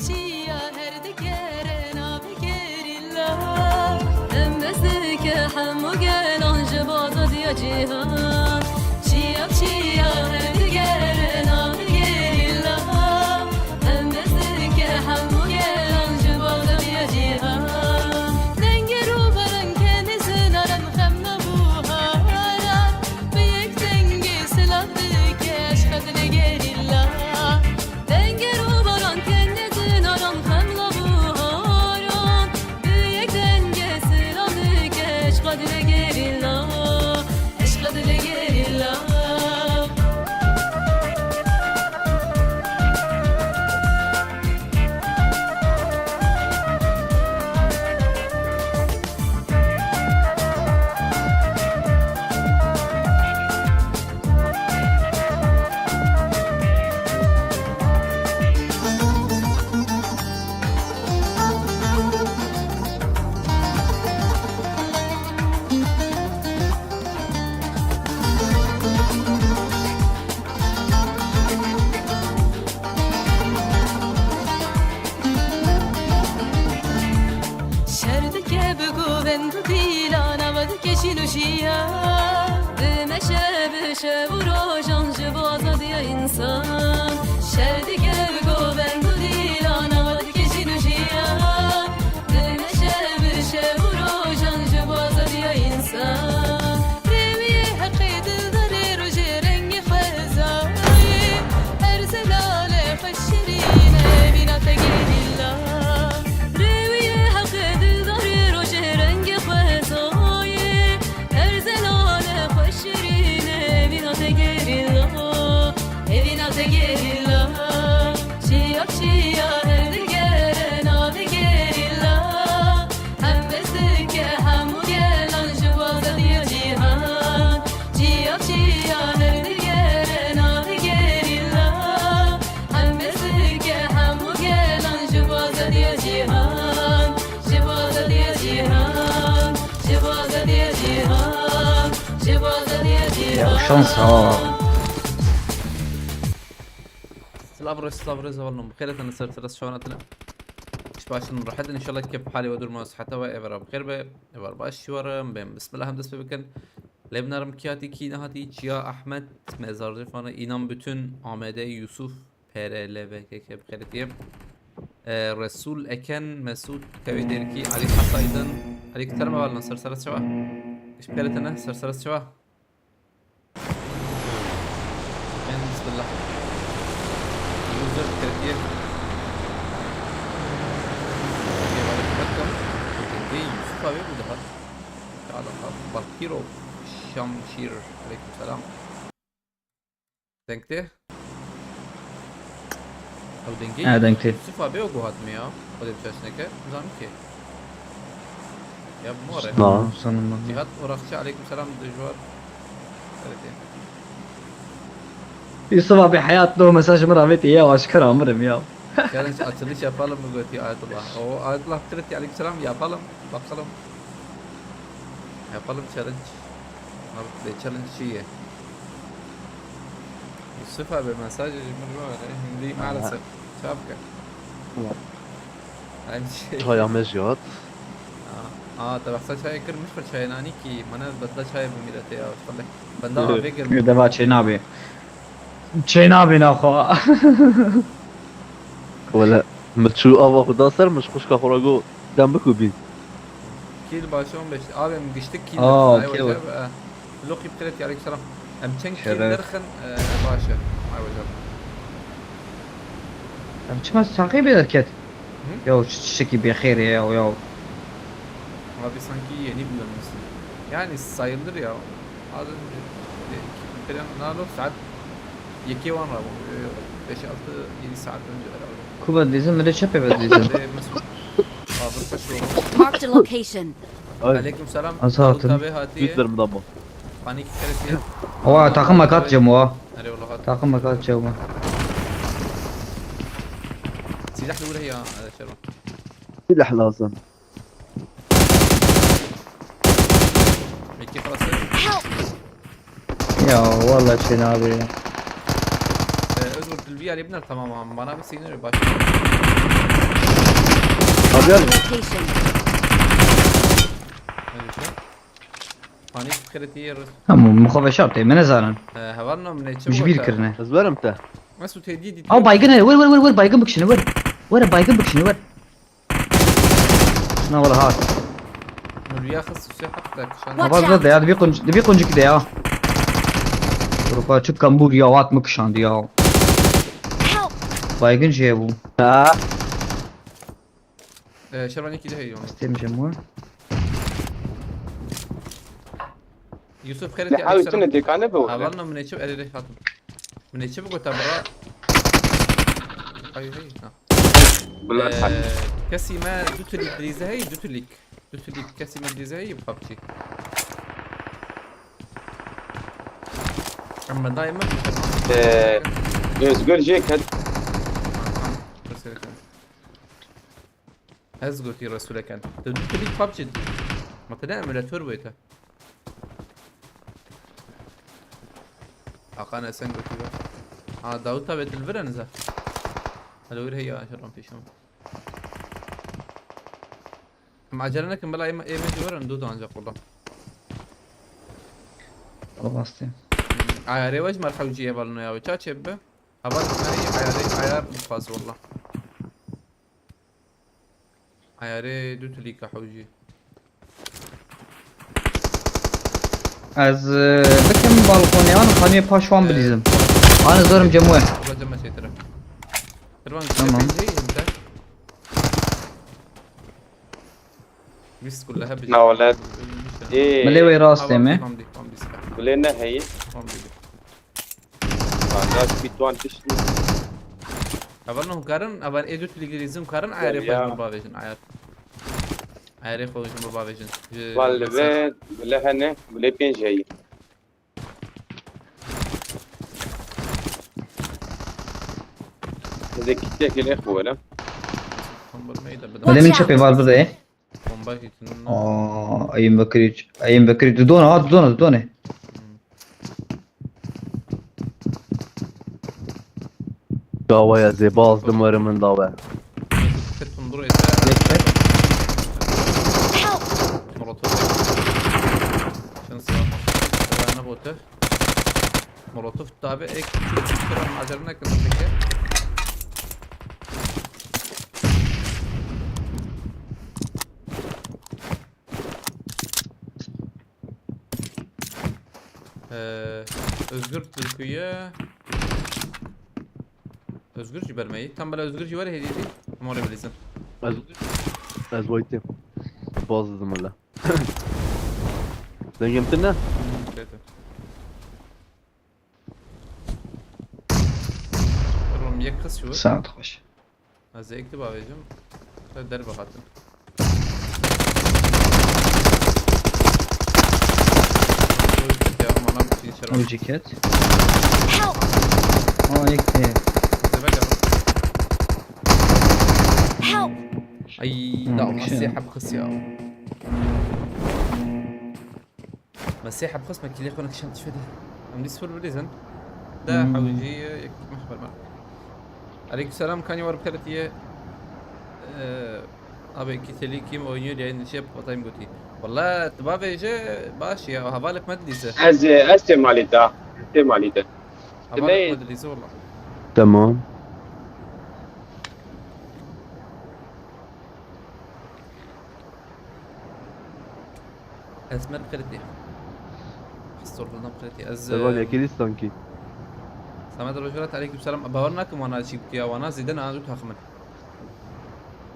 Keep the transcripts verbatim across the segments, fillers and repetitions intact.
Çiya her dikerê navê gerîla. Em dest dike hemû gelan ji bo azadiya cîhan. Çiya çiya her dikerê navê gerîla. Em dest dike hemû gelan ji bo azadiya cîhan. Dengê rûbaran kenê zinaran xem nebuharan. Bi yek dengê silav dike eşqa dilê gerîla. Dengê rûbaran kenê zinaran xem nebuharan. Bi yek dengê silav dike eşqa dilê gerîla. Eşqa dilê gerîla. Şer dike bi govend û dîlan ava dike jîn û jiyan. Dimeşe bi şev û rojan ji bo azadiya însan. Şer dike bi govend û dîlan ava dike jîn û jiyan. Dimeşe bi şev û rojan ji bo azadiya însan. Rêwiyê heqê dildarê rojê rengê xwezayê. Her zelale xwe şirîne vîna te gerîla. Rêwiyê heqê dildarê rojê rengê xwezayê. Her zelale xwe şirîne vîna te gerîla. Evîna te gerîla. Çiya çiya her digere navê gerîla. Hem dest dike hemû gelan ji bo azadiya cîhan. Çiya çiya her digere navê gerîla. Hem dest dike hemû gelan ji bo azadiya cîhan. Ji bo azadiya cîhan. Ji bo azadiya cîhan. Ji bo azadiya cîhan. Ya şans ha. Silav rêz, silav rêz, hevalno. Bi xêr hatine ser sera şawanatine. Hiç başın rahat in, inşallah kep hali ve durumu sihata ve evra bi xêr be. Evar baş şiwarım, ben bismillah hem dest pê bikin. Lê binarim kî hatî, kî nehatî, Çiya Ahmet, Mezarcı fanı, İnan Bütün, Amede, Yusuf, P R L V K K bi xêr hatiye. E, Resul Eken, Mesut, Kevî Derkî, Ali Hasaydın, Ali Kiterme hevalno ser sera şewa. Hiç bi xêr hatine, ser sera şewa. Ben bismillah. User kırk yedi. Yusuf abi bu daha. Bakirov Şamşir. Aleykümselam. Denkti. Ew dengê Ha, dengê. Yusuf abi o guhat mı ya? O da bir çeşneke. Nizam ki. Ya bu mu are? Na, sanırım. Cihat Orakçı, aleykümselam, dijwar. Evet ya. Yusuf abi, hayat lo mesaj mı rahmet ya, aşkar amirim ya. Challenge açılış yapalım mı götü Ayetullah? O Ayetullah kredi, aleykümselam, yapalım. Bakalım. Yapalım challenge. Abi de challenge şeyi. Yusuf abi mesaj mı var? Hindi maalesef. Çabka. Tamam. Aynı şey. Çaya mejiyat. Aa, aa, te behsa çayê kir, min pir çayê nanî kî, mane bedla çayê bû mîletê ya, wele. Benda avê kir. Deva çê nabê. Çê nabê naxwe. Wele, min çû ava xwe da ser, min ji xwişka xwe re got, dem bikubî. Kîl baş on beş. Abi, em giştik kîl Aa, derxin, ay okey, weceb, okey. Eh. Loqî bi xêret, aleyküm selam. Em çend kîl Şeref. Derxin, eh, baş e. Ay weceb. Em çima saqî bê derket? Hı? Ya, şu tiştekî bêxêr e ya, ya. Abi, sanki yeni bile misin? Yani sayılır ya. Az önce, e, Nalo saat yekê wan rabû. E, beş, altı, yedi saat önce herhalde. Kuba dizin, mi de çepê be dizin. Abi, Mesut. Abi, kaç oldu? Marked a location. Ay. Aleyküm selam. Nasıl hatun? Tabi hatiye. Lütfen, mi damla. Panik keresi ya. Oha, takım makat cem oha. Nereye ola hat? Takım makat cem oha. Silah da vurayım ya. Hadi, şerba. Silah lazım. Peki, kalası. Help! Ya, vallahi Hüseyin abi. Ee, Özgür, Bir yarı bunlar tamam abi. Bana bir sinyal baş. Abi gel. Location. Öyle şey. Panik kredi yer. Tamam, mixwe veşart tê, me nezanin. Heval nam ne Ji bîr kirine. Ez verim te. Mesut hediye dit. Ew baygin e, wer wer wer wer baygin bikişine wer. Wer baygin bikişine wer. Na wala hat. Nuriye xis su hatta kişan. Watch Hava zor de ya, dibi qunc dibi quncik de ya. Europa çi kambur ya, hat mi kişandi ya. Help! Baygin jê bû. Ha. Ee, Şervan iki de heyon. Stem jemur. Yusuf xêret Li ya. hawî tune dêkane bi were. Havalno min ê çi eve rê hatim. Min ê çi bigota bira. Ay hey. Ha. Bunlar Ee, hal. Kesî me du tilîk dirîze hey, du tilîk. Du tilîk kesî me dirîze hey PUBG. Em me daima Ee, Özgür Ceket. Göstereyim. Ez gotî Resuleken. Tu du tilîk PUBG. Ma te ne emülatör bûye te. Hakan Esen gotî be. Ha Davut abi dilvire nize. Hadi öyle ya şuradan peşim. Em acele nekin bela ême ême jî werin du ancak burada. Bastı. Ayarê we ji me hewcî hevalno ya. Ça çê bibe? Heval me ayarê ayar dixwaz walla. Ayarê du tilîka hewcî. Ez e, bikim balkonê an xaniyê paş wan bilîzim. An zorim cem we. Uza cem me çêtir e. Kirvan Tamam. Hey himte. Vîst kulle hebe. Nawelet. Ê. Milê wê rastê me. Tam dik, tam dik. Bilê ne heyî. Tam dik. Kanka spît wan tişt nî. Heval no karin, heval ê du tilîk dirîzim karin, ayarê xwe Ya. ji min bavêjin, ayar. Ayarê xwe ji min bavêjin. Ji Wan li bilgisayar. vê, li hene, li pênc heyî. Hezê kitlekê lê xwe were. Tam bir meyde bir Hadi min Watch çepê out! val bide. Bomba gittin. Aa, ayım bakır hiç. Ayım bakır hiç. Dudona, ha, dudona, dudona. Dawa ya zê baz dim were min dawe. Ket tundur ete. Help! Molotov. Şans ya. Ben ne bote? Molotov tabi ek. Şuradan acele ne kadar peki? Ee, Özgür Türkü'ye. Özgür Cibermeyi. Tam böyle Özgür Ciber hediye değil. Ama öyle bilirsin. Ez, ez waytê. Baz didim wele. Dengê min tune? Oğlum yek kız şu. Saat hoş. Ez ê yek bavêjim. Te derve hatin. Ya, mana bir şey içeri. O ceket. Help! Aa, yek de. Zebek abi. Help! Ay, Hı, da okey. Mesih hep kız ya. Mesih hep kız mekili konu kişan tişfedi. Em dî sor bilîzin. Da Hmm. hewcî yek mexber me. Aleykümselam, kanî war bixêretiye. Ee, abi iki telî kim oynuyor yayın dışı yapıp atayım götü. Valla tu bavêje baş ya, hevalek me dilîze. Ez, ez tê malî te. Tê malî te. Hevalek me dilîze valla. Tamam. Esmer Kriti. Sorguldan Kriti. Ez Seval yekî dî sanki. Samet Rojorat, aleyküm selam. Bawer nakim wana çî bitiya wana zêde ne du takım in.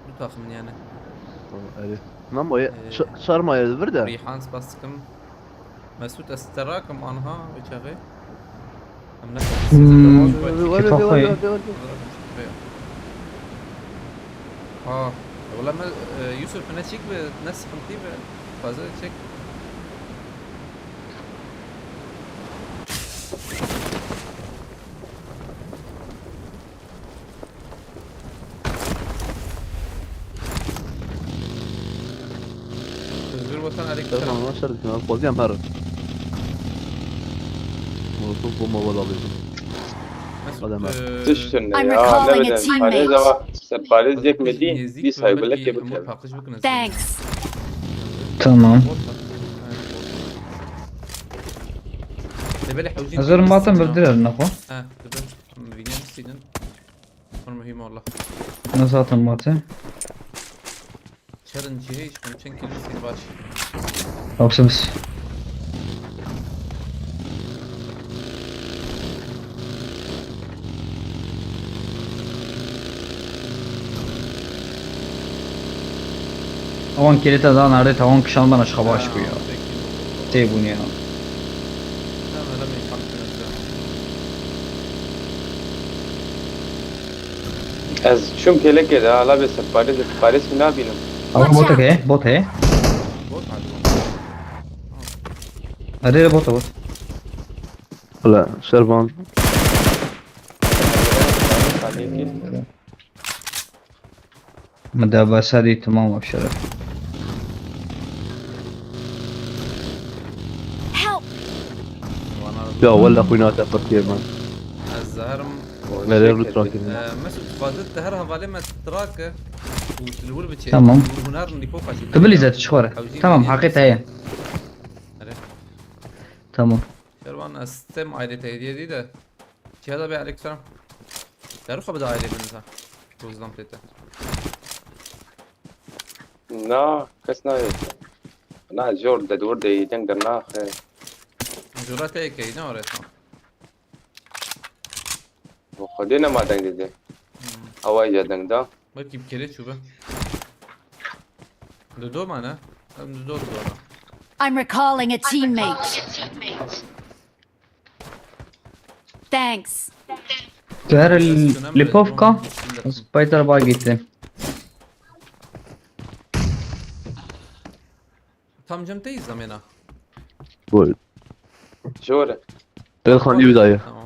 Du takım in yani. Erê. Nam o ye. Ee, Şarma ye vir de. Rihan spas dikim. Mesut ez te rakim anha wê çaxê. Em Hmm. ne Kêfa xwe ye. Ha, wala me, e, Yusuf ne çîk be, ne sıkıntı be. Fazla çek. Özgür Vatan, aleyküm selam. Tamam, lan şer dikin. Xwaziyam her. Molotof bomba wala bêjim. Ne Adem abi. Ee, Tiştine I'm ya. recalling Ne a bileyim. teammate. Parêz ama ser parêz yek mi Nêzîk dî? ve Bir saygı belkî leke hemû bikeve. paqij bikin ez. Thanks. Tamam. Bot da. Ha, bot. Lê belê hewcî Ez wer dî matem sînin bir direr nexwe. Ha, dibe. Em vînyan sînin. Hûn muhîm wala. Ne zaten matem. Şerin cihê, ji min çend kilim sîn baş. Optimus. Awan kilîta dan erdê, tawan kişan bana şixa baş bû ya. Tê bûn ya. Tamam, hele min kalkın. Ez çûm kêlekê de, hala bê ser parêz, parêz mi nabînim. Ama bot heye, bot heye. Bot hadi. Hadi de bot bot. Hala Şervan. Min de besa dî, tamam, ev şeref. Help! Ya walla xwîna te pirtiyê man. Ez zeherim. Nereye loot rakir? Ee, Mesut, fazla te her havalê me trake. Û li wir biçe. Tamam. Hunar nîko kaçı. Tu bilî zet ji xwe re. Tamam, haqê te heye. Hadi. Tamam. Şervan, ez tem ayrı tehdiye değil de. Cihada be aleykümselam. Deru xwe bide ayrı birinize. Buzdan pete. Na, kes nayê. Na, jor de dur de yedin de naxe. Jura te yekeydi oraya tamam. Bu xwedê nema deng dide. Awayca deng da. Belki bir kere çubu. Dudu mana? Em dudu dudu. I'm recalling a teammate. Thanks. Tu her lipovka. Spider bug gitti. Tam cem teyiz zamena. Buyur. Jor e. Telxan iyi bir dayı. Tamam.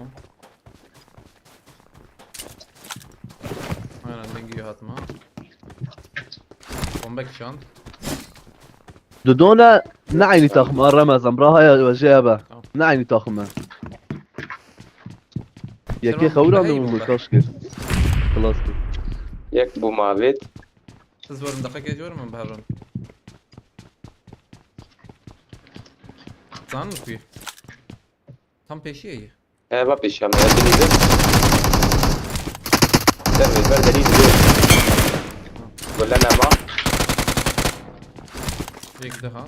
Aynen, ben gidiyor hatma. Bombek şu an. Dudona ne aynı takım Ramazan. Brahaya ve Jeyaba. Ne aynı takım. Yeke Tamam, xewran daha iyi mı oldu. Kaşkir. Xelas kir. Yek bu mavêt. Siz varın dakika geçiyorum ben Bahron. Zan mı kuyu? Tam peşi iyi. He, va pêşiya me, ez dilîzim. Ser vê, ber derî dilê. Gule nema. Yek daha.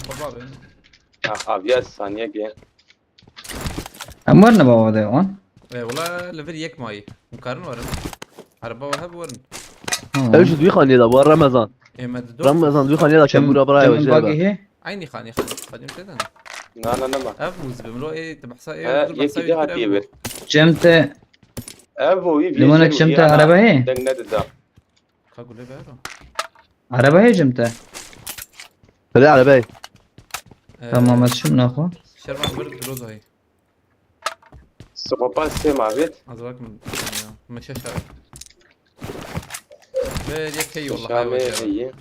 Baba ben. Ah, aviya saniyekê. Em werne baba de wan. E, wala level yek mayî. Hûn karin warin. Araba wa hev warin. Tamam. Ew ji duî xaniyê de bu Ramazan. Ê, me di dor. Ramazan duî xaniyê de Çem- kebûra biraya çem ve Jeyaba. Bagî hê. Aynı xanî xanî. Xanî te dene. Na, na, nema. Ev mûz bi miro ê te behsa ê He, dur yekî behsa dî ê hatiye dur bi. ev. Cem te Ev bû, wî limona çem te araba hê. Deng nedida. Ka gule be ro. Araba hê cem te. Hadi arabey. Ee, Tamam, ez çim naxwe. Şervan bir Grozayı. Sikopas sê mavêt. Az bak mı? Ya. Meşe şarap. Ve yek hey yolla Şamê hayvan. heye.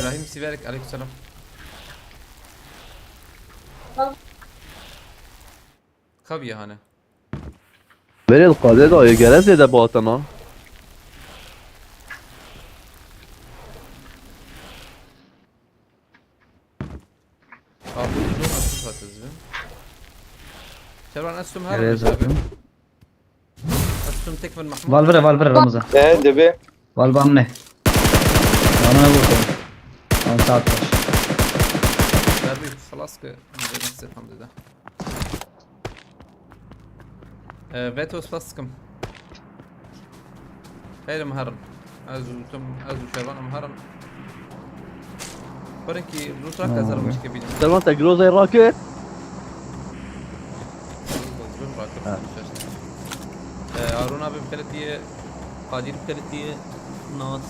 İbrahim Siverek aleykümselam. Kaviye hani. Berê li qadê dayê gere zêde batana. Abi bu nasıl satız be? Şervan Estum her Nereye bir tabii. zaten? Estum tek ben Mahmut. Valvire, valvire Ramazan. He, dibe. Valvan ne? Bana ne vurdu? Tamam, saat baş. Derbi خلاص ki. Neyse, tamam dedi. Ee, Vetos Faskım. Hayır, Muharrem. Ez utum, ez u Şervan Muharrem. Barın ki loot rak Tamam hazırım abi. çıkabilirim. Şervan te Grozayı rakir. Loot rak. Ee, Harun abi belediye, Kadir belediye, Nas,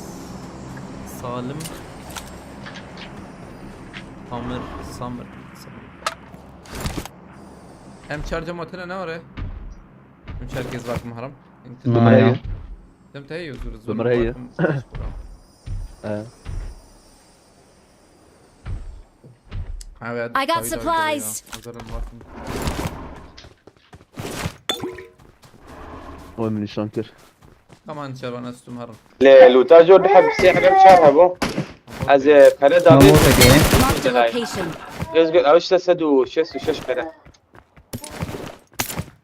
Salim, Amir, Samir. Em çar cemaatine ne var ya? Em çar kez bak Muharrem. Ha, ya. Dem te heye zor zor. Numara heye. Bakın, He. Evet, I got tabii, tabii, tabii ya. Supplies. Hazırım, bakın. Oy, min nîşan kir. Tamam, çaban estum harım. Lê lûta jor diheb sê hebem çar hebû. Ez ê pere Ma davê motekê. Marked a location. Özgür, ew işte sed û şêst û şeş pere.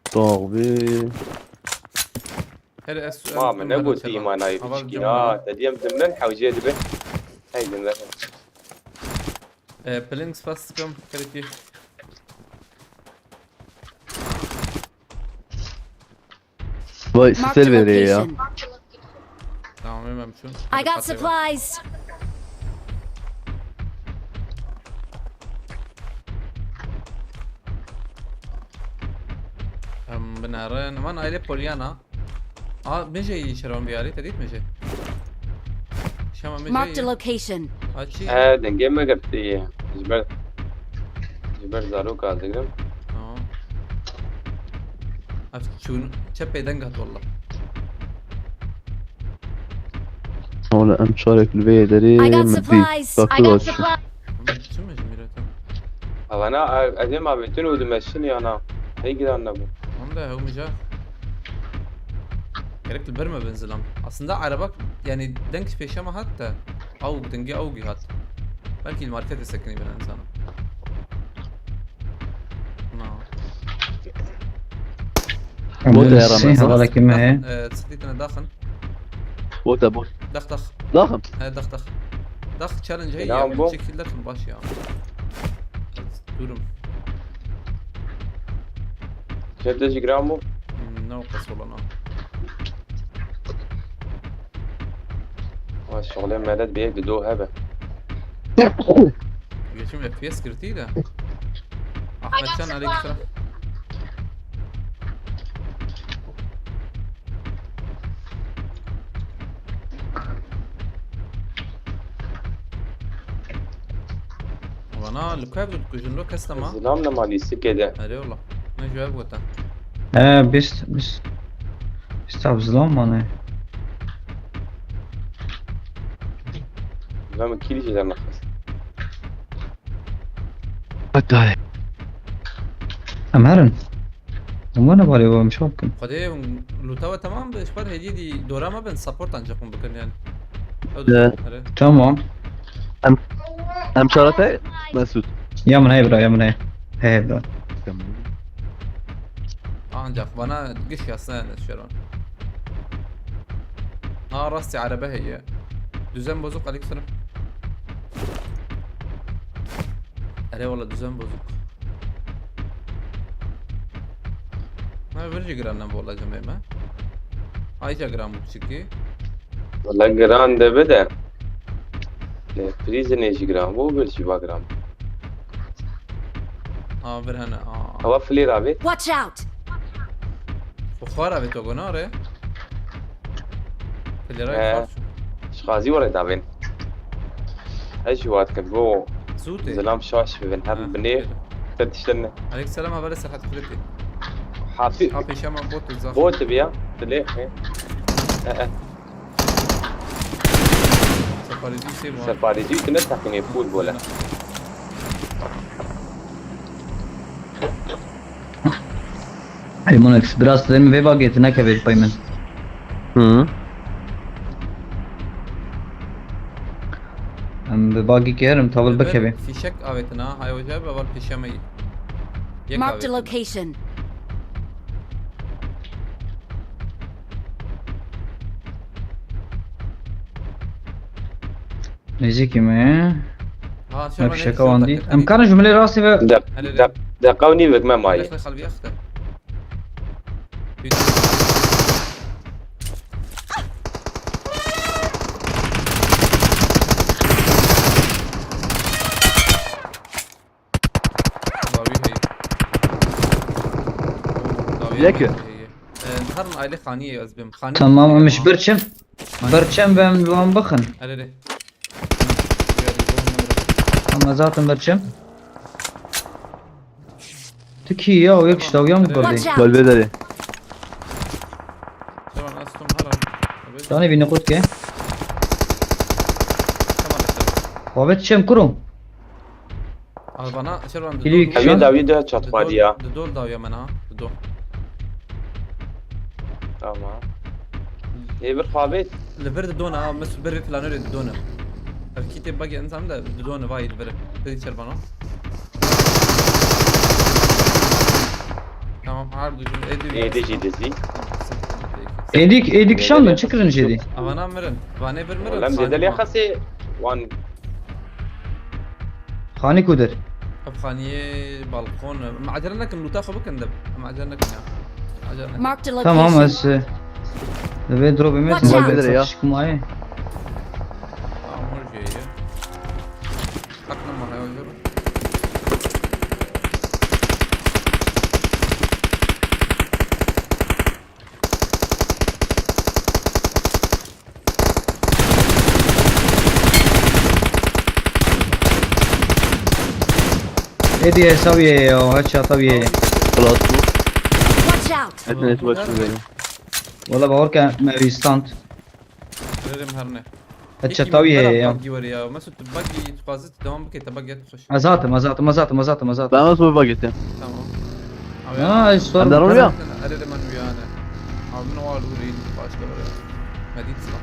Tabii. Her es-, Ma ez min negotî îmanayê biçkî. Ha, te diyem dimlen hewcê dibe. Hey dimlen. E, Plings fast scrum, kırık. Vay, Marked sel a veriyor ya. Location. Tamam, hemen şu. I got supplies. Em, binêrin. Van aile Polyana. A, mijê yî şeron biyarî, te dît mijê? Şema mijê yî. Marked a location. A çi? E, dengê me girtiye. Ji ber, ji ber zaroka digirim. Tamam. Ev çûn, çepê deng hat wallah. Ola em çarek li vê derê I got min dî. Supplies. I got supplies. Çi mijê mîrete? Avana, e, ez ê ma bêtin û dimeşin yana. Hey giran nebû. Hande hewmija. Gerek li ber me bin zilam. Aslında araba, yani, deng pêşe me hat de. Awg, dengê awgî hat. Belkî li marketê sekinî bin, ez nizanim. Na. Bot e, Ramazan. Hevalekî me heye. Daxin, e, sitî tine daxin. Bot e, bot. Dax, dax. Daxim. He, dax, dax. Dax challenge heye ya, çekil daxin baş ya. Durum. Çete jî giran bû? Hmm, ne o qas olana. Ay, şoxlê melet bê bi do hebe. Geçim F P S girtî de. Ahmet Can, aleyküm selam. Vana li ku ev dikujin lo kes dema? Zilam nema lîstikê de. Erê wala. Ne ji ev gotin. He, bîst, bîst. Bîst ev zilam mane. Zilam kîlî jî dernexist. Hatay. Em herin. Em wana balê we em şok kin. Xwedê lûta we temam be, ji ber hêdî dî dora me bin, support ancak hûn bikin yani. Ew dikin, erê. Tamam. Em, em çarete Mesut. Ya min heye bira, ya min heye. Heye bira. Tamam. Ancak bana giş yazsana Enes Şeron. Ha, rastî araba heye. Düzen bozuk, aleyküm selam. Erê wala düzen bozuk. Ha, vir jî giran nebû wala cemê me. Ayca giran bû piçikî. Wala giran dibe de. Lê prîzinê jî giran bû, vir jî va giran bû. Ha, vir hene, ha. Ewa flêr avê. Watch out! Xwe xwar avê to gona re. Pilêra He. Xwar çû. Ji xazî were davên. Ez jî wat kir, go Zû tê. Zilam şaş bibin, her Ha, binê evet. Te tiştin ne. Aleyk selam, haber Serhat Kuretî. Hafî. Ha, pêşe me bot zax. Bot bi ya, dilê. He. He, he. Separêzî sê var. Separêzî tu ne teqînê full bole. Hey Monex, biraz dedim vê bagê tu nekevê pey min. Hı. Em bi bagî kerim tavil bikevê. Fîşek avêtin ha, hay hoca, be var pêşe me. Yek Marked a avêtin. Location. Nêzîkî me. Ha, şema ne fişeka wan dî. Em karin ji milê rastî ve. Deq, deq, deqa û nîvek me mayî. Xelbî exte. Dawî heye. Dawî Yek. Heye. Ee, herin aile xaniyê ez bim. Xanî Tamam, heye em ji ha. Bir çim. Birçem ve em wan bixin. Erê, erê. Ama zaten birçem. Tu kî ya, o yek işte, o yan Watch berdî. Out! Balbê derê. Tamam, astum haram. Abi. Tanê bîne qut ke. Tamam, tamam. Babet çem kurum. Al bana, Şervan, Biri Dido, kişi Hemê dawî de çat Dido, xwediya. Dido li dawiya me na, Dido. Tamam. Ê bir xabê. Li vir Dido ne, ha, Mesut, bir vê planörê Dido ne. Ev kîtê bagê enzam de Dido ne, vay li vir. Pedi Şervan o. Tamam, her dujum êdî. Êdî jî dizî. Êdî, êdî kişandin, çi kirin jêdî? Avana mirin, vanê bir mirin. Lem zêde lê xesê wan. Xanî ku der? Ev xaniyê balkon. Em acele nekin, lûta xwe bikin de. Em acele nekin ya. Acele nekin. Marked a Tamam, location. ez e, divê dropê me Watch out. Bilir ya. Satış kumayê. Tamam, hor jêye. Aklım var, hayal görün. Êdî hesabiyê ya, headshot abiye. Plus bu. Watch out! Etin et watch bu benim. Wala bawer ke me wî stand. Verelim her ne. Headshot abiye ya. Bagi var ya. Mesut, bagi tu fazla devam bike, te bagi et hoş. Ez hatim, ez hatim, ez hatim, ez hatim, ez hatim. Ben nasıl bir bak ettim? Tamam. Ha, ez sor. Ender oluyor. Arada ben uyanı. Abim o arada uğrayın. Başka var ya. Medit lan.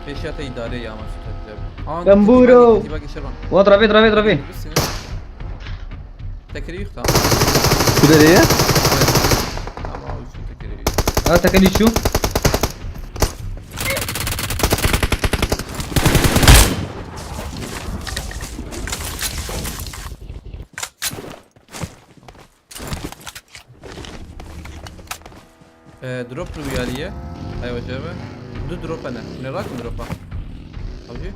Peşiyata idare ya Mesut hadi abi. Aa, Gamburo. Bagi, bagi, bagi, Şervan. Wat rabê, rabê, rabê. Tekeri yok tamam. Bu nereye? Tamam abi, şu tekeri yok. Ha, tekelî çû. Ee, drop li uyarıya. Aywa cebe. Du drop ne? Ne rak mı dropa? Avcı?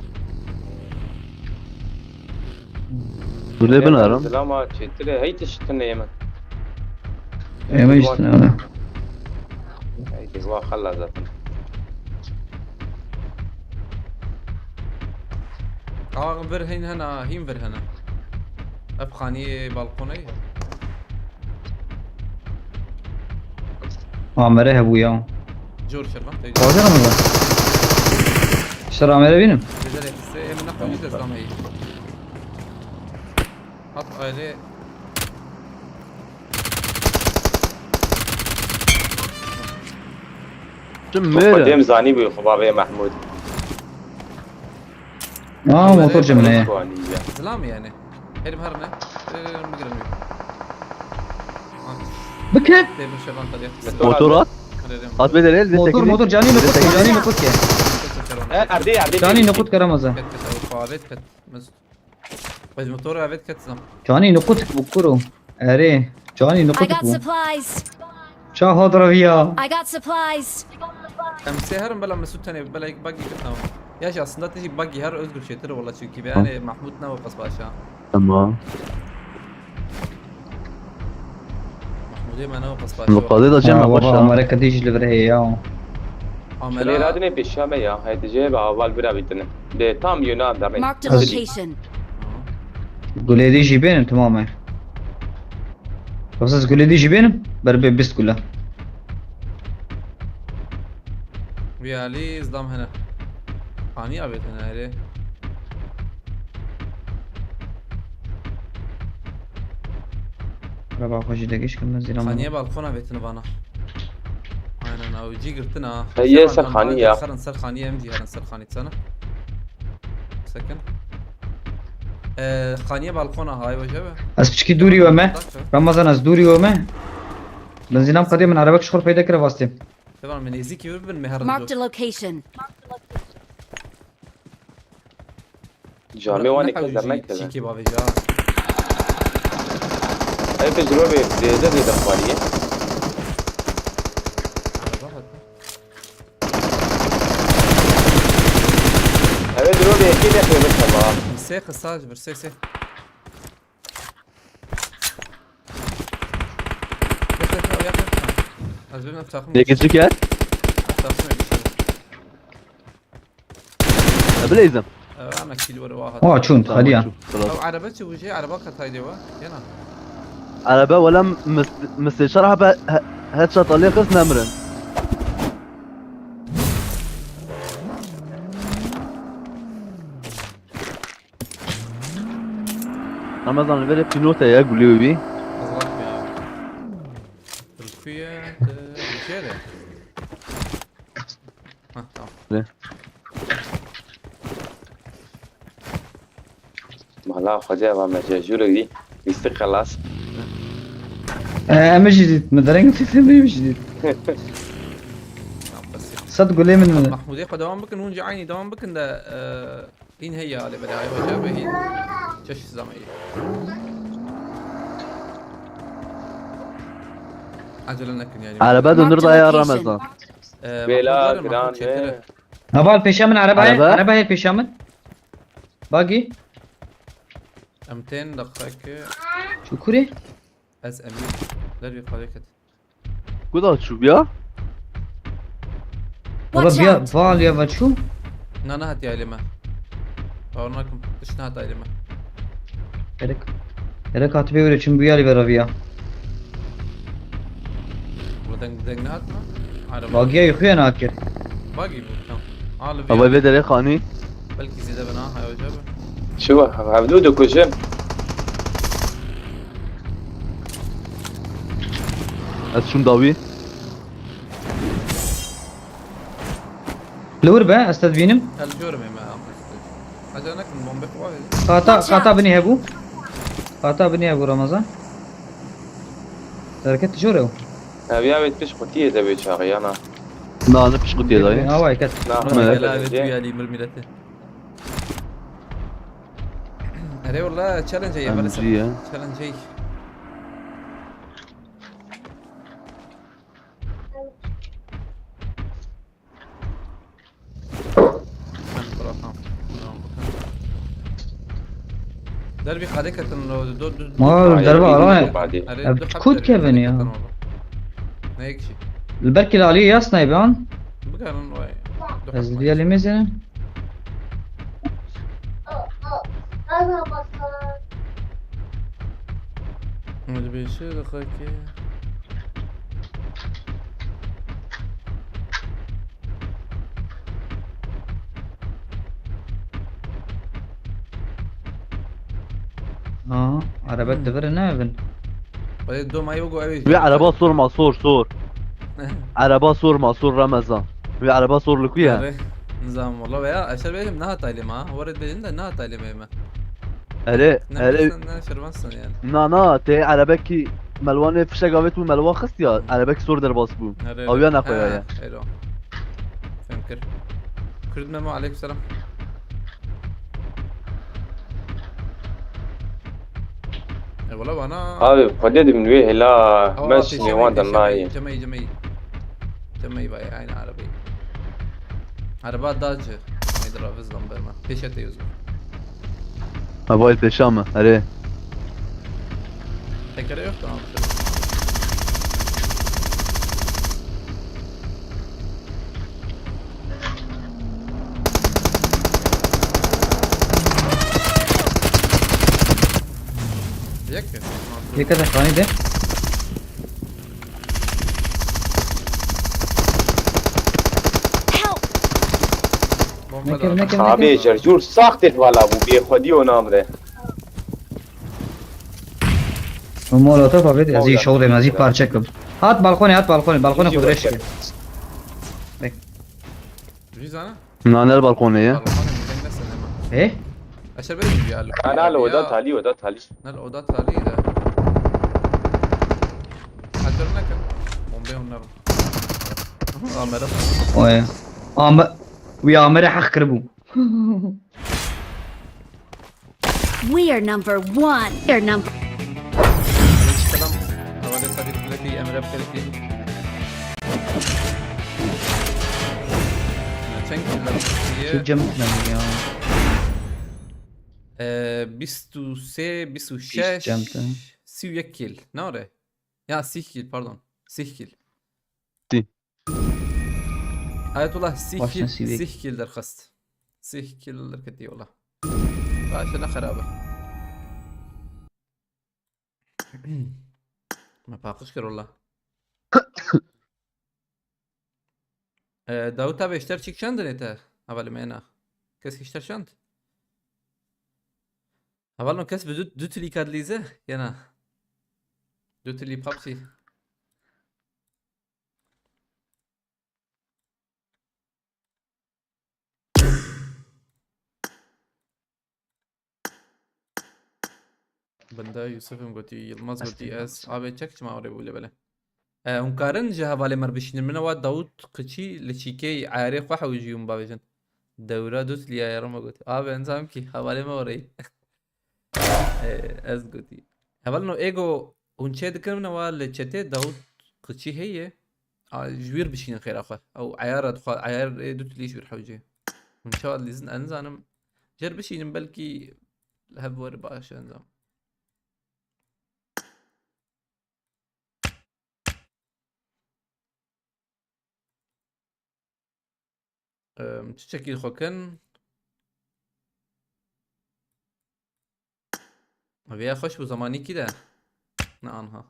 Bu ne ben aram? Dilama çêtir e, hey tiştine yemin. Eme işte öyle. Hey, dilwa xalla zaten. Aa, vir hin hena, hin vir hena. Ev xaniyê balkonê. Amere hebû ya. Cor Şervan, tey. Bazen ama da. Şer amere benim. Güzel etkisi. Hem ne koyuyor da zam iyi. Hat aile. Tüm Xwedê mera. em zanî bû xwe bavê Mehmûd. Aa, motor cemine. Zlam yani. Herim her ne? Herim bir girin. Bike. Tebir Şervan tadı. Motor at. At bedel el. Motor, motor, canî nokut ke, canî nokut ke. E, erdê, erdê. Canî nokut ke Ramazan. Ket ket, avet ket. Mesut. Bez motor avet ket zam. Canî nokut bu kuro. Erê. Canî I nokut got bu. Supplies! Ça hat raviya. I got supplies! Em sê herin bela Mesut tenê bela bagi kir tamam. Ya jî aslında tijî bagi her Özgür çêtir wala çünkü be yani Mahmut ne o qas başa. Tamam. Mahmudê me ne o qas başa. Muqadê da cem Ha, baş baba, ha. amere kadî ji li vir heye ya. Şilê radine pêşiya me ya. Hedice ve aval bira bitine. De tam yöne dernek. Marked a location. Gulê dî jî bênin, tamam e. Yoksa gulê dî jî bênin, ber bê bîst gule. Realî zdam hene. Ani avêt hene erê. Reba xwe jî de giş kim zîra. Xaniye balkona vetin vana. Aynen abi, cî girtin ha. Heye, Ser ser van, xanî van, ya. Ser, ser xaniye em cî herin ser xanî sana. Sekin. Ee, xaniye balkona hay vaje be. Ez piçkî dûrî we me. Ramazan, ez dûrî we me. Benzînam qedê min, erebek ji xwe peyda kire vastê. Devam me nêzîkî bin me herin. Marked a location. Camê wan eke zernek keve. Çîkî bavê ca. Ev tecrübe zêde zêde xwariye. Araba hat. Evet, dur bir iki de kırmızı tamam. Sê qisaj bir sê sê. Yakın yakın. Az bir takım. Ne geçecek ya? Takım bir şey. Bileydim. Ana kill var vahat. Ha, çûn, hadi ya. Ev araba çi bu şey, araba kataydı va. Yana. Araba wala mistêşar hebe headshot alê qis nemrin. Ramazan, li vere pînote ye, gulê wî. Azat ya. Türkiye, Türkiye de. Ha, tamam. Ne? Mala Xwedê ava me jê jûre wî. Bîstî xelas. Ee, em jî dît. Min dereng dît, em jî dît. Tamam, bes. Sed gulê min. Mahmudê xwe devam bikin, hûn jî aynî devam bikin de, e, Hîn heye alê belê, ay hoca be hîn. Çeş zamanı. Acele nekin yani. Araba döndür da ya Ramazan. Ee, Bela, Mahmut var ya, Mahmut giran, çetir. He. Heval, pêşa min araba ye. Araba? Araba ye pêşa min. Bagi. Em tên daxike. Şukuri. Ez emî. Der bir hareket. Ku da çû ya? Wala biya, va aliya va çû? Na, nehatiye ailê me. Bawer nakim. Tişt nehatiye ailê me. Gerek. Gerek hatibê were çim buyali ve raviya. Wala deng, deng nehat mı? Araba. Bagiya yuxuya nakir. Bagi bu, tamam. Alı bir. Ava ve dere xanî. Belki zêde bina, hay hoca be. Çi va? Hevdû dikujin. Ez çûm dawî. Li wir be, ez te dibînim. Ez li cor im ême, em. Acele nekin, bombe xwe. Qata, Watch out! Qata binî hebû. Qata binî hebû Ramazan. Derket jor ew. Ev ya wê pişt qutiyê de bê çaxi, ya na? Na, ne pişt qutiyê de ye. Away ket. Na, Ona ne gela, evet, diyalî mir mileti. Erê wala challenge ye, M G maalesef. Ya. Challenge ye. Em bırakalım. Devam bakalım. Derbi xalê ketin lo, do, do, do, Ma, do, derba do, ara do, ne? Erê, ev do kut hep kevin derbi ya. Ketin oldu. Ne ekşi? Li ber kî li alî ya snaybe an? Bigarin vay. Do Ez hep diye vay. Lê mezenim. Hadi bir şey de kaki. Ha, arabet Hmm. Divire ne evin? Wê do mayî bigo ew ê Wê araba sor ma sor, sor. Araba sor ma sor Ramazan. Wê araba sor li ku ye? Erê, nizam wala veya eşer bêjim nehat ailê ma. Were bêjim de nehat ailê me. Erê, Ne erê. Bilsen ne şervansın yani. Na, na, te erebekî melwanê fişek avêt û melwa xist ya, erebekî sor derbas bû. Erê, Awiya erê. Nexweya Ha, ye. Ero. Fehmkir. Kurd Memo, aleyküm selam. E, wala bana Abi, Xwedê dim wê hêla Aa, mes ateşe nêwan de nayê. Cemey, cemey. Cemey vay, aynı arabayı. Araba Dacia. Haydi Raviz lan berman. Peşe te yüzme. Ha, vay peşa mı? Hadi. Tekere yok da abi. Yek mi? Yek de kanî de. Help! Bomba Nekir, da. Nekir, Abi, nekir. Cercur saxtêt vala bû, bêxwedî û namre. Molotof abi, ez Oldu. Şoğdayım, ez parça kıl. Hat balkone, hat balkone, balkone Bizi kudreş başka. Ki. Bek. Bizi zana? Naner balkone ya. Balkone mi? Ben de senem. E? Aşağı böyle bir yer. Ana lo, oda talî, oda talî. Nel oda talî de. Hatırına kal. Bombe onların. Aha, Amer'e. Oy. Amer, we Amer'e hak kırbu. We are number one. We are number Selam. Havale Kadir Bileti, Emre Bileti. Çend kill var? Şu cam planı ya. Ee, bîst û sê, bîst û şeş, Bîst cam planı. Sî û yek kill. Ne ore? Ya sîh kill, pardon. Sîh kill. Sîh. Ayetullah sîh kill, sîh kill derxist. Sîh kill derketî wala. Baş ne xerabe. Me paqij kir wala. Ee, Dawit abi, işler çik şandin ete? Havalim ena. Kes işler şand? Hevalno kes bi du, du tilî kadlîze? Yena. Du tilî PUBG. Bende Yusuf'im gotî, Yılmaz gotî, ez abê çek çima orê bûle bele. E, hûn karin ji hevalê me bişînin. Min wa Dawud Qiçî li çîkê eyarê xwe hewî jî hûn bavêjin. Dewra dut liya ya Roma gotî. Abi enzam ki hevalê me oreyî. E, ez gotî. Hevalno ego hûn çê dikin min wa li çetê Dawud Qiçî heye. A, ji wir bişînin xêra xwe. Ew eyara dixwa, eyarê dut lî ji wir hewcê. Hûn çawa dilîzin ez nizanim. Jer bişînin belkî hev were baş enzam. Em, çi çekî xwe kin? Ev ya xweş bû, zemanîkî de. Ne anha.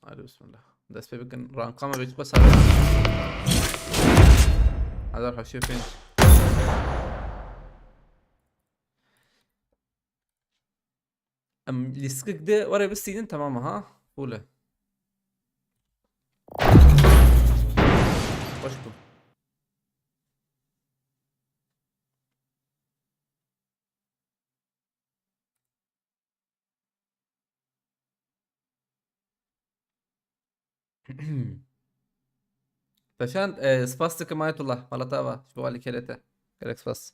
Hadi bismillah. Dest pê bikin. Ranka me bêjî xwe sare. Hezar heştê pênc. Em lîstikek de were bistînin, temam e ha. Full e. Xweş bû. Peşan, e, spas dikim Ayetullah. Mala te ava. Ji bo alîkariyê te. Gelek spas.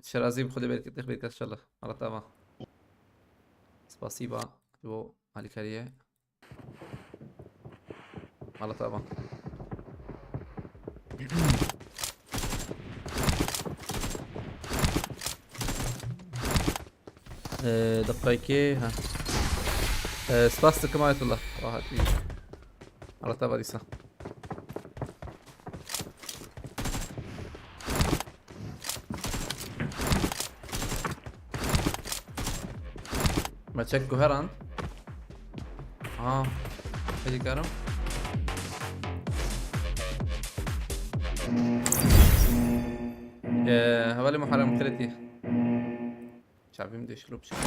Şerazî bi Xwedê bereket, bereket inşallah. Mala te ava. Spasîba ji bo alîkariyê. Mala te ava. Ee, deqayekê, ha. Ee, spas dikim Ayetullah. Rahat iyi. Mala te ava dîsa. Me çek guheran. Aha. Hadi karim. Ee, hevalê Muharrem xêretî. Çavim de şilop şilop.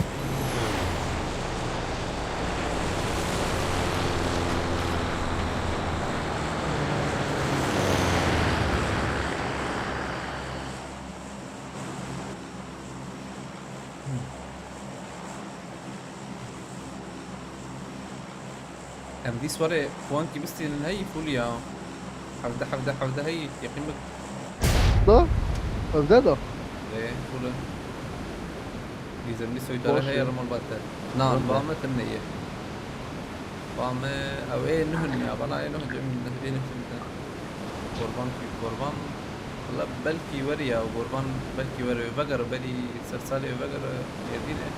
Em dî swarê puankî bistînin heyî full ya. Hevdeh, hevdeh, hevdeh heyî, yeqîn bik. Da? Hevdeh da? Ê, full e. Dîzem dî soytare heye, Roman bate. Na, ba me tune ye. Ba me, ew ê nuhin ya, bana ê nuh, ê nuh, ê nuh. Gorban, gorban. Wala belkî weriya, gorban belkî weriya, vegere berî sersalê vegere Mêrdînê.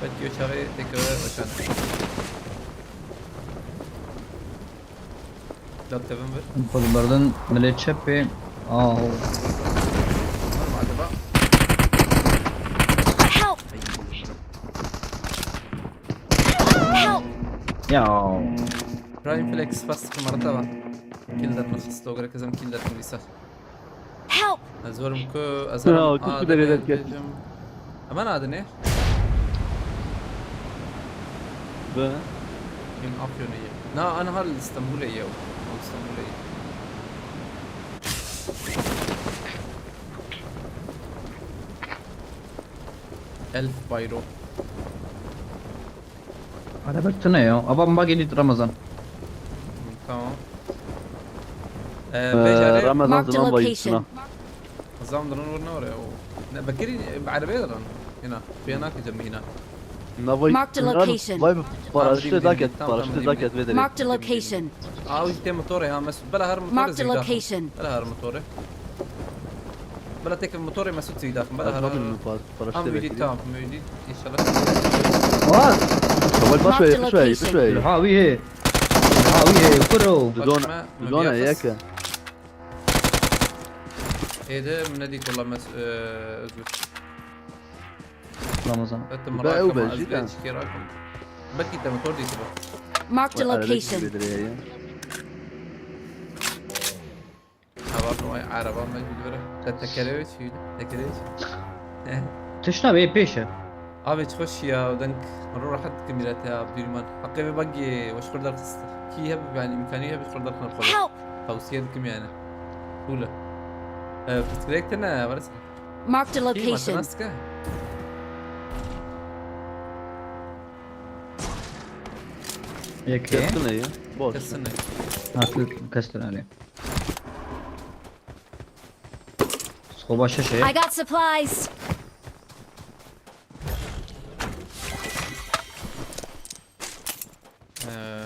Belkî o çaxê têkeve weşan. Lat tevin vir. Xwe diberdin milê çepê. Aw. Normal ba. Help! Help! Ya. Prime Flex fast kumarata ba. Kill derdim, slow gerek ezem kill derdim dîsa. Help! Ez werim ku ez Ya, herim tu A D N derê derket. Bêjim. Hemen A D N? Be. Em Afyonê ye. Na, an hal Stenbolê ye. Hal Stenbolê ye. Elf Bayro. Araba tune ya. Aba min bagê dît Ramazan. Tamam. Ee, Ee, beş are Ramazan Marked a ziman bayî location. Tuna. Zam duran were ne were o. Ne Bekirî, e, bi erebeyê diran. Hina. Pêna ki cemî hina. Navay Marked a location. Vay bi paraşütü daket, tamam, paraşütü tamam, daket ve deri. Marked a location. Aa, o jî tê motorê ha, Mesut. Bela her motorê Marked a zeyda. Location. Bela her motorê. Bela tek motorê Mesut zeyda. Bela her. Tamam, tamam, müdür, inşallah. Aa! Kemal, baş ver, baş ver, baş ver. Ha, wî hê. Ha, wî hê, kuro. Dudon, dudon, yeke. Êde min nedît wala Mes-, e, Özgür. Ramazan. Be ew be, jî te. Belkî te motor dîtiba. Marked a location. Vay, arada bir şey ya. Pardon, ay araba me gülüvere. Te tekere ve çiydi. Tekere ve çiydi. Tişna bê pêş e. Abi çok hoş ya. Denk ro rahat dikim millet ya. Bir man. Hakkı ve bagi hoş kurdar kıstı. Ki hep yani imkanı hep hoş kurdar kıstı. Help! Tavsiye dikim yani. Bula. Ee, Fıtkı ne var? Marked a Kim location. Atanaska? Yek. Kesin iyi. Boş. Kesinlikle. Haklı kestin öyle. Skoba şişe. I got supplies. Ee,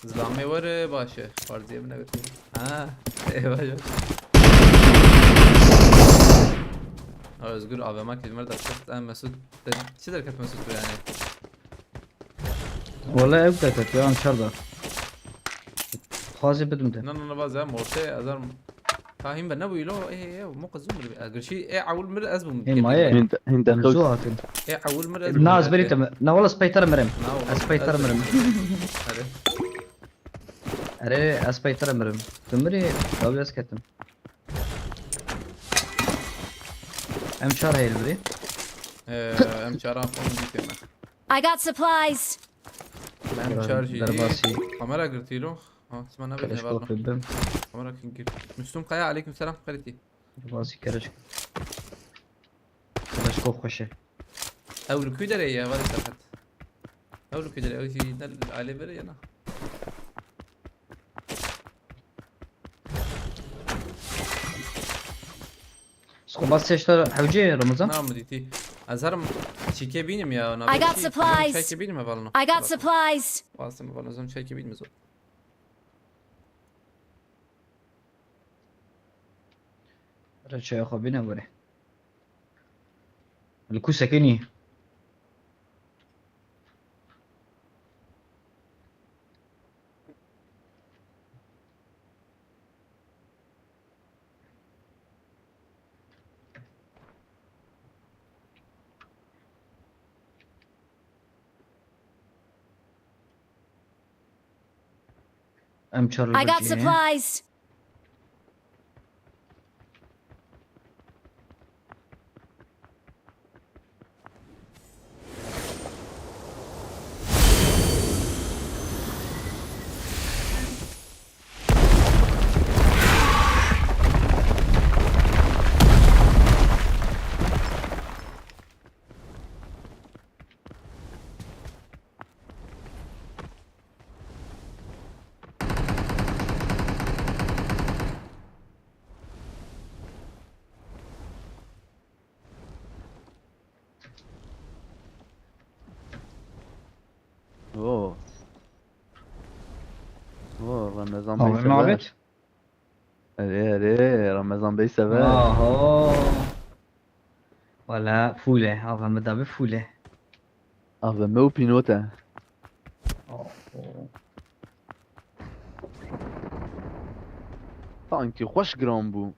Zilame var e, başı. Partiye mi ne götürdü? Ha, eyvallah. Ha, Özgür A V M kelime de çıktı. Ha, Mesut. Çi derket Mesut yani? Wala ew derket ya, em çar da. Xwazê bidim de. Na na na, baz ya morte azar. Tahim be ne bu ilo? E e, mu qazum bir. Gerçi e awul mir ez bum. Ê maye. Hinde, hinde Em zû xew. hatin. E awul mir ez Na ez berî te me. Na wala speytar mirim. Ez speytar mirim. Hadi. Erê ez speytar mirim. Tu mirî, dawi ez ketim. Em çar heyl birî. Ee, em çaran falan bir keme. I got supplies. Ben çar jî. Derbasî. Kamera girtîlo. Ha, sima ne bine Keleşko valla. bibim. Kamera kim gir? Müslüm Kaya, aleyküm selam kardeşim. Derbasî keleşko. Keleşko xweşe. Ew li ku derê ye, vali Serhat? Ew li ku derê? Ew jî ne alê bere ya na? Skoba seşta hewce Ramazan. Na mi dîtî. Ez herim çîkê bînim ya. Na I got çî- supplies. Çekê bînim evalno. I got supplies. Basim evalno zem çekê bînim zor. Re çaya xwe bîne were. Li ku sekinî? Em çar I got li supplies. Oo. Oo, Ramazan Bey Abi sever. Mabet. Erê, erê, Ramazan Bey sever. Aho. Wala fûle, A V M da bi fûle. A V M û pînote. Aho. Sanki xweş giran bû.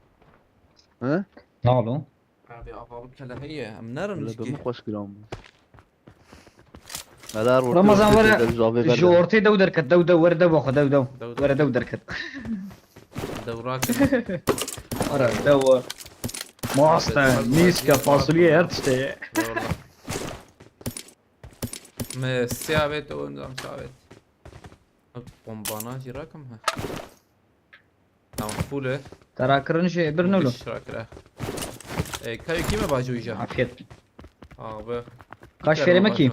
He? Nalo. Abi avalı kele heye. Em nerin Öyle ki. dönme xweş giran bû. Mela rortê Ramazan rortê were têde, ji avê ji verde. ortê dew derket, dew dew were dew xwe dew dew. Dew dew. Were dew derket. Dewrak. Ara dew. Maste, nîske, fasulye her tiştê ye. Eyvallah. Me siyavet o nizam siyavet. Bombana jî rakim he. Tamam, full e. Tera kirin jî bir nolo. Müthiş rakire. E, kayo kime bacı uca? Afiyet. Abi. Kaç vereme ki?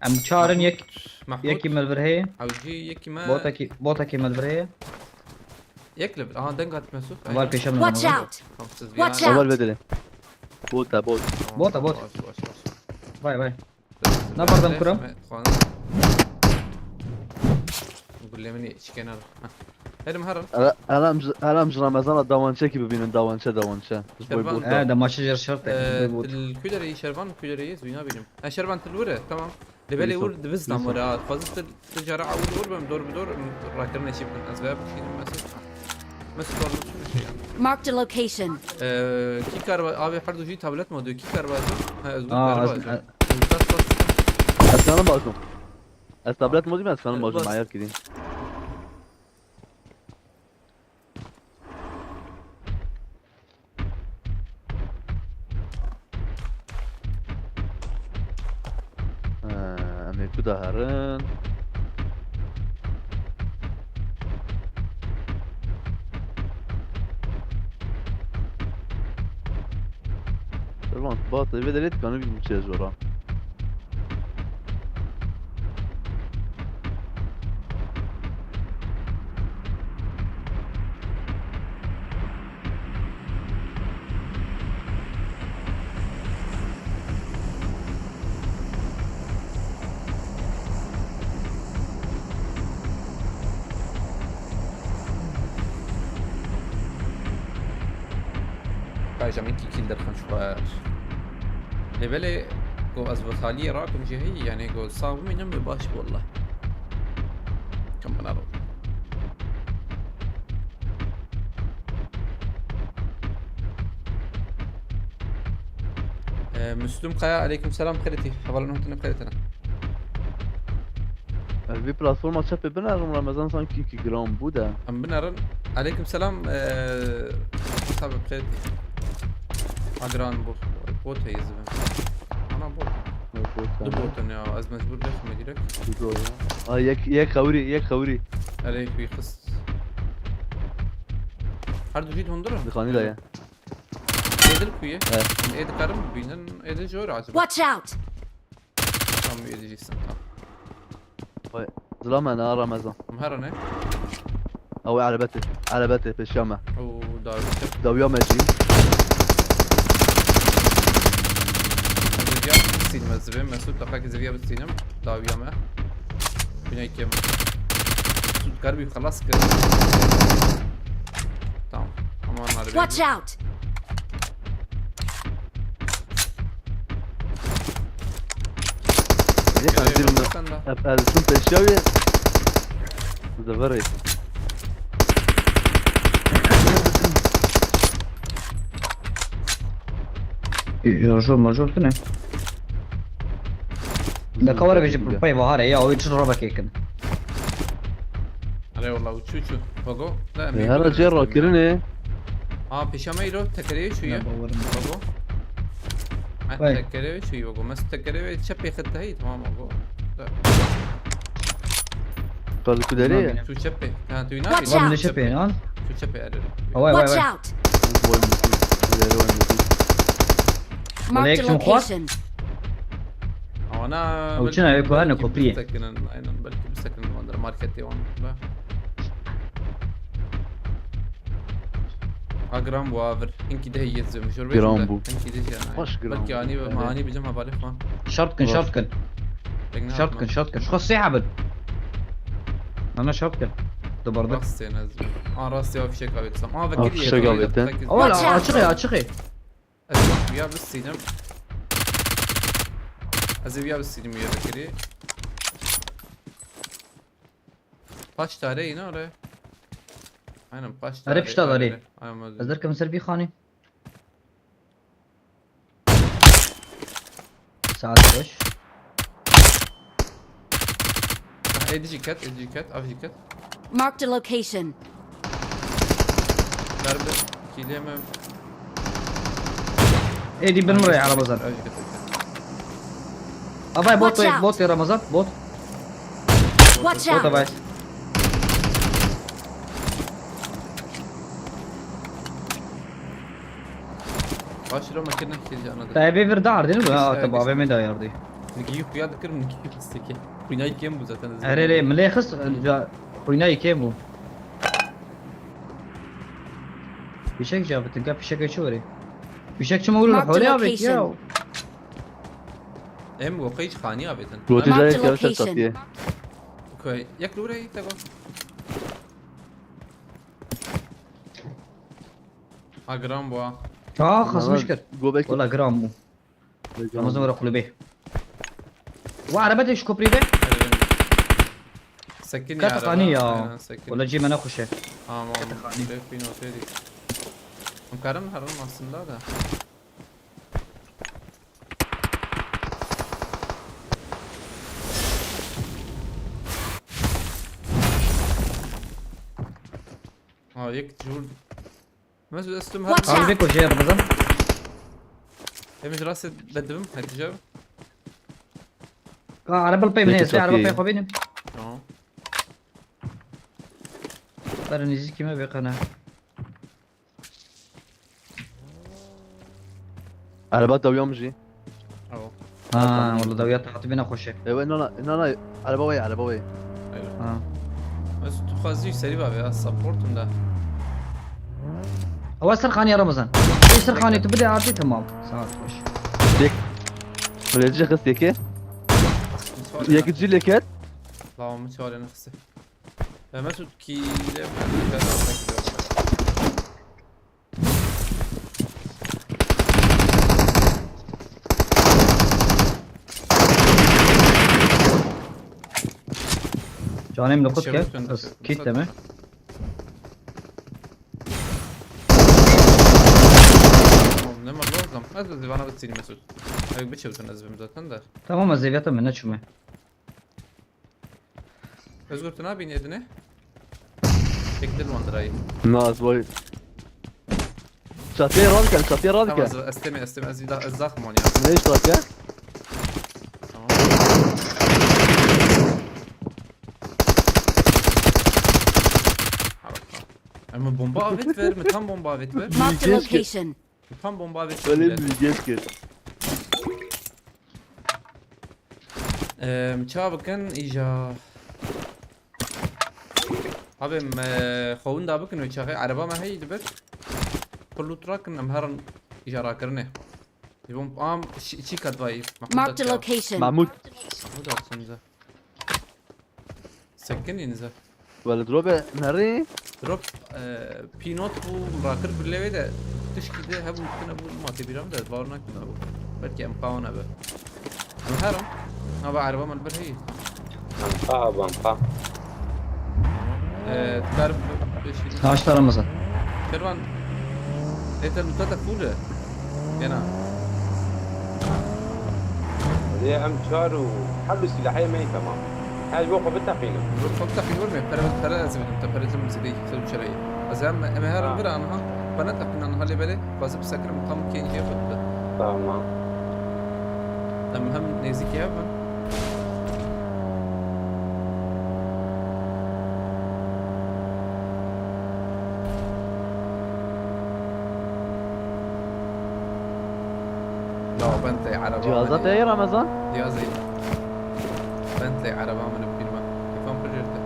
Em çarin yek, Mahmut. yekî me li vir heye. Avcı yekime. Bota ki, bota ki me li vir heye. Yek li vir. Aha, denk at Mesut. Var peşem Watch nolo. Out! Tamam, siz Watch bir out! Haber bedeli. Bota bot. Tamam, Bota, bot. Baş, baş, baş. Vay vay. Ne bardan kuram? Gullemini içken al. Herim haram. Helam helam ji Ramazana dawançe ki bibînin, dawançe, dawançe. Ji boy Şervan. bota. He, damaçı jer şart Ee, e. Bu. Til kudereyi şervan, kudereyi zuyna binim. Ha, şervan til wure, tamam. Lebelê Lisa. Ur divizna Lisa. mora. Fazil til ticara awul ur bem dor bi dor rakirine şibkin. Ez veya bikşînim mesut. Mesut var mı? Marked a location. Ee, ki karva abi her duji tablet mi diyor? Ki karva diyor? Ha, özgür Aa, karva az- diyor. a- Bas bas. Ez senin bacım. Ez tablet mi diyeyim, ez senin bacım Bas. ayar gireyim. Daherin. Servan, bat, vê derê dikanî bî çê zora. Kaja min kî kîl derxin ji xwe. Lê belê ku ez bi xaliyê rakim jî heyî, yanî ku sax bimînim wê baş bû wele. Kim bina ro. Ee, Müslüm Kaya, aleyküm selam, xêretî. Hevalên hatine xêretine. Ez vî platforma çepê binerim, Ramazan sanki ki gram bû de. Em binerin. Aleyküm selam, ee, hesabê xêretî. Agran bu. Bot heye zivin. Ana bot. Yok, yok, Du yani. Botin ya, ez mecbur dexme direkt. Bu doğru. Ay, yek, yek xewrî, yek xewrî. Erê, xwî xist. Her du jî hundir in. Dixanî de ye. Êdil ku ye? Evet. Ê dikarim bibînin, êdil jor acaba. Watch out! Tam êdil jî sin tam. Vay, zilame ne ara mezan. Em herine. Ew erebetê, erebetê pêşiya me. Oo, dawî çep. Dawiya me jî. Ziviya bistînim ez, zivê Mesut, laqakî ziviya bistînim. Dawiya me. Bine kim? Mesut karbî xelas kir. Tamam. Aman harbi. Watch out! Ê, ez dîrim, sen de. Ep-, ez dîrim pêşiya wê. Zeverê. Jorjo, morjo tune. Deka were vêjî pey bahar e ya, o çi robekê kin. Erê wala, uçu uçu. Vago. Her cê rakirinê. Ha, pêşa me îro tekerê şu ya. Ne bawerim. Vago. Ha, Vay. Tekerê şu ya, Vago. Mes tekerê ve çepê xit heyî, tamam, Vago. Da. Kaldı kudere ya. Tamam. Tu çepê. Ha, tu Watch out. Lan ne çepê lan? Tu çepê, erê. Vay, vay, Watch vay. Out! Vay, vay, vay. Marked a location. Ewana Ew belkî, çi ne? Ew ku herne belkî kopriye. Bisekinin, aynen, belkî bisekinin wandir marketê wan. Be. Ha, gram bu avir. Hinkî de heye zim. Jor Gram bêjim de. Bu. Hinkî de jî, aynen. Baş gram Belkî bu. Ani, Evet. Ani bicim havale falan. Şart kin, Var. Şart kin. Şart kin, şart kin. Şu sê hebin. Ana şart kin. Dubarda. Rast sen ez. Aa, rast ya fişek avetsem. Aa, Aa, vekil fişek avetsem. Watch out. Açık ya, açık ya. Ez ê wiya bistînim. Ez ê wiya bistînim wiya vekirî. Paç tare yine oraya. Aynen paç tare. Pişta darê. Aynen. Ez derkevim ser bir xanî. Saat beş. Ah, êdî jî ket, êdî jî ket, av jî ket. Marked a location. Darbe, kîlê me. Êdî bin rê araba zan. Av jî ket, av jî ket. Avay bot, Watch out. Bot ya Ramazan, bot. Watch out. Bot avay. Baş ro me kirine kîl cana de. Te vê vir dar değil mi? Ha, tabi, A V M de yardı. Nigi yukarıya da kırım, nigi yukarı seki. Kuyna iken bu zaten. Erê, erê, milê xist, ca, kuyna iken bu. Fişek cevabı, tinka fişek açı var. Fişek çi mi olur? Marked a location. Hole abi ya. Em bu kayıç khani abi ten. Rotê Marked a cayê location. Koy, yak lura yi tego. Ha, gram bu ha. Aa, xasmış kir. Gobek. Wala gram bu. Ramazan were kulübê. Wa araba de şu köprüyü de. Sekin ya. Kata araba. Qani ya. Aynen, sekin. Wala cî me nexweş e. Tamam. Kata qani. Bek bin oteli. Em karin herin aslında da. Ha, yek cur. Mesut, ez tu Watch out! Abi, beko şey yapacağım. Em ji rastê bedibim, Hatice. Ha, araba pey min Peki, heste, araba çok iyi. pey xwe bînim. Tamam. Ber nêzîkî me bêqene. Araba dawiya min jî. Ew. Ha, wala dawiya te hatibî nexweş e. Ewe, na, na, na, na, araba wê, araba wê. Eyvallah. Ha. Ez tu xwazî serî bavê, ez supportim de. Ewa ser xaniya Ramazan. Ê ser xaniya tu bide artî, tamam. Saat xweş. Tek. Böyle cihaz teki. Yek cileket. Lawamı çağırın xısı. Ve Mesut ki de ben de ben de Canım lokut Şey ke. lütfen, Ez lütfen. kit deme. Ne var lan? Ez de zivana bitsin Mesut. Abi bir çevsin ezbim zaten de. Tamam, ez zêviyata min neçûme. Özgür, tu nabînî Edine? Çektir mandırayı. Naz boy. Çatıya rast gel, çatıya rast Tamam, gel. ez, ez teme, ez teme, ez daha, ez daha manya. Ne iş çatıya? Tamam. Ha, bak, tamam. Ama bomba avet ver mi? Tam bomba avet ver. Marked a Bilgeç ki- location. Tam bomba avet ver. Öyle Millet. bir geç gel. Em, ça bikin îja. Abi me xewin da bikin û çaxê ereba me heyî dibir. Pir lût rakin em herin îja rakirinê. Dibom am çî kat vayî. Marked a location. Mahmut. Mahmut atsın bize. Sekin inize. Wala drobe nerê? Drop, e, pinot bu rakir bile ve de tişkî de hebu tine bu mate biram de var nak da bu. Belki em pawan abi. Em herin. Ama araba mal bir hey. Anpa abi anpa. E, tkar beşi. Taşlarımızı. Kervan. Ete lutata full. Gena. Lê em çar û hebû silahê me yî temam. Ez bo xwe biteqînim. Çok da fiyor mu? Para para lazım. Para lazım bize de. Sen çarayı. Az hem em her Ha. bir anha. Bana takın anha lebele. Bazı bir sakın tam kendi yaptı. Tamam. Em hem nezik ya ben. Ya ben de araba. Cihaza te ye Ramazan? Cihazı. Ben de araba mı bilmem. Kafam pırırdı.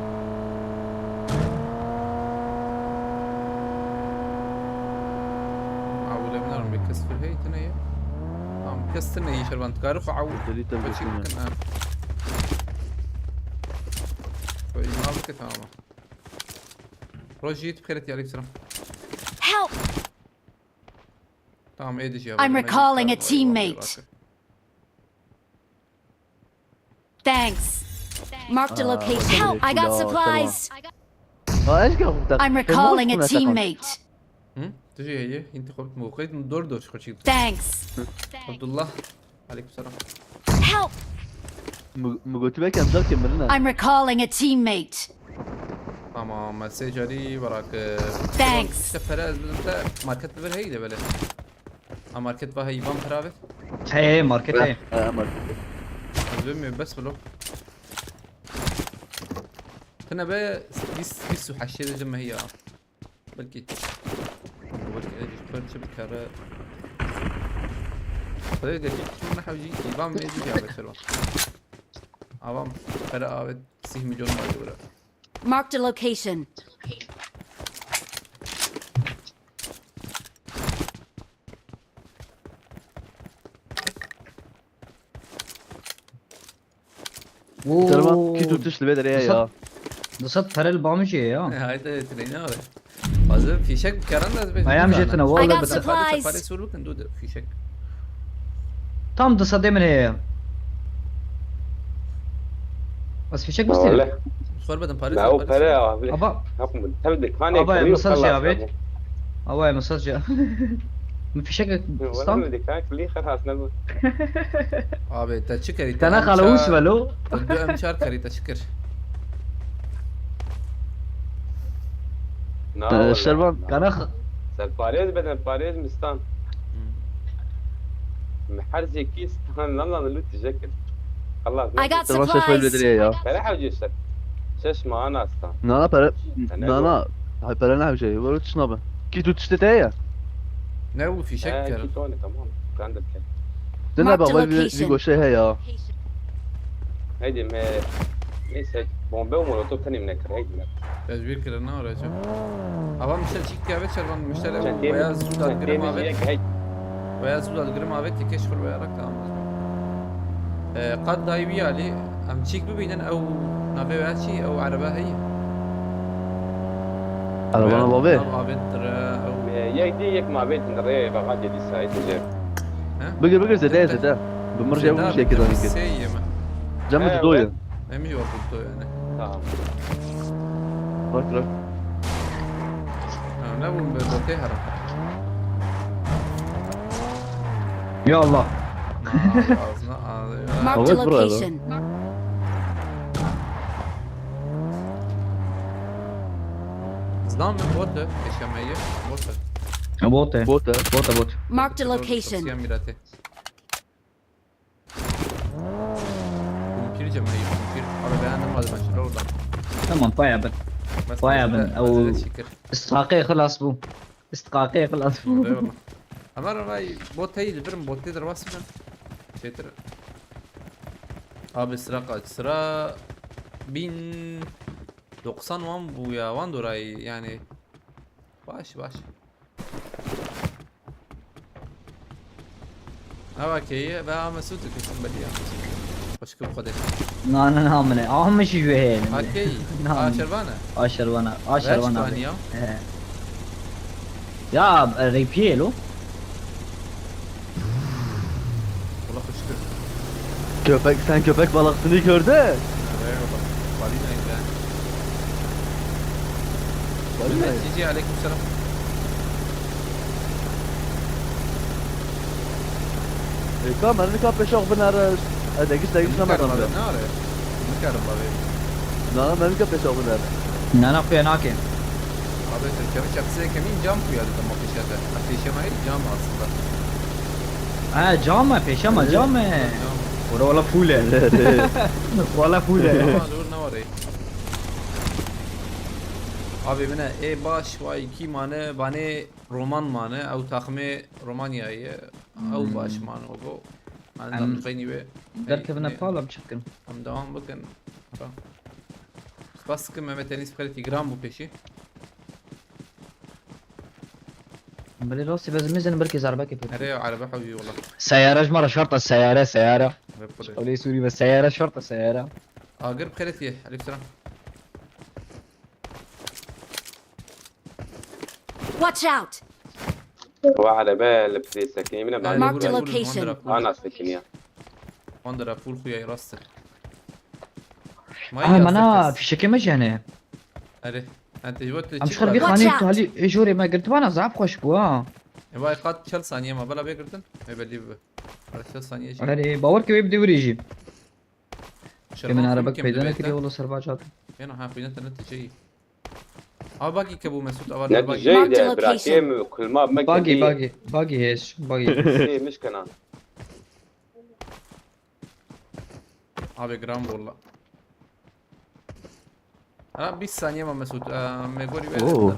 Awule binarim bir kız fırhey tine ye. Tamam, kız tine ye şervan tkarı xo awu. Deli tabii Kaçı ki. bakın ha. Böyle ne yaptık tamam. Roji yitip keret ya aleyküm selam. Help! Tamam, edici ya. I'm recalling a teammate. Thanks. Marked a Ah, location. okay, Help! I got cool. Supplies. Ha, eşka hukta. I'm recalling a teammate. Hı? Tücü ye, hinti koptu mu? Kayıt mı? Doğru doğru çıkıyor çıktı. Thanks. Abdullah. Aleyküm selam. Help! Mu götü belki amcar kemirine. I'm recalling a teammate. Tamam, mesaj ali bırak. Thanks. İşte para ezberim de market bir heydi böyle. Ha, market var heyvan para abi. Hey, market hey. Ha, market. Ezberim bes blo. Tene be bis bis haşşe de cemhe ya. Belki. Belki eji parça bir kare. Böyle de bir şey ne hawji ki. Vam edici ya mesela. Avam para abi sih milyon var burada. Marked a location. Oo, Servan ki tu tişt li vê derê ye ya. Dusat perel bamjê ya. Haydi treyne abi. Bazı fişek bir karan da ben. Ayağım jetine, vallahi I got bir de. supplies. Pare soruluk dur fişek. Tam dusat demin heye. Bas fişek mi Öyle. istedim? Sormadım pare. La o pere abi. Aba, Yapma. Tabii de kane aba kırıyor mesaj falan ya abi. yani. Aba mesaj ya. Bir fişek Var stand. mı? Dikkat kırıyor her hasına bu. Abi te çi keri? Kana xalawis velo. Te du em çar keri te çi kir? Na Ee, vallahi. Servan. Kana x- Sen parêz beden parêz mistan. Her zeki stan lan lan lu tijekir. Allah I got Te başa şöyle supplies. direğe ya. Pere hewcê ser. Ses mana asta. Nana pere, Sen ne nana. Hay pere ne hewcê? Böyle tişnabe. Ki tu tişte te ya. Ne bu fişek He, kerim. Ki Tony, tamam. Ben de ke. Dene Marked bak a böyle bir, bir location. goşe he ya. Haydi me. Neyse. Bombe u molotof tenim ne kırayım ya. Ez bir kere ne arayacağım. Avan müşter çik kâve çervan müşter Sen ev veya zû da sen girim temiz abi. yek hey. Veya zû da girim abi tekeş fır veya rak tamam. E, qad dayı bir ali. Em çik bibînin ew navê veya çi ew araba heye. Arabana babe. Nav avêt dire ew. E, Yek di yek ma vetin rê ve gadi di sayt je. Bigir bigir zede zede. Bimir je bu şekilde bir zede. Şey yeme. Cem He, de doyun. ben- Em ji wexto yani. Tamam. Bak bırak. Ha, ne bu böyle şey herhalde. Ya Allah. Ağzına ağzına. Marked a Evet, burada. Location. Zdan mı botu? Eşemeyi. Botu. Bote. Bota. Bote bot. Marked a location. Siyah mirati. Kumpir cemayı kumpir. Abi beğendim hadi başla oradan. Tamam paya bin. Bas Bayağı başla, ben, acele o- çekir. Istiqaqê xilas bû. Istiqaqê xilas bû. Eyvallah. Ama vay bot değil birim bot değil rast mı? Şeydir. Abi sıra kaç? Sıra bin doksan wan bu ya. Wan dorayı yani. Baş baş. Ava keyi ve ama su tu kesin bedi ya. Başka bu kadar. Na na na mine. Ahmiş ju heye. Akey. Na. Aşervana. Aşervana. Aşervana Aşervana abi. Ya. He. Ya repiye lo. Valla hoştur. Köpek, sen köpek balıksını gördün. Eyvallah. Balina ile. Balina. Cici aleyküm selam. Eka, mermika peşok binere. E, degiş degiş ne Mikarim madem abi de. Ne are? Mikarim abi. Na, mermika peşok binere. Nana kuya nake. Abi Türkiye'de çapsıya kemin cam kuya dedim o peşete. Ateşe mi cam aslında. Ha cam mı? Peşe mi? Cam mı? Cam. Ora ola fule. Ola fule. Ama dur ne var ey? Abi bine e baş vay iki mane bane roman mane ew takımı Romanya'yı ew baş mane o bu. Em, Andan beyni ve Derkevine pala biçikin. Em devam bakın. Spas sıkın Mehmet Enis Kare Tigram bu peşi. Belê rastî bezimiz in belkî zarbekê pê. Nereye araba havi yola. Seyare ji me re şart e, seyare, seyare. Ve pıdı. Olê Sûrî ve seyare şart e, seyare. Agir Kare tiye. Aleykümselam. Watch out! Wa araba li pidê sekinî min e Ee, ben Marked vurun, a vurun, location. Wandera, vurun. Ana sekinî ya. Wandera full xuya rastı. Ah mana fişekê me jene. Ere. Ente jibo te Em şixir vî Watch xanî out. talî ê jorê me girtibana zaf xweş bû ha. E vay kat çel saniye ma bela bê girtin. E belli bi. Ara çel saniye jî. Erê bawer ke wê bi dewrê jî. Ke min arabek peyda nekiriye wala ser bacat. Yena ha xwîna te ne tijeyî. Ava bagî ke bû Mesut ava Ne bagî. dijey Marked de location. Bratê min kulma me Bagî kediye. bagî bagî hêz bagî. Sê mişkena. Abi gram valla. Ha bîst saniye ma Mesut. Aa, me gorî ver. Oo.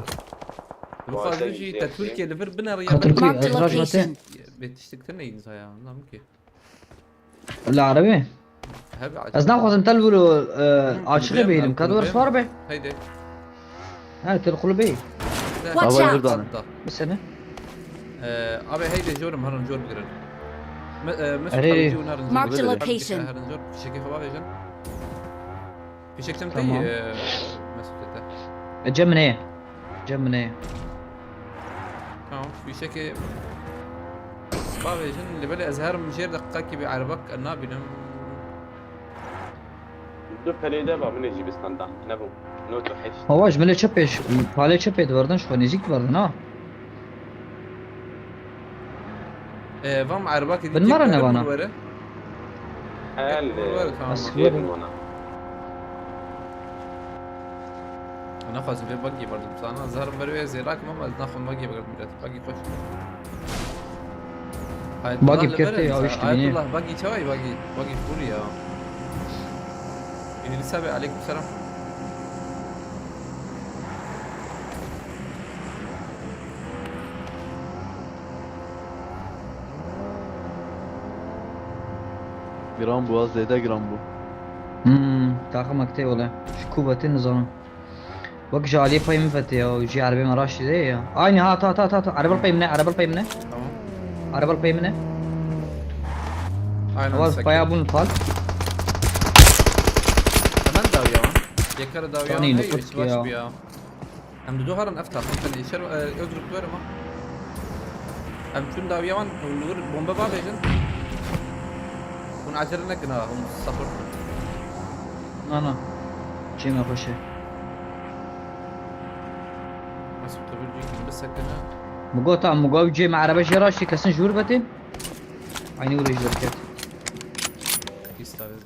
Bu fazla jî te Türkiye li vir biner ya. Katılkı Marked a rajmate. location. Betiştik te neyin zaya. Anlam ki. La arabi. Hebe Ez naxwazim tel viro açıqe beylim. Kador sar be. Haydi. Ha tel kulu bey. Watch out. Bir sene. Ee, abi heydi jorim herin jor bigirin. Me- e, Mesut Erê. abi jor herin jor. Marked a Bigirin. location. Herin jor. Fişekê xwe bavêjin. Fişek çem Tamam. tey e, Mesut ete. E, Cem ne? Cem ne? Tamam. Fişekê bavêjin. Li belê ez herim jêr deqekî bir erbak nabînim. Du pelê de ba min ê jî bi standan. Ne bû? Not û heşt. Hava ji milê çi pêş, palê çi pê diverdin, ji xwe nêzîk diverdin ha? Ee, vam erbakê Bin mara ne vana? Hel Were, tamam. As- jêbin wana. Naxwazim vê bagî berdim sana. Zarim ber wê zêrakim ama ez naxwazim bagî berdim millet. Bagî xweş. Bagî bi kefte ya, işte, niye? Ayetullah bagî çaway bagî. Bagî full ya. Yunus abi, aleyküm selam. Giran bû, az zêde giran bû. Hmm, taxim ek tê wele. Ji ku vetê nizanim. Wek ji aliyê pey min vetê ya, jî erebê me raştî de ya. Aynı ha, ta ta ta ta. Erebe pey min e, erebe pey min e. Tamam. Erebe pey min e. Aynen. Ewa paya bûn fal. Hemen dawiya wan. Yekara dawiya wan Tanî hey, nokut hiç baş ya. bir ya. Em dido herin ev tarafı. Sen işer, e, Özgür, ver ama. Em çün dawiya wan, li wir bombe bavêjin. Hûn acele nekin ha, hûn support. Na na. Cê me xweş e. Nasıl tabir cî bisekine. Min got, min got cê me erebe jê raştî kesin ji wir vetê. Aynı wir ji derket. Pis dawiya.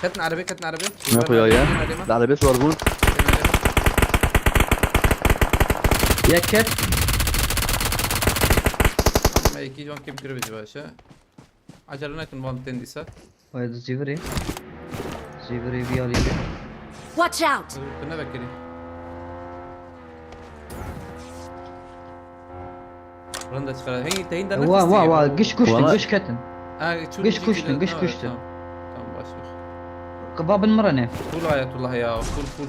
Ketin erebe, ketin erebe. Ne koyuyor ya? Darbesi var bunun. Yek ket. Ama iki can kim kırı bizi başa. Acele nekin, wan tên dîsa. Waya di zîvirê. Zîvirê vî alî. Watch out! Tu ne bekirî? Rında çıkar. Hey, teyin de Wa wa wa, giş kuştun, giş ketin. Ha, çû Giş cî kuştun, kilo- giş Ha, kuştun. Tamam, tamam, baş ver. Qıba bin mırane. Full Ayetullah ya, full full.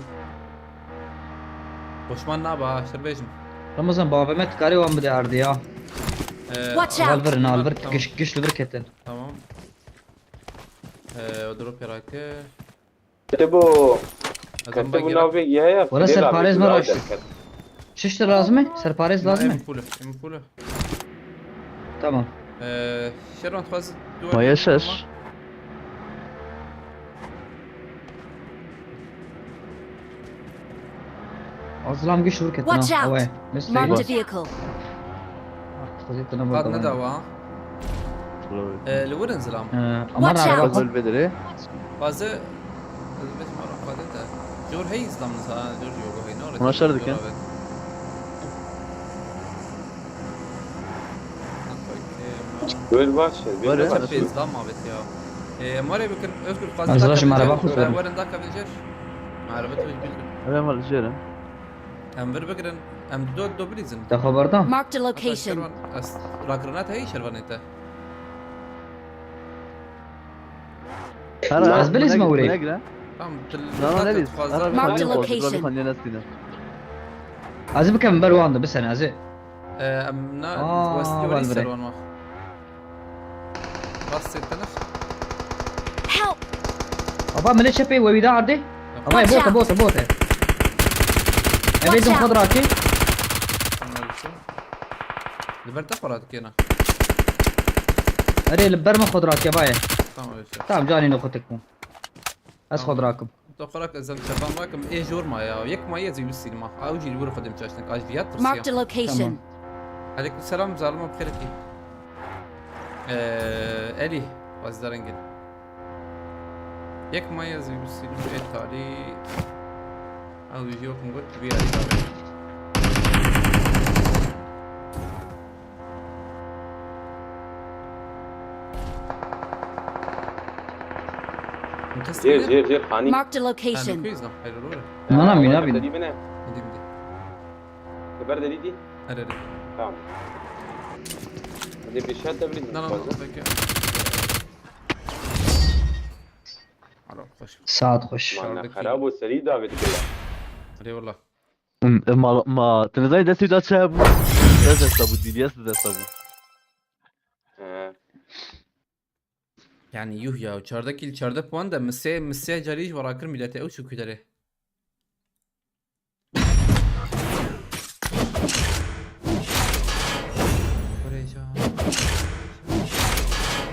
Koşman ne ba, aşır bejim. Ramazan, bavê me dikarê wan bide erdê ya. Ee, Watch out! Al vir, al vir, Tamam. giş, giş li vir ketin. Tamam. Ee, o drop yaraki. Te bu Adam kete bak bu yara. navê ya ya. Wala serparêz me raşt. Şiştir lazım mı? Serparêz lazım mı? Em full, em full. Tamam. Ee, Şervan faz. Maya şeş. Azlam giş vur ketin Watch ha. out! Away. Mesleği. Marked a vehicle. Xwezî tine Qat vur. Ne dawa. Ee, li wirin zilam. Ee, Aman Watch araba out. bak. Gol bediri. Bazı. Biz mara fade de. Jor hey izlam nisa, jor yogo hey ne Ona şer dikin. Böyle baş. Böyle. Bir de Nasıl? Pes izlam mabet ya. Ee, mare bikir, Özgür fazla. Az rajim araba xwe. Werin dakika vejer. Araba tu bildim. Öyle mi alacağım? Em vir bigirin. Em do do bilizin. Te xeber da? Marked a location. Rakırına te şervanete. Her Az biliz mi orayı? Tamam. No, no, ne biz? Fazla. Marked a location. Ez bikem ber wan de, bisene ez ê. Ee, em na Aa, westli wan weri bire. serwan ma. Rast ettiler. Help! Aba mine çepê we wî de ardê. Aba Watch bote out. bote bote. Eve Watch dum out. xwe dirakê. Li ber te xwe radikêne. Erê li ber min xwe dirakê bayê. Tamam öyle. Tamam canî ne xwe tek bû. Ez xwe dirakim. Doktora ez em şervan nakim, ê jor ma ya. Yek ma ye zî wî sînma. Ew jî li wir xwe dem çaşnik. Aj viyat Marked a tirsiya. location. Tamam. Aleyküm selam, zalima bi xêr kî. Ee, Elî, wazdarengin. Yek ma ye zî wî sînma ê talî. Ew jî wek min got, vî alî. Jêr, jêr, jêr, xanî. Marked a location. Quiz no, hayır olur. Nana, Ha, mîna wata bîne. Derî bine. Hadi hadi. Te ber derî dî? Hadi hadi. Tamam. Hadi bir şey de bilin. Nana, Fazla. peki. Alo, hoş. Saat xweş. Man ne Şardaki. xerab û serî davêt kira. Eyvallah. Ma, ma, tu nizanî destê da çi hebû? Dest desta bû, D B S desta bû. He. Yani yuh ya, çardeh kill, çardeh puan da misê, misê carî ji wara kir milletê ew çû kuderê.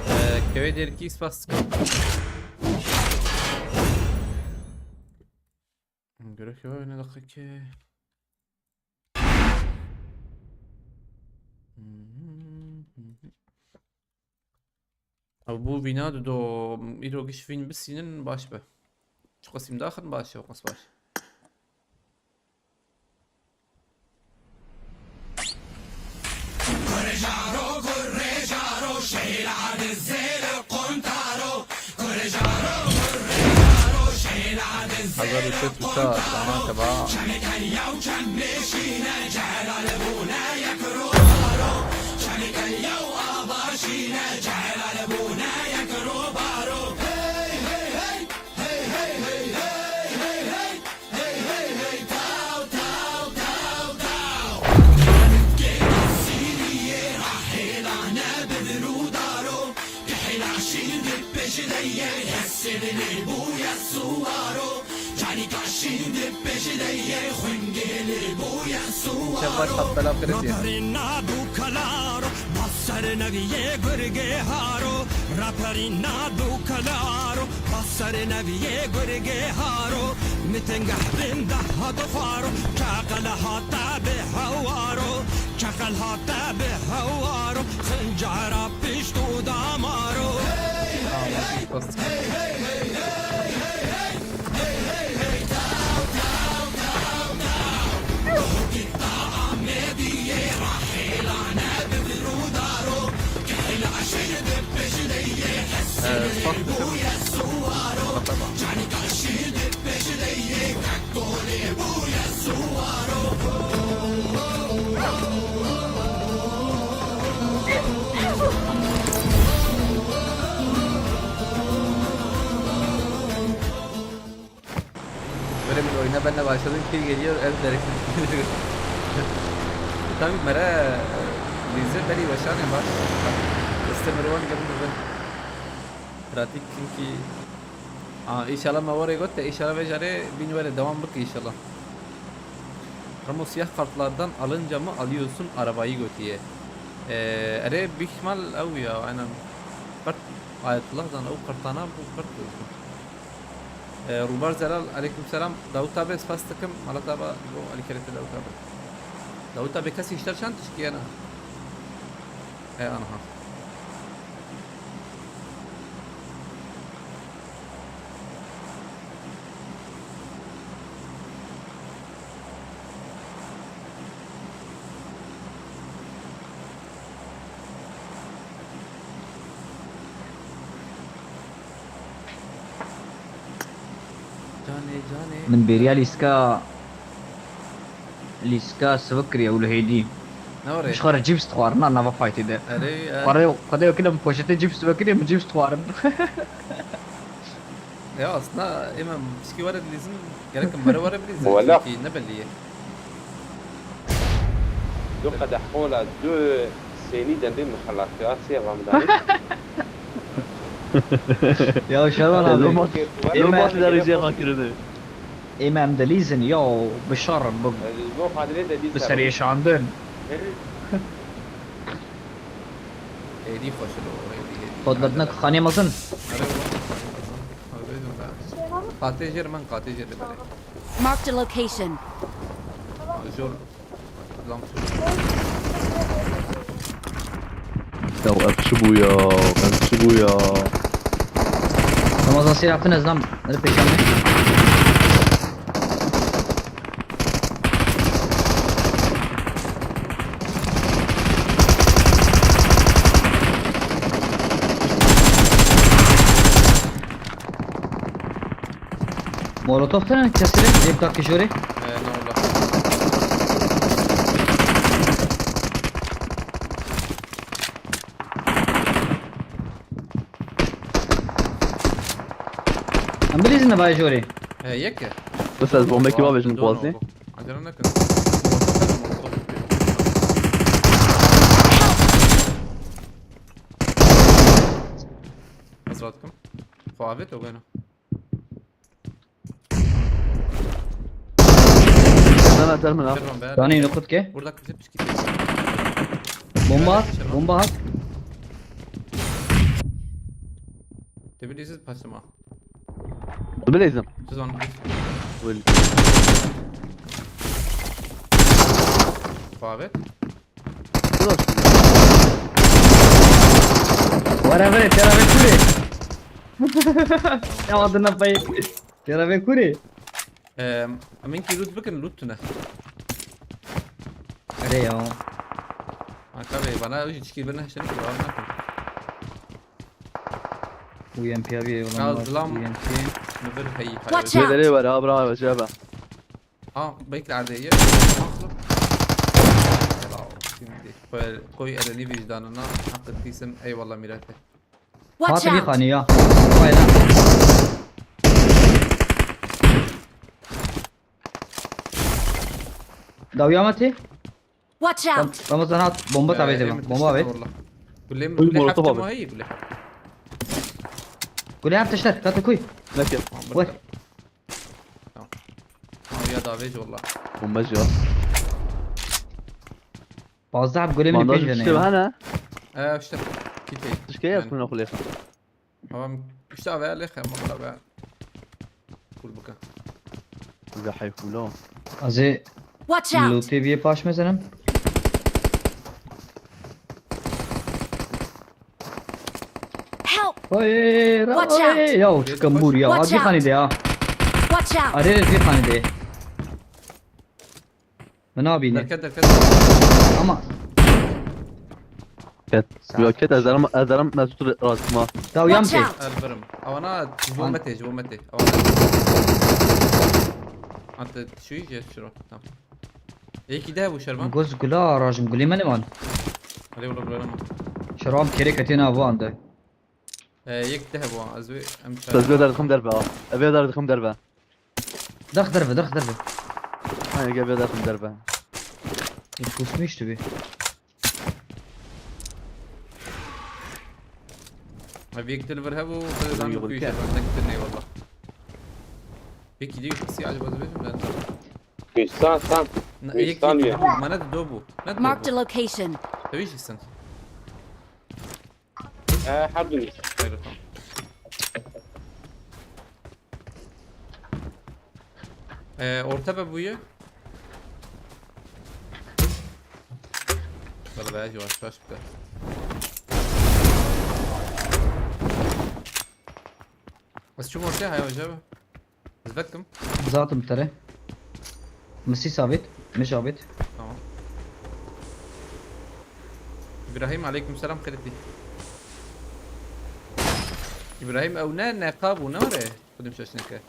Ee, kevê derkî spas dikim. Gerek yok, ne dakika ki. Ew bû vîna dido, îro giş vîn bisînin baş be. Çiqas îmdaxin baş e, çiqas baş. Hezar û şeş û çar, dana keba. Şevval Xabbela Kretiye. Böyle bir oyuna ben de başladım. Kill geliyor, el direktif. Tabii mera, e, bize beri başarın var. İstemiyorum, gelin de ben. Pratik çünkü. Aa, inşallah me were got de, inşallah ve jare bin were devam bık inşallah. Ramo siyah kartlardan alınca mı alıyorsun arabayı götüye? Ee, ere büyük ihtimal ew ya, aynen. Kart Ayetullah zan ew kartana bu kart gözüküyor. Ee, Rubar Zelal, aleykümselam. Davut abi, spas takım. Malat abi, bu Ali Kerete Davut abi. Davut abi, kes işler çan tişkiyena. E, anha. Canê, canê. Min bêriya lîska, lîska sivik kiriye û li hêdî. Ne were? Ji xwe re cîps dixwarina nava faytê de. Erê, e. Xwe re, xwe de wekî min poşetê cîps vekirî, min cîps dixwarin. Ya aslında ême pişkî were dilîzin, gerek mere were bilîzin. Wala. Çünkü ne belli ye. Du qedeh kola, du sênî dendê min xelatî, a sê Ramazanê. Ya Şervan abi. Loma, ême, loma derece fakirine. Ême em dilîzin ya bi şer, bi, bi serêşandin. Êdî xweş o, êdî, êdî, êdî. Xwe dirdine ku xanê mezin. Erê, xanê mezin. Qatê jêr min, qatê jêr de bere. Marked a location. Jor. Lam. Ya ev çi bû ya? Ev çi bû ya? Ramazan sê yaptın ez lan. Hadi pekala. Molotof tane kesire, ev takı jore. Ee, ne oldu? Em bilîzin ne vay jore. Ee, yek e. Bes ez bombekî bavêjim, dixwazî. Acele nekin. Ez rahat kim? Xwe avêt, ew bêne. Sana termin al. Tamam be. Danî nokut ke? Burada kimse pişki. Bomba at, bomba at. Te bilirsiz paşama. Bileydim. Siz onu bilirsiz. Böyle. Xwe avêt. Whatever, tera ve kure. Ya adına pay. Tera ve kure. Em, em inkî loot bikin, loot tune. Erê ya. Makabe, bana öyle çikir ben aşağı ki var mı? U M P abi, ya, ulan zilam. U M P. Li vir heyî Watch hayal. out! Vê derê were, ha, bravo, cevap. Ha, belki erdê ye. Şimdi koy, koy elini vicdanına, hakkı değilsin, eyvallah mirete. Watch Hate vî out! xanî ya. Vay lan. Dawiya me tê. Watch Ram- out! Ramazan hat. Bomba tavê tê. Bomba avê. Gulem Kuy gule molotof hafte abi. ma iyi gule. Gule her tişt. Kate kuy. Neke. Wer. Tamam. Tamam ya davêj valla. Bomba ya. Pazdeh gule min Bandaj pênc bir ne şey ya. Hene. Ee işte. Kite. Tişke yaz bunu kulê. Tamam. İşte abi lê xem valla be. Kul bıkın. Güzel hayfulon. Azê Watch out! lûtê vîyê paş mezenim. Help! Oy, ra- Watch out! oy, ya o çıkın bur ya. Watch Azî out! xanî de ya. Watch out! Arê vî xanî de. Min nabîne. Derket derket. Ama Ket. Yok ket, ezerim ezerim Mesut razıma. dawiya min Watch tê. out! Elbirim. Avana jibon mete, jibon mete. Avana. Hatta şu iyice şiro. Tamam. Eki de bu şerban. Goz gula rajim gulê me neman. Hadi valla böyle ama. Şeram kere ketiye na bu anda. Ee, yek de bu az bir em Ez vê derdim derve ha. Ez vê derdim derve. Dax derve, dax derve. Hani gel vê derdim derve. Kusmuş gibi. Abi yek de bir hebu, ben zaten Yok, bu işe gel. ben de gittim eyvallah. Peki diyor ki siyah acaba zıvı ben de. Güçsen sen. Ne Güçsen yek ya. bu, bana da do bu. Ne do Marked a bu? Location. Tabii ki sen. He, her türlü. Hayır tamam. Ee, orta ve buyu. Valla be yavaş yavaş bir de. Bas şu ortaya hay hoca be. Zıvaktım. Zaten tere. Misi sabit. Miş abit. Tamam. İbrahim aleyküm selam kredi. İbrahim ew ne ne kabu ne var ya? Kudim şaşneke.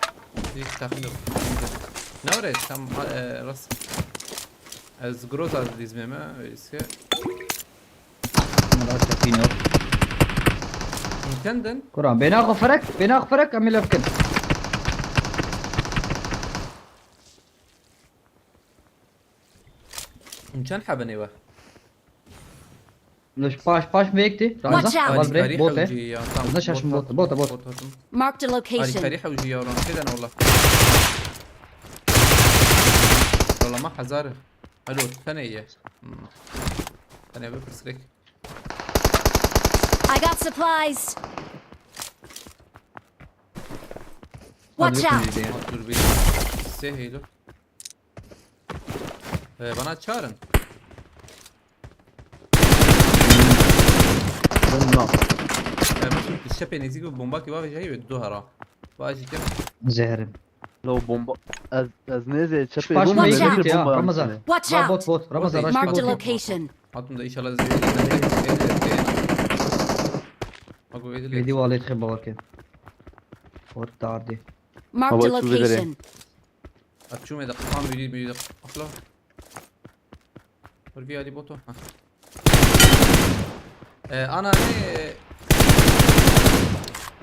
Hiç tahmin yok. Ne var ya tam e, rast. Ez groza dizmeme öyleyse. Mira çekîno. Intendin. Kuran bêna xwe ferek, bêna xwe ferek em ê levkin. Çend hebe nêwe? Leş paş paş meyekti. Watch out! Ramazan. Bal bre Alîkarî bot e. hewcî ya. Tamam, Ez neşaşim bot, bot, bot. Bot hatim. Marked a location. Alîkarî hewcî ya. Ramazan keden ola. Ola ma hezar. Alo, tene ye. Hmm. Tene bir pirsirek. I got supplies. Watch out! Dur bir. Seheylo. Ee, bana çağırın. Bomba. Ee, Mesut, şepê nêzîk bi bomba ki bavê jayî ve du hera. Vajî kim? Zehrim. Lo bomba. Ez ez nêzê çepê Baş bomba mı Watch out. yedin ya bomba Ramazan? yaptı. Watch Va out! bot bot Ramazan Okey. aşkı Marked a bot. Location. Hatun da inşallah zehir. Bak bu edil. Vedi valet xê bawarke. Orta ardi. Marked a Hava çubuğu verin. Location. Açume da qam yürü yürü. Afla. Dur bir hadi boto. Ha. Ee, ana ne?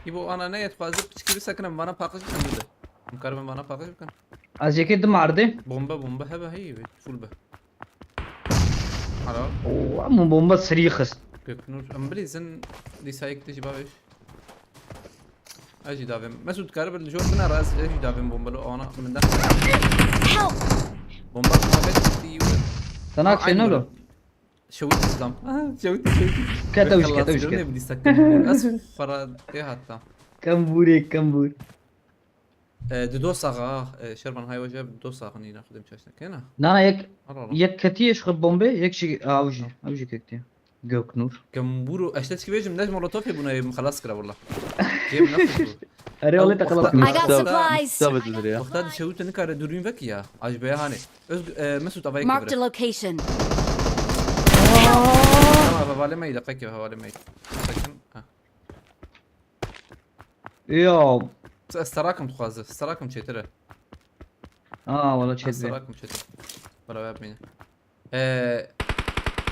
İbo ana ne yetmezdi? Piçki bir sakın bana pakıcı kan dedi. Mkarım bana pakıcı kan. Ez yekê dim ardi. Bomba bomba hebe hey be. Full be. Alo. Oo, ama bomba seri xist. Göknur. Em bilîzin dîsa yek tişî babiş. Ez jî davêm. Mesut kare bil jor bine raz ez jî davêm bombalı ana min de. Help! Bomba muhabbet diyor. Sana Aa, aksiyonu aynı lo. Şewit İslam. Aha, şewit şewit. Kete uç, kete uç, kete. Ne bilî sakın. Ez fara te hatta. Kambur e, kambur. Ee, di do sağa. Ee, Şervan hay hoca do sağa nîna xudim çeşne kena. Nana yek, Allah Allah. yek ketiye şu bombe, yek şey avcı, avcı kekti. Göknur. Kamburu. Eşte çiki bejim ne molotofê buna evim xelas kira valla. Cem nasıl bu? Arê Ew, olê te wexta- xelas I mı? got Mustafa- supplies. Mustafa Cizre ya. Wexta dişewit nikare durûn vekî ya. Aj be hani. Öz e, Mesut avay Marked a kevre. Location. Tamam, hevalê me deqe ke hevalê me. Sakın. Ha. Ya. Starakim dixwaze. Starakim çêtir e. Aa, wala çêtir e. Starakim çêtir. Beraber bine. Eee,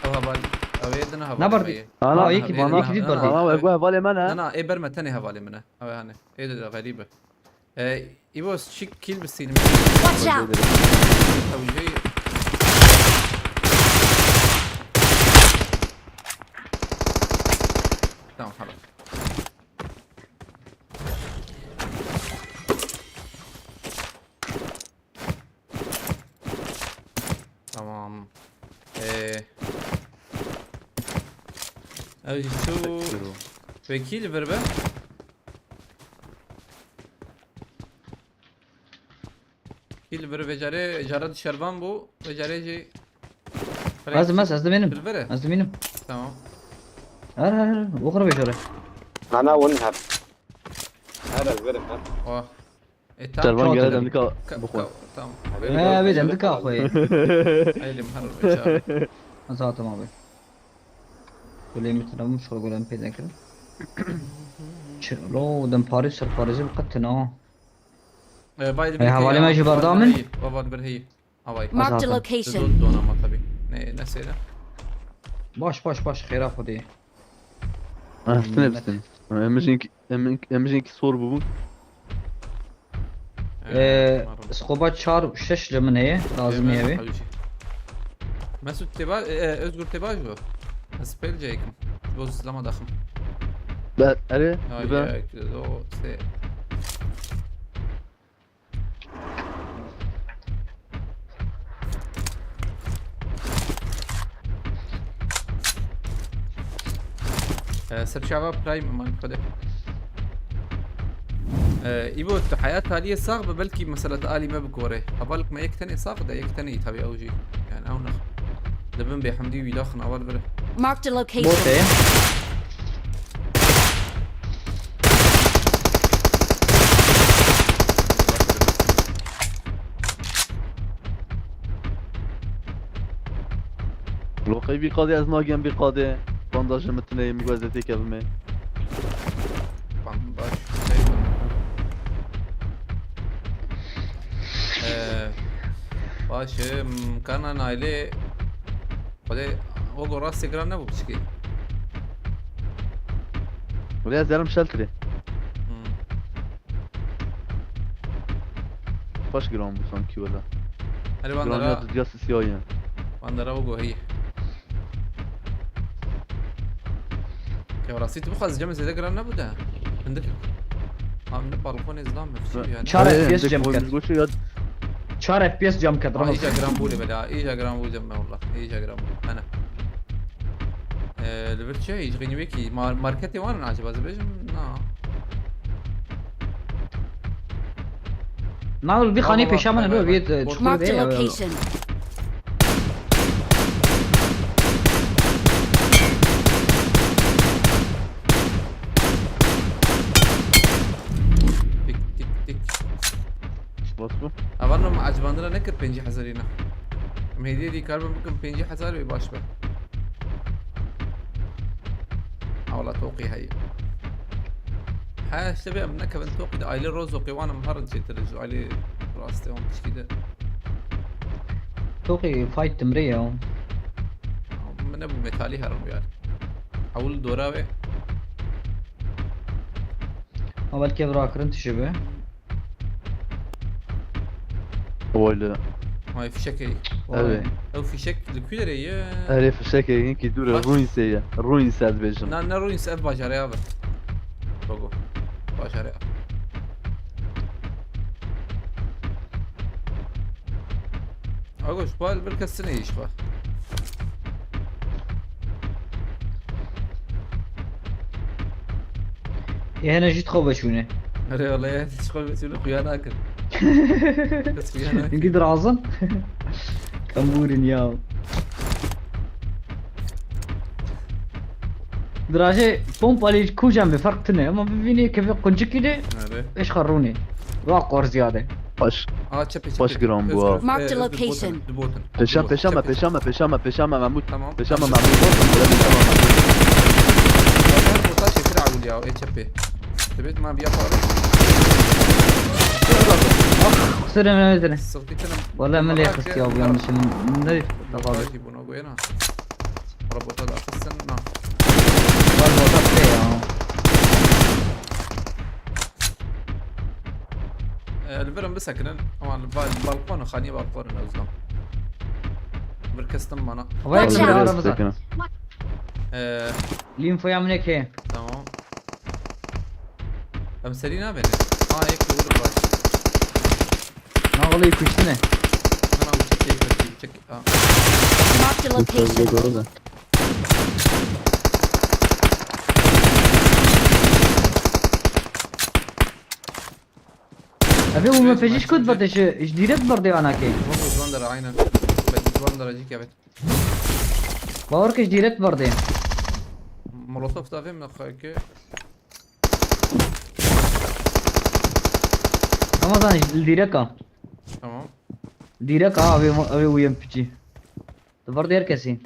ew heval, ew ê dine hevalê me ye. Ana, yekî bana, bana, bana, ew hevalê me ne. Na, na, ê ber me tenê hevalê min e. Ew hane. Ê de, de xerîb e. Eee, Îbo, çi kîl bistînim? Watch out! Ew jê. Tamam, helal. Tamam. Ee, ev jî çû. Wekî li vir be. Kî li vir vecarê, cara di şervan bû, vecarê jî. Ez, ez, ez dimînim. Li vir e. Ez dimînim. Tamam. Her, her, her. Oxir vecarê. Ana win her. Her ez verim her. Oh. E, tamam. Şervan gere dendika bixwe. Tamam. He, abi, dendika xwe. Elim her vecarê. Zaten abi. Gulê min tune bû, şo gulê min pêda kirin. Çi, lo, dem parê ser parêzê bi qet tune ha. E, bay, e, hevalê me jî berdam in. Heval bir heyî. Havay. Marked a location. Zor don ama tabii. Ne, ne seyre? Baş, baş, baş, xêra Xwedê. Ah, tine bistin. Em jî, em, em jî sor bûbûn. Ee, skoba çar şeş li min heye, lazim heye wê. Mesut têba, e, e, Özgür têba ji bo. Ez pêl ceykim. Bo zilama daxim. Be, erê, dibe. Ay, ay, do, se. Ee, serçava Prime man xwedê. Ee, Îbo, tu heya taliyê sax be, belkî mesela tu alî me bikore. Hevalek me yek tenê sax de, yek tenê tabii ew jî. Yani ew nax. Dibin bê hemdî wî daxin awal vire. Marked a location. Bote. Loqey vî qadê ez nagem vî qadê. Bandajê min tune ye, min got ez ê têkevimê. Bandaj. Ee, baş e, m, kana naylê. Xwedê, o go rastê giran nebû piçikê. Wê ez herim şeltirê. Hmm. Baş giran bû sanki wela. Herê van dera. Giraniya didya sisiya ye. Van dera o go heye. Ya rastî tu bixwazî cem zêde giran nebû de. Hindik. Hamle balkonê zilam me, çi yani. Çar F P S cem ket. Çar F P S cem ket. Aa, iyice giran bû lê bela. İyice giran bû cem me wallah. İyice giran bû. Hene. Ee, li vir çi heye? Ji xênî wê kî? Mar-, marketê wan in acaba? Ez bêjim, na. Na, vî xanî pêşa min e, vî, e, çukur. Marked a location. Tik, tik, tik. Bas bu. Avan me ecibandina nekir pêncî hezarî ne. Em hêdiyê dî karbin bikin pêncî hezar wê baş be. Ewla toqî heye. He, işte be, em nekevin toqî de aile roz oqê wan em herin çêtir ji aile rastê wan pişkî de. Toqî fight timrê ya. Min nebû metalî herin û yar. Ewil dora wê. Ma belkî ev rakirin tişî be. Oyle. Vay fişek ey. Vay. Evet. Ew fişek li ku derê ye? Erê fişek ey, hinkî dûr e, Ruinsê ye. Ruins ez dibêjim. Na, ne Ruins, ev bajarê abi. Bogo. Bajarê. Agoş, bal bir kesine iş var. Ê hene jî dixwe veçûne. Erê, wele ye, dixwe veçûne, xuya nakin. Kes xuya nakin. Hingî dirazin. Kembûrin ya. Dirajê pompalî ji kûjan bi ferq tune, ama bibînî kevê quncikî de. Erê. Eşqa rûnê. Wa qor ziyade. Baş. Aa, çepê, çepê. Baş giran bû, ha. Marked a location. Di botin. Peşa, peşa me, peşa me, peşa me, peşa me, Mahmut. Tamam. Peşa me, Mahmut. Botin, botin, tamam, Mahmut. Bota çekir awul ya, e çepê. Dibêt me biya pare. Xusirê me mezine. Sıktı canım. Wala min lê xistiya bû yanlışım. Ne Tabii. Jî bûna goyena. Wala bota da xistin na. Var bota pê ya. Ee, li vir em bisekinin. Ama li bal-, balkon, xanî balkon, Özlem. Bir kestim bana. Vay Watch be out. Ramazan. Ee, Linfoya min eke. Tamam. Em serî nabêne. Ha, yek li wir baş. Na olayı kuştine. Ana uçak şey kaçtı, uçak. Ha. Marked a location. Abi bu me pejîş kut bate ji ji dîret berdê anakê. Vamos, Wandera, aynen. Ben Wandera cik evet. Bawer ke ji dîret berdê. Molotov da vem na xayke. Ramazan ji dîreka. Tamam. Dîreka abi abi uyen piçî. Tu berdê her kesî.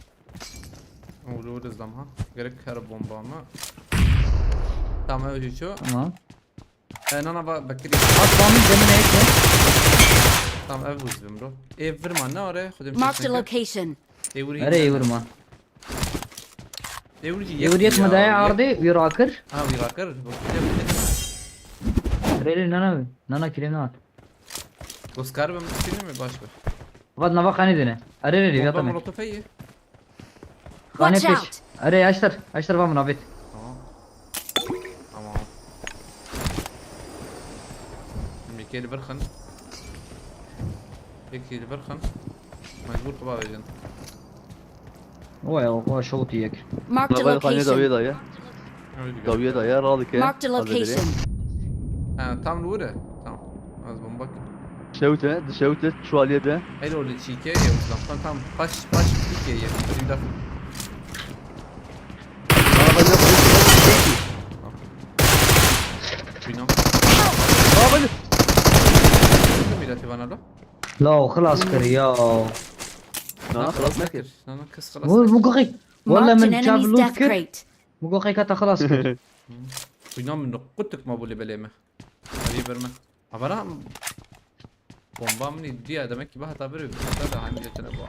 Ulu ulu zam ha. Gerek her bomba mı? Tamam, öyle şu. Tamam. E, nana ba bakri. At bamın zemine ekle. Tamam, ev buz bim bro. Ev vurma ne oraya? Khudim Marked a location. Ev vur. Ere iyi vurma. Ev vur. Ev vur yetme daya ardı bir akır. Ha, bir akır. Bak, bir de bu. Ere nana nana kirene at. Goskar ben bir şey mi başka? Vad nava khani dene. Ere ere Bomba yatame. Molotov iyi. Khani Watch peş. Out! Ere yaştır. Yaştır vam nabit. Tamam. Tamam. Şimdi keli bir khan. Keli bir khan. Mecbur kuba vereceksin. Oya oya şovti yek. Marked a Nabay xanê dawiyê location. daye. Öyle bir Dawiyê daye, radike. Marked a location. Ha, tam nure. Tamam. Az bomba. Şewte, dişewte, çuwaliyê de. Hayır, orada çiğke ya, ustam. Tamam, tamam. Baş, baş çiğke ya. Hadi bir dakika. Bilmem. Ne millet bana lo? La xılas kir ya. Na, xelas nekir. Nana kız Bu xelas. bu gık. Valla Marked an min çav enemy's lut death kir. Crate. Bu gık kata xılas kir. Bilmem min kutuk ma bu lebeleme. Hadi verme. Abara bomba mı diye demek ki bahata bir bir hata da hani geçene bu.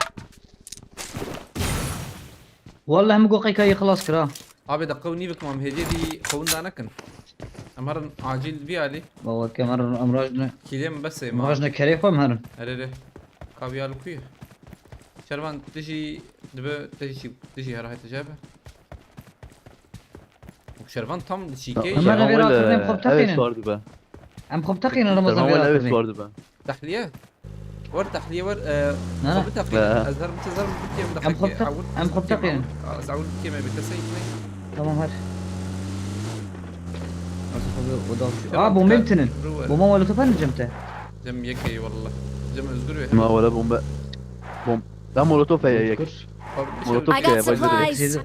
Valla min gık kayı xılas kir ha. Abi dakika nîvik mam hediye di qewin da nekin. Em herin acil vî alî. Baba kemer amrajne. Kîlê min bes ê ma. Amrajne kerê xwe herin. Erê rê. Ka vî alî ku ye? Şervan dijî dibe dijî dijî her hay tecebe. Şervan tam çîkê Hemen ya. eve rahat em xwe Evet, teqînin. Vardı be. Em xwe teqînin Ramazan Tamam, vê evet, rahat. Vardı be. Tahliye. War tahliye war. Ne? Xwe biteqînin. Ez herim çi zerim bikêm. Em xwe biteq- em xwe biteqînin. Ez awil bikêm, bi kesê gitmey. Tamam her. Nasıl Aa bombe bitinin. Bomba molotof ne cemte? Cem yekey wallah. Cem özgür ve. Ma wala bombe. Bom. Ben molotof heye yek. Molotof I got heye, bacı. Supplies. Sizi. Ha,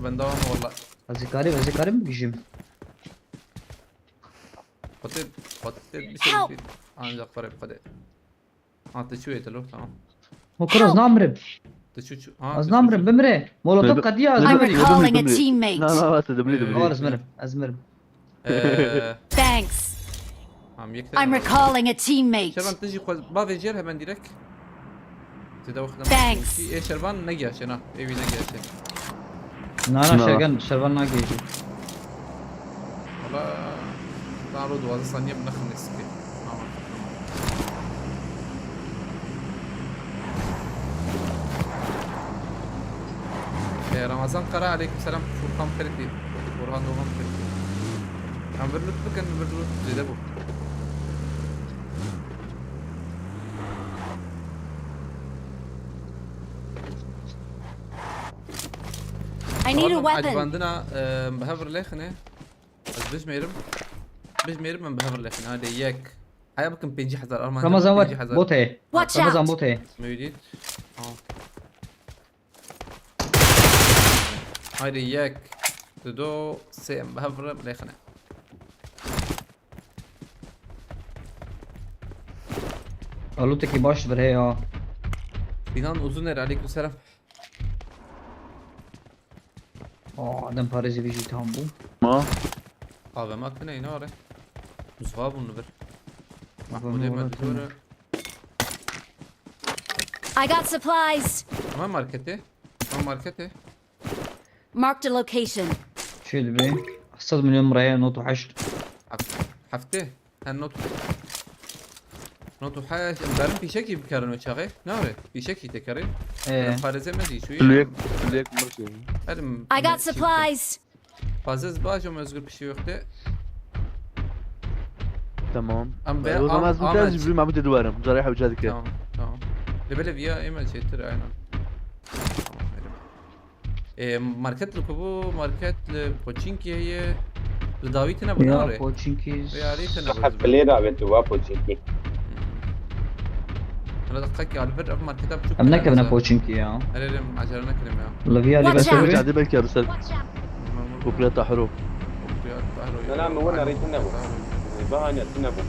ben devam wallah. Azikarim azikarim gücüm. Xwedê, xwedê bir şey Help! Bir. Ancak para bir xwedê. Ha, tu çû yê, tu lo, tamam. Hokir ez namrim. Tu çû çû. Ha, Ez tu namrim çû. Bimre. Molotof Bimre. qediya ez I'm bimrim. recalling a Bimre. teammate. Na na, warte, dibli dibli. Var ez mirim. Ez mirim. Ee, Thanks. Tamam, yekte. I'm recalling a teammate. Şervan tu jî xwe bavêjêr hemen direkt. Têde wextem. Thanks. Ê Şervan negiyaşe na. Ê wî negiyaşe. Nana şergan şervan nagêjî. Wala. Daha lo duwazdeh saniye mi nexin nêzikê. Tamam. Ee, Ramazan Kara, aleyküm selam. Furkan Ferit'i. Burhan Doğan Ferit'i. Em bir loot bikin, bir loot zêde bû. I need a Oğlum, weapon. Acibandina, e, bi hev lêxine. Ez bijmêrim. Bijmêrim em bi hev lêxine. Hadi yek. Haya bikin pêncî hezar, arman Ramazan pêncî var. hezar. Bot heye. Watch Ramazan out. Bot heye. Mevlid. Tamam. Haydi yek. Dudo, sê em bi hev lêxine. Alutekî baş vir heye ha. Sinan Uzuner, aleyküm selam. Aa, Adem parêzî vî jî tam bû. Ma. A V M tine yine var. Muzva bunu ver. Mahmudê me dikore. I got supplies. Ama markete. Ama markete. Marked a location. Şöyle bir. Sed milyon buraya, not heşt. Hef-, hefte. Her not. Not heşt. Em darin pîşekî bikarin o çaxê. Ne ore? Pîşekî tekerê. Ee. Em parêze me dî şu. Kuliyek, kuliyek mırkı. Elim. I got supplies. Fazez baş, ama Özgür bir şey yok de. Tamam. Am be, o zaman am, ez am, muhtaç bir Mahmut Eduarım. Zarayı hevca dike. Tamam, tamam. Lebele via ema çetir, aynen. Tamam, benim. E, market li ku bû, market li Poçinkî heye. Li dawî tine bû, ne Ya, ore? Poçinkî. Vê alî tine bû. Sahet bilê davet tu va Poçinkî. Hela deqekî, li vir ev marketa biçûk. Em nekevine Poçinkî ya. Erê, erê, em acele nekirim ya. Li vî alî Watch out! Cadê belkî ya ser. Kopriya Tahro. Kopriya Tahro. Na, na, min wina rê tune bû. Bahane tune bû.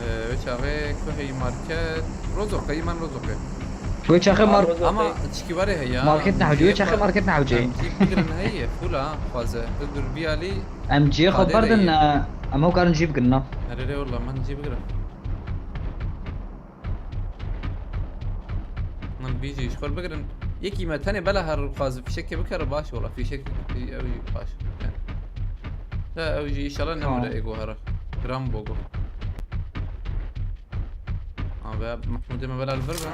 Ee, wê çaxê ku heyî market. Rozoqe, îman Rozoqe. Wê çaxê mar- Ama çikî were heye ya. Market nehewcî, wê çaxê market nehewcî. Em cî bigirin heye, fûl a, xwaze. Özgür vî alî. Em ciyê xwe berdin, e, em ew karin cî bigirin, na. Erê, erê, wela, min cî bigirin. Min bîjî ji xwe bigirin. Yekî me tenê bela her xwaze fîşekê bikere baş, wela fîşek ew jî baş. Yani. Ya ew jî inşallah nemire ego here. Gram bogo. Abi Mahmudê me bela li vir be.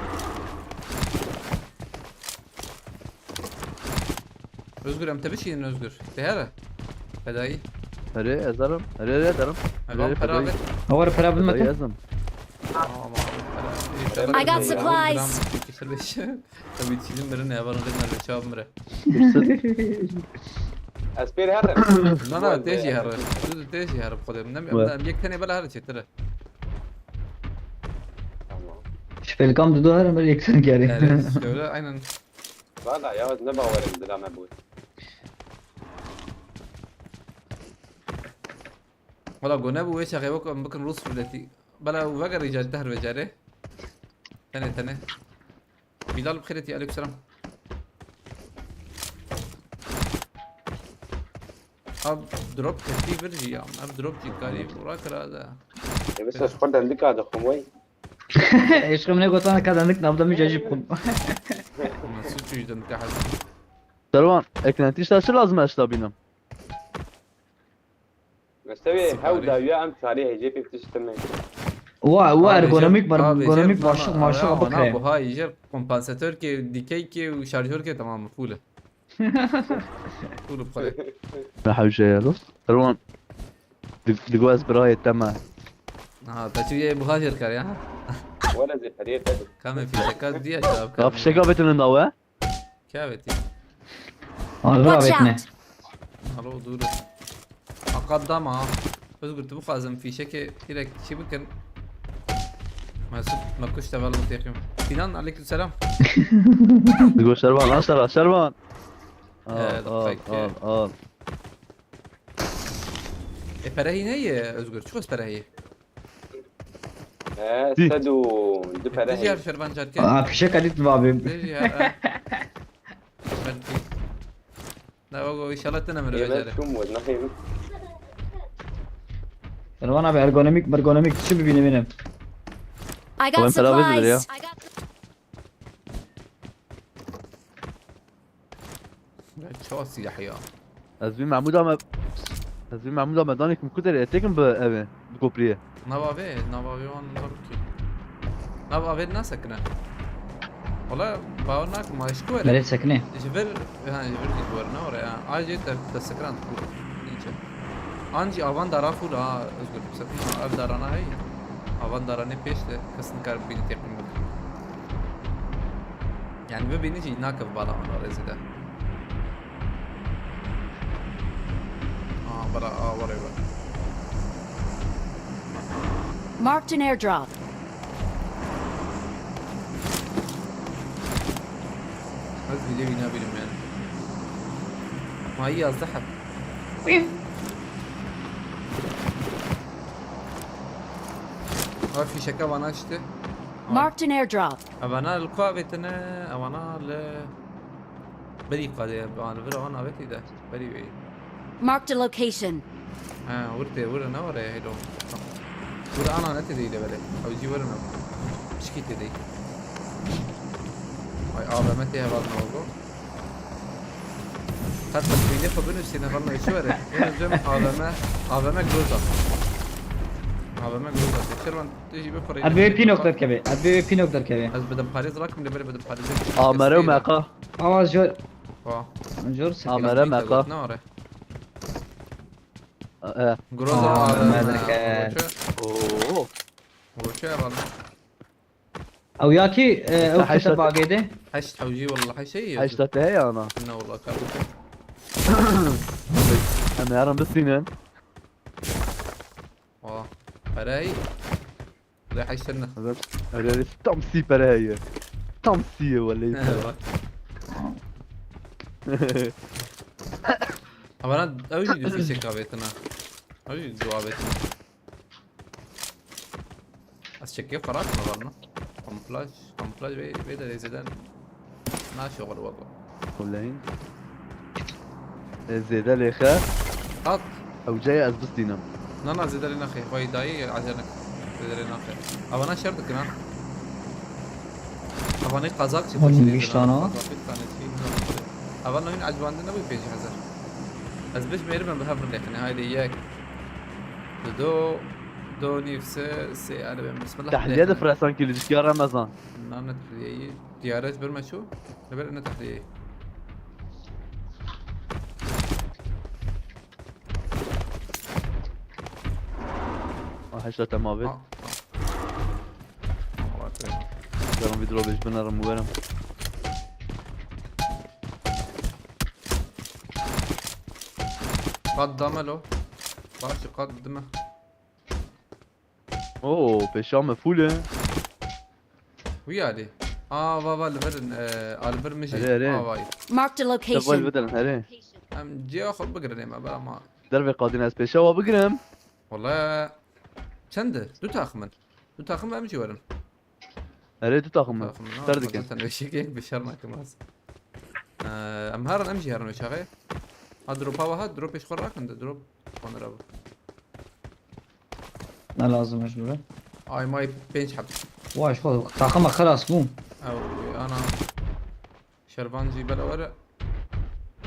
Özgür, em te bişînin Özgür. Te here? Fedayî. Erê, ez derim. Erê, erê, derim. Erê, erê, pera fedayî. Ew pera bilme te. Fedayî ez im. Tamam abi. I got supplies. Tabii çizim birin ya, bana dedim öyle çabuk mire. Ez pêr herim. Na, na, te jî here. Tu, tu te jî here, xwedê. Ne, ne, yek tenê bela here çêtir e. Tamam. Ji pelkan dido herim, yek tenê gerê. Evet, şöyle, aynen. Valla ya, ez ne bawerim dila me bû. Wala go nebû wê çaxê wek em bikin Rus rûletî. Bela û vegerî car dehr vecarê. Tenê tenê. Bilal bi xêretî, aleykum selam. Ab drop ketî vir jî ya. Ab drop jî karî bura kira da. E, mesela ji xwe dendika dixwim wey. Eşqim ne gotana ka dendik navda mi cacip xwim. Nasıl çocuk dendika hesap. Serwan, eklenti işte şu lazım eşla bînim. Mesela hew dawiya em çarê hêjê pê tiştime. Wa, wa ergonomik, ergonomik maşıq, maşıq bikre. Buha, hêjê kompansator ke, dikey ke û şarjör ke tamam, full. Full bikre. Ne hewşe ya dost. Erwan. Digo ez birayê te me. Ha, te çi ye buha jêr kar ya? Wala zê heriye te. Kame fişeka diye şab. Ya fişeka betinin dawe. Kavetî. Alo, Watch out! Alo, dûr. Aqad dama. Özgür, tu bixwazim fîşekê îrek çi bikin? Mesut, me kuş tevel bu teqim. Sinan, aleyküm selam. Digo Şervan, lan Şervan, Şervan. Al, al, al, al. E, pere hîne ye, Özgür, çiqas pere heye? He, sed û du pere heye. Dijî her şervan carke. Aa, fişek edit vabim. Dijî her, he. Belki. Ne bak, o inşallah tene mi? Evet, revecere. Şum var, ne yapayım? Erwan abi, ergonomik, ergonomik, çi bibînim benim. I got supplies. Ya, çawa silah ya? Ez vî Mahmûda me, ez vî Mahmûda me danê kim ku derê, têkim bi evê, bi kopriyê. Nava vê, nava vê wan nizam ki. Nava vê nasekine. Wala bawer nakim, ma eşku were. Nereye sekine? Ji vir, ha, ji vir jî were, ne were ya. Ay jê te, te sekran, ku, nîçe. An jî avan dara fûl ha, Özgür, sekina, ev darana hey. Avan daranê pêş de, kes nikare bibîne têqîn bike. Yani bibîne jî nakev bala wana rêzê de. Aa, bala, aa, were, were. Marked an airdrop. Ez bile wîna birim yani. Mayî yazdeh heb. Ha, fîşeke vana işte. Marked an airdrop. Evana li ku avêtine, evana li berî qadê, evana li vir, evana avêtî de, berî wê. Marked a location. Ha, wir tê, wir ne were helo. Wir ana ne tê de bele. Ew jî wir ne. Pişkî tê de. Ay, A V M tê heval ne oldu. Qet qet bînê xwe binusîne, heval ne çi were. Yine cem A V M, A V M Groza. A V M Groza. Şervan, tu jî bifirî. Ev pînok derkeve. Ev pînok derkeve. Ez bidim parêz rakim, lê bele bidim parêz. Amere û meqa. Ama jor. Wa. Jor se. Amere meqa. Ne were. E. Groza. Aa, A V M, Amerika. Roçe. Oo. Roçe var. Ew ya ki, e, ew Heşt kete bagê de. Heşt hewcî, walla heşt şey. Heşt te heye ana. Ne walla kardeşim. Em yaran bisînin. Aa. Parayı. Lê heşt ne? Evet. Öyle tam sî pere heye. Tam sî ye wele. Bak. Ama lan ew jî du fîsek avêtin ha. Ew jî du avêtin. Ez çekê xwe rakim varna. Kamuflaj, kamuflaj ve, ve de zêden. Na şoxil wego. Kuleyin. E, zêde lêxe. At. Ew cayê ez bistînim. Na, na, zêde lê naxê. Vay dayê, acer nek. Zêde lê naxê. Avana şer dikin ha. Avanê qazak çi Hon xweş lêzin giştana. Ha. Qazak bir tane çi. Avan oyun acibandin ne bu pêncî hezar. Ez biş mêri ben bi hev rindekine. Haydi yek. Dido. Do nîv se, se, yani ben bismillah. Tahliye de fresan ki lückiya Ramazan. Na, ne tahliyeyî? Diyare ji bir me çû? Li ber ne tahliyeyî? Ah, heşta te mavê. Ah, ah. Aman Tanrım. Canım bir drop hiç binerim, umarım. Qat dame lo. Baş qat dime. Oo, pêşa me full e. Wî alî. A, va, va, li vir, e, a, li vir min jî. Erê, erê. A, vay. Marked a location. Te vol bidirin, erê. Em ciya xwe bigirin ê me, bera ma. Dervê qadîn ez pêşa wa bigirim. Wala çend e? Du taxim in. Du taxim em jî werin. Erê, du taxim in. Taxim in, ha, ser dikin. Zaten eşek yek bi şer nakim az. E, em herin, em jî herin o çaxê. Ha, dropa wa hat, drop pêş xwe rakin de, drop. Konra bu. Ne lazım mecburen? Ay may pênc heb. Vay, şu taxıma xelas bû. Ew, ana. Şervan jî bela were.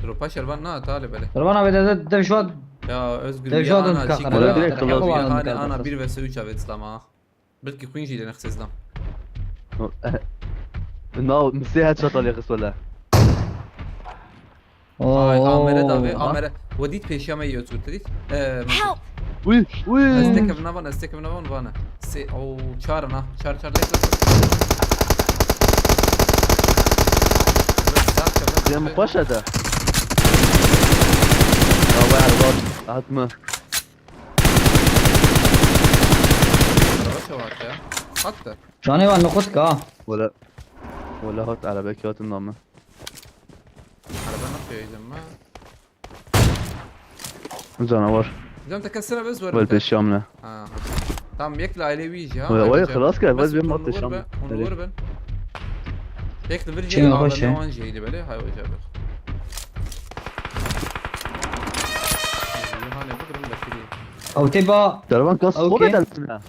Dropa şervan na, talê belê. Şervan abi de, de, de şu an. Ya Özgür, de şu an ana, dönüp çî kalkar. Kara. Direkt Direkt kılas. Hani ana bir ve üç abi İslam'a. Belki Queen jî lê nexse zlam. Na, misê headshot alê xist wele. Ay, Oo, amere davê, bak. Amere. We dît pêşiya me yê Özgür, te dît? Ee, Help! Uy, uy. Ez tekev navan, ez tekev navan vane. Se, o, çar na, çar, çar, lek, lek, lek. Cem paşa da. Ya, vay, araba hat mı? Araba çavat ya. Hatta. Canê wan nixweşik ha. Wala, wala hat araba kağıtın namı. Araba nasıl yaydım mı? Canavar. Cem, te kesine bez var. Wal pêşiya min e. Ha. Tamam, yek li ailê wî jî ha. Wala, wala, xelas kir, wala, bes bêm mat pêşiya min. Hûn wir bin. Yek li vir jî A V M wan jî heyli belê. Hay, o jî bir. Hane bigirin, beşirî. Ew tê ba. Dervan kas, okey. Xwe bedersin ha.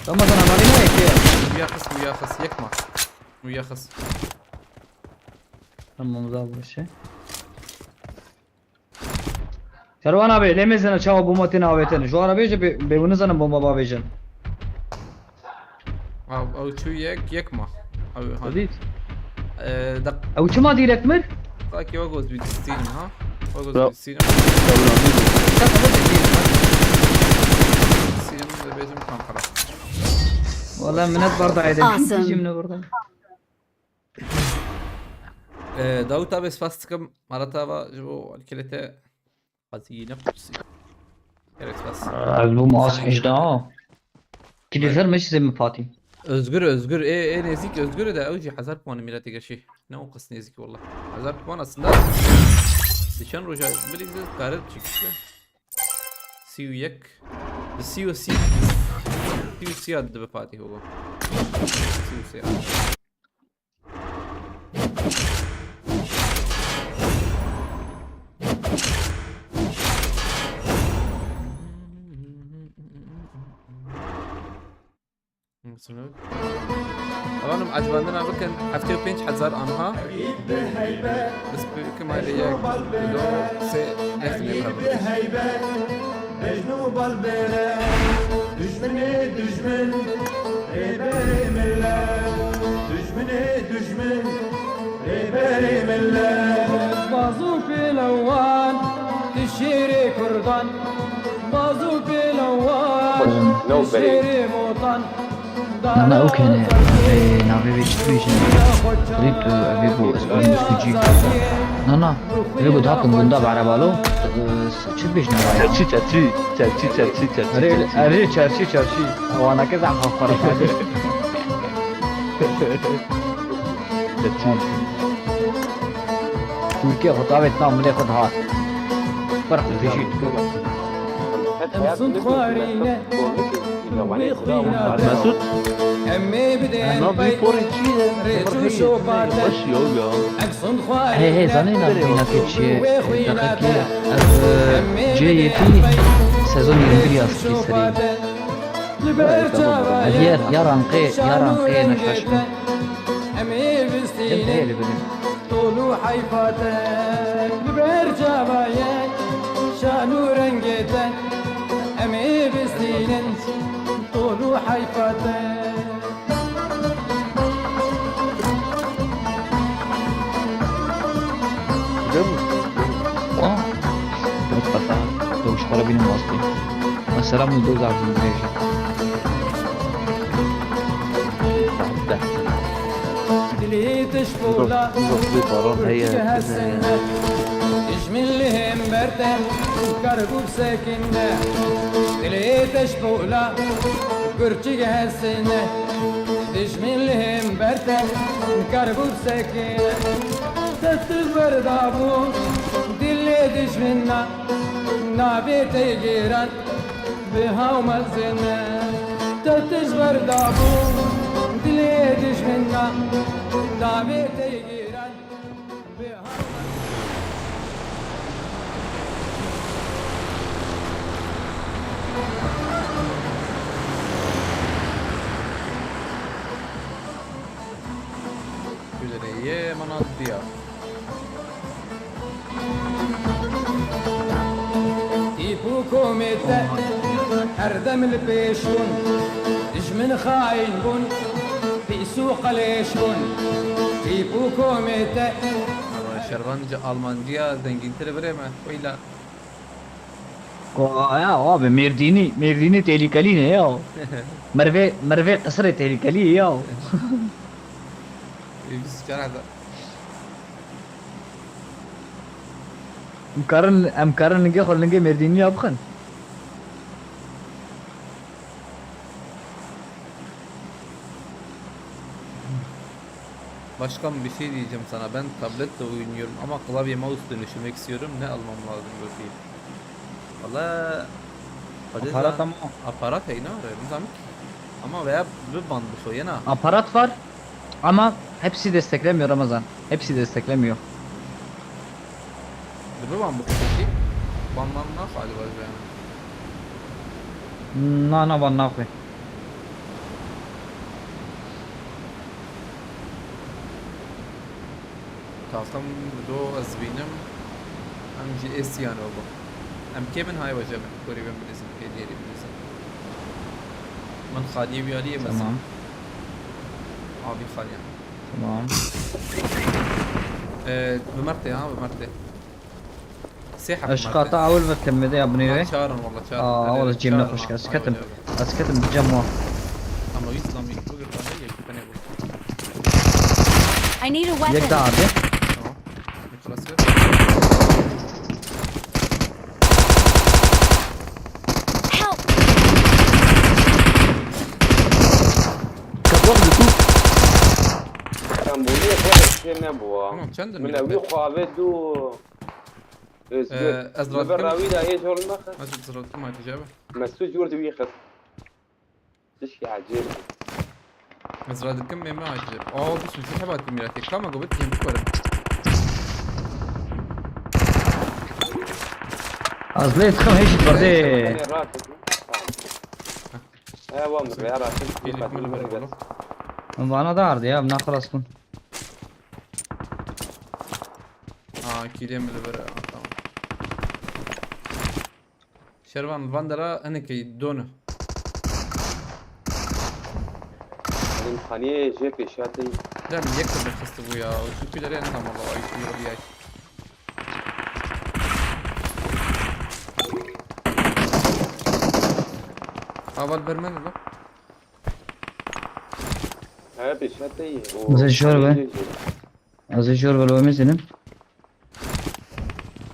Ramazan, amalî ne yekê? Uya xis, uya xis, yek ma. Uya xis. Tamam, daha bu şey. Şervan abi, lê mêzene çawa bomba têne avêtin. Ji wan re bêje bê, bê hûn nizanin bomba bavêjin. Ew, ew çû yek, yek ma. Ew, ha. Dît. Ee, da- Ew çima direkt mir? Belki o göz bir distînim ha. O göz bir distînim. Çaka da distînim ha. Distînim de bêjim tam xera. Wala minnet barda ede. Awesome. Jimne barda. Ee, Dawut abi, spas dikim. Maratava ji bo alkilete. Qazî ne qutsi. Gerek spas. Ez bûm as hejdeh ha. Kilîzer me çi zê min Fatî. Özgür, Özgür, ê, ê nêzîk Özgür de ew jî hezar puan miletê geşî. Ne o qas nêzîk wala. Hezar puan aslında. Di çend roja bilî de karir çekişte. Sî û yek. Di sî û sî. Sî û sî ad dibe Fatî Hogo. Sî û sî ad. Sınır. Efendim, ecbandina bikin, heftê û pênc hezar anha. Biz bir iki mayda yek, do, se, nefti ne kadar. Mecnû balbere, dijminê dijmin, rêberê millet, dijminê dijmin, rêberê millet. Baz û pêlewan, tu şêrê kurdan, baz û pêlewan, tu şêrê motan. Nana, ew kene, e, navê wê çi dibêjin? Rît, e, evê bû, ez wan dîs ku cî. Nana, evê ku dihatin gunda bi erebalo, e, çi dibêjin ew? Çerçî, çerçî, çerçî, çerçî, çerçî, erê, çerçî. Erê, çerçî, çerçî. Waneke zehf xwe xwe. Çerçî. Tirkiye xwe tavêt na milê xwe dihat. Ferq dibêjî. Em sun xwarîne. Mesut. Em ê bidên pey rêç û şopate. Em sun xwarîne. Hey, hey, zanî navê vînakê çi ye? Deqekê ev, e, cê yekî sezon yirmi bir yazkî serî. Li ber çavayê. Ev ya, ya ranqê, ya ranqê neşaş bû. Em ê bistînin. Em ê li birin. Tol û heyfa te li ber çava ye, şan û rengê te em ê bistînin. Tol û heyfa te. Aa, mutlaka. Rewş xwe re bînin wastî. Mesela min doza bû dirêj e. Dilê te ji pola gurçik hesine. Dijmin li hember te kar bû bisekine. Dilê te ji pola gurçik hesine. Dijmin li hember te kar bû bisekine. Dest ji ber dabû dilê dijmina navê te giran. Bi haw mezin e, te tij berdabû, dilê dijmin na, navê te giran. Bi haw mezin. Güzel, iyi, mana diya. Tîp û komê te her dem li pêş bûn, dijmin xayîn bûn, pîs û qelêş bûn. Tîp û komê te. Şervan ji Almanciya zengîntir e birê me, weyla. Ko-, ya, abi, Mêrdînî, Mêrdînî tehlikelî ne ya? Mervê, mervê qisirê tehlikelî ya. Ê, biz çar hezar. Em karin, em karin lingê xwe lingê Mêrdîniya bixin. Başkan, bir şey diyeceğim sana. Ben tabletle oynuyorum ama klavye mouse dönüştürmek istiyorum. Ne almam lazım, bakayım. Valla. Aparat ama. Aparat heyna, nizam ki. Ama veya bir band bir şey, yena. Aparat var. Ama hepsi desteklemiyor Ramazan. Hepsi desteklemiyor. Dibi ban bixwe pekî? Ban, ban naxwe acaba ji vê yanê? Na, na, ban naxwe. Tasam do ez bînim. Em jî êsî yan bû. Em kê bin hay wece bin. Kurî bin bilîzin. Kê dêrî bilîzin. Min xaliyê wî aliyê mezin. Tamam. Abî xaliyan. Tamam. Ee, bi mertê ha, bi mertê. Sê hep. Eş qata awil ve kemmede ya bunê ve. Çarin valla, çarin. Aa, valla cemle hoş gelsin. Ketim. Az ketim cem o. Ama İslam ilk bu bir tane yek, bir tane bu. I need a weapon. Yek daha abi. Tamam. Klasik. Help! Kapı oldu, dur. Sen bunu yapamazsın, ne bu ha? Tamam, çendin? Min ew xwe avê du. Özgür. Ee, ez Li ber radikî rawî de hêj hol mexe. Ez radikî ma tecrübe. Mesut yurdu wî xist. Tişkî ecêb. Ez radikim me me acil. Aa, düşün, şu hebat bir mirat. Kama gobet yem tukarım. Az lê tıkım hiç bardê. Seni rahat edin. Tamam. He, wan bi rêya rakin. Kîlek min li vir bolo. Min vana da ardê ya, min xilas bûn. Ha, kîlê min li vir, ha, tamam. Şervan, van dera hinekî done. Elim xaniyê jê pêşiya te yî. Dem yek de xistibû ya. Şu kîlere ne tamam, vallahi, ay, ay, ay. Aval bermen lo. He, pêşiya te yî. O Bize şor be. xaniyê jê jê. Ez ê jor belo mezînim.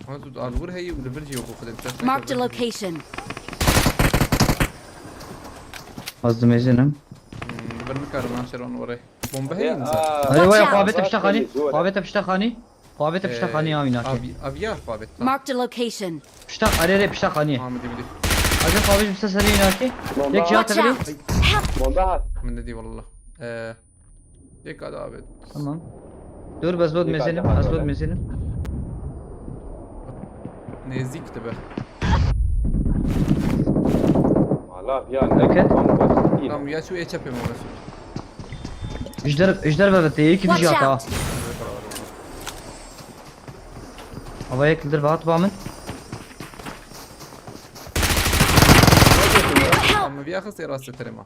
Ha, tu algur heyî û li vir jî wekî xwedê bi dest Marked a nekeve. Location. Ez dimezînim. Hmm, li vir nikarim ha, Şervan, were. Bombe heye insan. Aa. Hadi Watch vay, out. Xabete pişta xanî. Zor. Xabete pişta xanî. Xabete pişta Ee, xanî ya wî nakê. Abi, abi ya xabet. Marked a location. Pişta, erê, erê, pişta xanî. Ha, mi dî, mi dî. Hadi xabete pişta serî nakê. Bomba. Yek cihat Watch eveli. Out. Help! Bomba hat. Min nedî wallah. Ee, Yek ada abi. Tamam. Dur, ez dot Yek mezenim, ada ez dot abi. mezenim. Nêzîk dibe. Ala ya ne Okey. Tam basit değil. Tamam, ya şu E çepê mi Mesut? Ejder, ejder ve te, iki Watch kişi hata. out! Hava yek lidir vaat ba min. Help! Ama bir yakası rastı terima.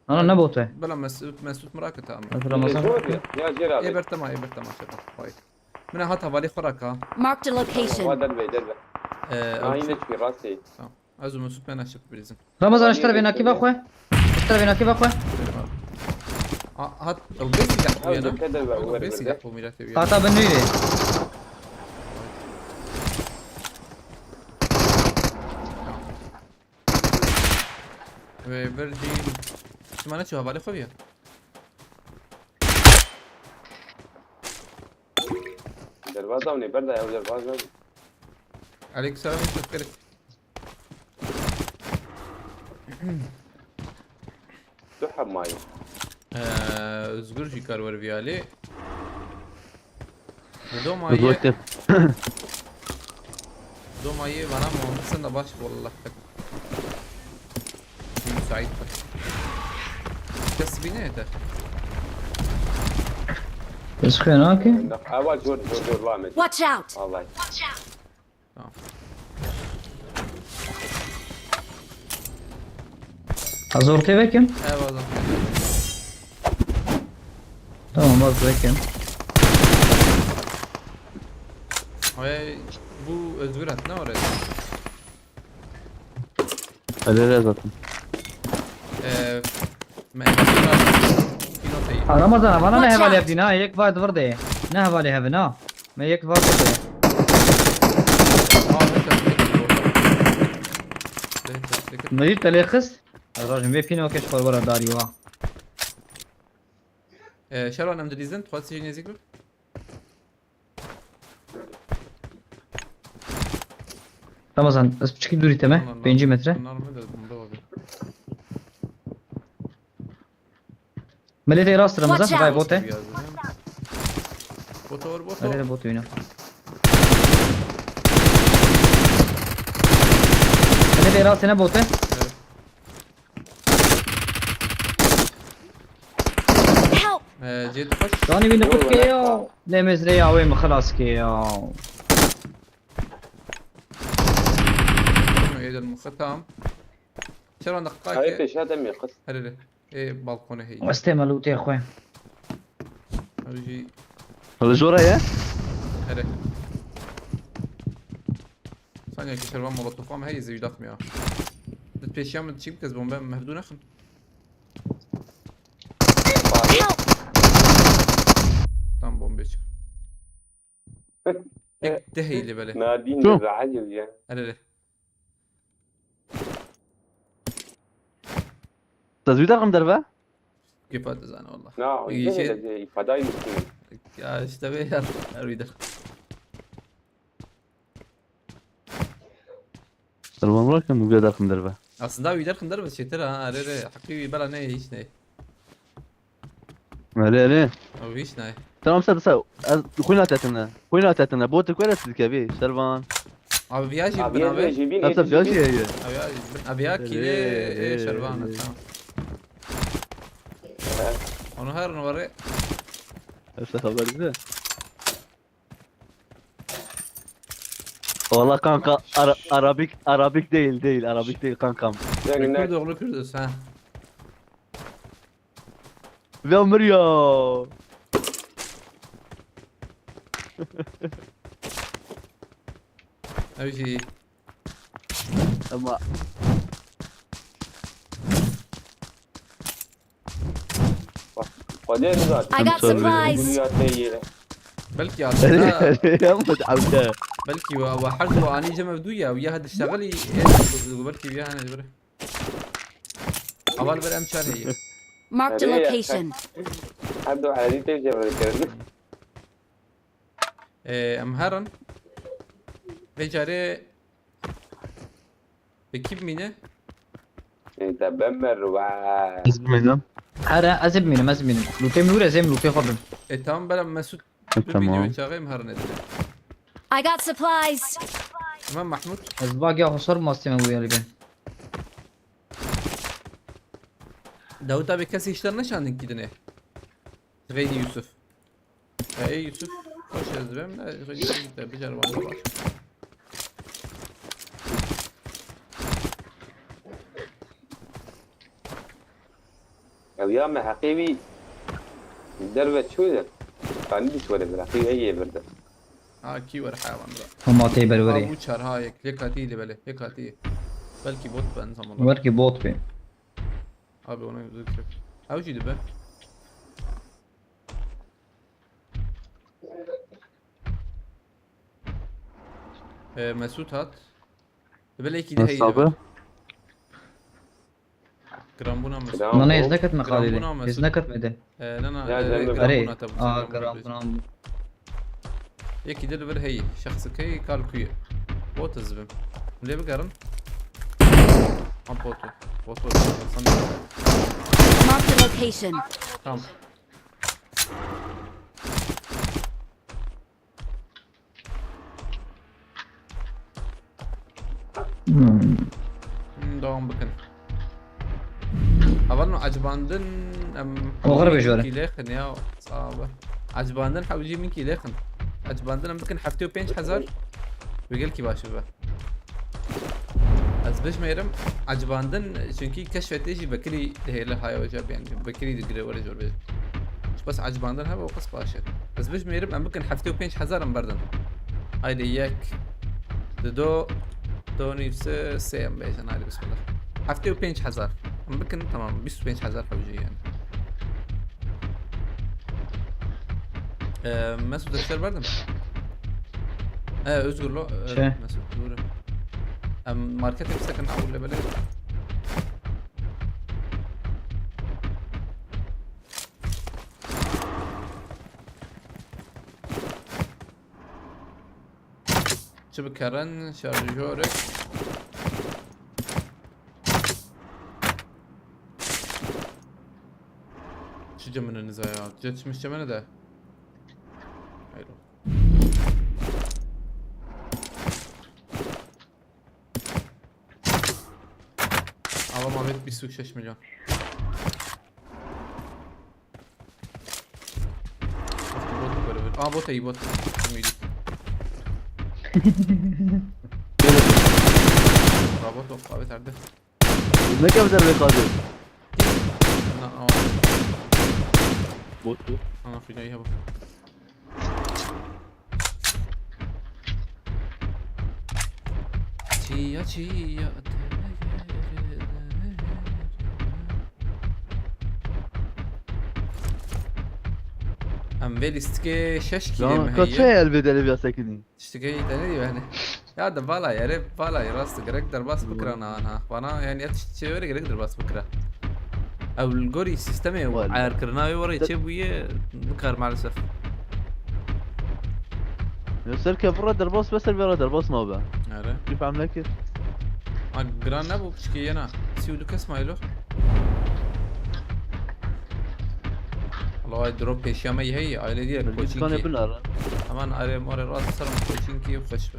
Ana, ne botu? Bela Mesut, Mesut Murak tamam. Mesut Ramazan. Zor ya. Ya Celal. Eber tamam, eber tamam, tamam. Vay. Mina hat havali xuraka. Marked a location. Wa derbe, derbe. Ee, Ha, yine çıkıyor, rastı. Tamam. Az Mesut ben aşıp bilirsin. Ramazan, işler ve nakî va xwe. İşler ve nakî va xwe. A, hat, o besi ya, Ha, ya, ne? Döke derbe, O ver, besi ver. ya, o millet evi ya. Hata ben neydi? Tamam. Ve bir cî. Simane çi havale xwe ya. Dervaza ne berda ya, dervaza. Aleyküm selam, hoş geldin. Tu hemmayî. Ee, Özgür jî kar wer viyalê. Doma ye. Doma ye, bana muhammedsen de baş wallah. Müsait bak. Kes bine yeter. Ez xwe nake. Ava zor, zor, zor, lamet. Watch out! Vallahi. Tamam. Az ortaya vekim. Eyvallah. Tamam, az vekim. Ay, bu Özgür at ne oraya? Öyle zaten. Ee, me-, Ramazan, bana ne hevalê hevdî, na? Yek var dur de. Ne hevalê hevin, ha? Me yek var dur de. Aa, headshot, headshot. Headshot, headshot. Me yî telê xist. Ez rajim vê pîno keş xwe were darî wa. Ee, Şervan em dilîzin, tu xwesî jî nêzîk bir. Ramazan, ez piçikî dûrî te me, Tamam, pêncî metre. Bunlar mı dedim, baba? Milletê rast Ramazan, Watch out! Vay bote. Biraz da, he? Botu var, botu. Milletê botu yine. Milletê rast yine bote. Evet. Help! Ee, Ceyda koş. Danî wî niqut ke ya. Lê mezrê ya wê mi xilas ke ya. Şunu yedim, tamam. Şervan dakika Hayır, ki. Peşa demiyor kız. Hadi, hadi. Ê balkonê heye. Ez tême lûtê xwe. Ew jî Li zora ye? Here. Saniye ki Şervan molotofa me heye zewî daxim ya. Di pêşiya min çî bikez bombe mevdû nexin. Help! Tam bombe çık. Ek de heyle bele. Nadîn Şu. De zehir ya. Hele hele. Te zû derxim derve? Gefa dizane wallah. Na, İyi şey. Şey. De ifadayı mı? Ya işte be ya. Her bir der. Dervan bırakın bu kadar derxim derve. Aslında bir derxim derve çetir ha. Are are. Hakkı bir bela ne hiç ne. Erê, erê. Ew hîç nayê. Tamam, ser, ser. Ez xwîna te tine. Xwîna te tine. Botik were tu dikevî, Şervan. Abi viya jî Abi bin abi. Jî bin Tamam, ser, viya jî heye. Abi ya, abi ya kîlê, Erê, e, Şervan, erê. Tamam. Onu her numara. Ese haber bize. Valla kanka, Ara- Arabik, Arabik değil, değil, Arabik değil kankam. Kürdü oğlu Kürdüz ha. Ve ömür ya. Öyle. Ama Xwedê nizat. I got supplies. Guliyateye. Belki aslında yapma amca. belki ve ve her bu ani cem evdu ya ya hadi iştagli belki bir hani böyle. Aval bir em çar heye. Marked a location. Her du erî tê cevre kirin. Ee, em herin. Ve care. Peki mine? Ê te bemer we. Biz bilmiyorum. Here ez ê bimînim, ez ê bimînim. Lûtê min wire, ez ê min lûtê xwe bim. E tamam, bela Mesut. E, tamam. Çağayım herin edin. I got supplies. Tamam Mahmut. Ez bagiya xwe sor mastê me wîya li be. Davut abi kes işler ne şandın ki dine? Gaydi Yusuf. Hey Yusuf. Hoş geldin. Ben de Gaydi Yusuf de bir canım var. Ew ya me heqê wî derve çû de. Kanî dît were bir heqê wî heye bir de. Ha ki var hayvan da. Hema tê Ha berwerê. bu çar ha yek. Yek hati ile böyle. Yek hati. Belki bot ben zaman. Belkî bot be. Abi ona gözüküyor. Ha ucuydu be. Ee, Mesut hat. Böyle iki de Nasıl abi? Grambuna Mesut. Tamam. Nane ez neketim Grambuna xalê de. Ez Mesut. Neketim ede. Ee, nana, Ya, ee, canım. Grambuna Erê. tabii. Aa, Grambuna gram tabii. gram. Yekî dil bir hey, şexsikey kal kuye. Bot ez bim. Lê bigerin. Ha botu. Botu. Sen Marked a location. Tamam. Hmm. Hmm, devam bikin. Aval no acibandin em Oxir be jore. Kilexin ya sabe. Acibandin hewcî min kilexin. Acibandin em bikin heftê û pênc hezar. Ve gelkî baş be. Ez bijmêrim acibandin çünkü keşfetê jî bekirî dihêle haya hoca yani bekirî digire were jor be. Bes acibandin hebe o qas baş e. Ez bijmêrim em bikin heftê û pênc hezar em berdin. Haydi yek. Dido. Do nîvse sê em bêjin haydi bismillah. Heftê û pênc hezar. Em bikin tamam bîst û pênc hezar hewce yani. Ee, Mesut deşter verdim. Ee, Özgür lo. Ee, Şey. Mesut doğru. Em market hepsi sakın avulle böyle. Çi bikerin şarjörek. Çi cemine niza ya? Geçmiş cemine de. Hayır. Ama Mehmet bir su şeş milyon. Bot böyle böyle. Aa bot iyi bot. Ümidi. Bravo top abi tardı. Ne kadar rekabet? Na aa. Bot bu. Ana fina iyi bak. Çiya çiya. Em vê lîstikê şeş kîlê Ya me kaç heye. el bedeli bir sekini. Tiştekî te ne diyor yani? Ya da vala yere vala rast gerek derbas bikira na ana. Bana yani ya tişt şey öyle gerek derbas bikira. Ew li gorî sistemê û Wala. ayarkirina wê were Ser- çêbûye nikar maalesef. Ya ser kevra derbas be ser vera derbas nabe. Nere? Bir hamle ki. Ha giran nebû piçkê yena. Sî û du kes maylo. Allah ay drop pêşiya me heye aile diye Bilgiskanê koçinkî. Binar. Aman arê morê rast serim koçinkî xweş be.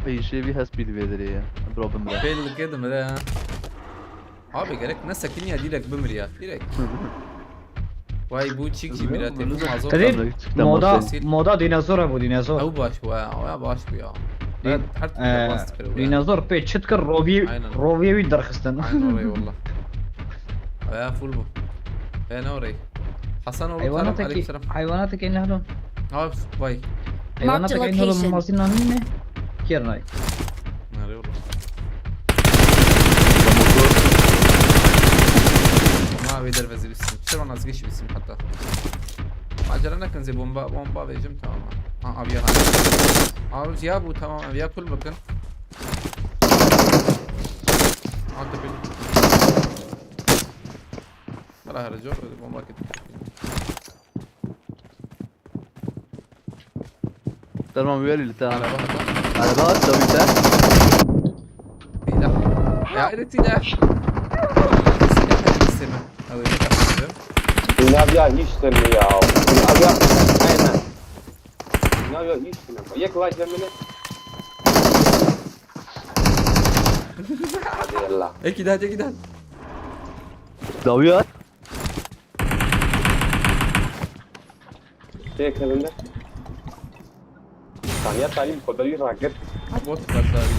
Peyşê vî hespî li vê derê ye. Bro bimre. Pêl dike dimire ha. Abi gerek ne sekiniya direkt bimiriya. Direkt. Vay bu çîk jî mîretê. Bu mazot. Tedê moda, moda dinozor bû, dinozor. Ew baş bû ha, ew baş bû ya. Ben her türlü e, bas dikir bû ya. Dinozor pê çi dikir roviyê, aynen, roviyê wî derxistin. Aynen orayı valla. Ew ya full bû. E ne orayı? Hasan oğlu Karam, aleyküm selam. Heywanateke ne halon? Ha vay. Heywanateke ne halon? Marked a location. Mazî nanîne. Kêr nay. Nereye vurdu? Ma vê dervezî bisim. Şiron az geç bisim hatta. Acele nekin zê bomba, bomba vereceğim tamam. Ha aviya ha. Abi ya bu tamam aviya pul bakın. Ha tepe. Hala harcı yok bomba git. Tamam, wê li te. Araba hata. Araba hata, wî te. Silah. Ya, evet, silah. Silah isteme. Alayım, tamam. Dünya bir hiç seni ya. Dünya bir, aynen. Dünya bir hiç seni. Yek like vermeli. Hadi yallah. Eki daha, eki daha. Dawiya. Tê kirinde. Saniya talî bi xwe berî ragirt. Bot berdarî.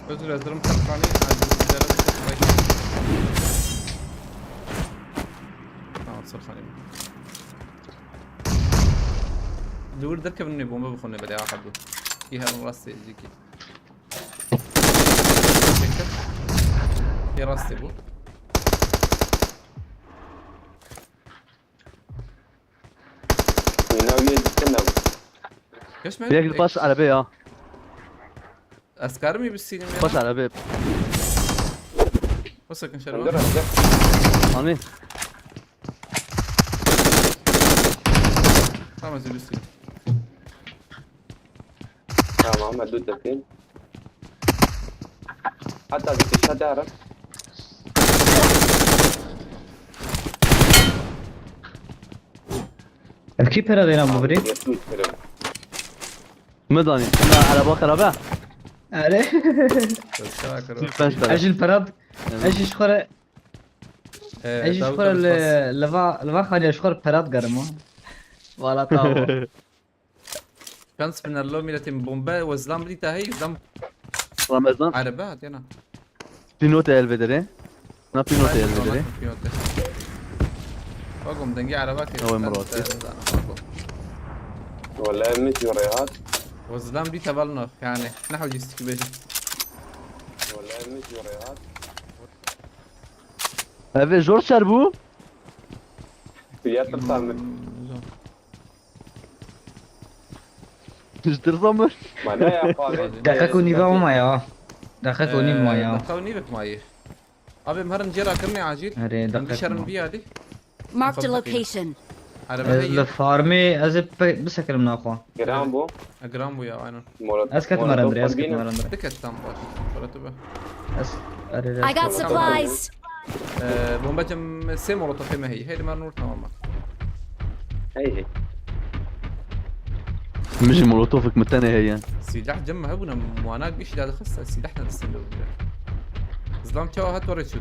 Özür dilerim, Serkan'ı. Tamam, Serkan'ı. Li wir derkevin nê bombe bixwine belê axa bû. Kî herin rastê êzîkî. Çektir. Kê rastê bû. Wîna wî yê dikin ne bû. Geç mi? Direkt li paş erebe ya. Ez karim wî bistînim ya. Paş erebe. Wisa kin şerba. Dur, dur. Anî. Tamam, ez bistînim. Tamam, me dû tekîn. Hatta bir kişi daha. Ev kî pera dêna bu birî? Yetim isterim. Min danî. Na ereba xerabe. Erê. Sî û penc pera. Ez jî li pera d-, ez jî ji xwe re, ez jî ji xwe re li, li va, li va xaniya ji xwe re pera digerim ha. Vala tawa. Şans binerlo milletin bombe ve zlam bidî tahê zlam. Ramazan. Erebe hat yana. Pînotê elvederê. Na pînotê elvederê. Pînotê. Bagom dengê ereba ke. Ew Murat. Wala min jî rêhat. Ve zlam bidî tevalno yani. Ne hewcî stikî bêjim. Wala min jî rêhat. Ev ê jor ser bû. Ya tirsa min. Ji tirsa min. Mana ya xwe. Deqek û nîve ma ya. Deqek û nîv ma ya. Deqek û nîvek ma ye. Abi em herin cêra kirine acil. Erê, deqek ma. Şerin biyadî. Marked a location. Araba heye. Li farmê ez ê pe-, bisekirim naxwe. Giran bû. E, giran bû ya, aynen. Ez ketim erendire, ez ketim erendire. Diket tam baş. Para tu be. Ez, erê, I got supplies. Ee, bomba cem sê molotofê me heye. Heydi mer nur tamam bak. Hey hey. Min jî molotofik min tenê heye. Sîlah cem me hebûne, muanak bir şey daha dixist, sîlah ne distinde bû. Zlam çawa hat oraya çû.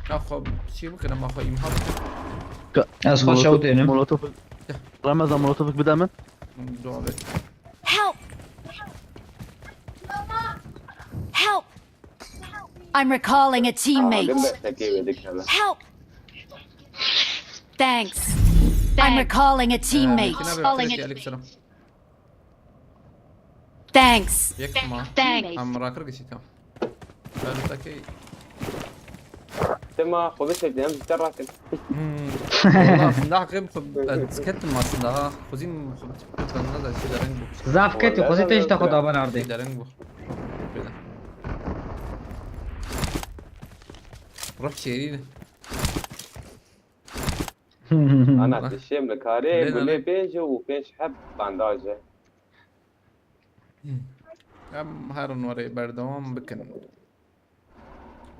Ya xwe şey bikir, ama xwe imha bikir. Ez xwe şew tênim. Molotofik. Ramazan molotofik bide min. Dua be. Help! Help! I'm recalling a teammate. Help! Thanks. I'm recalling a teammate. Aleykümselam. Thanks. Yek ma. Thanks. Em rakir geçî tam. Ben takey. Tema xwe bisekî, em ji te rakin. Hmm. Valla aslında hakim xwe, ez ketim aslında ha. Xwezîm xwe biçim, ben ne de şey dereng bu. Zaf ketim, xwezî te işte xwe daban ardê. Dereng bu. Böyle. Ruh şehrî. Ana dişêm li karê gulê pênc û pênc heb bandaj e. Em herin werê berdewam bikin.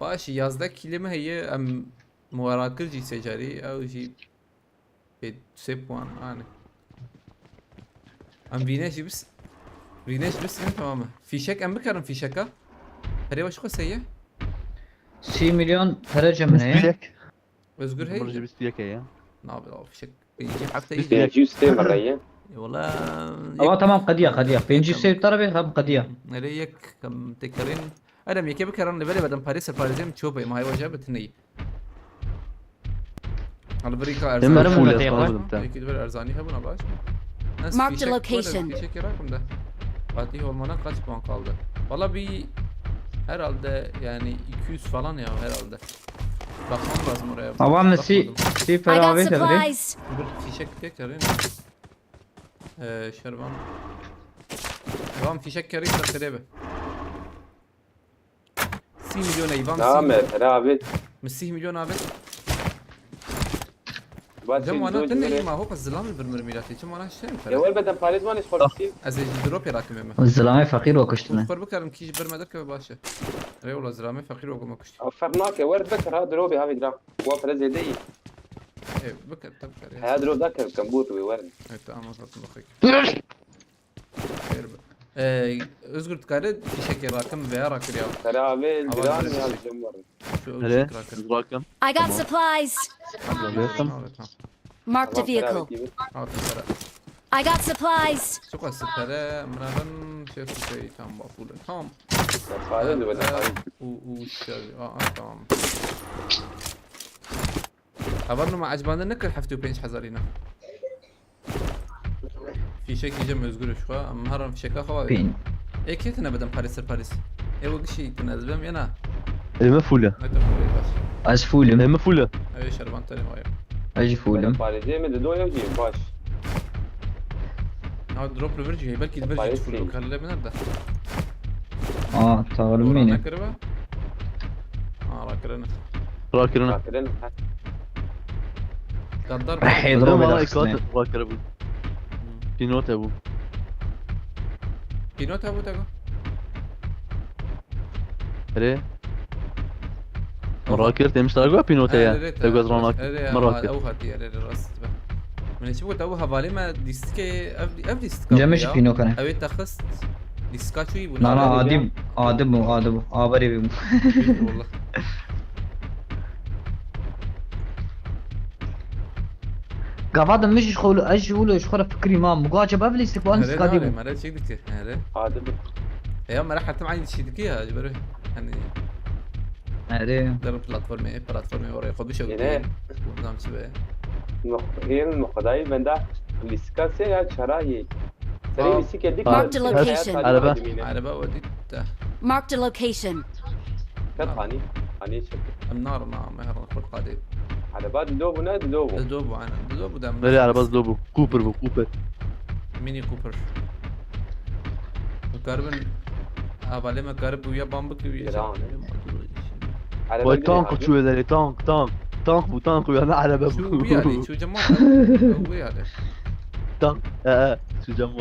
Baş, yazdeh kîlê me heye, em muwarakir jî secarî, ew jî pê sê puan, anî. Em vîne jî bis-, vîne jî bisînin, tamam e. Fîşek em bikarin fîşeka. Perê we ji xwe seye? Sî milyon pere cem heye. Fîşek. Özgür hey. Min jî bîst û yek heye. Nabe la fişek. Pêncî hefteyî. Pêncî û sê min re ye. E, wala. Ama tamam, qediya, qediya. Pêncî û sê tara be, hem qediya. Nereye yek, kam tekerin. Erem yeke bikaran levelê bedim parê ser parêzê min ço pey. Mahay waje bitineyî. Hal birî ka erzan. Hemen full. Yekî diber erzanî hebûna baş. Mark the location. Fişek rakim de. Fatih olmana kaç puan kaldı? Valla bir herhalde yani iki yüz falan ya herhalde. Bakmam lazım oraya. Avan nasıl? Bakmadım. Sî I got ferahê tevri. Supplies. Bir fişek tek yarayın. Ee, Şervan. Şervan fişek yarayın da sere be. Sî milyon eyvan. Tamam, sî milyon. Abi. Mi sî milyon abi. Cem wana tine ma hoka zilamî bir mir mîratê. Cem wana şey mi? Ya wer beden parêz wan iş xortî. Ez ê ji drop yê rakimê me. Zilamê feqîr we kuştine. Xor bikarim kî ji bir me derkeve baş e. Rê wala zilamê feqîr we goma kuştî. Ferq nake, wer bikir ha drop yê havê dira. Wa pere zêde yî. Ev bikir, tabii kar ya. Ha drop da kir, kam bût wê werin. Evet, tamam, zaten bakayım. Xêr be. Ee, Özgür, dikare fişekê rakim veya rakir ya. Kare abi, avan diran ya, fişek. Cem var. Şu hele, fişek rakim. Rakim. I got supplies. Tamam. Rakim. Tamam, tamam. Marked a vehicle. Tamam, kare abi, gibi. Al, kare. I got supplies. Çok az süpere, mıradan şey, şey, tamam, bak, full. Tamam. Ya, fare de böyle, ee, fare. U, u, şey, aa, tamam. Hevalno me ecbandin nekir heftê û pênc hezarî ne. Fîşekî Cem Özgür ji xwe, em herin fîşeka xwe. Pîn. Ê kê tine bidim parê ser parêz? Ê we gişî tine ez bim yena? Ê me full e. Ne te full e, baş. Ez full im. Ê me full e. Ê şervan tenê waye. Ez jî full im. Parêzê me dido ya jî baş. Ya drop li vir jî heye, belkî li vir jî full e. Parêz kelle bi nerede? Aa, tawlim mîne. Nekiribe? Aa, rakirine. Rakirine. Rakirine. Gaddar. Hey, drop bana ikat rakiribû. Pînote bû. Pînote bû te got? Erê. Min rakir, tê min ji te re got pînote ye. Te got ranak. Erê, min rakir. Ew hatiye, erê, erê, rast be. Min ê çi got, ew hevalê me lîstikê, ev, ev lîstika bû ya. Cem jî pînokane. Ew ê te xist. Lîstika çûyî bû. Na, na, adî, adî bû, adî bû. Aberê bû. Wallah. Gava de min jî xwe, ez jî wilo ji xwe re fikirî ma, min got, acaba ev lîstik bu, an lîstika dî bû. Mere çêk dike, here. Adil. Ya mere hetim aynı şey dike ya, ji ber hani. Here. Derin platformê, platformê oraya xwe bişewitî. Yine. Bundan çi be? Yok, yeni muqadayı bende lîstika se ya çarayı. Serê lîstikê dik. Marked a location. Araba. Araba we dît te. Marked a location. Ket hanî? Hanî çek. Em narin, me herin xurt qadê. Araba dido bû ne, dido bû? Dido bû, aynen. Dido bû dem. Belê araba dido bû. Cooper bû, Cooper. Mini Cooper. Dikaribin hevalê me karib bû ya ban bikî ya. Vay, tank uçuyor ileri, tank, tank. Tank bu, tank bu, yani araba bu. Şu bir yani, şu cema. Bu yani. Tank, e, e, şu cema.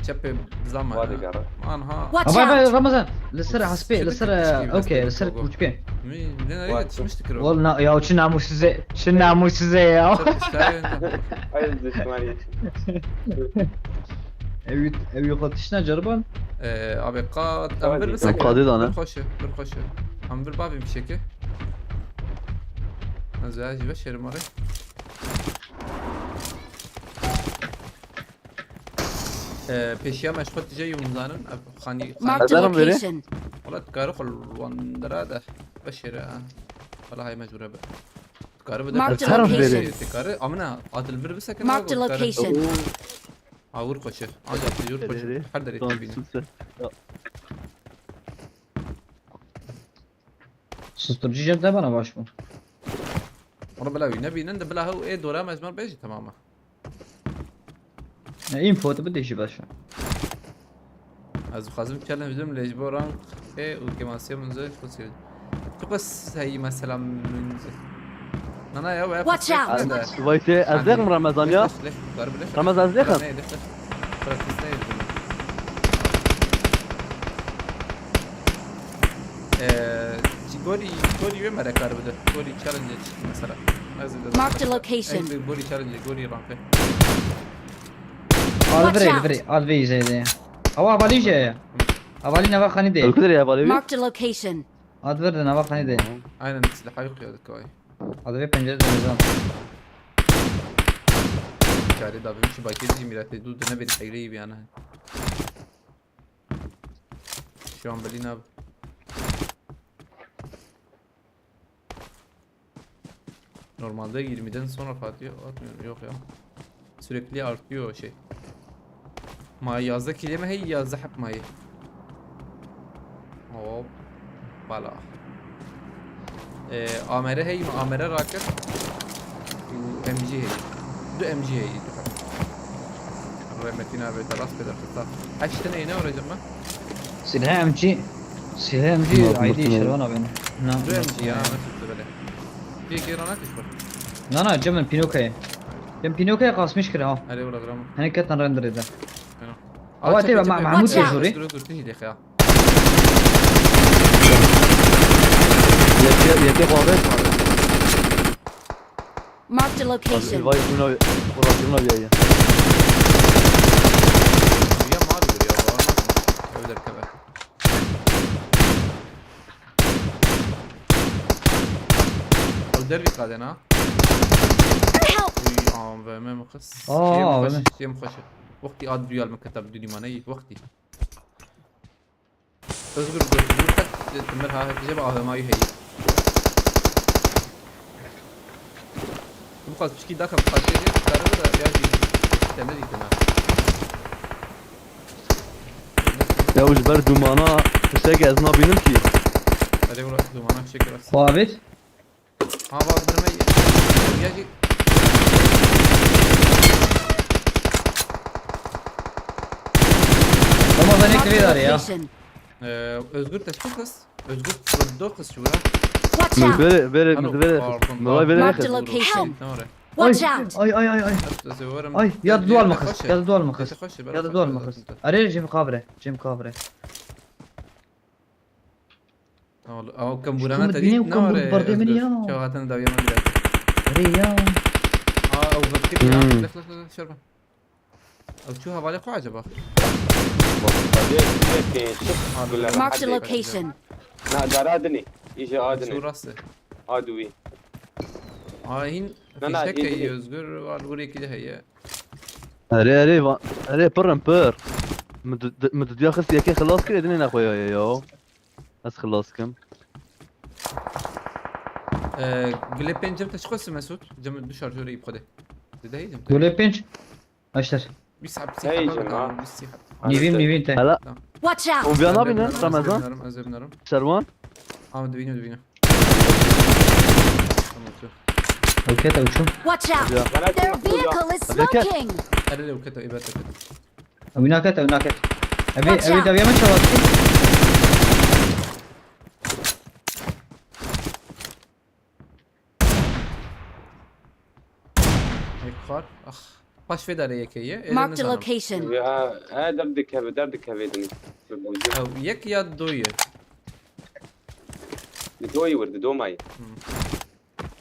Çepê zama. Anha. Watch out! Ramazan, li ser hespê, li ser, okey, li ser kûçkê. Ne nereye yetişmiştik? Wal na, ya çi namusize, çi namusize ya. Ev, ev xwe tiştine ceriban. Abi qat, em bir bisekine. Qadê dane. Bir xoşe, bir xoşe. Em bir babim fişeki. Ez ya jive şerim arı. Ee, pêşiya me ji xwe tije yûn zanin, ev xanî, xanî. Marked a location. Wala dikare xwe li wan dira de beşêre, ha. Wala hay mecbure be. Dikare bide. Marked a location. Dikare, amina, adil bir bisekine. Marked a location. Awir xweşe. Ancak yurt xweşe. Her derê tebîne. Susturucu cem de bana baş mı? Onu bila wî nebînin de bila hew ê dora me ji me re bêjî, tamam e. Ne info tu bidê jî baş e. Ez dixwazim challenge bidim lê ji bo rank ê û kêmasiya min zêde xwesî. Tu bes heyî mesela min zê. Na, na, ya, ya, watch out! Vay te, ez dêxim Ramazan ya. Ramazan, ez dêxim. Practice neyê. Ee, Gorî, Gorî wê me re kar bide. Gorî challenge mesela. Ez de Marked a location. Ez de Gorî challenge, Gorî rampe. Al Watch vire, out. vire, al vire izleydi. Hava havali je. Havali nava khani de. Ew kudrê hevalê wî? Marked a location. Ad verde nava khani de. Aynen silahı yok ya dikkat. Ad ve pencere de nizam. Kare da bir şey bakayım, millet de dur ne bir tegle gibi yani. Şu an Berlin abi. Normalde yirmiden sonra Fatih atmıyor. Yok ya. Sürekli artıyor o şey. Ma yazda kileme hey yazda hep mayı. Hop. Bala. Ee, A M R hey, A M R rakir. M G hey. Du M G hey. Rahmetli abi telas peder kısa. Kaç tane ne olacak mı? Silahı M G. Silahı M G Yok, I D yok. Şervan abi. Na. Du M G ya, nasıl böyle? Bir kere ona kış var. Na na, cem Pinokay. Cem Pinokay kasmış kira ha. Hadi vura drama. Hani ketan render eder. Ama te ma Mahmut Watch out. Zuri. Özgür, Özgür, ne hilek ya? Yeke, yeke bağlı. Marked a location. Vay buna, burası buna bir yayın. Ya mavi duruyor, bağırmaz mı? Öyle kebe. O derbi kadena. Help! Uy, A V M mi kız? Aa, Yem A V M. Xoş, yem xoş. Wextî ad duyal min keta bi dûnî maneyî, wextî. Özgür Özgür tek timir ha, hep jebe A V M'yî heyî. Bu kadar piçkî daka parçaya gel, karı da ya bir tane değil mi? Ya ji ber dumana tiştek ez nabînim ki. Hadi vura, dumana fişek biraz. Xwavit. Ha, bak, birime ya ki. Ramazan ek Marked a vê darê ya. location. Ee, Özgür teşkil kız. Özgür do kız şu bura. Watch out! Bere, bere, Alo, bere. pardon, Bere, bere. Marked a Bere. location. Ne var? Watch out! Ay ay ay ay. Severim. Ay ya dual makas. Ya dual makas. Ya dual makas. Arê cem kabre. Cem kabre. Ew kem Şu burana me te dîne dît û ne kem were berdê min Özgür? ya. Çawa hatine dawiya min bile. Arê ya. Aa, ew vekir ya. Hmm. Lek lek lek şerbe. Ew çû hevalê xwe acaba? Hadi, sürekli şık. Abi, Güle Marked a hadi. Location. Na, dara dini. İyice adini. Çû rastê. Adui. Aa, hîn Na, na, fişek iyi, heye iyi. Özgür, var gurê kî de heye. Erê, erê, va-, erê, pir in, pir. Min du-, du-, min dudiya xist yekê xilas kir, êdinê nexweyaye ya. Ez xilas kim. Ee, Gulê pênc cem te çi xwest Mesut? Cem du şarjörê ip xwedê. Dide heydim. Gulê pênc. Aşter. Bir sap Hey, sap Cem, ha. Bir sap. Nîvîn nîvîn te. Hele, Watch out. hûn viya Ez nabînin, dibînim, ez Ramazan? dibînim, ez dibînim. Şerwan? Ama dibînim, dibînim. Tamam, çû. Ew ket ew çû. Watch out! Ya. Their vehicle is smoking! Hele, le, uket, evet, evet. Ew naket ew naket. Ev Watch ev out. dawiya min çawa dikir. Ey, xwar. Ah. Paş vê darê yekê ye. Êlê Marked a nizanim. Location. Ya, he, derdikeve, derdikeve dini. Bi bûzû. Ew yek ya do ye. Di doyî wir, di do mayî.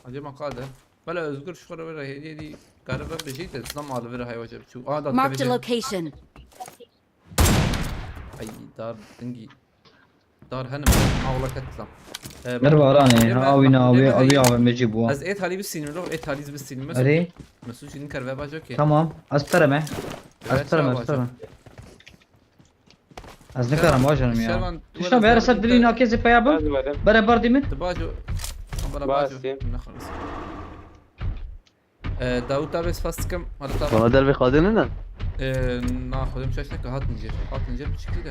Acaba qade. Bela Özgür şu kadar böyle hediye değil. Galiba bir şey de zam alı ver hayvaca. Şu aa da Marked a tepece. Location. Ay, dar dingi. Dar hanım. Avla ket zam. Ee, Ber baranê. Yeme, Ha awî bak, na awî yeme, awî hayır. A V M ci bû. Ez et hali bir sinirli, et hali bir sinirli. Erê. Mesut şimdi kar ve bacak ki. Tamam. Ez tereme. Evet, Ez tereme sağ ez tereme. Ez nikarim bajanim ya. Şervan, Tişta bere ser dilî nakê zê peya bim. Ez verim. Bere berdî min. Te baco. Bana Bas baco. ya. Ne kadar. Ee, Davut abi spas dikim. Hadi tamam. Bana dervê xadê nene. Ee, na xwedem şaş neke hat ince. Hat ince bir çıktı da.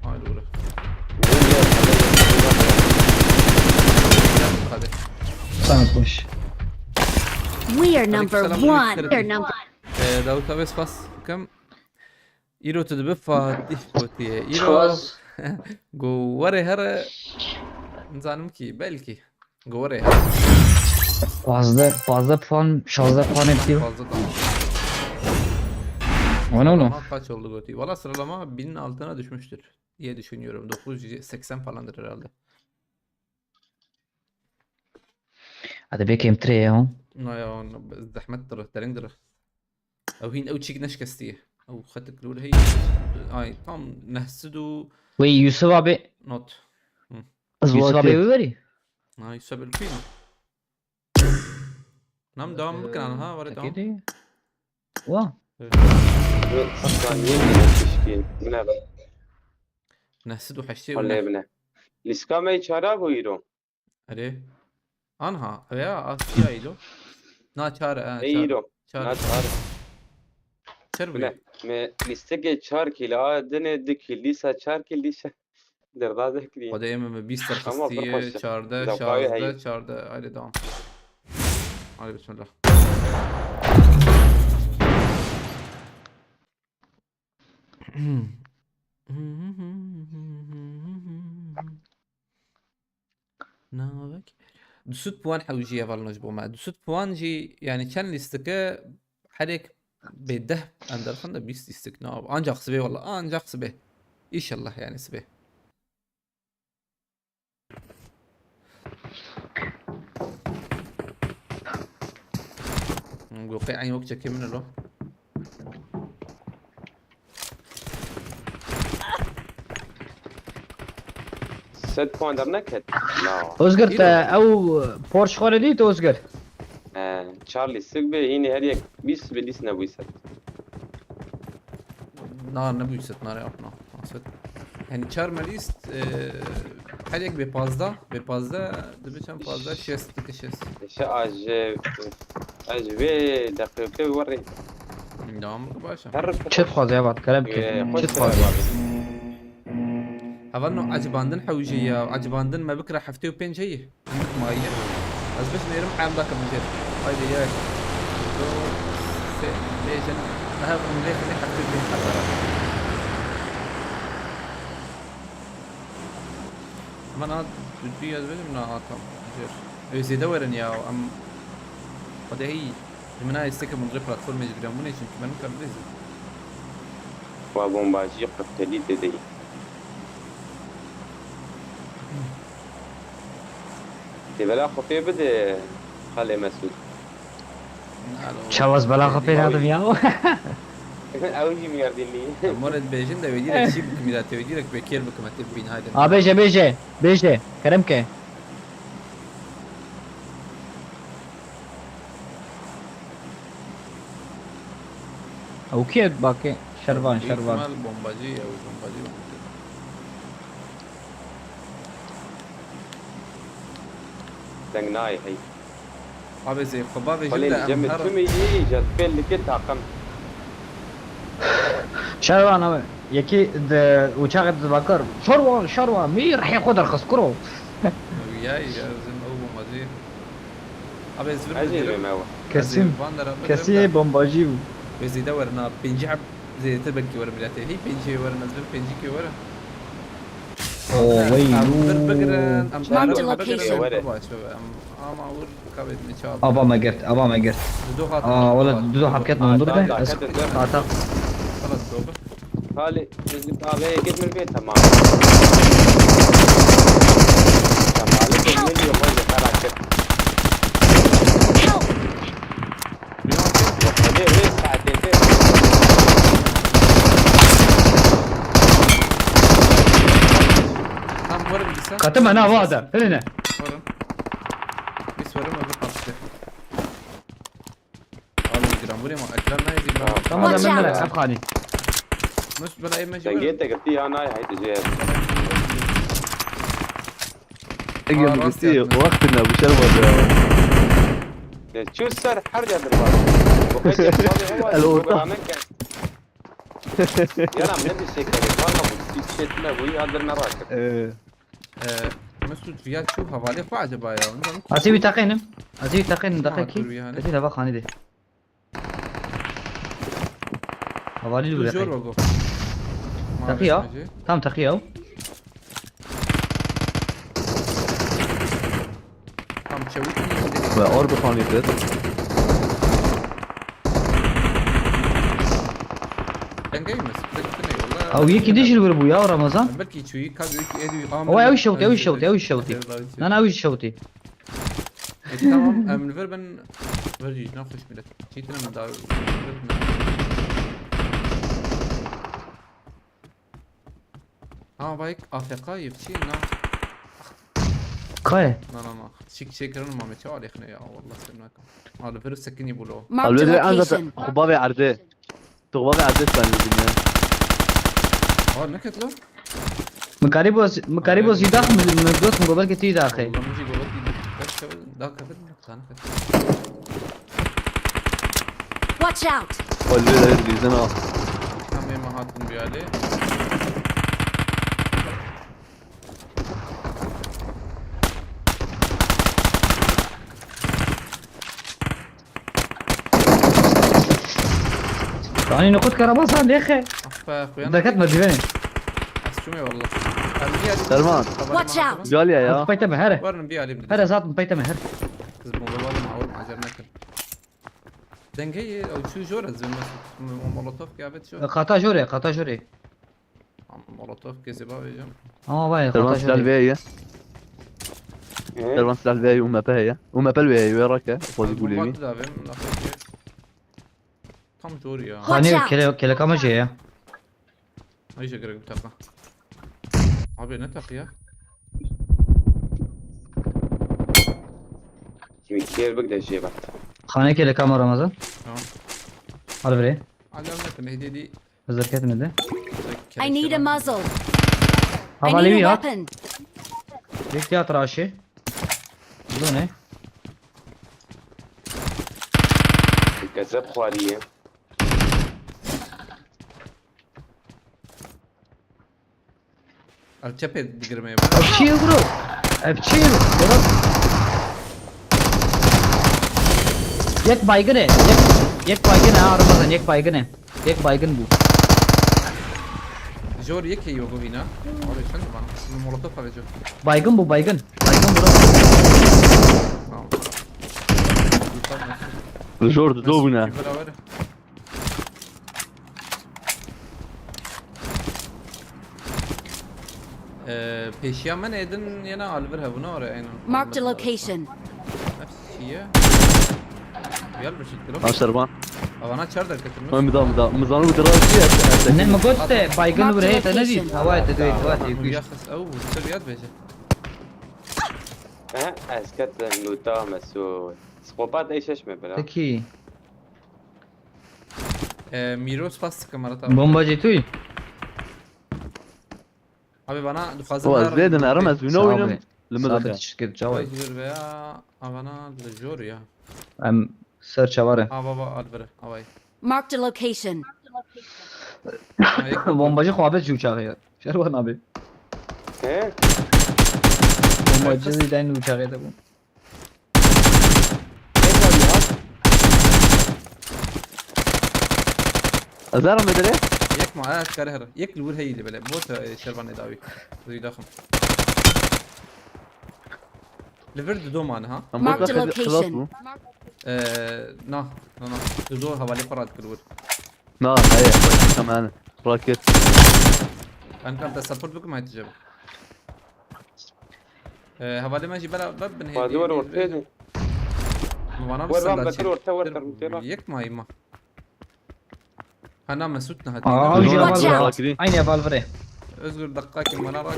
Haydi uğra. Hadi. Sen hoş. We are number Aleykümselam, one. aleyküm. Ee, Davut abi spas dikim. Îro tu dibe Fatih gotiye. Îro. Go were here. Nizanim ki belki. Go were here. Pazdeh, pazdeh puan, şazdeh puan ettiyor. Fazla kalmış. O ne oğlum? Ama kaç oldu goti? Valla sıralama binin altına düşmüştür. diye düşünüyorum. Dokuz yüz seksen falandır herhalde. Hadi bekeyim treye o. Na ya, zehmet dırı, derin dırı. Ew hîn ew çîk neşkestiye. Ew xetik lûr heye. Ay, tam neh sed û Wê Yusuf abi, not. Yusuf abi wê verî. Na, Yusuf el kuy mu? Nam devam bikin ha, var devam. Tekeri. Wa. Saniye mi yetişti? Bu ne be? Neh sed û heştê û Xalê neh. Bine. Lîska me çara bû îro. Erê. Anha, ev ya, Asya îro. Na çar, e, Ey îro. Çar. Na çar. Çer Bine. bûye. Me lîstekê çar kîl, a dinê du kîl, lîsa çar kîl, lîsa. Derdazek diye. Xwedê ême me bîst Ama derxistiye, pir xweş e. çardeh, Zewqayê heye. Şazdeh, çardeh, haydi devam. Haydi bismillah. Navek. Du sed puan hewcî hevalno ji bo me. Du sed puan jî, yani çend lîstike, her yek bê deh em derxin de bîst lîstik nav. Ancak sibê wala, ancak sibê. İnşallah yani sibê. Goqê eyn wek çekê min lo. Sed puan derneket. Na. Ozgir te ew Porsche xwe dît Ozgir. He, çar lîstik be, hînî her yek bîst be, lîst nebûy sed. Na, nebûy sed, nare apna. Sed. Yani çar me lîst, e, her yek bê pazdeh, bê pazdeh, dibe çend pazdeh, şêst, dibe şêst. Şe a ji, a ji vê deqîqê werê. Devam bike baş e. Her Çi dixwaze heval, kerem ke. Ee, Çi xweş dixwaze. selam. Hevalno ecibandin hewce ya, ecibandin me bikira heftê û pênc heye. Hindik maye. Ez bijnêrim em dakim jêr. Haydi yek. Du, sê, bêjin. Mehev em lê xinê heftê û pênc hezar. Hemen ha düdüğü ez bijim na atam. Jêr. Ew zêde werin ya, em xwedê heyî. Ji min a istek min rê platformê ji giran bûne, çünkü benim kardeşim. Wa bombacî qirtelî tê deyî. Tê bela xwe pê bide Xalê Mesûd. Çawa ez bela xwe pê nadim ya. Ew jî merdînî. Moret bêjin de wê dîrek çî bikim, ya te wê dîrek bê kêr bikim, te bîn haydi. A bêje, bêje, bêje. Kerem ke. Ew kî ye bakê? Şervan, Büyük Şervan. ihtimal bombacı ya, bombacı, bombacı. Deng nayê hey. Abi zê xwe bavê Xalê jin de li cem em min her tüm iyi, jet belli ki takım. Şervan abi. Yekî di uçaxê di bakir. Şervan, Şervan. Mî rihê xwe derxist kuro. Wiyayî ya, zim ew bombacı. Abi ez vir Ez ê bildirim. bim ew. Kesin. Van der abi Kesin der yê de. Bombacı bû. Wê zêde werin ha. Pêncî heb zêdetir belkî werin milletê. Hey pêncî werin, ez vir pêncî kê werin. Oo, vay, Em vir yoo. bigirin, em Mark the vir bigirin. location. Baş be, em ama vur kavet mi çal. Ava me girt, ava me girt. Dudo hat. Aa, wala dudo hat ket nondur de. Ez ata. Xalas dobe. Xalê, Mezgit abi, git min bê, tamam. Tamam, git min bê, xwe ji xera kir. Xwedê wê saetê tê. Tam werin dîsa. Katime na va de. Hene. Werin. Biz werin, werin kaptı. Abi giran buraya mı? Ekran neydi? Tamam, Watch ben out. de kapxani. Nasıl böyle yemek Sen git de gitti ya, nay, haydi, şey. Ege Aa, bu rast gitti. yaptın. Vaktin abi, bir şey var ya. Ya, çu ser her yerde var. Bu kadar fazla var. El orta. Yana ne bir şey gerek var mı? Bir şey etme, bu yadırma rakip. Ee, Ee, Mesut ya şu havale xwe acaba ya? Ondan Azî wî teqînim. Azî wî teqînim Tamam, deqekî. dur yani. Azî de va xanî de. Havalî li Dur jor wî. ve go. Teqî ya. Mavesmeci. Tam teqî ya. Tam çabuk. Ve or bi xanî kir. Dengey mi? Sıkıntı ne yolla? Ew yekî din jî li wir bû ya Ramazan. Belkî çûyî, ka wî yekî êdî am. Ew, ew şewtî, ew şewtî, ew şewtî. Êdî, êdî. Na, na, ew şewtî. E, tamam, em li vir bin. Vir jî, naxweş millet. Çîtin em da. Ha, vay, A F K yê çi, na. Kayê? Na, na, na. Şik, şekirin mame, çawa lêxine ya, wallah, sen naka. Ha, li vir sekinî bû lo. Marked a location. Xwe bavê erdê. Tu xwe bavê erdê sen li dinye. Ha, neket lo? Min karî bo, min karî bo zî dax, min, min dost min go belkî tu yî daxê. Wallah, min jî go belkî dax kevin, dax kevin. Kanka. Watch out! Oldu da bir bizden al. Tam ema hattın bir hali. Kanî nixwe karabasan lêxe. Ah be, xuyan. Deket me dîvenê. Ez çûme wallah. Derman. Watch out! Gel ya ya. Peyte me here. Warin bir alim. Here zaten peyte me here. Kız bomba var mı? Oğlum, acele etme. Dengê ye, ew çû jor ez, mes-, m-, molotof kê avêt jor. Qata jor e, qata jor e. Am, molotof kê zêba vêjim. Ama vay, qata jor e. Silah vê ye. Derman silah vê ye, U M P heye. U M P vê ye, wê rake, xwezî gulê wî. Bomba da vêm, lafê kê. Tam jor ya. Watch out! Hani kele, kele kama jê ya. Ay, je gerek bir takla. Abi ne takı ya? Şimdi kêr bik de jê be. Xanekê li kama Ramazan. Tamam. Al vire. Al al ne hediye di. Hazır ketmedi. I need a muzzle. I need a weapon. Havalî wî hat. Yek tiyatra aşê. Bu ne? Gazap xwariye. Ev çepê digirmeye bak. Ev çi ye bro? Ev çi ye bro? Yek baygın e. Yek, yek baygın ha, Ramazan, yek baygın e. Yek baygın bu. Jor yek yok o bina. Abi sen de bana. Şimdi molotof alacağım. Baygın bu, baygın. Baygın bro. Tamam. Jor du do bina. Beraber. Ee, pêşiya min êdin yena alvir hebûna ore eynan. Marked a location. Nefs çiye? Gel bir şey kırım. Aşerban. Avana çar derketim. Min da, min da. Min zanî bu dira çi ye? Ne, min got te baygın vurê te ne dît? Hava te duyt, hava te kuş. Yaxs ew ser yad bêje. Aha, ez ketim nûta Mesûd. Skopat ê şeş me bira. Peki. Ee, Miro spas dikim, ara tamam. Bombacı tuy. Abi bana dixwazim. Wa zêde nerim ez wîna wînim. Li min dike. Sabit şikir çaway. Özgür veya Avana li jor ya. Em ser çavare. Ava va alvire avay. Marked a location. Bombacı xwabet jû çaxê ya. Şerwan abi. He? Bombacı zî dayn uçağı da bu. Azar mı dere? Yek ma, evet, kare her. Yek li wir heyî li bele. Bot, e, Şervan Edawi. Zuydaxım. Li vir dido mane ha. Marked a location. Ee, na, na, na. Dido havale parat kir wir. Na, heye, tamam. Roket. Ben kan te support bikim, ay tecem. Ee, havale me jî beraber bin hediye. Hadi var ortaya. Bana bir sandal çek. Orta var. Yek ma, yek ma. Hana Mesut ne hadi? Aa, Watch out! Aynı yapal vre. Özgür dakika kim bana rak.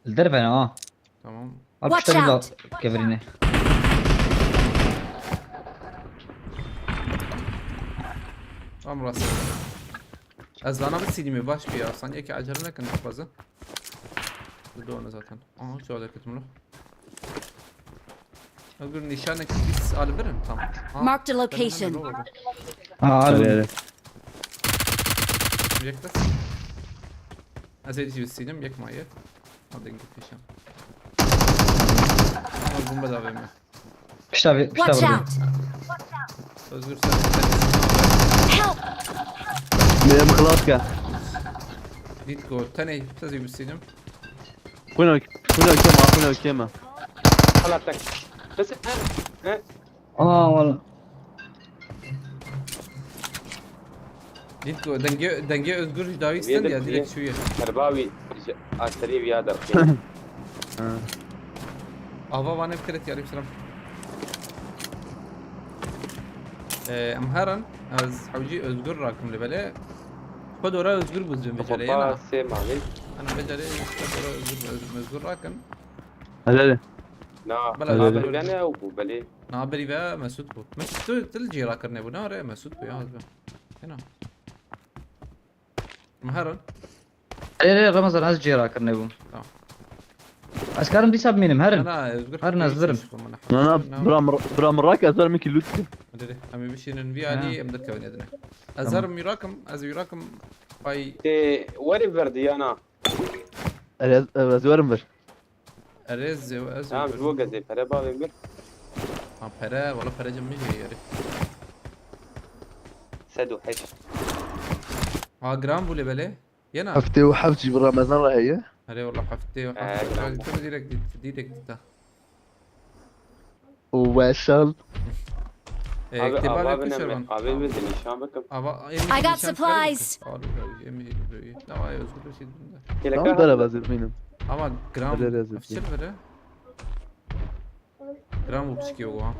Li derve ne ha? Tamam. Al pişta bir kevirine. Tamam, rast. Ez dana bir silimi baş bir ya. Sen yeke acele nekin fazla. Bu da onu zaten. Aha, şu anda kötü mü? Öbür nişanek biz alıverin, tamam. Aha, marked a location. Aa, hadi, hadi. Yektas. Ez êdî jî bi sînim yek maye. Hadi git pêşan. Ama bomba da verme. Pişta ve, pişta. Watch out! Özgür sen. Help! Benim klas gel. Ditko, tenê, siz bi sînim. Kuna, kuna kema, kuna kema. Hala tek. Bes, he? He? Aa, wala. Dît ku dengê, dengê Özgür ji dawî stend ya, direkt şûye. Herba wî ji astarî viya derxî. Ha. Ava vane bikire tiyarî bikirim. Ee, em herin, ez hewcî Özgür rakim li belê. Xwe dora Özgür bû zim becerê, yana? Sê malê. Ana becerê, xwe dora Özgür, Özgür, Özgür rakim. Hadi, hadi. Na, Bela, na, Özgür. Bela ne ew bû, belê. Na, berî ve Mesut bû. Mesut tu, tu li cî rakirine bû, ne re Mesut bû ya, ez bim. Hena. Em herin. Ê, ê, Ramazan, ez cê rakirine bûm. Tamam. Ez karim dîsa bimînim, herin. Na, na, Özgür, Herin, ez birim. Na, na, bira min, bira min rak, ez herim ki loot kim. Hadi, hadi. Em ê bişînin vî alî, em derkevin edine. Ez herim wî rakim, ez wî rakim. Ay. Tê, were verdi yana. Ez, ez werim vir. Erê, ez ê, ez ê. Tamam, ji bo gezê pere bavê min. Ha, pere, wala pere cem min jê yeri. Sed û heşt. Ha, gram bû lê belê. Yena. Heftê û heft jî bi Ramazan re heye. Erê, wala heftê û heft. He, gram bû. Direkt, direkt dita. Û weşan. Ee, abi, kitêba ava vê bine kuşer mi? Ava vê de nîşan bikim. Ava, em I got nîşan supplies. Al, al, em, em, em, tamam, Özgür Reşit bunda. Tamam, beraber zirvînim. Ama gram, hadi, hadi, afçir vere. Gram bu pişki yok ha.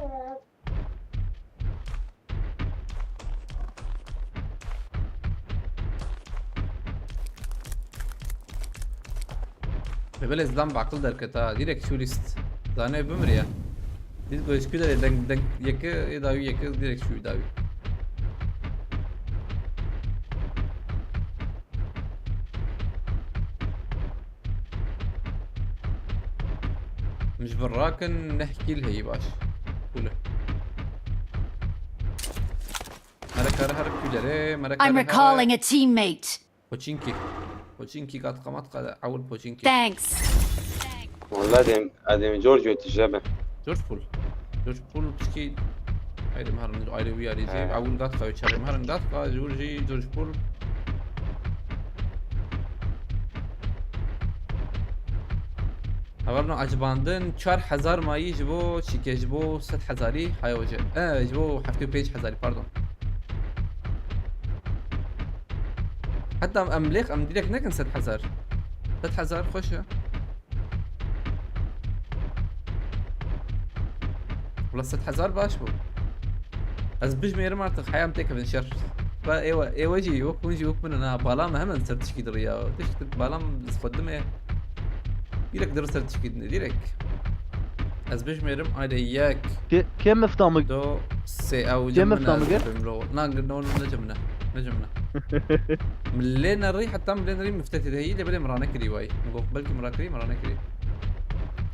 Bebele zlam bakıl derket ha. Direkt şu list. Zane bimriye. Biz gözükü de denk, denk, yeke, e, davi yeke, direkt şu davi. Min ji vir rakin neh kîl heyî baş. Cool e. Mere kare here kûlerê, mere kare here. I'm recalling a teammate. Poçinki. Poçinki, gat qamat qade, ewil Poçinki. Thanks. Wala dem, adem Giorgio tije be. George Pool. George Pool pişkî. Haydi merin ayrı bir yeri. He. Ewil gat qayo, çarê merin gat qa, George, George Pool. Hevalno acibandin çar hezar mayî ji bo çîke, ji bo sed hezarî haya hoce. E, ji bo heftê û pênc hezarî, pardon. Heta em lêx, em direkt nekin sed hezar. Sed hezar xweş e. Wala sed hezar baş bû. Ez bijmêrim artık, heyam têkevin şer. Ba êwe, êwe jî wek hûn jî wek min in ha. Bala me hemen ser tişkî diriya. Tişt bala min xwe dime. Direkt dir ser tişkî dine, direkt. Ez bijmêrim, ayde yek. Kê, kê mifta min? Do, sê, ew kê mifta min? Bimro. Na, no, no, ne cemine. Ne cemine. Min lê nerî, heta min lê nerî mifte tê de heyî, lê belê min ranekirî way. Min got, belkî min rakirî, min ranekirî.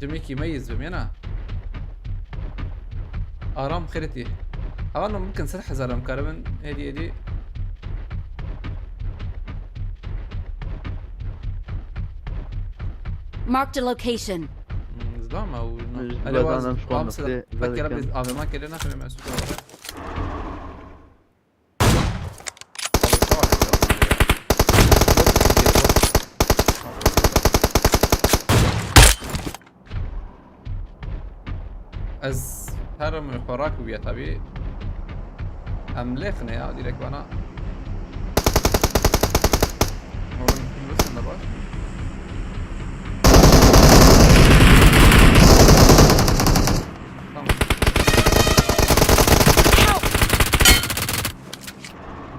Cemekî me yî zim, yena. Aram xêretî. Hevalno bikin sed hezar em karibin. Êdî, êdî. Marked a location. Hmm, zilama û na. Ji Ele vaz, em şu an vaz nefsê, fekera belkî biz A V M kere naxime, me suka were. Ez herim xwe rakiviya tabî. Em lêxine ya, direkt bana. Oğlum, kim bilsin de baş. Tamam.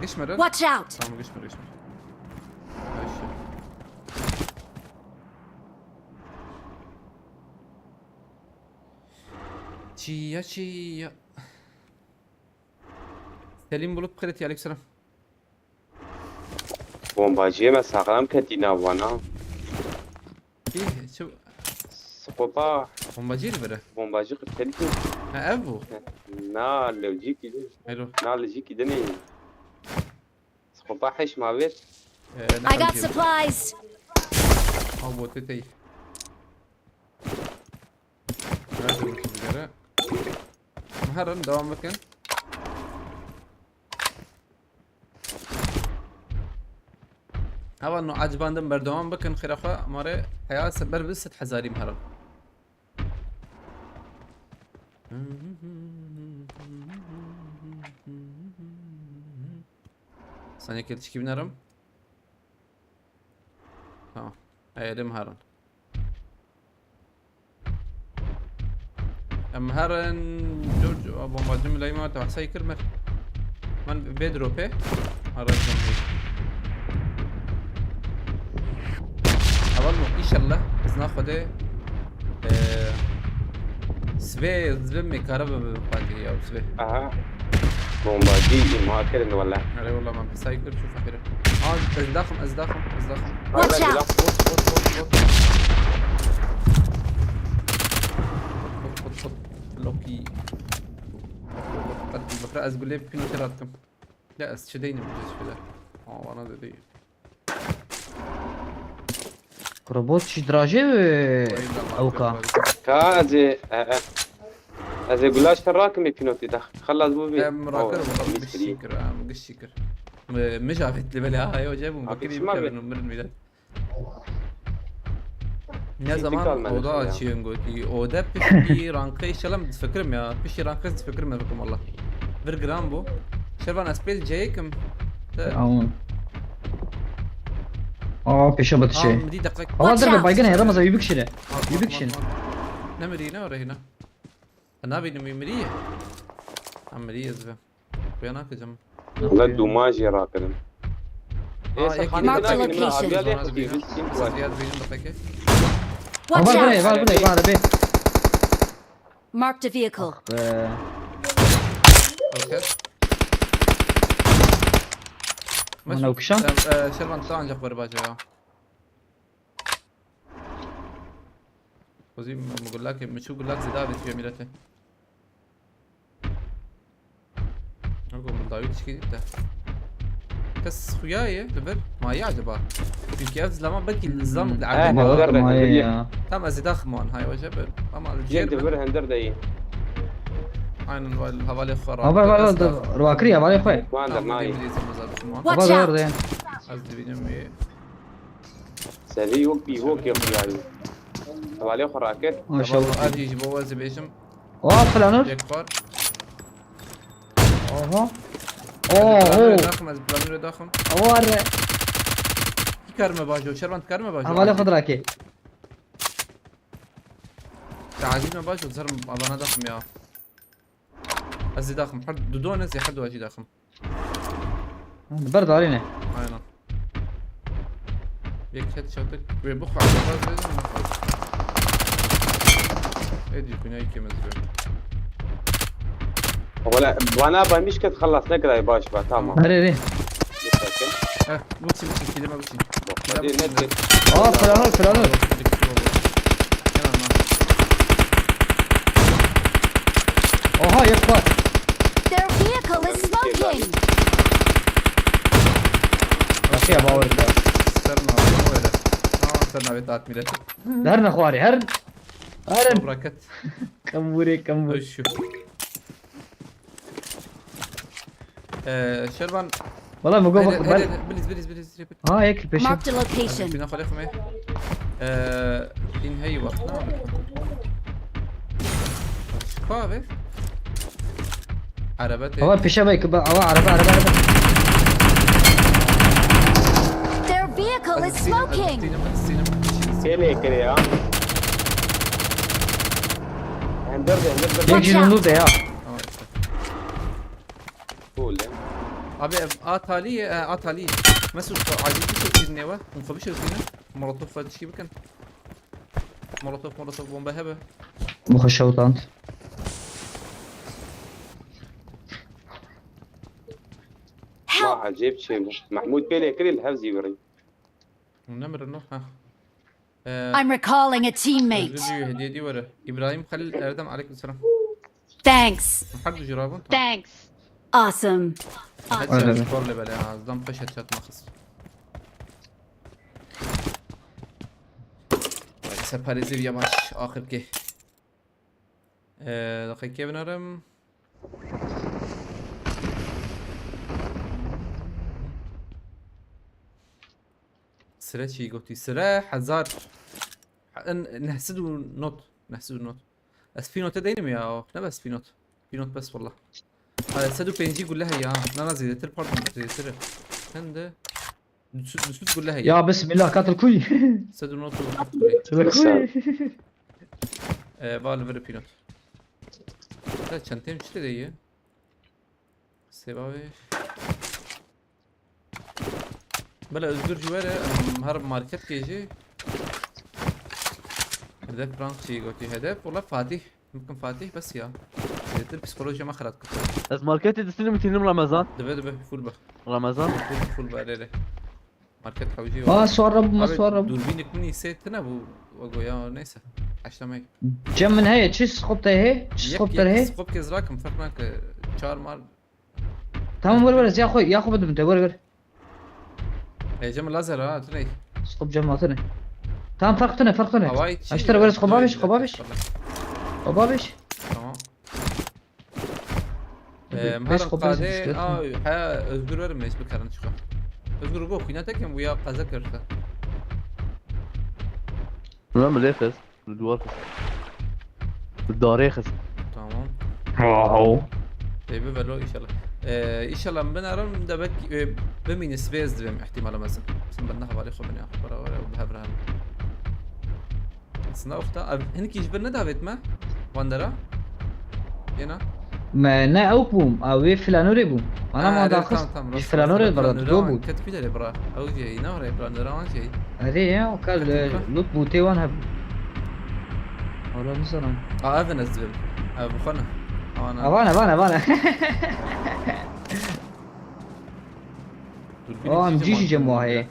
Geçmedi. Watch out! Tamam, geçmedi, geçmedi. Ay, şey. Çiya, çiya. Selim Bulut Kırıt, aleykümselam. Bombaciyê me saxlam ketî nav wana. Ih, çi? Skopa. Bombacî li vir e? Bombacî qirtelî. Ha, ev bû? Na, lewcîkî din. Hello. Na, lewcîkî din ê. Skopa heş ma vêt. Ee, I got supplies. Ew botê te yî. Nerede bu çizgileri? Herin, devam bikin. Hevalno, acibandin, berdewam bikin, xêra xwe, mare heya seber bi sed hezarî herin. Tenê kê tişkî binerim. Tamam. Eyelim herin. Em herin. George, bombacı mülayim var. Tamam, sayı kırmır. Ben bedrope. Arasın. Aval mı? İnşallah. Zna Xwedê. Ee, Sibê, zibê me kara be, be, be, be, ya, sibê. Aha. Bombacı imha kirin wala. Erê wala, me pisay kir, çû feqîre. Aa, ez daxim, ez daxim, ez daxim. Watch out! Bot, bot, bot, bot. Bot, bot, bot. Loki. Bot, bot, bot. Ez gulê pînotê ratim. Ya, ez çi deynim, çi fide. Aa, bana dedi. Robot çi draje, e, ewka. Ka ez ê, e, e. Ez ê gulaş te rakimê pînotî de. Xelas bû bî. Em rakir, oh, em gişî kir, em gişî kir. Mi, mi javêt li belê, aha, yo, cebûm, bakirî bikevin û mirin bî de. Ne zaman oda açiyên gotî. Oda piştî rankê şelam difikirim ya. Piştî rankê difikirim, difikirim valla. Vir giran bû. Şervan ez pêl ceyê kim. Te- Aman. Aa, pêşe bit şey. Aa, min dî deqek. Awa derbe baygın ya, Ramazan, yubik şire. Yubik şire. Ne mirî, ne rehîna. Nabînim wî mirî ye. Ha, mirî ez ve. Xuya nakecim. Wala dûma jê rakirin. Aa, ê, yekî Xalîd, mark the location. Aviya lê xwedî, biz kim var? Ziyad bînim deqeke. Watch out! Var bile, var bile, var be. Marked a vehicle. Be. Okey. Mana ukşan? Em, e, Şervan, ta ancak var baca ya. Xwezî min gulakê, min çû gulak zêde avêtiye mîletê. Ew ku min dawî tişkî dît de. Kes xuya ye li vir maye acaba? Çünkü ev zilama belkî zilama li erdê. Eh, hender de, hender ye. Tam ez zêde xim wan, hay wace bir. Ama li cêr bir hender de ye. Aynen, hevalê xwe. Heval, heval, heval, rivakirî hevalê xwe. Wan de nayê. Heval de. Ez dibînim wê. Serî wek pîvokê xuyayî. Hevalê xwe rakir. Maşallah. Ev jî ji bo we ez dibêjim. Aa, planör. Yek xwar. Aha. Oho. Daxim, ez planörê daxim. Awar. Dikarime bajo, Şervan dikarime bajo. Hevalê xwe dirakê. Tazîme bajo, zerim abana daxim ya. Ez zî daxim. Her du don ez zî her du jî daxim. Ber darîne. Aynen. Yek headshot wê bixwe, baz bêjin, nexwe. Êdî xwîna yekê me zî. Wala, bana baymiş ket xelas nekirayê baş be, tamam. Erê, erê. Heh, bu çi, bu çi, kilime bu çi. Hadi ne çi? Aa, planör, planör. Oha, yek var. Their vehicle is smoking. Nasıl ya, bawer ya? Ser navê, o öyle. Aa, ser navê tat millet. Her ne xwarî, her, her. Bırakıt. Kambure, kambure. Şu. Ee, Şervan. Valla mi go bak. Beliz, beliz, beliz, beliz. Ha, yek peşe. Marked a location. Bina xalê xumê. Ee, in hey wak. Ne? Ka ve? Araba te. Hava peşe bak, hava araba, araba, araba. Their vehicle is smoking. Sele kere ya. Ender de, ender de. Yek jî de ya. Tamam işte. Cool, ya. Abi, ev a talî ye, e, a talî ye. Mesut, xwe acil bişewitîne we. Hûn xwe bişewitîne. Molotof xwe tişkî bikin. Molotof, molotof, bombe hebe. Bu xwe şewitand. Help! Ma ecêb çê bû. Mehmûd pê lê kirî li hev zî birî. Hûn nemirin o? Heh. Ee, I'm recalling a teammate. Özgür diyor, hediye diyor öyle. İbrahim Halil Erdem, aleykümselam. Thanks. Her du jurabın. Thanks. Awesome. Headshot. Öyle mi? Skor level ya, azdan peş headshot makız. Vay, separêzî yavaş, axirkî. Ee, dakika binarım. Sire çi gotî? Sire hezar. En-, neh sed û not. Neh sed û not. Ez pînote deynim ya. Ne bes pînot. Pînot bes valla. Ay, sed û pêncî gule heye ha. Na, na, zêdetir, pardon, zêdetir. Çend e? Dusud, dusud gule heye. Ya bismillah, katil kuy. Sed û nod û heft gule. Katil kuy. Ee, ba li vir pînot. Te çentêm çi de ye? Seba wê. Bela Özgür ji were, em her market kê jî. Hedef Frank çi gotî hedef? Wala Fatih. Mumkin Fatih bes ya. Zêdetir psikolojiya me xerat kir. Ez marketê distînim tînim Ramazan. Dibe, dibe, full be. Ramazan. Full, full be, lê lê. Market hewcî. Aa, suar rabû, me suar rabû. Dûrbînek min îsê tine bû, we go ya, neyse. Heşta me. Cem min heye, çi skop te heye? Çi skop te heye? Skop kez rakim, ferq nake. Çar mar. Tamam, were, were, ya xwe, ya xwe bidim te, were, were. E, Cem lazer ha, tu ne? Skop Cem hatine. Tamam, ferq tine, ferq tine. Havayî çi? Eştere were, skop babiş, skop babiş. Skop babiş. Tamam. Ee, Beş meharan kopya qadê, düştü. Aa, he, Özgür verin mecbur karan çıkar. Özgür, go, xwîna tekin, bu ya qeza kirte. Lan, bi lê xist, bi duvar xist. Bi darê xist. Tamam. Wow. Ê, bi velo inşallah. Ee, inşallah min aram da belki, e, bimîne sibê ez dibêm ihtimala mezin. Sin ben ne hevalê xwe bine. Bera, bera, bi hev re hem. Aslında wexta, ev, hinek jî ji vir nedavêt me? Wandera? Yena? Me ne ew bûm, ew wê flanorê bûm. Ana, ha, ma daxist. Tamam, tamam, ji rast, rast, flanorê, bira, go bû. Ket fî derê, bira. Ew jî, ne were, flanora wan jî. Erê ya, o kal, lut bûtê wan hebû. Wala nizanim. A, ev ez dibim. Ev xwe ne. Awana. Avane, avane, avane. Aa, em cî jî cem waheyê.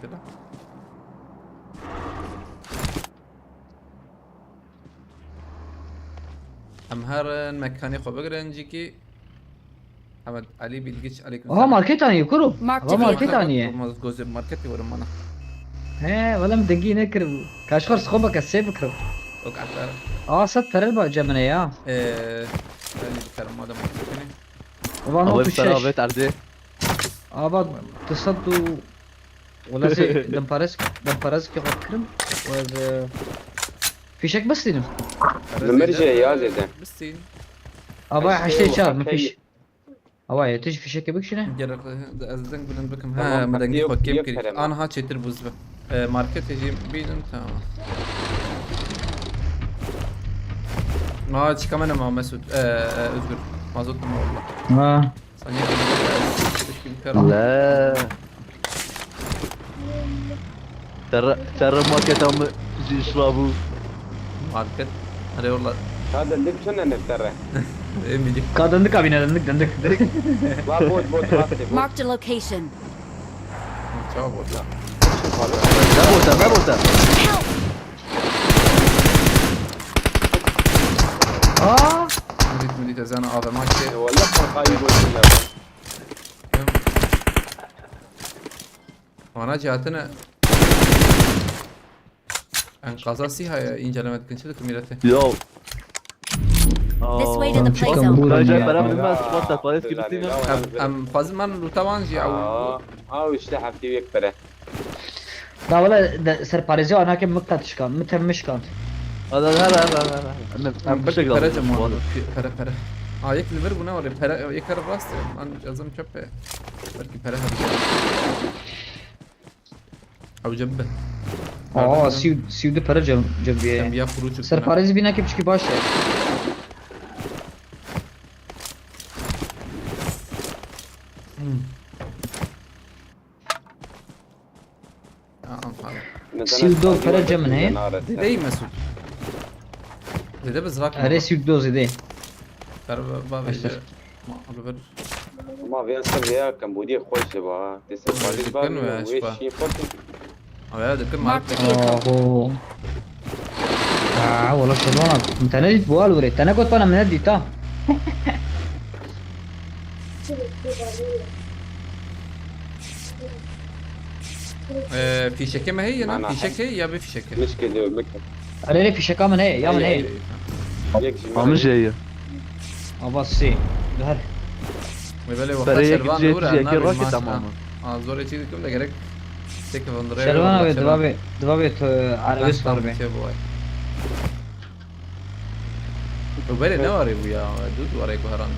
Em herin mekanê xwe bigirin cîkî. Hemed Elî Bilgiç, aleykum selam. Aha, market aniye kuro. Aha, market aniye. Olmaz, gozê marketê werim mana. He, wala min dengî nekiribû. Kaşxor sixwe bike sê bikiribû. Ok, ata. Aa, sed perel ba cemine ya. Ee, Elî bikerim madem marketini. Ulan otuz şeş. Ava tu sed û Wala ez ê demparez, demparez ki xwe bikirim. Û ez, e, fîşek bistînim. Li mir jî ya zêde. Bistîn. Ava heştê çar min fîş. Ava ye, tu jî fîşekê bikişîne. Gerek, e, ez deng bilind bikim. He, min dengî xwe kêm kirî. Anha çêtir bû zibe. E, marketê jî bînin, tamam. Ma çika me nema Mesut, e, e, Özgür. Mazot nema wala. Ha. Saniye bir de tişkî bikerim. Le. Terre, terre marketa min jî işra bû. Market. Erê wala. Ka dindik çi ne neftere? Ê milî. Ka dindik abî ne dindik, dindik. Va bot, bot, bot, bot. Marked a location. Çawa bot ya? Ne bota, ne bota? Help! Aa! Milît, milît, ez ana A V M ki. Wala korkayî bot ya. Wana cî hatine. Enqaza sîha ye, înceleme dikin, çi dikin mîletê? Yo. This way to the play zone. Raja beraber bilmez, squad da, Paris gibi değil mi? Em, em, fazil man luta wan jî ew. Aa, aa, işte heftê yek pere. Da wala de, ser parêzê anake min qet şikand, min tem min şikand. Hadi, hadi, hadi, hadi, hadi. Em, em, em, bir şey pere lazım. Pere, pere. Aa, yek li vir bûne wale, pere, yek her rast e. Lan cazım çöp e. Belki pere hadi. Ew cem be. Aa, sî û, sî û du pere cem, cem biye. Cem ya kuru çıktı. Ser parêzî bîne ke piçkî baş e. Hmm. Aa, anladım. Sî û du pere cem ne? Zêde yî Mesut. Zêde bi zrak. Erê, sî û du zêde. Ber ba, ba, ma, abi ver. Ma vê ser vê ya kembûdiyê xweş diba. Tê ser parîz ba, wê şî xweş. Abi ya dikim. Marked a vehicle. Aho. Aa, wala şerwana. Min te nedît bu al were. Te negot bana min nedît ha. Ee, fîşeke me heye ya na? Fîşek heye ya bê fîşeke? Mişke diyor, bak. Erê, erê, fîşeka min heye, ya min heye. Yek jî. Amin jî heye. Ava sê. Her. Wê belê wexta şervan dûr e, nabê roket tamam. Ha, zorê çî dikim de gerek. Şervan abi, diva bê, diva bê tu erebê sar bê. Wê belê ne warê bû ya, dû warê ku heran.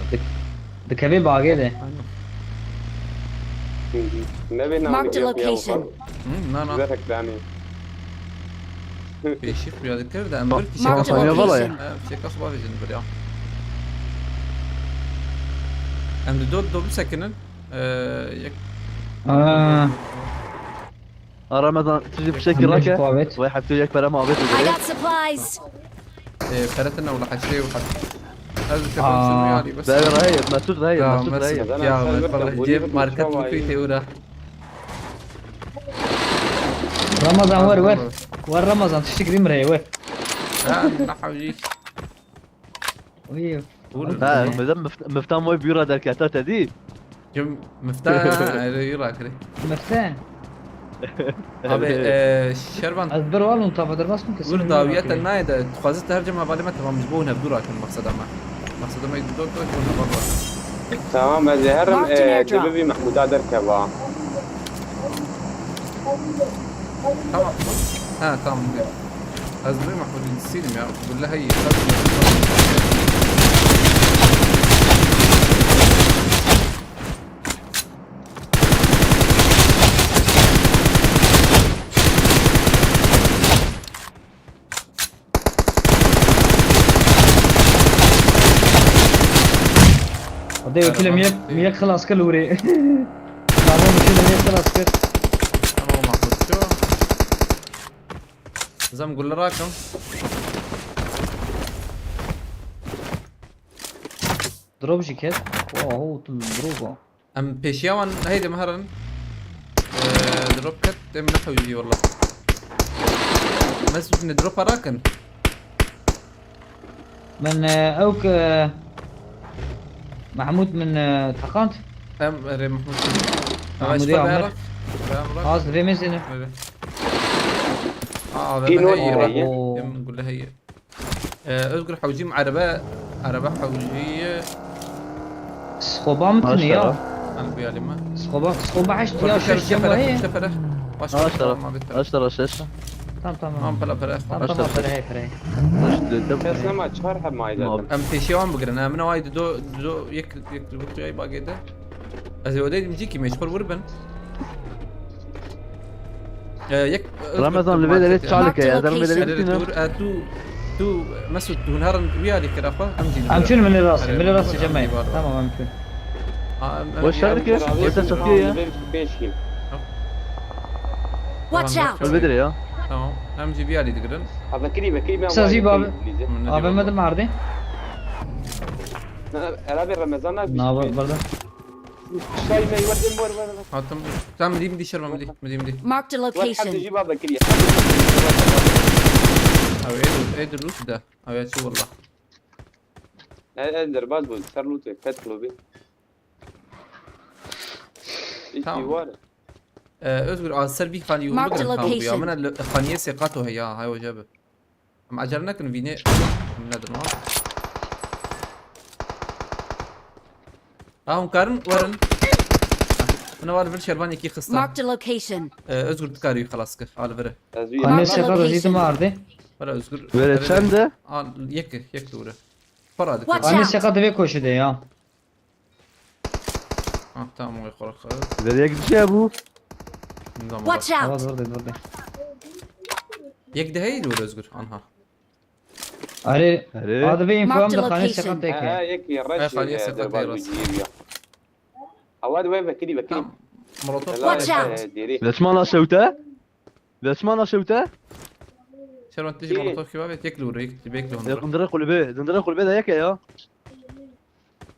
Dikevê bagê de. Aynen. Nebe navê Marked a location. Hı, na, na. Zerek danê. Pêşî xuya dikir de em bir kişi Marked a location. Em çeka xwe bavêjin bir ya. Em di do, do bisekinin. Ee, yek. Aa. A Ramazan, tu jî fişekî rake. Wê heptû yek pere ma avêt. I got supplies. Ee, pere tine wala heştê û heft. Ez dikefim şunu yarî bes. Be reheye, Mesut reheye, Mesut reheye. Ya, Mesut, ya, Mesut, cem market bikuyte ura. Ramazan, wer, wer. Wer Ramazan, tiştik dim reheye, wer. Ha, ne hawî. Uy. Ha, mifta, mifta moy bira derketa te dî. Kim mifta? Ere, yura kire. Mifta? Abi, e, Şervan. Ez bir walun tava dermas kun kesin. Gur dawiyete naye de, tu xwazit her cem hevalê me tamam, ji bo hûn hevdû rakin, maqseda me. Maqseda me dor dor hûn heval rakin. Tamam, ez ê herim, e, tu bibî Mehmûda derkeva. Tamam. Ha, tamam, gel. Ez bi Mehmûdî disînim ya. Gulle heye. Hadi öpüle, mi yek, mi yek xilas kir lûrê. Tamam, mi yek xilas kir. Tamam, Mahmut, şu. Zem gulle rakim. Drop jî ket. Wow, tu drop o. Em pêşiya wan heydim herin. Ee, drop ket, em nexewî wala. Mesut ne drop rakin. Min, e, ew ke Mehmûd min, e, teqand. Em erê Mehmûd. Mehmûdê Ahmed. Az vê mezine. Aa, vê heye. Em gule heye. Ee, Özgür hewcî min erebe, erebe hewcî. Skoba min tune ya. Hani bu yalime. Skoba, skoba heşt ya, şeş ya. Şefere, şefere. Baş, baş, tamam, bitti. Aştara şeş. Tamam, tamam. Tamam, pere, pere. Tamam, tamam, pere, pere. Kes nema çar heb mayda. Em pêşiya wan bigirin. Em ne waydi do, do, yek, yek, yek, yek, bagê de. Ez ê odeydim cî kî mecbur wir bin. Ee, yek, Ramazan, li vê derê çalik e, ez ê li vê derê bistînim. Dur, e, tu, tu, Mesut, tu hûn herin wî alî kira xwe, em jî. Em çûn min rastî, min rastî cemeyê. Tamam, em çûn. Weş şer dike, weş şer çakiye ya. Watch out! Li vê derê ya. Tamam, em jî wî alî digirin. Sazî babi. A V M de mardê. Erabê Ramazan abi. Na, burada. Şay me, var, dem, var, var, var. Hatim. Tamam, midî, midî, şerme, midî, midî, midî. Marked a location. Var, hadi, jiba bakir ya. Abi, edir, edir, loot da. Abi, açı valla. E, edir, baz bu, ser loot, pet lobi. Tamam. Var. Ee, Özgür, az ser bir xanî yolu bigirin, tamam bu ya. Marked a location. Min xaniyê sê qato heya, hay hoca bi. Em acele nekin, vînê nedir, ha? Ha, hûn karin werin. Hûn ava li vir şervan yekî xista. Marked a location. Ee, Özgür, tu karî xelas kir, al vire. Anne şaka da zîtim vardı. Were Özgür. Were çend e? Al, yek, yek dûre. Para dikir. Watch out. Anne şaka da ve koşu de ya. Ha, tamam, o yukarı kalır. Nereye gideceği bu? Tamam. Watch out. Tamam, dur de, dur de. Yek de heydi Özgür, anha. Are, are. Hadi be infom da khane sekat tek. Ha, yek ya, e, khane sekat tek. Awa de vekili, vekili. Tamam. Molotof. Watch out. Leçmana şewte. Leçmana şewte. Şervan tiji molotof kiva ve tek lure, yek bekle onu. Dindire kulübe, dindire kulübe de yek ya.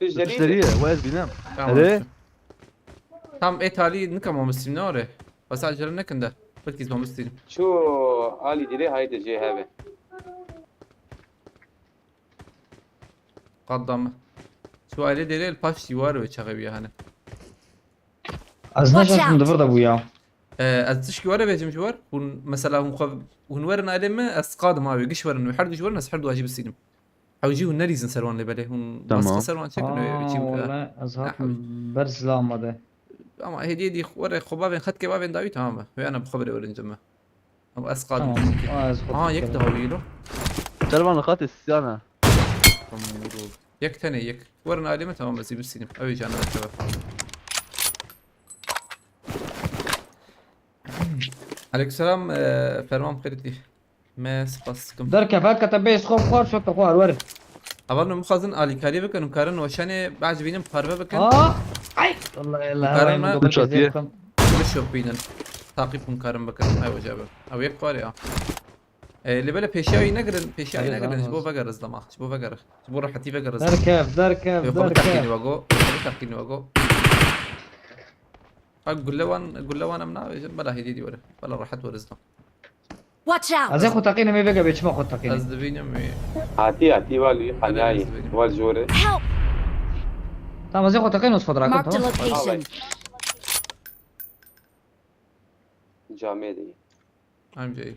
Tişteriye, we ez bînim. Tamam. Erê. Tam et alî nikam mamostirim ne ore. Bas acele nekin de. Belki mamostirim. Şu alî dirê haydi C H B. Qaddam. Şu aile dirê el paş diwar ve çağı bir hani. Ez naşaşim di vir de bû ya. Ee, ez tişkî were bêjim ji wer. Hûn, mesela hûn xwe, hûn werin alê me, ez qadim abi, giş werin, her du ji werin, ez her du jî bistînim. Hewcî hûn nelîzin ser wan lê belê. Hûn maske ser wan çekin, wê çî bike. Wala ez hatim ber zila amade. Ama hêdî hêdî were xwe bavên xetkê bavên dawî tamam be. Wê ana bi xwe bire werin cime. Ama ez qadim. Tamam. Aa, yek daha wî lo. Ser wan xatê siyana. Tamam, vurdu. Yek tenê yek. Werin alê me tamam ez ê bistînim. Ew ê cana de keve. Aleykümselam, e, Ferman Xeritî. Me spas dikim. Derkev, heke te bêj xwe xwar, şoke xwar, wer. Hevalno, bixwazin alîkarî bikin, hûn karin weşanê biecibînin parve bikin. Aa! Ay! Allah Allah, Karin vay, me bu kadar Çatiye. Bişopînin. Taqîb hûn karin bikin. Ay, weca be. Ew yek xwarê ya. E, lê belê pêşiya wî negirin, pêşiya wî Hadi negirin, tamam. Ji bo vegerin zilama, ji bo vegerin. Ji bo rehetî vegerin zilama. Derkev, derkev, Wê xwe derkev. Biteqînî wego, wê xwe biteqînî wego. Ha, gulle wan, gulle wan em nabêjin, bela hêdî dî were. Bela rehet were zilama. Watch out! Ez ê xwe teqînim, ê vege bê, çima xwe teqînim? Ez dibînim wî. Hatî, hatî, wal wî, Hadi qanyayî, ez dibînim. Wal jorê. Help! Tamam, ez ê xwe teqînim, ez xwe dirakim, Marked a tamam? Location. Camê de ye. Em jî.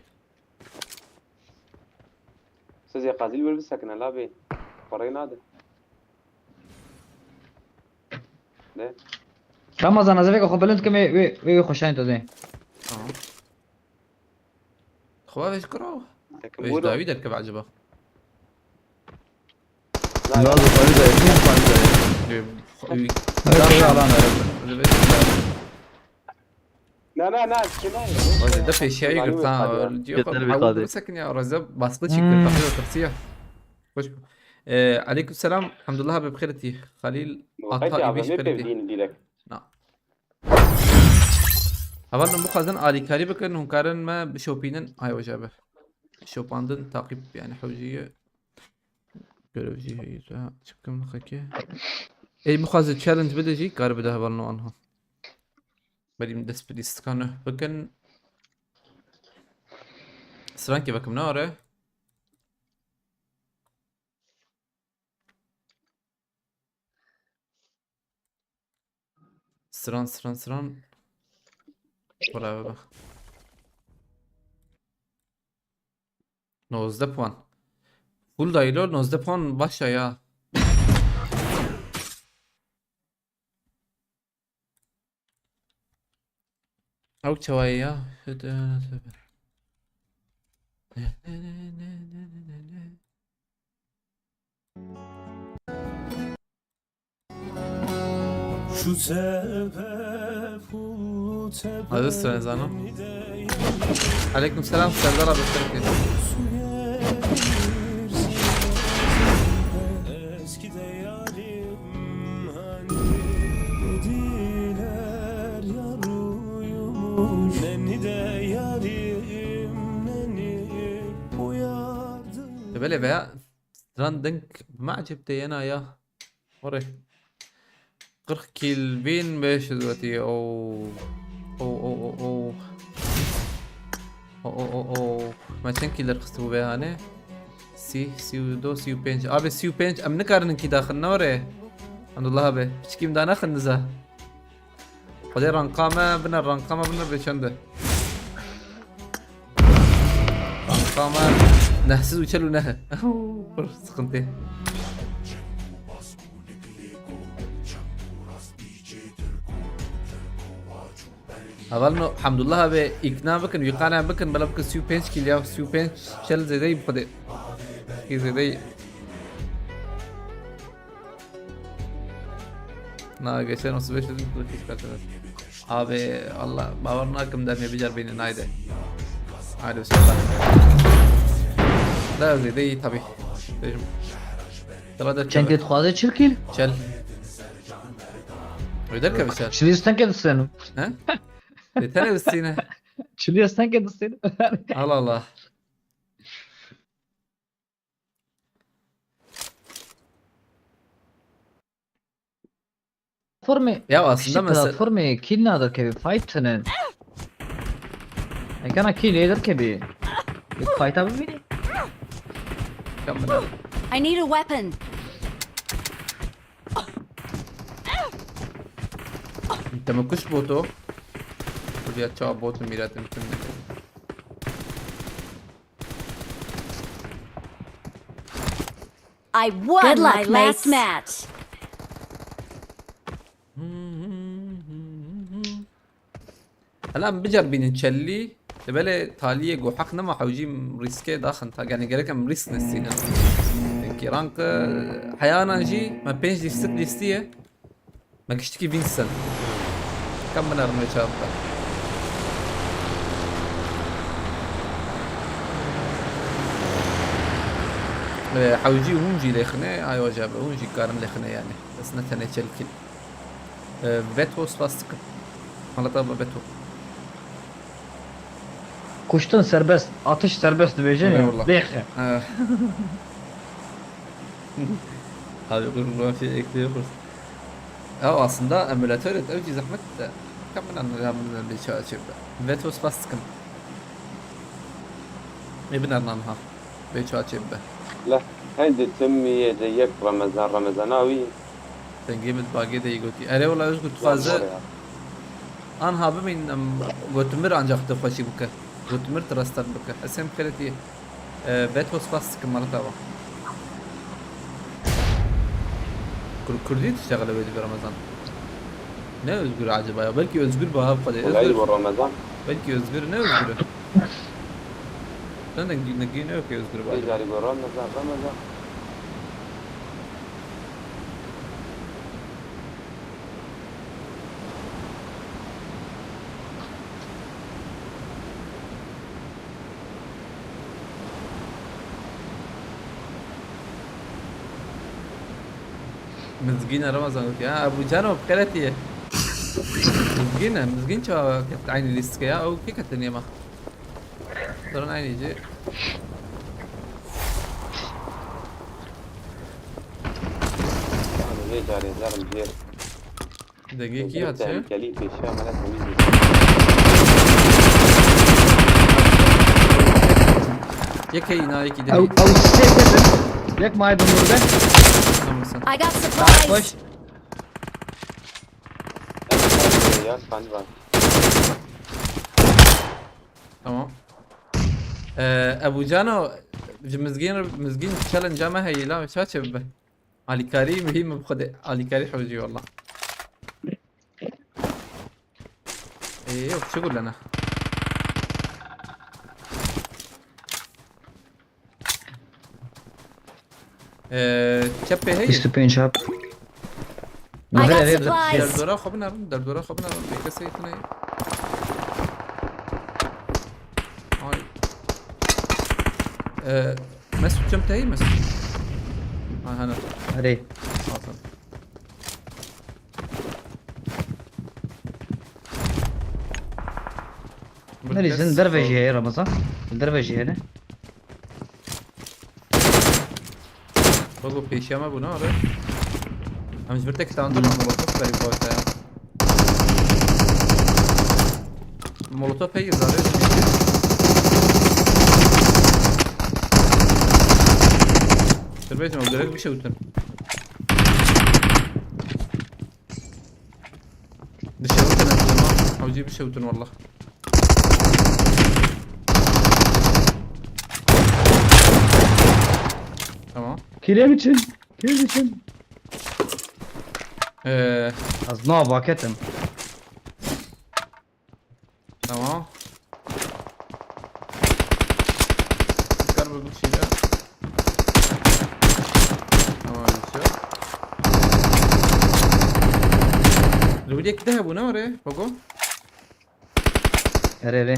Siz ya qazî li wir bisekine la bê. Parayı nade. Ne? Ramazan, ez ê veke xwe bilind kim, wê, wê, wê, wê xweşanî te dê. Tamam. Xwe vêj kiro. Tekim Vêj buyurun. Dawî derkeve acaba? Lazım, payı da yakın, payı da yakın. Ee, Nasıl alan herhalde? Öyle bir şey. Na, na, na, kime? Wazê de pêşiyayî girtan, diyor, Yeter bir hawul kade. Dursa kin ya, Reza baskı çıktı, Hmm. Kapıyı oturtsa ya. Hoş. Ee, aleyküm selam, Hamdullah abi bixêr tî. Halil Ata Peki abi, İbiş ne bixêr tî. Pevdin direkt? Na. Hevalno, bixwazin alîkarî bikin, hûn karin me bişopînin. Ay, hoca be. Şopandin, taqîb, yani, hewcî ye. Görevci heyî, ha, çıkım xeke. Ey, bixwaze challenge bide jî, kar bide hevalno anha. Berî min dest bi lîstika nû bikin. Strankê vekim ne are? Stran, stran, stran. Bravo bak. Nozdeh puan. Full dayilo, nozdeh puan başa ya. Ew çawa ye ya? Şu sebep, bu sebep. Aziz Trenzano. Aleyküm selam, Serdar abi, hoş geldin. Belê veya stran dink bi me ecêb tê yena ya. Orê. Qirx kîl bin beş yüz wetî. Oo. Oo, oo, oo, oo. Oo, oo, oo, oo. Me çend kîl derxistibû vê hanê? Sî, sî û du, sî û pênc. Abi sî û pênc em nikarin kî daxin ne orê? Hamdullah abi. Piçkî min da nexin niza. Xwedê ranka me bine, ranka me bine bê çend e? Ranka me neh sed û çel û neh e. Pir sıkıntı. Hevalno Hamdullah abi ikna bikin, wî qane bikin, bela bikin sî û pênc kîl ya, sî û pênc çel zêdeyî bi Xwedê. Kî zêdeyî. Na geçen otuz beş dedim, kırk üç kartınız. Abi Allah, bawer nakim demê bicer bînin, haydi. Haydi bismillah. Da zêde iyi tabi. Bêjim. Tela de Çend çel. Dixwaze çil kîl? Çel. Öder ke biçer. Çilî stengê distênim. He? Dê tenê distîne. Çilî stengê distênim. Allah Allah. Platformê, Ya aslında kişi mesela platformê kîl nadir kevî, fight tinin. Ekana kîl ê derkevî. Bir fight'a bibînî. Kamera. I need a weapon. Te me kuş boto. Buraya çawa botu miratim kim ne? I won Good luck, my last mates. Match. Hela em bicerbînin çelî. Li belê taliyê ku heq nema hewcî em rîskê daxin ta, yani gerek em rîsk nesînin. Çünkü rank, e, heyanan jî me pênc lîstik lîstiye. Me giştikî Winston. Kam binerin wê çawa bibe. E, hewcî hûn jî lêxine, ayo jî hûn jî karin lêxine yani. Bes ne tenê çelkin. E, veto spas dikim. Malata ve veto. Kuştin serbest, atış serbest dibêjin ya. Eyvallah. Lêxe. E. Abi kurban şey ekliyor. Ya aslında emülatör et, ew jî zehmet de. Kamera ne bir çağ çevre. Veto spas dikim. Ne biner nan ha. Bê çaçê bibe. Leh, heydi tim yê de yek Remezan, Remezana wî. Dengê min bagê de yê gotî. Erê wela Özgür dixwaze. Anha bimîn em gotimir ancak tu xweşî bike. Gotimir tu rester bike. Ez hem xeletî. E, veto spas dikim malata wa. Kur-, Kurdî tiştexile wê dibe Remezan. Ne Özgür acaba ya? Belki Özgür bu ha bu kadar. Olay Özgür. Bu Ramazan. Belki Özgür ne Özgür'ü? Sen de ne ne yok ki Özgür bu acaba? Ticari bu Ramazan, Ramazan. Mizgîn e Ramazan gotiye. Ha, Ebu Cano bi xeletî ye. Mizgîn e, Mizgîn çawa ket eynî lîstike ya? Ew kê ketin yema? Durun eynî ci. Abi vê carê zerim jê. Dengê kî hatiye? Tehlikelî pêşiya me ne temîz dîsa. Yekê îna yekî de. Ew, ew sê ketin. Yek may bi murde. Tamam sen. I got supplies. Koş. Ya, sen var. Tamam. Ee, Ebu Cano, ji Mizgîn, Mizgîn challenge me heye la, ça çê bibe? Alîkarî muhîm e bi xwedê. Alîkarî hewcî wela. Ê, yok, çi gulene? Ee, çepê heye. Bîst û pênc hap. I got Nehir eve supplies. Derdora xwe binerin, derdora xwe binerin. Pêkesê tune. Ay. Ee, Mesut, çem te heye Mesut? Ha, hene. Erê. Al sen. Nerî zin derve jî heye Ramazan. Derve jî hene. Bak o pêşiya me bû ne abi? Em ji vir tek tandir molotof berî bak ya. Molotof heye zarê. Dur bêjim, o gerek bir şey utin. Dişewtin ez dema. Hewcî bişewtin wallah. Tamam. Kile biçin. Kile biçin. Ee, Az no baketim. Tamam. Kar bu bir şey ya. Tamam, bir şey yok. Rubidek de bu ne var ya? Bak o. Erê erê.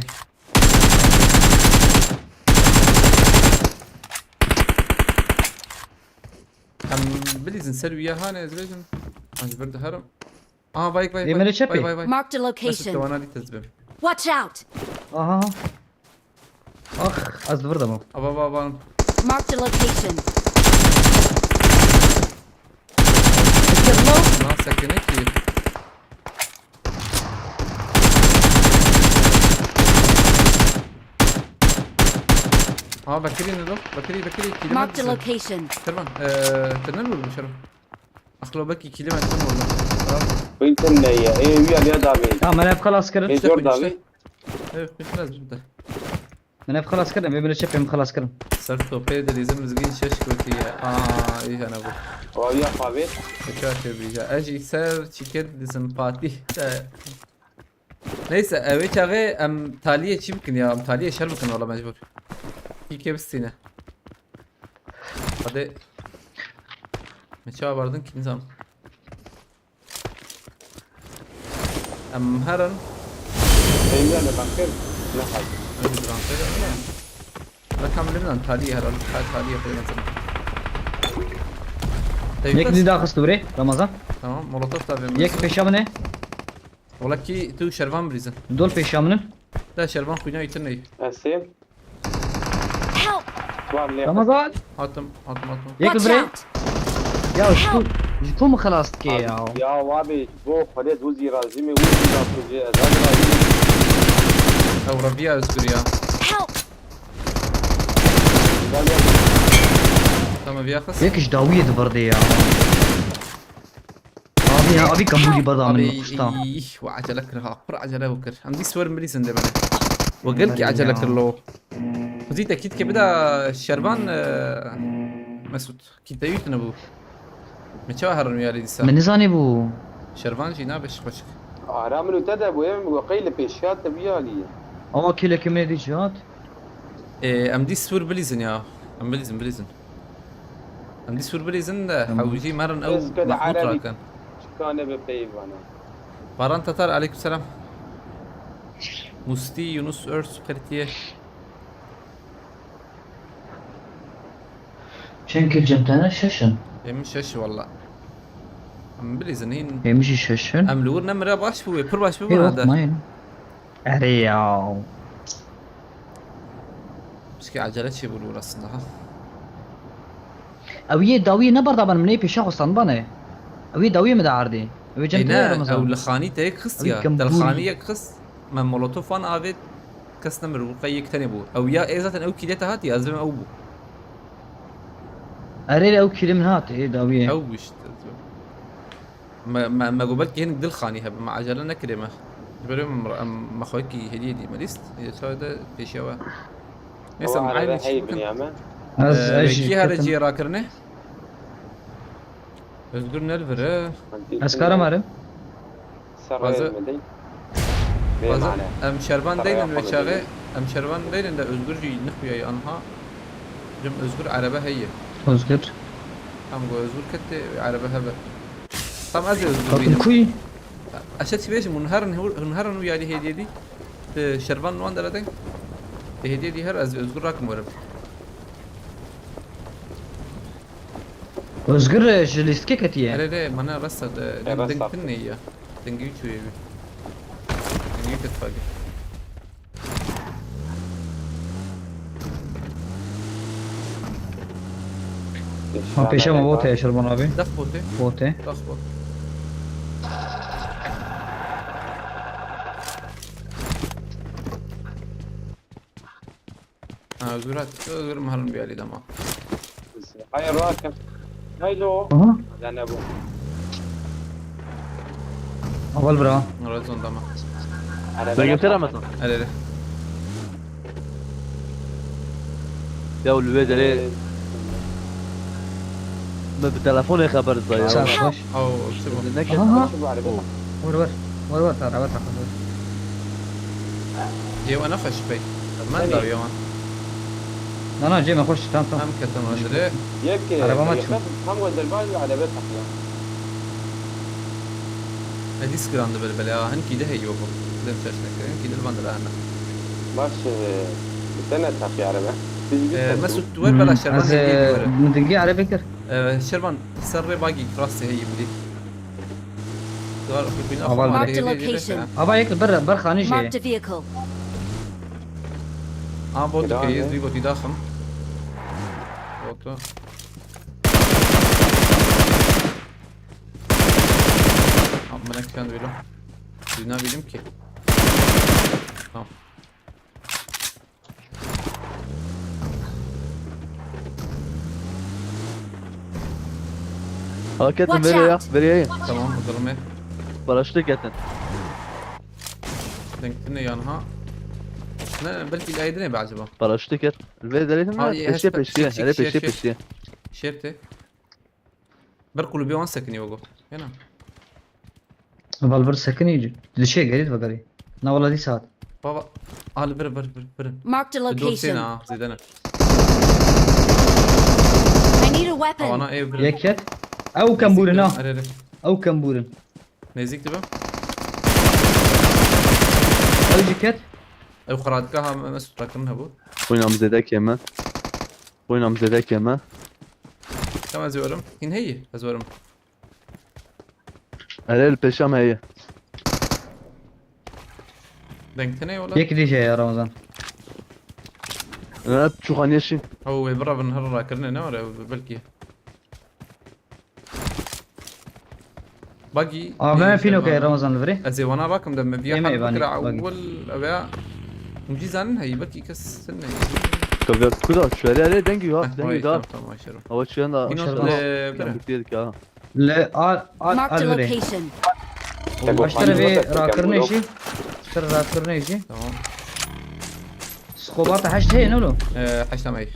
Em bilîzin ser wî ya hane ez bêjim. Ez vir diherim. Aha, vay, vay, vay. Demire çepê. Vay, vay, vay. Marked a location. Mesut, wana dît ez bim. Watch out! Aha. Ax, ez li vir de bûm. Ava, ava, ava. Marked a location. Lan sekene ki. Ha, Bekirî ne lo? Bekirî, Bekirî, kilim. Marked a location. Kervan, eee, te ne vurmuş herif? Aklo belki kilim ettim orada. Tamam. Wî tim ne ye? Ê, wî ya davê. Ya, me ev xelas kirin. Ê, zor davê. Evet, bitmez burada. Min ev xilas kirin, vê min çepê min xilas kirin. Ser topê dilîzim Mizgîn şeş gotiye. Aa, î hene bu. Rawiya xwe vê. Kaça çevirici. Ez jî ser çiket dizim Fatih de. Neyse, ev çaxê em taliyê çi bikin ya? Em taliyê şer bikin wala mecbur. Kî kê bistîne. Hadi. Me çawa bardin ki nizam. Em herin. Eynî ne banker? Ne hal? Eynî banker ne? Rakam limdan talî herin. Hal talî yapayım sana. Yek dî daxist were, Ramazan. Tamam, molotof da vê. Yek pêşa min e. Wala kî tu şervan bilîzin. Dol pêşa min in. Da şervan xwîna îtir ney. Esê. Help! Ramazan. Hatim, hatim, hatim. Yek bire. Ya ji ku, ji ku min xelas dike ya? Ya abi, bo Xwedê dûzî razî me, wî da kuje, ez hadi razî me. Ew reviya Özgür ya. Help! Tamam, viya xist. Yek ji dawiyê dibirdê ya. Abi ya, abi kambûrî berda min xista. Ih, we acele kir ha. Pir acele we kir. Em dî swer mirî zinde bene. We gelkî acele kir lo. Xuzî te kît ke bida şervan, e, Mesut. Kît te yût nebû. Me çawa herin wî alî dîsa? Min nizanî bû. Şervan jî nabe ji xweşik. Ara min û te de bû, em we qey li pêşiya te wî alî ye. Ama kêleke me dî jî hat. E, em dî swer bilîzin ya. Em bilîzin, bilîzin. Em dî swer bilîzin de hewjî merin ew mehmût rakin. Çikane be peyvana. Baran Tatar, aleykümselam. Musti, Yunus Örs, Qirtiye. Çend kil cem tane? Şeş in. Em şeş walla. Em bilîzin hîn. Em jî şeş in. Em li wir nemire baş bû, pir baş bû. Erê ya. Pişkî acele çêbû li wir aslında ha. Ew yê dawiyê ne berda ben, min ê pêşa xwe stand bane. Ew yê dawiyê min de erdê. Ew yê cem te Ramazan. Ew li xanî te yek xist ya. Te li xanî yek xist. Me molotof wan avêt. Kes nemir bû, qey yek tenê bû. Ew ya ê zaten ew kîlê te hatiye, ez dibêm ew bû. Erê, ew kîlê min hat, ê dawiyê. Ew bû işte. Me, me, me got belkî hinek dil xanî hebe, me acele nekirê me. Ji ber wê me, em, me xwekî hêdiyê dî me lîst. Ê, çawa de pêşiya we. Neyse, em aynı şey bikin. Ez, ez jî kî here ciyê rakirine? Özgür ne li vir e? Ez karim arim. Baze, baze em şervan deynin ve çaxê, em şervan deynin de Özgür jî nixuyayî anha. Cem Özgür erebe heye. Özgür. Tam go Özgür kete erebe hebe. Tam ez ê Özgür bînim. Kuy? Eşe çi bêjim, hûn herin, hûn herin û yalî hêdiyê dî. Di şervan wan dere de. Di hêdiyê dî her ez Özgür rakim werim. Özgür, e, ji lîstikê ketiye. Erê, erê, mana rasta de, deng, deng tin neyya. Dengî çûye wî. Dengî ket fagir. Ha, pêşe me bote ya Şerban abi. Dax bote. Bote. Dax bot. Ha, Özgür hat. Özgür mahalin bir alî dema. Hayır, rahat. Haydi o. Aha. Yani bu. Awal bira. Rezon dema. Arada. Degim tera metan. Erê, erê. Ya li wê derê. Ee, Me bi telefonê xeber da ya. Sen hoş. Aw, çi bû? Neke. Aha. Şu var. Were were. Were were, tara were, tara. Cê we nexweş pey. Min dawiya wan. Na, na, cê me xweş, tam, tam. Em ketin hundirê. Yek, araba me çû. Tam we derbaz ve araba takıya. Edî skiran di bilbile ya. Hinkî de heyî weko. Dem çeş neke. Hinkî de li van dira hene. Baş, e, bi te ne takıya araba. Biz bir, e, Mesut, tu wer bela Şervan hediye were. Min dingî araba kir. E, Şervan, ser rê bagî rastê heyî bidî. Marked a location. Ava yek bir, bir xanî jê. Marked a vehicle. A bot ke yez bir botî daxim. Botu. Amına kend bilo. Dünya bilim ki. Tamam. Ha, ketin. Watch out! Verê ya, verê ya. Tamam, hazırım ya. Paraşütü ketin. Denkine yan ha. Ne, belki ileride ne be acaba? Paraşütü ket. Ve deretin ha, mi? Peşiye, peşiye. Hele peşiye, peşiye. Şerti. Ber kulübê wan sekinî wego. Hena. Val vir sekinî, dişê gerî vegerî. Na wala dîsa hat. Baba, al vir, vir, vir, vir. Marked a location. Dosê na, zêde ne. I need a weapon. Awana ev vir. Yek ket. Ew kembûrin ha. Erê, erê. Ew kembûrin. Nêzîk dibe. Ew jî ket. Ew xeratgeha me, me sutrakirin hebû. Xwîna min zêde kêm e. Xwîna min zêde kêm e. Ya Ez werim. Hîn heyî, ez werim. Erê, li pêşa me heye. Deng tine wala. Yek dî jê ya Ramazan. Ne, çûxaniye şî. Ew wê birevin her rakirine ne were belkî. Bagi. Aa, me pîno ke Ramazan li virê. Ez ê wana bakim de me viya Ême hal êvanî, bikira bagi. Ewil ew ya. Hûn jî zanin heyî belkî kes sin neyî. Kavya kuda, şuerê erê dengî ha, Heh, dengî wayê, da. Tamam, tamam, şero. Hava çiyan da. Hîn Şero Şero. de bira. Bitirdik ha. Li al al Marked a al virê. location. Başta Ego, vê hangî rakirine ego. jî. Sir rakirine jî. Tamam. Skobata heşt heye ne lo? Ee, heşt amey.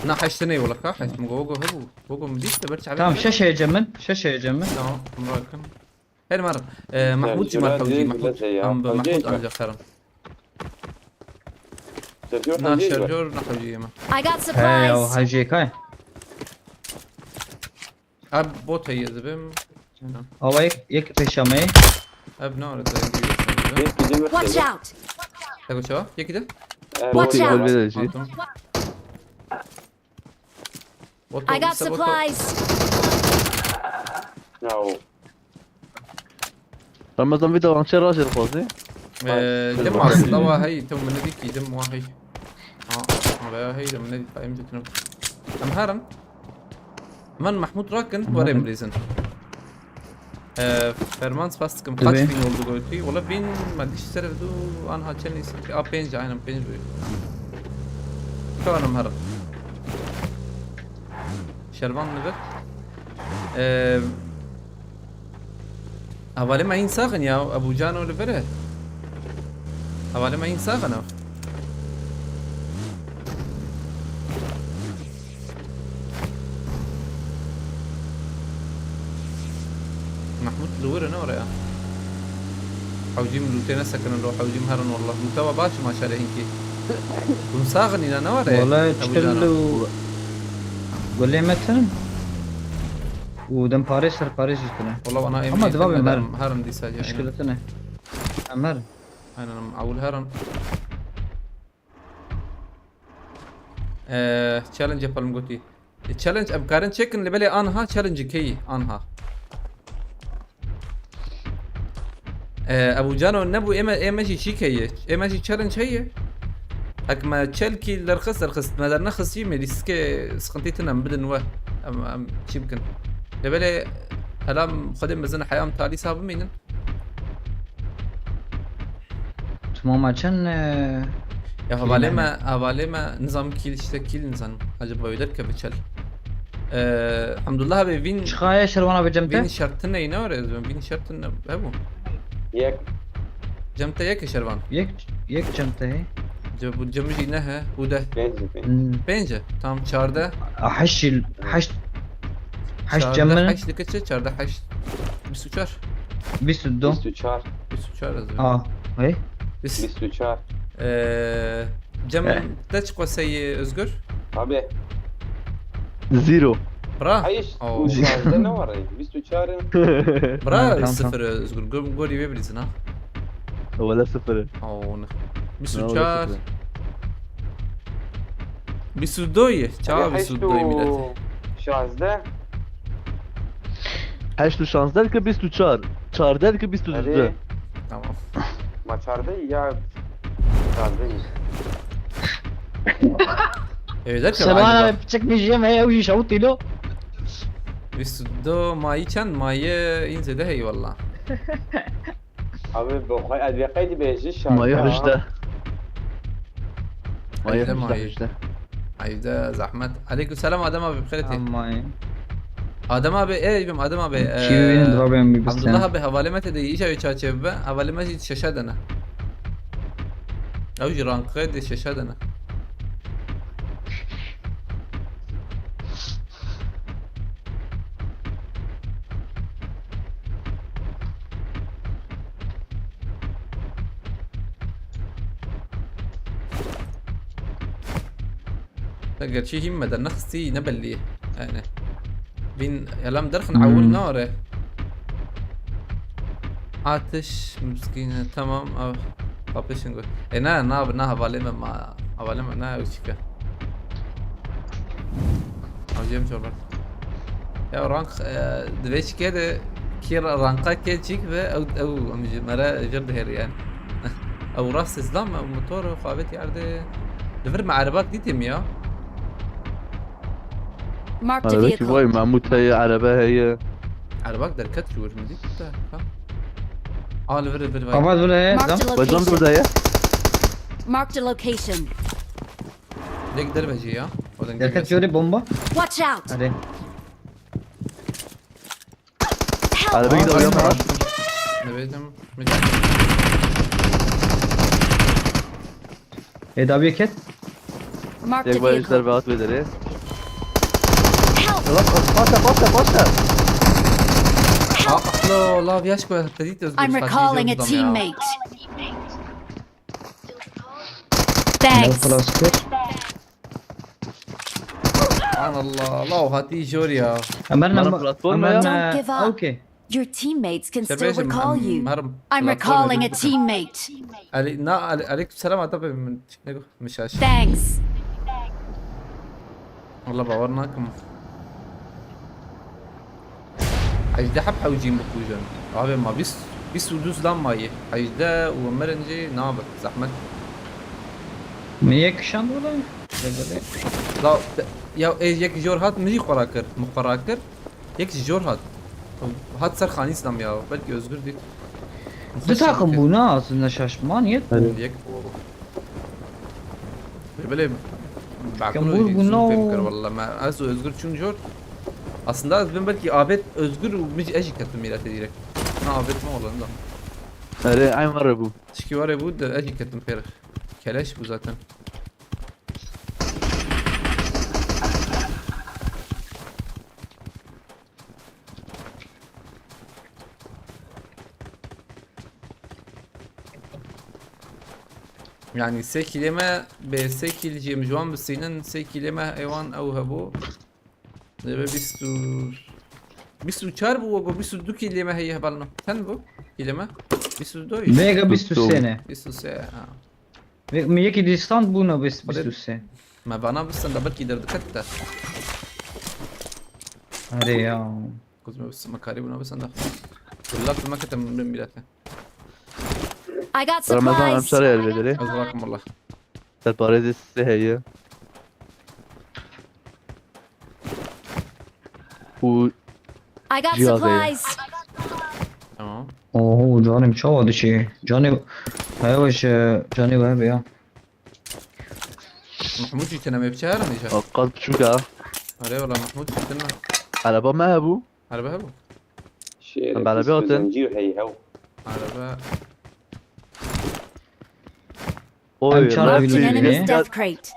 Na heşt ne yola ka? Heşt mi go go hebu. Go go mi dît de ber çabe. Tamam, şeş heye cem min. Şeş heye cem min. Tamam, bunu bırakın. Her mar. Ee, Mahmut Şarjör Cimar Havcı değil, Mahmut. biraz şey ya. Am be Havcı Mahmut Cimar. ancak karım. Şarjör Na Havcı Cimar. şarjör na Havcı Cimar. I got He ya, o supplies. hecê kay. Abi bot heye zibim. Ava yek, yek pêşa me. Abi ne arada? Geç gidelim. Watch out! Tego çava? Yekide. Watch out. Botê jî. Aldım. Bot I got olursa bot ol. Supplies. Ya o. Ramazan vî dawan çe rajê dixwazî. Ee, Dem aslında wa hey, tem min dikî, dem wa hey. Ha, ha veya hey, dem ne dikayım götünü. Em herin. Hemen Mahmut rakin, were bilêzin. Ee, Ferman spas dikim. Kaç bin oldu goytu? Ola bin, ma diş ser du, anha çel neyse. A pênc, aynen pênc boyu. Şu an em herin. Şervan nibir. Ee, Hevalê me hîn sax in ya, Ebû Cano li vir e. Hevalê me hîn sax in ew. Mahmut li wir e ne were ya. Hewcîm lûtê nesekinin lo, hewcîm herin wallah. Lûte we baş ma şerê hinkî. Hûn sax in îna ne were? Wala Ebû çil Cano. û gulê me tinin. Û dem parê ser parê jî tine. Wala wana em Ama ê diva tine bê de merin. em herin dîsa jî, aynen. Muşkile tine. Em herin. Aynen, em ewil herin. Ee, challenge yapalım gotî. E, challenge em karin çekin, li belê anha challenge keyî, anha. Ee, Ebû Cano nebû, ême, ême jî şî keyî. Ême jî challenge heye. Hek me çelkî derxist, derxist, me dernexistî, me dîskê sıkıntı tine, em bidin we. Em, em çî bikin. Li belê helam Xwedê mezin heyam talî sa bimînin. Tamam açın. E, Ya hevalê me, hevalê me nizam kîl işte kîl nizam. Acaba öder ke biçel. Ee, Hamdullah abi vin Çixaye şerwana be cem vin te? Şertin ne ne var ezben? Vin Şertin ne? He bu. Yek. Cem te yek şervan. Yek, yek cem te he. Ce bu cemiji ne he? Bu de. Pênc pênc. Hmm. Pence. Tam çarde. A, heşt il, heşt. Heşt Çarde cem min. Heşt dike çe? Çarde heşt. Bîst û çar. Bîst û du. Bîst û çar. Bîst û çar ez. A, hey. Bîst. Bîst û çar. Ee, Cem Eh. te çi qoseyê Özgür? Abi. Zero. Bra. Heşt Oo. û şazdeh ne var? Bîst û çar. Bra Tamam, tamam. Sıfır Özgür. Gör, gör iwe bilirsin ha. Wala sıfır. Oo ne. Bîst Ne û wala çar. sıfır. Bîst û du ye. Çawa bîst û du ye millet? Şazdeh. Heşt û şazdeh ki bîst û çar. Çardeh ki bîst û du. Erê. Tamam. Ma çardeh ya. Şazdeh. Evet, derken Şerwana acaba. be piçek mi jiyem he, ew jî şewt îlo. Bîst û du mayî çend? Mayî în zêde hey valla. Abi bu xay edbe qaydi be jî şazdeh. Mayî heşteh. Mayî Heşteh heşteh mayî. heşteh. Hayda zahmet. Aleyküm selam Adem abi, bixêr tê. Aman. Adem abi, ey bim Adem abi. Çî wînin diva ben bir Abdullah abi hevalê me tê de îşa wê çaçê bibe. Hevalê me jî şeşe dene. Ew jî rankê de şeşe dene. Gerçi hîn me de nexistî ne bellî. Yani. Bin elam derxin Hmm. Ewil nare. Atış miskine tamam av. Kapışın gör. E na na na havale me ma havale me na uçika. Cem çorba. Ya rank, e, di vê çikê de kî ra-, ranka kê çîk ve ew, ew em ji me re jêr dihêrî yani. Ew rast îslam, ew motor, ew xabet yerde. Li vir me erebak dîtim ya. Marked a Arabekî vehicle. Vay, Mahmut heye, erebe heye. Erebak derket ji wir min dît de. Ha. Aa, li vir, li vir vay. Baba, dur heye. Marked a Bacım location. Burada ya. Marked a location. Direkt derbe jê ya. O denge Derket gelsin. Göre bomba. Watch out! Hadi. Help! Araba Aa, gidiyor ben ya. Bastım. Evet, tamam. Ê dawiye ket. Marked a Tek bayrağı vehicle. Işler ve at bedeli. Help! Ulan pasta, pasta, pasta. Help! Aa, lo, la, viyaş koy, pedit özgür. I'm recalling a teammate. Thanks. Klaskır. Subhanallah, la, o hatî jor ya. Ömer Bana nam-, platform Ömer ya. Don't give up. Okey. Your teammates can still Sebeşim, recall em, you. Her I'm platform recalling a edildi. Teammate. Ali, na, Ali, aleyküm selam, ata be, min, ne, mişaş. Thanks. Allah bawer nakim. Hejdeh heb hewcîn bikujin. Abi ma bîst, bîst û du zilam mayî. Hejdeh û mirin jî nabe. Zehmet. Min yek kişand wele. Zebede. La, te-, ya, e, yek jor hat, min jî xwe rakir. Min xwe rakir. Yek ji jor hat. Hat ser Xanî Îslam ya. Belkî Özgür dît. Du takım bû, ne, aslında şaşman yek bû. Yek bû. Belê Bakın Bekul bû, bû, no. Fêm kir, wallah. Me, ez û Özgür çûn jor. Aslında ez bin belkî Abed, Özgür û min jî, ez jî ketim mîrete direkt. Na Abed mi olan da. Erê, eyn were bû. Tişkî were bû de ez jî ketim pêr. Keleş bû zaten. Yani sê kîlê me, bê sê kîl jî em ji wan bisînin, sê kîlê me heywan ew hebû. Debe bîst û, bîst û çar bû, wego bîst û du kîlê me heye hevalno. Çend bû? Kîlê me? Bîst û du. Vêga bîst û sê ne? Bîst û sê, ha. Ve-, mi yekî dî stand bûna bîst, bîst û sê. Me bana bistan da belkî derdiket te. Erê ya. Kuzme bistan, me karî bûna bistan da. Kulak tu me kete min mirate. I got Ramazan em supplies. Sare elbedere. Ez bırakın valla. Te parê de size heye. Û I got cihaz heye. Supplies. Tamam. Oho, canım çawa dişi. Canı, hevaş, e, canı var ya. Mahmut jî tene me biçe herin îca. Qat biçûk e. Erê wala Mahmut jî tene. Araba me hebû. Araba hebû. Şêr, em beraber pîs hatin. Zencîr hey hew. Araba. Oy, Marked an enemy's death crate.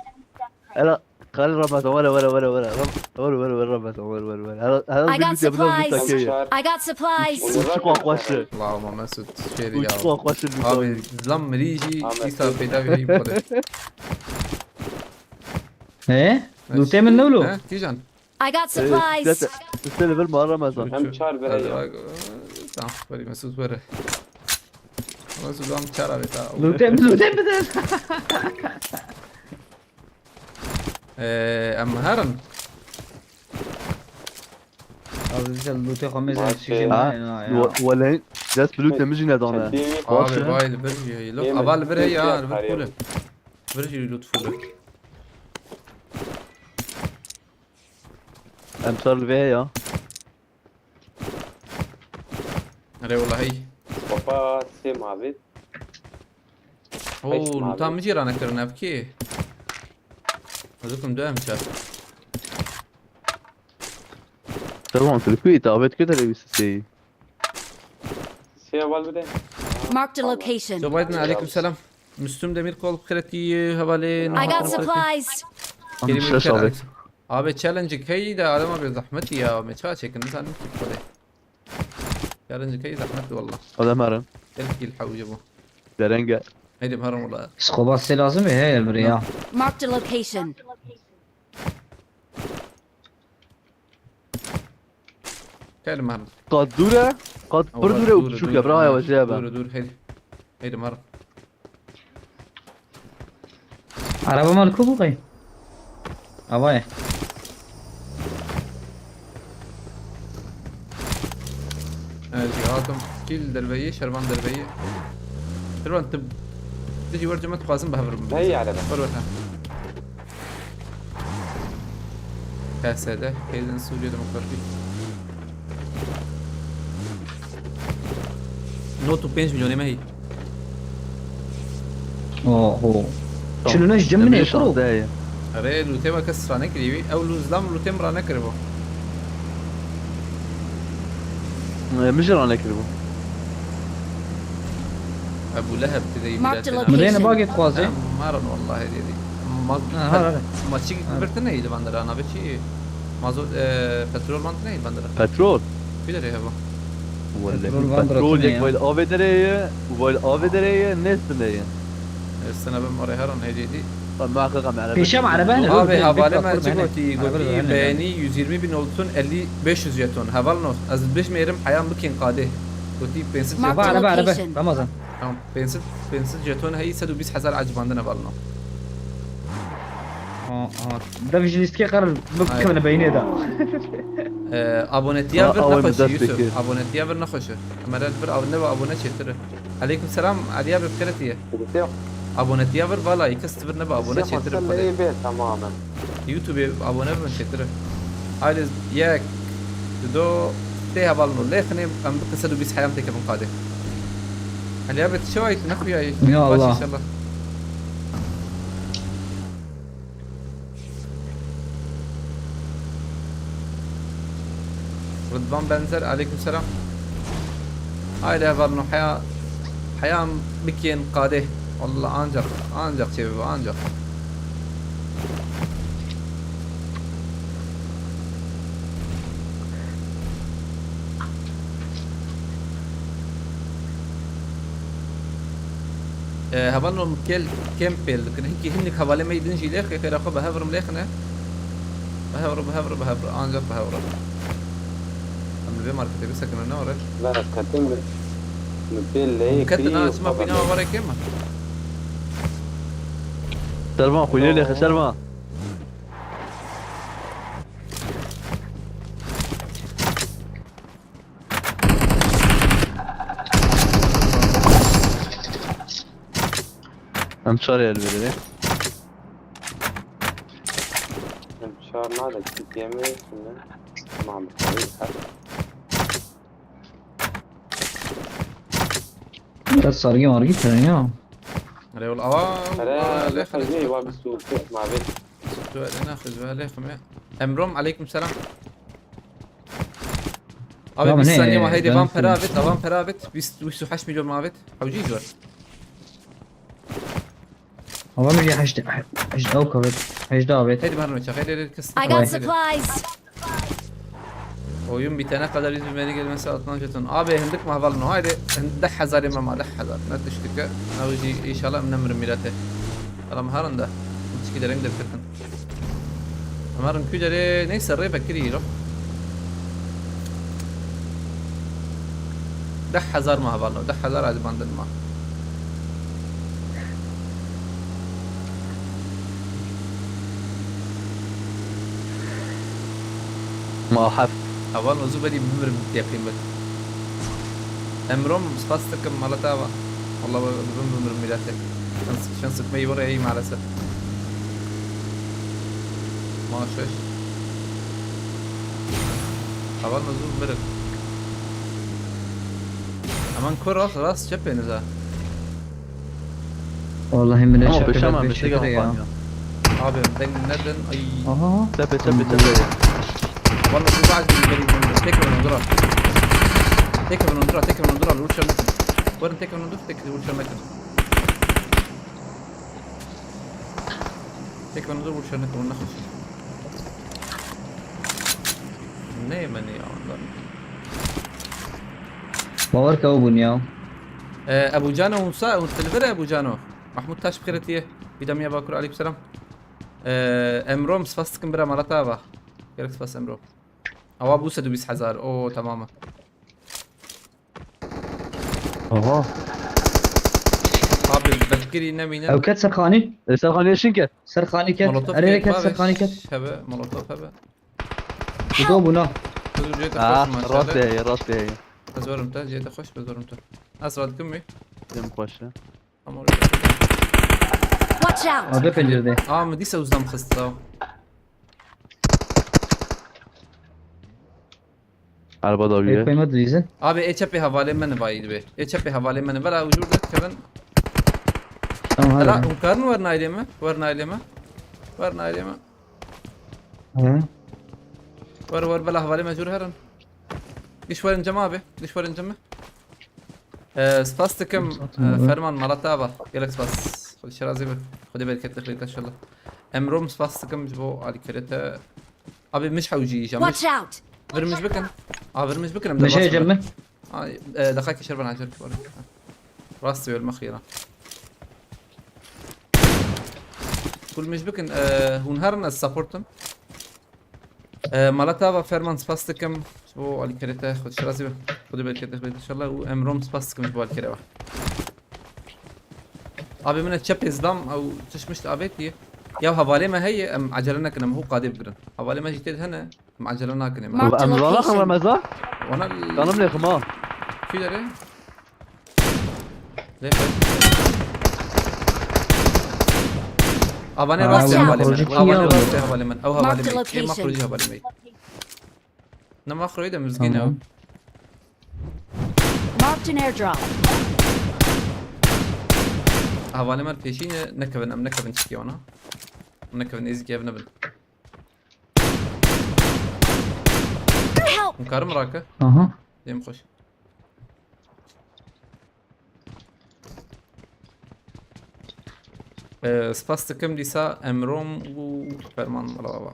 Ela, Khalil Ramazan, were, were, were, were. Ram-, were, were, were, Ramazan, were, were, were. Ela, ela, I got supplies. I got supplies. Uçuk akbaşı. Allah'ım Mesut, şeri ya. Uçuk akbaşı. Abi, zam mirî jî, Ahmet, îsa peyda bir heyim kore. He? Lûtê min ne lo? He? Kîjan? I got supplies. Üstüne bir mağara mı? Hem çar bire ya. Tamam, vereyim, Mesut, vere. Mesut, am çar abi, tamam. Lûtê min, lûtê min de. Ee, em herin. Abi, güzel lûtê xwe mêze. Maçê. Sijin. Ha, ne ya? Wele, dest bi lûtê min jî nedane. Abi, vay, li vir jî, lût, aval vir ya, li vir pûle. Vir jî lût pûle. Em sar li vê ya. Erê wela hey. Baba, sê mavê. Oo, lûta min jî rane kirin, ev kê? Ez dikim du em çar. Tamam, tu li ku yî? Davet kir de lê wî sisê yî. Sê heval bide. Marked a location. Joe Biden, aleyküm selam. Müslüm Demirkol, Kreti, hevalê. I got supplies. Kerim Ülker, abi. Abi, challenge key de adama bir zahmet ya. Me çawa çekin, sen ne tip böyle? Challenge key zahmet valla. Adam arın. Elf kill hawıcı bu. Derenge. Haydi haram valla. Skoba sê lazim e, he, bir ya. Marked a location. Gel, man. Qat dûr e, qat pir dûr e û biçûk e, bira ya, wecê be. Dûr, dûr, heydi. Heydi, mar. Araba mal ku bû qey? Ava ye. Hatim, kî li derveyî, Şervan derveyî. Şervan, tu, tu jî wer cem, dixwazim bi hev re bibin. Hey, yare be. Wer wer, ha. P S D, Hêzên Sûriye Demokratîk. Not û pênc milyonê me hî. Oho. Tamam. Çil û neh ji cem min ê, kuro. Erê, lûtê me kes ranekirî wî. Ew lû zlam lûtê min ranekiribû. Ee, min jî ranekiribû. Ebu Leheb ti de Marked a location. Mirêne bagê dixwazê. Em marin wallahî dêdî. Ma-, Ha, ha, ha. Ma çi Ha. birtine yî li van dera, navê çi? Mazot, e, petrol van tine yî li van dera. Petrol? Kî derê heva? Welle, Petrol van dera petrol tine yek ya. Vayl avê derê ye, vayl avê derê ye, nêstine ye. Estene ben marê heran hêdî dî. Tamam, muhakkak em erebe Pêşe em erebe ne? Abi, havale me çi gotî, gotî beğeni yüz yirmi bin olsun, elli, beş yüz jeton. Heval no. Ez bişmêrim, heyam bikin qadê. Gotî pênc yüz jeton. Marked a location. Ramazan. Tamam, pênc yüz, pênc yüz jeton heyî, sed û bîst hezar ecibandin heval no. Aha, aha. Dev ji lîstikê qer bikevine beynê de. Ee, abonetiya vir nexweş e, Yusuf. Abonetiya vir nexweş e. Emre vir abone ve abone çêtir e. Aleyküm selam, Aliya bi kiretiye. Abonetiya vir vala, kes vir nebe abone çêtir e. Tamamen. YouTube abone bin çêtir e. Haydi yek, du, tê hevalno. Lêxinê em bikin sed û bîst heyam têkevin qadê. Aliya bi çi wayî tu nexuyayî? Ya Allah. Baş inşallah. Rıdvan Benzer, aleyküm selam. Haydi hevalno, heya, heyam bikên qadê. Allah ancak, ancak çevi, ancak. E, hevalno kêl, kêm pêl dikin. Hinkî hindik hevalê me yî din jî lêxê, xêra xwe bi hev re lêxine. Bi hev re, bi hev re, bi hev re. Ancak bi hev re. Em li vê marketê bisekinin, ne were? Ve ez ketim bi, bi pêl leyê Hûn ketin kirî ha, çima xwe bîna bende. Warê kêm e? Servan, xwînê lêxe, Servan. Em çar el verir. Em çar nade, ki yeme şimdi. Tamam, tamam. Biraz sargı margı tren ya. Erê wal, awa, Erê, awa, lê xelê xelê, xelê. Wa bir su, mavi. Su, tu, erê, ne xelê, lê xelê. Emrom, aleyküm selam. Abi, tamam, bir ne, saniye, ma heydi ben van pera avêt, van pera avêt, bîst, bîst û heşt milyon ma avêt. Hewcî jor. Ama bir heşt, heşt, ew kavet, heşt davet. Heydi, ben çak, heydi, heydi, kız. I got supplies. Oyun bitene kadar yüz bin beğeni gelmesi altından jeton. Abi, hindik mi heval no? Haydi, deh hezar yemem, deh hezar. Ne düştük ya? Ne ucu, inşallah, ne mürüm milete. Adam harın da. Hiç giderim de kırkın. Em herin kû derê, neyse, rê vekirî îro. Deh hezar ma hevalno, deh hezar hadi bandin ma. Ma heft. Hevalno zû berî bimirim, yaqîn be. Emrom, spas dikim, mala te ava. Wallah, we dibim bimirim mîratê. Şans, şans sıkmayı var ya, iyi maalesef. Ma şeş. Hevalno zû mirim. Hemen kur rast, rast çepêniz ha. Vallahi min Ama çekti, peşa ben ben bir şey çekti ya. Yapamıyorum. Abi, ben neden, ay. Aha. Tepe, tepe, tepe. Vallahi bu bazı bir benim tek ben ondura. Tek ben ondura, tek ben ondura, vur çarını. Varın tek ben ondur, tek vur çarını. Tek ben ondur, vur çarını, vur nasıl? Ne yemeni ya ondan? Bawer ke ew bûn ya. Ee, Ebu Cano, Musa, hûn li vir e, Ebu Cano? Mahmut Taş bi xêretiye. Bîdamiya Bakur, aleyküm selam. Ee, Emrom, spas dikim bira, mala te ava. Gerek spas Emrom. Awa bû sed û bîst hezar. Oo, tamam. Aha. Abi, bekirî nemîne. Ew ket serxanî. E, serxanî şin ket. Serxanî ket. Molotof erê ket, ket, serxanî ket. Hebe, molotof hebe. Dido bûna. Dur, dur, dur, rast heye, rast heye. Ez werim te, cihê te xweş, ez werim te. Ez radikim wî. Dem xweş e. Ama oraya. Watch out! Abi pencerede. Aa, min dîsa uzdan xist da. Erba da Ê wî ye. koyma dizin. Abi, ê çepê hevalê min vayî dibe. Ê çepê hevalê min. Vela ucur de Kevin. Tamam Vela hadi. hûn karin werin ailê me. Werin ailê me. Werin ailê me. Hı. Wer wer, vela hevalê me jûr herin. Giş werin cem abi. Giş werin cem. Ee, spas dikim, Spas e, dikim. Ferman, mala te ava. Gelek spas. Xwedê şirazî be. Xwedê bereket xêr inşallah. Emrom, spas dikim ji bo alîkirê te. Abi, mij hewcî îja, mij. Watch out! Vir mij bikin. A, vir mij bikin, em Meşe derbas cem bikin. mi? Ay, e, deqakê şer ben acer kibar. Rast yol me xiyana. Kul mij bikin, e, hûn herin ez supportim. E, mala te ava Ferman, spas dikim. Bo alîkirê te, xwedê şirazî be. Xwedê bereket xêr inşallah. Û Emrom, spas dikim ji bo alîkirê ve. Abi, min çepê zdam, ew tişt mişt avêtiye. Ya hevalê me heye, em ecele nekin, em hû qadê bigirin. Hevalê me jî tê de hene, em ecele nakin, em. Mark the Em zana location. xemre meza. Ona Tanım lê xima. Kî derê? Lê xwe. Avanê Aa, rastê ya, hevalê min. proje kim Avanê ya? Rastê hevalê min. Ew hevalê Mark the min. Ê location. makro jî hevalê min. Ne makroyê de mizgîn e. Tamam. Marked an airdrop. Hevalê me pêşî ne, nekevin, em nekevin çikî wana. Nekevin, êzî ev nebin. Help! Hûn karim rake. Aha. Dêm xweş. Ee, spas dikim dîsa Emrom û Ferman mala ava.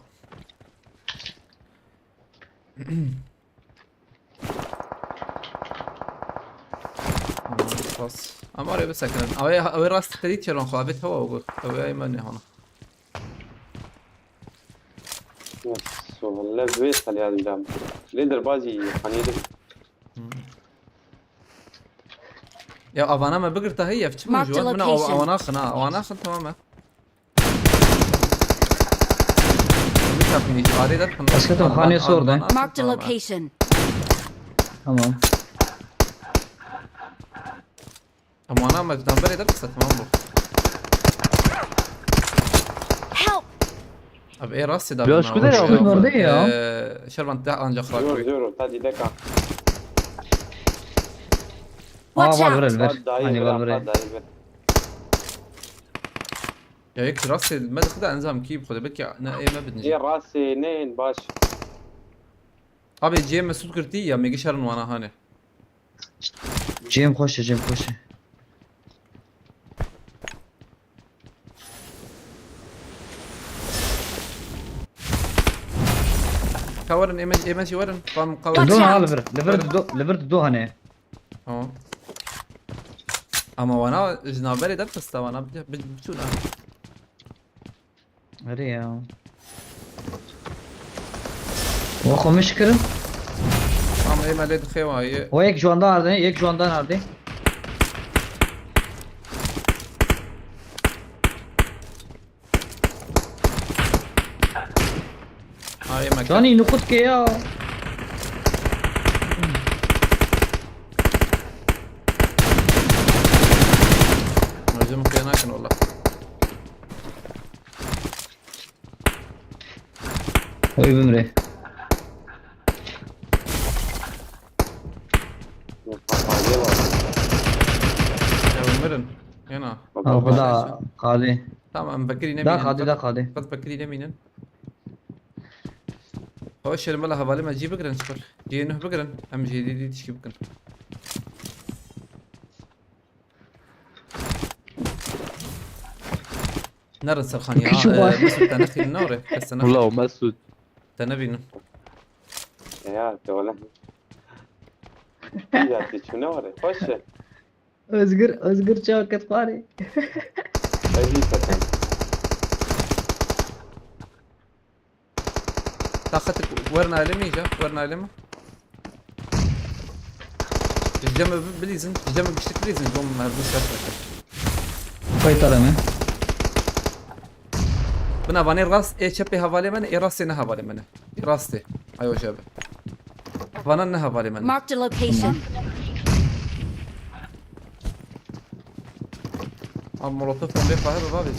Aman spas. Ama oraya bisekinin. Ew ê, ew ê rast te dît çeron xwe, avêt hewa û got. Ew ê me nehana. Yes, so, lev wê xelya dibam. Lê derbazî xanî de. Hmm. Ya avana me bigirta hey, ev çi min Marked ji wan min aw-, location. Awana xin ha, awana xin, tamam e. Min kapînî ji arê derxin. Basket o, xanê sor de. Marked a location. Tamam. Em wana me dan berê derxiste, tamam bû. Help! Abi, ê rastê da Biraz bina kudere hoş abi. ya. Vardı ya. Ee, Şervan te anca xrak Zor, koy. zor, ta dî deka. Aa, Watch var out! ver ver. Pat dayî Hani ver, var ver. pat dayî ver. Ya yek rastê me dixide enzam kî bi xwe de belkî ne ê me bidin jî. Yê rastê neyên baş. Abi cê me sud girtî ya, me gişerin wana hane. Cem xweş e, Cem xweş e. Ka werin, ê me, ê me jî werin. Tam ka Tu Watch do werin. ha out. li vir, li vir tu do, li vir tu do hane. Tamam. Ama wana ji navberê derxiste wana bi, bi, biçûna. Erê ya. Wa xwe miş kirin. Tamam, ê me lê dixê wayê. O yek ji wan da ardê, yek ji wan da ardê. Ha, ê me. Canî nuqut ke ya. Hocam kıya nakin valla. Oy bimre. Papayê var. Ya mirin. Yana. Ha, bu da qadê. Tamam, em vekirî Da nemînin. qadê, da qadê. Qet vekirî nemînin. Xwe şermela hevalê me cî bigirin, çikur. Cî nuh bigirin, em jê dî dî tişkî bikin. Nerin serxaniya. Küçük Ha, var. e, Mesut, te nexînin, ne orê? Kes te nexînin. Wala o Mesut. Te nebînin. Ya, te wala. Ya, te çûne were. Xweş e. Özgür, Özgür çaket xwarê. Ez jî setem. Taqetik werin ailê min îca, werin ailê min. Ji cem bilîzin, ji cem giştik bilîzin, bom merdû şer xelek. Koy tarame. Bina vanê rast, ê çepê hevalê min, ê rastê ne hevalê min e. Ê rastê. Ayo jebe. Vana ne hevalê min. Marked a location. Am molotof bê xwe hebe bavê.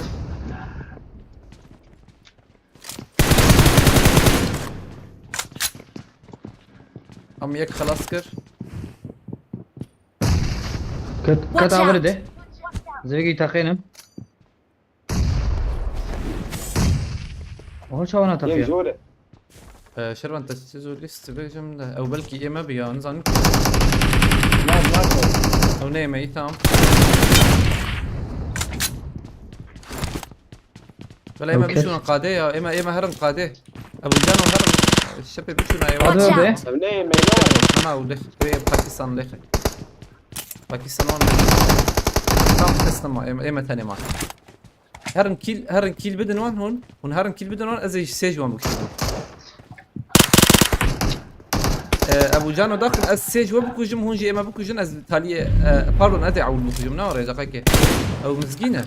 Am yek xelas kir. Ket, ket Watch avre out! De. Zevekî teqênim. Oha çawana Yek teqiya. Jor e. Ee, Şervan te siz o list bêjim de. Ew belkî ê me bi ya, nizanim. Nice, nice. Ew ne ê me, iyi, tamam. Bela ê me bişûna qadê ya, ê me, ê me herin qadê. Ebu Cano herin şepê bişûna ê. Hadi be. Ev ne ê me, ne var? Ana, ew lêx, wê Pakistan lêxe. Pakistan wan. Tam teslim ma, ê me, ê me tenê ma. Herin kill, herin kill bidin wan hûn. Hûn herin kill bidin wan, ez ê sê ji wan bikujim. Ee, Ebu Cano daxil, ez sê ji we bikujim, hûn jî ê me bikujin, ez taliyê, e, pardon, ez ê ewil bikujim, ne rêza qekê. Ew mizgîn e.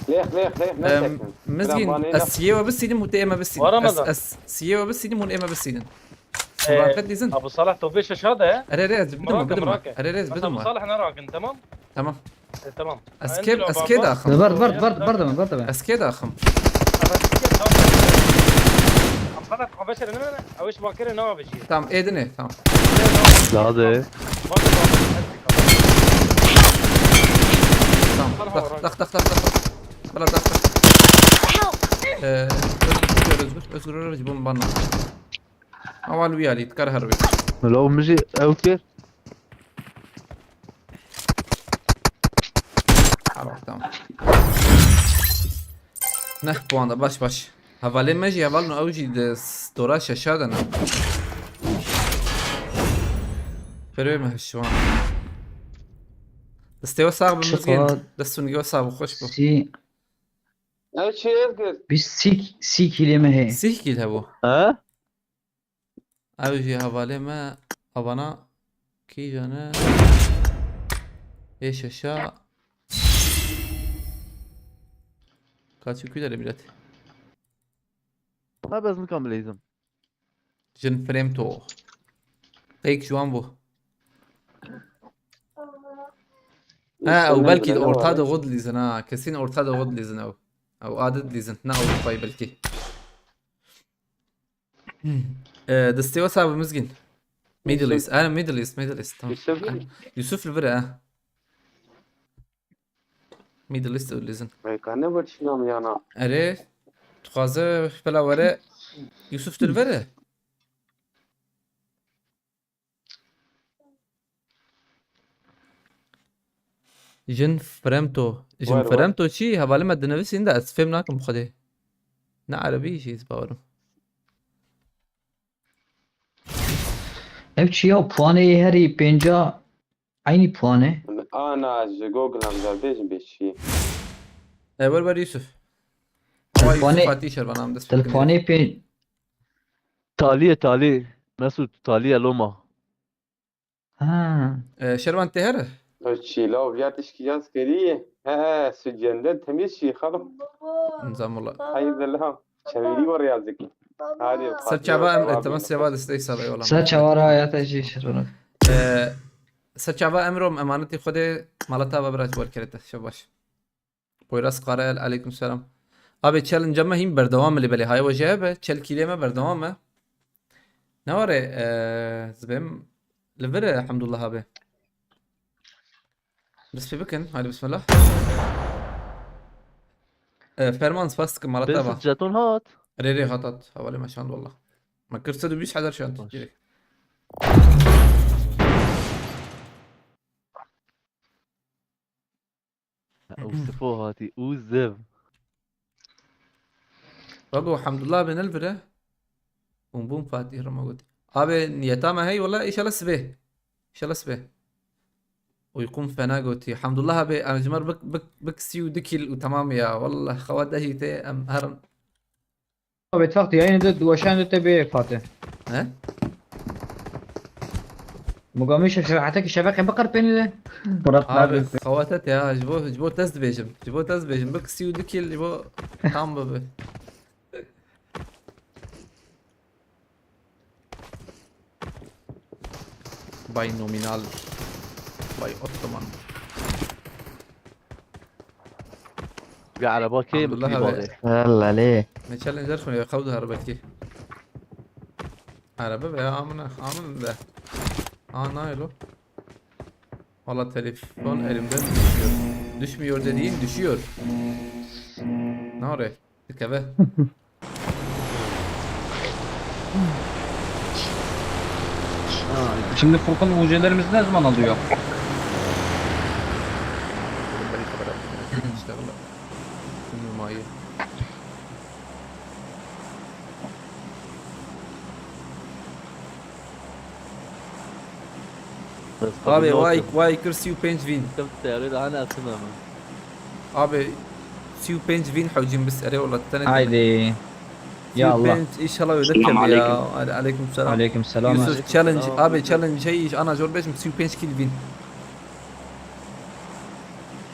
Lêx, lêx, lêx, em, nesekin. Mizgîn, ez siyê we bisînim, hûn tê ê me bisînin. Ez, ez siyê we bisînim, hûn ê me bisînin. Ee, Murat dizin. Abu Salih, tu vê şaşa de. Erê, erê, ez bidim, bidim. Erê, erê, ez bidim. Abu Salih ne rakin, tamam? Tamam. E, tamam. Ez kê, ez kê daxim? Ver, ver, ver, ver deme, ver deme. Ez kê daxim? Ama sikê tamam. Am xalat xwe veşere, ne, ne, ne. Ew iş makere ne abi şey. Tamam, êdine, tamam. Lade. Tamam. Dax, dax, dax, dax, dax. Bela dax, dax. Help! Ee, Özgür, Özgür, Özgür, Özgür, bombanla. Awal wî alî, dikar her wî. Lo min jî ew kir. Ha, bak, tamam. Neh puan da, baş, baş. Hevalê me jî, hevalno ew jî di stora şeşa de ne. Ferê me şiwan. Destê we sax bi Mizgîn. Destûn we sax bi, xweş bi. Sî. Ev çi ez kir? Biz sî, sî kîlê me heye. Sî kîl hebû. Ha? Ew jî hevalê me, havana kîjan e? Ê şeşa. Kaçı kuylar millet. Tabi ez nikam bileydim. Jin Fremto. Pek juan bu. Ha, ew belkî orta de xwe dilîzin ha. Kesin orta de xwe dilîzin ew. Ew adi dilîzin. Ne Avrupayı belkî. Hmm. Ee, destê we sax be Mizgîn. Middle East. Ha, Middle East, Middle East. Tamam. Yusuf. Ha, Yusuf li vir e. Middle East û lizin. Rêka ne bir çinam yana. Erê, dixwaze pela were Yusuf tu li vir e. Jin Fremto. Jin Fremto çi? Hevalê me dinivîsîn de ez fêm nakim xwedê. Ne erebî jî ez bawerim. Ev çi ya? Puanê yê herî pênca eynî puan e? Ana ji Google em car bêjin bê çi? E, wer wer Yusuf. Ama Yusuf Fatih Şervan am dest pê. Telefonê pê. Talî ye, talî. Mesut, talî ye loma. Ha. E, Şervan tê here? Çîla û viya tişkî yaz kerî. He, he, sucende temiz şî xalo. Nizam wala. Hayırdır lan. Çevirî var yazık. Hadi. Ser çava em, e, tamam, siyava destey sala yola. Ser çava ra hayata jî Şervan. E, ser çava em rom emanetî Xwedê malata ve biraz bol kerete. Şev baş. Poyraz Karael, aleyküm selam. Abi, challenge me hîn berdewam e, lê belê haya we jê hebe, çel kîlê me berdewam e. Ne were, e, zibêm li vir e, Elhamdulillah abi. Dest pê bikin, haydi bismillah. E, Ferman, spas dikim, malata va. Jeton hat. Rê rê hat hat, hevalê me şand wallah. Me kir sed û bîst hezar şand. Baş. Direkt. Û sifo hatî û ziv. Babo, Hamdullah bê ne li vir e? Hûn bûn Fatîh Rima got. Abi niyeta me hey wala, inşallah sibê. İnşallah sibê. Uykum fena gotî. Hamdullah abi, em ji me bik, bik, bik sî û du kîl û temam ya. Wallah xewa dehî tê em herin. Abi taxt yayını da duaşan da te bê Fatih. He? Mugamî şeşereheteki şebeqê biqirpênî de. Murat abi. Xewatet ya, ji bo, ji bo test dibêjim. Ji bo test dibêjim. Bik sî û du kîl ji bo tam bibe. Bay nominal. Bay Ottoman. Bir araba keyim Abdullah bir abi. bari. Hella lê. Ne challenger xwe xew dihar belkî. Araba veya amına, amın de. Aa, naylo. Valla telefon elimden düşüyor. Düşmüyor dediğin düşüyor. Nare. Dikeve. Şimdi Furkan U C'lerimizi ne zaman alıyor? İşte valla. Bilmiyorum ayı. Abi, vay, vay, kırk pênc bin. Tam teyarê daha ne aslında mı? Abi, sî û pênc bin hewcîm bis, erê wala, tenê Haydi. Ya Allah. Sî û pênc, inşallah öyle Selam tabii ya. aleyküm. Hadi aleyküm selam. Aleyküm selam. Yusuf, challenge, Selam. Abi, challenge, hey, ana zor beşim, sî û pênc kill bin.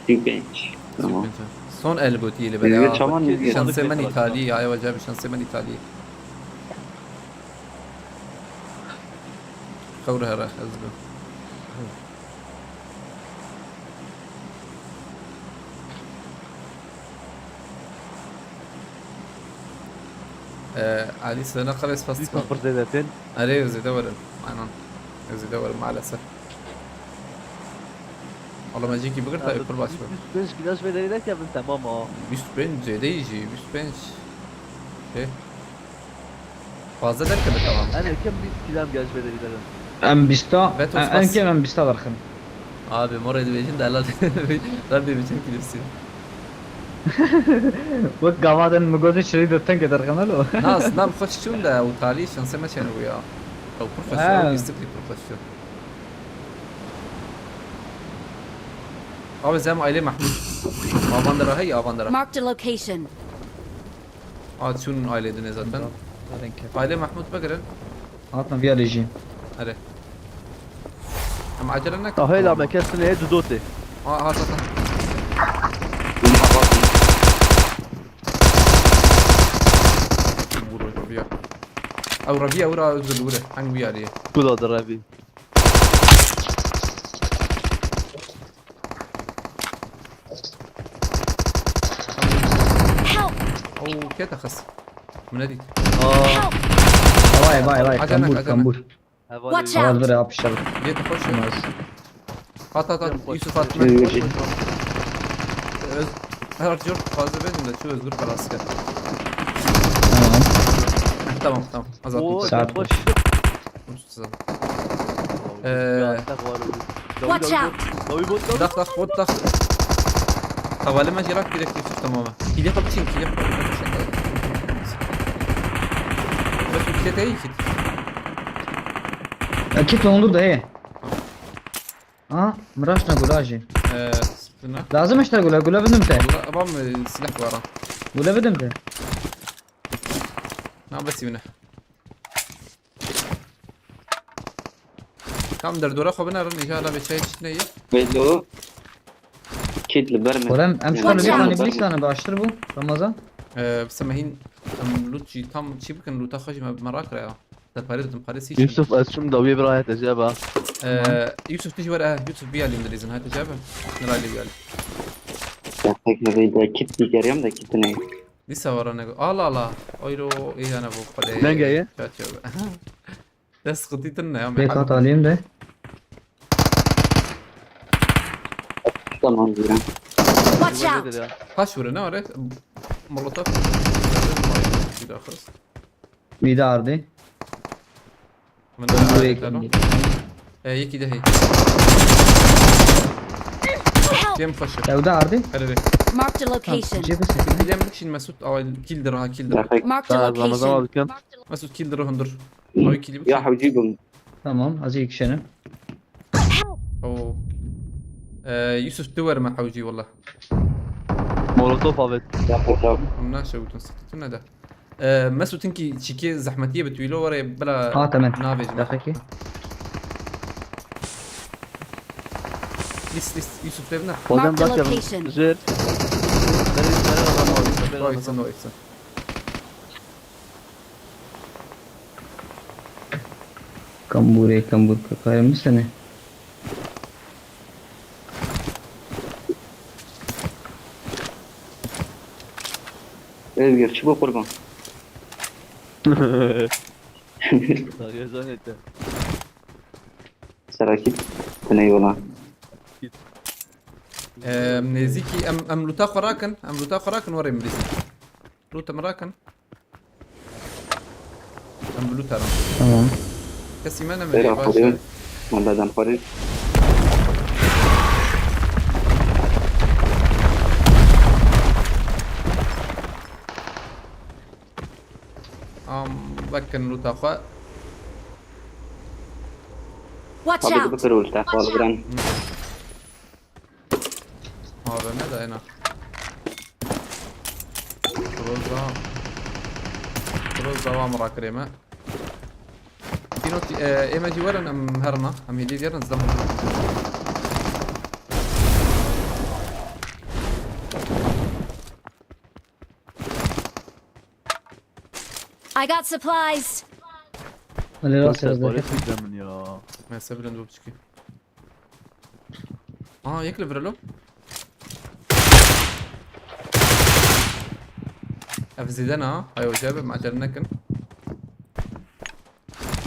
Sî û pênc. Tamam. Son el gotiye li Bizde bela. çaman Kesin diyor. Şansê me Kesin Îtalî ya, ewa cabi şansê me Îtalî. Xewr here, ez bi. Ee, Ali sana kares Bir fastı. sıfır zedetin. Erê, ez ê zêde werim. Aynen. Ez ê zêde werim maalesef. Oğlum, acı ki bıgır tabii, kur baş ver. Yüz beş kilo ve derine geldim, tamam o. Yüz bin zêde jî, yüz bin. Şey. Fazla derken de tamam. En erken bir kilo gelmiş ve derine. Em bîsta, Beto en, Spas. En kem em bîsta derxin. Abi, morê dibêjin de helal. Rabbi bütün kilifsin. Wek gavadan mi gotin şirî de tenge derxin alo. Na, aslında xweş çûn de û talî şansê me çêne bû ya. Ew pir xweş Ha. çû, ew lîstikî pir xweş çû. Abi, zem aile Mahmut. Avandara, hey, Avandara. Marked a location. A, çûn aile dine zaten. Aile Mahmut bigirin. Hatina viya lê jî. Hadi. Em acele ne? Tahil abi kesin neye dudote. Aa, hat, hat, hat. Vur o Rabia. Ew Rabia, vur a, Özgür, vur. Hangi bir yerde? Kuladır abi. Help! Oo, kete xas. Min nedît. Aa. Help! Vay vay vay, Acele, kambur acele. Kambur. Heval Watch Havaz out! bir yapışalım. Git koş. At, at, at. Koş. Yusuf, atma. Yürü, yürü. Öz, her diyor fazla verdim de şu Özgür Karasker. Tamam. Heh, tamam, tamam. Azalttım. Oo, Saat koş. Uçsuz. Ee, Watch out! Dach, dach, bot, dach. Tavale me jirak direkt Yusuf, tamam. Kile kapçın, kile kapçın. Bas ülke değil ki. Ekip ondur da he. Ha, miraşna gulajı. Ee, sıkıntı. Lazım işte gula, gula bidim te. Valla, babam, e, silah var ha. Gula bidim te. Na, bas yine. Tam derdora xwe binerin, inşallah bir çay çitine ye. Belli o. Kit li ber mi? Kolem, em şu an Watch bir out. tane bir tane baştır bu. Ramazan. Ee, bize mehin, em, loot jî tam çi bikin, loota xwe jî me, me rakire ya. Te pare didim, pare sî. Yusuf, ez şum da bir ayet ecaba. Ee, Yusuf, tu jî were, eh, Yusuf, bir alayım dilizin, hadi cebe. Nirayli bir alayım. Tek bir de kit digerim de kitine. Dîsa were nego. Allah Allah. Oyro, iyi yani bu kadar. Ne geye? Çat çat. Dest sıkıntı ne ya? Bir kat alayım da. Tamam diyorum. Watch out! Kaç vurun ne var? Molotof. Bir daha kız. Bir de ardı. Min Buraya de. koyayım. E, yekî de hey. Help! Kem faşı. Evde ardı. Hadi be. Marked a location. Cebe sekiz. Bilem bik şimdi Mesut, ama killdir ha, killdir. Dakika. Marked a Daha Ramazan location. alırken. Mesut, killdir hundur. Ay, killi bik. Ya hocam. Tamam, az iyi kişinin. Help! Oo. Ee, Yusuf, tu verme hewcî wala. Molotof evet. Yapacağım. Em naşewtin, sıkıntı ne de. Ee, Mesut'un ki çiki zahmetiye bi tüylo var ya, bila Ha, tamam. navêjim. Dakika. Lis, lis, Yusuf devine. Hocam Marked a zaten location. zır. Doysun, doysun. Kambûrê, kambûr, kakarê min sene. Özgür, çi bû qurban? Darya zanete. Serakî, tu neyê wela. Em, nêzîkî, em, em lûta xwe rakin, em lûta xwe rakin, werê min bîzin. Lûta min rakin. Em bi lûta rin. Tamam. Kesî me nemirî, Bêra baş xurê, e. Wela dem xurê. Am, vekin lûta xwe. Watch Abi, out! Bikir û li te xwe li biran. A V M de ena. Groza. Groza wa min rakirê me. Tîno tî-, e, ê me jî werin em herina. Em hêdî gerin zem. I got supplies. Alê rast Yoksa ez de. Barış bizden min ya. Mese bilin bu piçki. Aa, yek li vir lo. Ev zêde ne ha? Hay hoca be, macera nekin.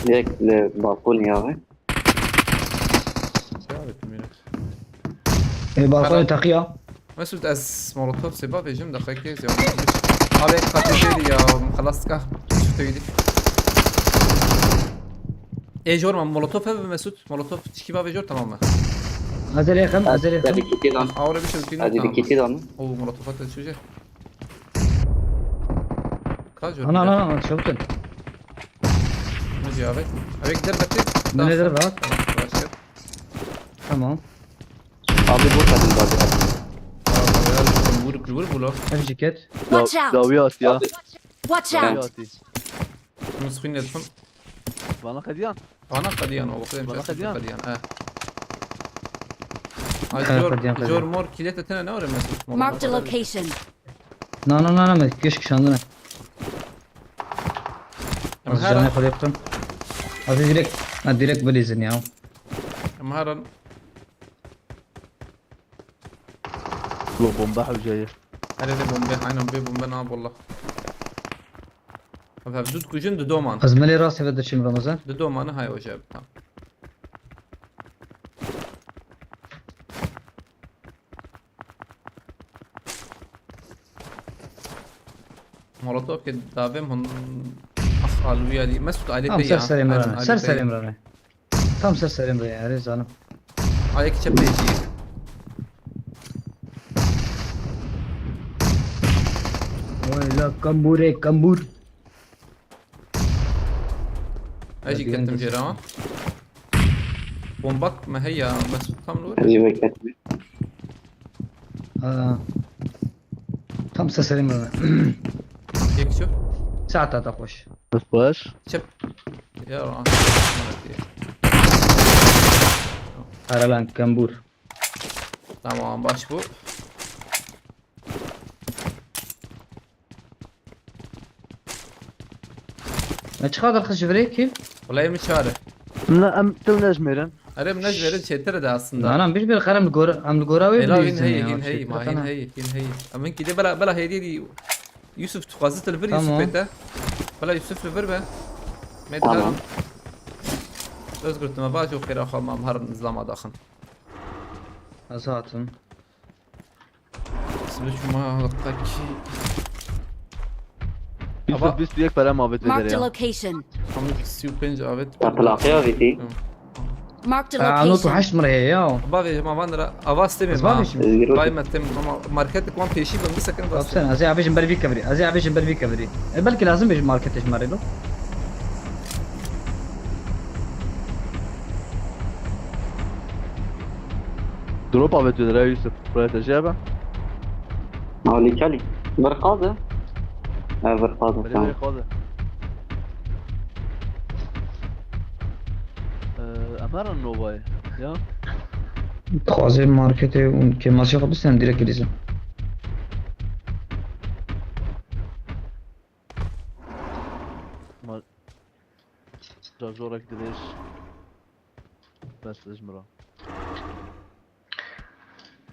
Yek li balkonê ya be. Ê, balkonê Karan- teqiya. Mesut, ez molotof sê bavêjim, deqekê zêde. Abi, katê zêde ya, xelas dika. Çi teydi? Ê, jor ma molotof hebe Mesut. Molotof çikî bavê jor, tamam mı? Hazır yakın, hazır yakın. Hadi bir kiti lan. Awre bir şey, Hadi bir kiti lan. O molotof atı çözecek. Kaç jor? Ana, ana, ana, çabuk ol. Ne diyor abi? Abi gider bekle. Ne nedir rahat? Tamam, başka. Tamam. Abi bu kadın da abi. Abi ya, vur, vur, vur, vur. Hadi ceket. Watch out! Davi at ya. Watch Davi out! Atı. Bunu screen ettim. Bana kadiyan. Bana kadiyan o, bakayım. Bana kadiyan. Kadiyan, he. Ay, he, jor, kadiyan, kadiyan. Jor mor kilit etene ne var ya mesela? Marked a location. Na, na, na, na, me keşke şandına. Ama az her canı an- Yaptım. Abi direkt, ha, direkt bilizin ya. Ama her an- Lo bomba hewceye. Her yerde bombe, aynen bir bombe ne yapalım. Abi, dut kujun, du doman. Ez melê rastê ve diçim Ramazan. Du domanı hay hoca, tamam. Molotof ke davêm hon, ah, alûya dî. Mesut alê. Tamam, pê ser ya. Serê Emre. Aynen, alê ser pê. Serê Emre. Tam ser serê Emre ya, Rêz Alim. Ayek çep pê jî. Vay la kambûrê, kambûr. Ez jî ketim jê re. Bombak me heye, Mesut tam li wir. Ez jî vê ketim. Aa. Tam seserim mi? Yek çöp. Saat da hoş. Hoş. Çöp. Ya, Aralan kambur. Tamam, baş bu. Ne çiqadar xişivirê kî? Wala em çar e. Em ne, em tu nejmêrin. Erê, em nejmêrin çêtir de aslında. Ana, bir bir xerem li gora, em li gora wê bilîzin ya. Hîn heyî, ma hîn heyî, hîn heyî. Em hinkî de bela, bela hêdî dî. Yusuf, tu xwazit li vir Yusuf bête. Bela Yusuf li vir be. Tamam. Özgür, tu me baş û xêra xwe ma herin zilama daxin. Ez hatim. Sibê çûma qekî. Yusuf, bîst û yek pere ma avêt vê derê ya. Marked a location. Hamid sî û pênc avêt. Ya, plaqiya avêtî. Marked a location. Aa, nod û heşt min re heye ya. Bavê, ma van ra, ava stemê ma. Ez bavêjim. Bay me tem, ama market wan pêşî bin bisekin. Bak sen, ez ê avêjim ber vî kevirî. Ez ê avêjim ber vî kevirî. E, belkî lazim bêjim marketê ji me re lo. Drop avêt vê derê Yusuf. Buraya te jebe. Alî kelî. Vir qaz e? Ev vir qaz e, tamam. Belê qaz e. Ee, Emera Nova'yı ya. Dixwazê marketê û kêmasî xwe bistên direkt girîzin. Mar- Şarjorek dirêj. Bes ji min re.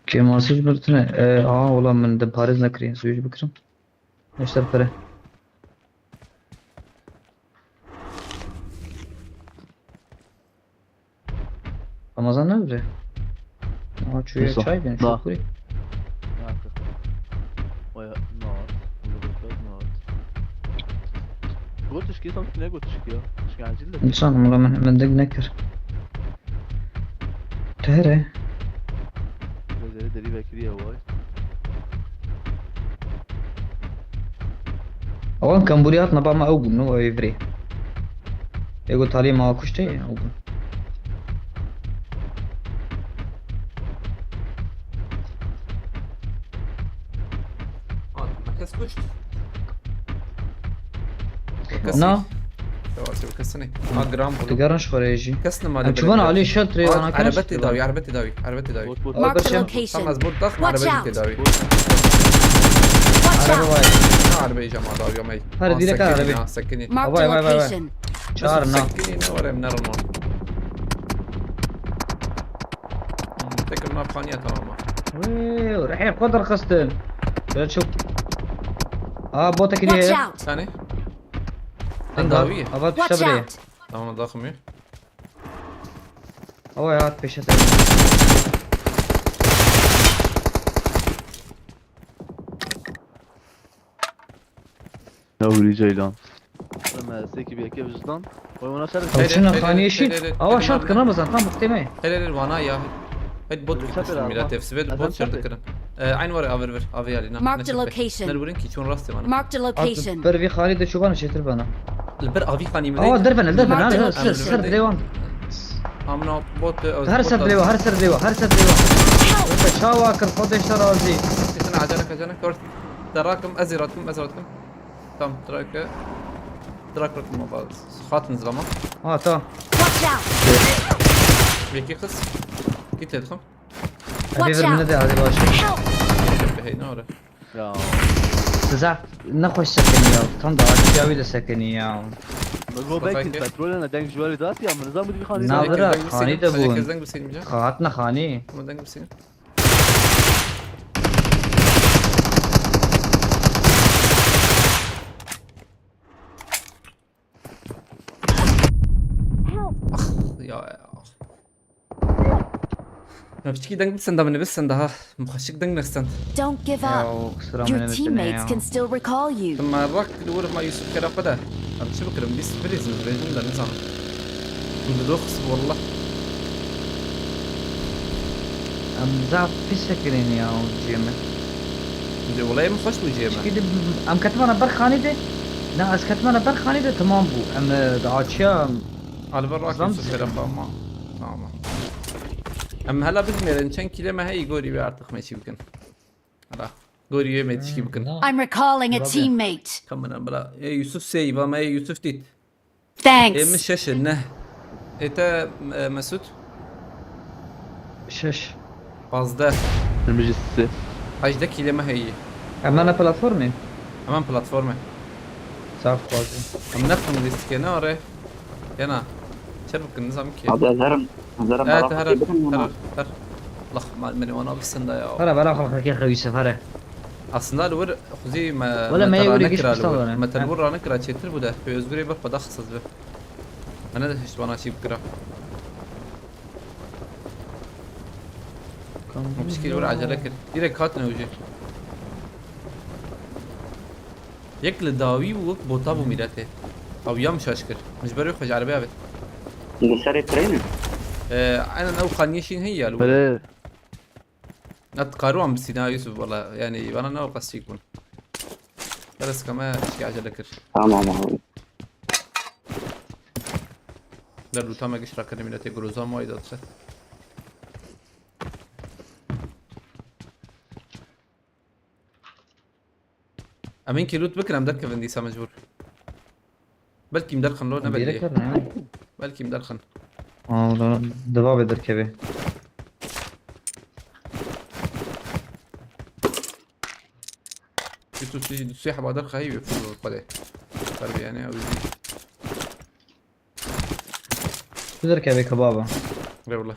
Kêmasî ji min tune. E, aha, wala min de parêz nekirî. Switch bikirim. Neşter pere. Ramazan ne bire? Aha, çuya çay ben, çok kuri. Oya, not. Burada bir not. Got tişkî, sanki ne got tişkî ya? Tişkî acil de. İnsan, wala min, min deng nekir. Tere. Gözleri deri vekiriye vay. Awan kembûrî hatine ba me ew bûn, ew ê virê. Ê got taliyê me kuştê, ew bûn. Hat, me kes kuşt. Na. Yavaş bir kesini. Ha, gram Tu bunu. Garanj xwe rê jî. Kesini Em mali çivan alî şel tirê wana kes. Erbet tedavi, erbet tedavi, erbet tedavi. Bot bot. Mark the Tam location. az burada Watch erbet out. tedavi. Watch out. Ha, arabayı cama da yok mey. Hadi direkt arabayı. Sakini. Mark the location. Çağır na. Sakini ne var em ne var. Tek ma paniya tamam. Wee, rehê xwe derxistin. Şöyle çok. Aa, bota gidiyor. Watch out. Sani. Tedavi. Ava tuşa bile. Tamam, daxmıyor. Ava ya, peşe sen. Ya huri ceylan. Ama seki bir ekip yüzden. Oy ona ser. Tavşına xaniyê şî. Awa şart kına mı zaten tam muhtemel. Hele hele vana ya. Hadi bot kırmıştım millet hepsi ve bot şart kırın. Aynı var aver ver. Avi yali na. Mark the location. Ner vurin ki çon rastı bana. Mark the location. Ber bir xanî de çoban çetir bana. Ber avi xanî mi? Awa derven derven. Ser ser devam. Amna bot. Her ser dewa, her ser dewa, her ser dewa. Çawa kır, Xwedê şer razî. Kesin acele kacana kör. Derakim, ez iratim, ez iratim. Tam, trake. Drak bırakın baba. Hatın zilama. Ha, tamam. Peki kız. Git dedim. Abi verin ne de hadi başla. Hey ne ora? Ya. Size ne hoş sekeni ya. Tam da artık ya bile sekeni ya. Go back in petrol ana denk juali dat ya. Mırza mı bir hani. Na bırak, hani de bu. Kezden bir senin. Kağıt ne hani? Bunu denk bir senin. Ah, ya, ya. Ya piçkî deng bisin da min bisin daha. Muxaşik deng nexsen. Don't give up. Your teammates can still recall you. Ma bak li wir ma Yusuf kera xwe de. Em çi bikirim? Bîst birîzin rêjim de nizanim. Em didox wallah. Em zaf pis sekinîn ya o ciyê me. Di wela em xweş bû ciyê me. Çikî di em ketimana ber xanî de. Na ez ketimana ber xanî de tamam bû. Em e, di açiya. Alba rak Yusuf kera xwe ama. Tamam. Em hela bijmêrin çend kîle me heyî gorî wê artık me çî bikin. Hala. Gorî wê me çî bikin. I'm recalling a teammate. Kamera bira. Ê Yusuf seyva me ê Yusuf dît. Thanks. Ê min şeş e, ne? Ê te e, Mesut? Şeş. Pazdeh. Meclisi. Hejdeh kîlê me heyî. Em ne platformê? Hemen platformê. Saf xwazî. Em ne xwendî dîstike ne are? Yana. Çer bikin nizam ki. Abi ez herim. Ez herim Evet bana her fakir bikin her ama. Her. Allah mal meni wana bisin da ya. Hara bela xwe xekê xew Yusuf hara. Aslında li wir xuzî me Wala me yê wir giş pistan dane. Me telbur ranekira çêtir bû de. Pê Özgürê bir xwe daxisaz bi. Hene de hişt bana çî bikira. Piçkî li wir acele kir. Direkt hatin ew jî. Yek li dawî bû, wek bota bû mîletê. Ew ya min şaş kir. Min ji ber wê xwe ji erebê avêt. Li serê treyne. Ee, aynen ew xaniyê şîn heye ya li wir. Bere. Na dikaru wan bisîna Yusuf wala. Yani bana ne o qas çîk bûn. Beres kame şikî acele kir. Tamam abi. Der lûta me giş rakirî mîletê groza me ayda dişe. Em hinkî loot bikin em derkevin dîsa mecbûr. Belkî em derxin lo ne belli. Belkî em derxin. Aa, diva be derkevê. Yusuf sê, sê heba derxe heyî wê fûr xwedê. Ser bi yani ew jî. Bidir kevê kebaba. Eyvallah.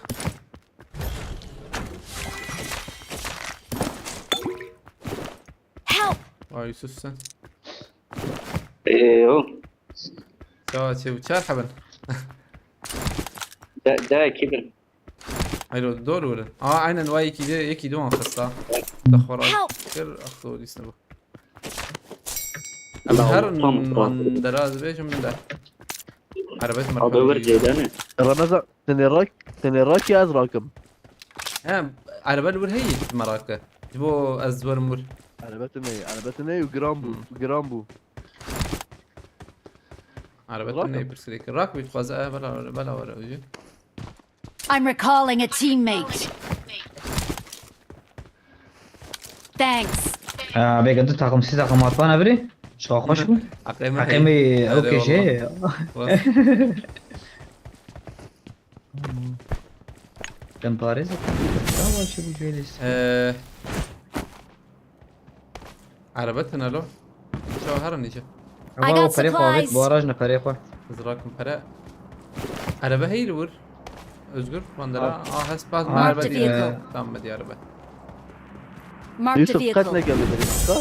Help! Ay Yusuf sen. Eee, o. Ya çev çar heben. Da, da, kibir. Hayır, o doğru öyle. Aa, aynen, vay iki de, iki de on hasta. Da xora. Help! Kir, ah, doğru isne bu. La, Her tamam, tamam. Manderaz bejim de. Arabet Abi, över Ceylan'ı. Ramazan, tenê rak, tenê rak ya ez rakim. He, araba li wir heye merake. Ji bo ez werim wir. Arabet ne, arabet ne û giran bû, Hmm. giran bû. Arabet Rakim. Ne pirsirek. Rak bit xwaze, eh, bela, bela were ucu. I'm recalling a teammate. Thanks. Ha, bêga du takım, sî takım hatbana birî. Şawa xweş bû. Aqê me Heqê me Erê ew kêşe. Rast. Dem parêz. Bravo, çi bu cüelîs. Ee, Araba tine lo. Çawa herin diyecek. I got Perê xwe avêt, supplies. baraj ne perê xwe. Zirakim pere. Araba heyir vur. Özgür, mandara. Al. Aa, hes baz Al. araba Marked diye. vehicle. Tamam, diye araba. Marked a Yusuf, qet vehicle. ne geldi benim. Ka?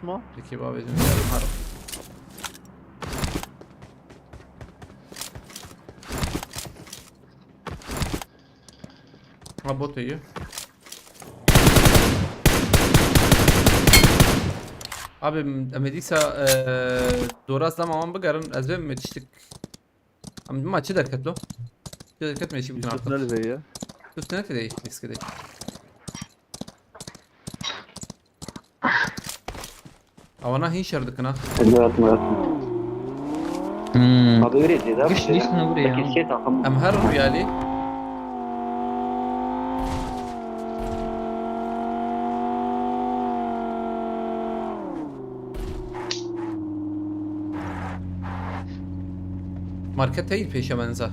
Çima? Peki, babacığım, yarım harap. Ha, bot iyi. Abi, em dîsa, e, dora zama wan bigerin, ez vê me tiştik. Em ma çi derket lo? Çi derket me şi bikin Yusuf artık. Nerede ya? Yusuf ne dedi? Riske de. Awana hin şer dikin ha. Murat, Murat. Hmm. Abi, öyle dedi abi. Güç listine vuruyor. Peki, şey takım. Em her riyalî. Market heyî pêşe menza.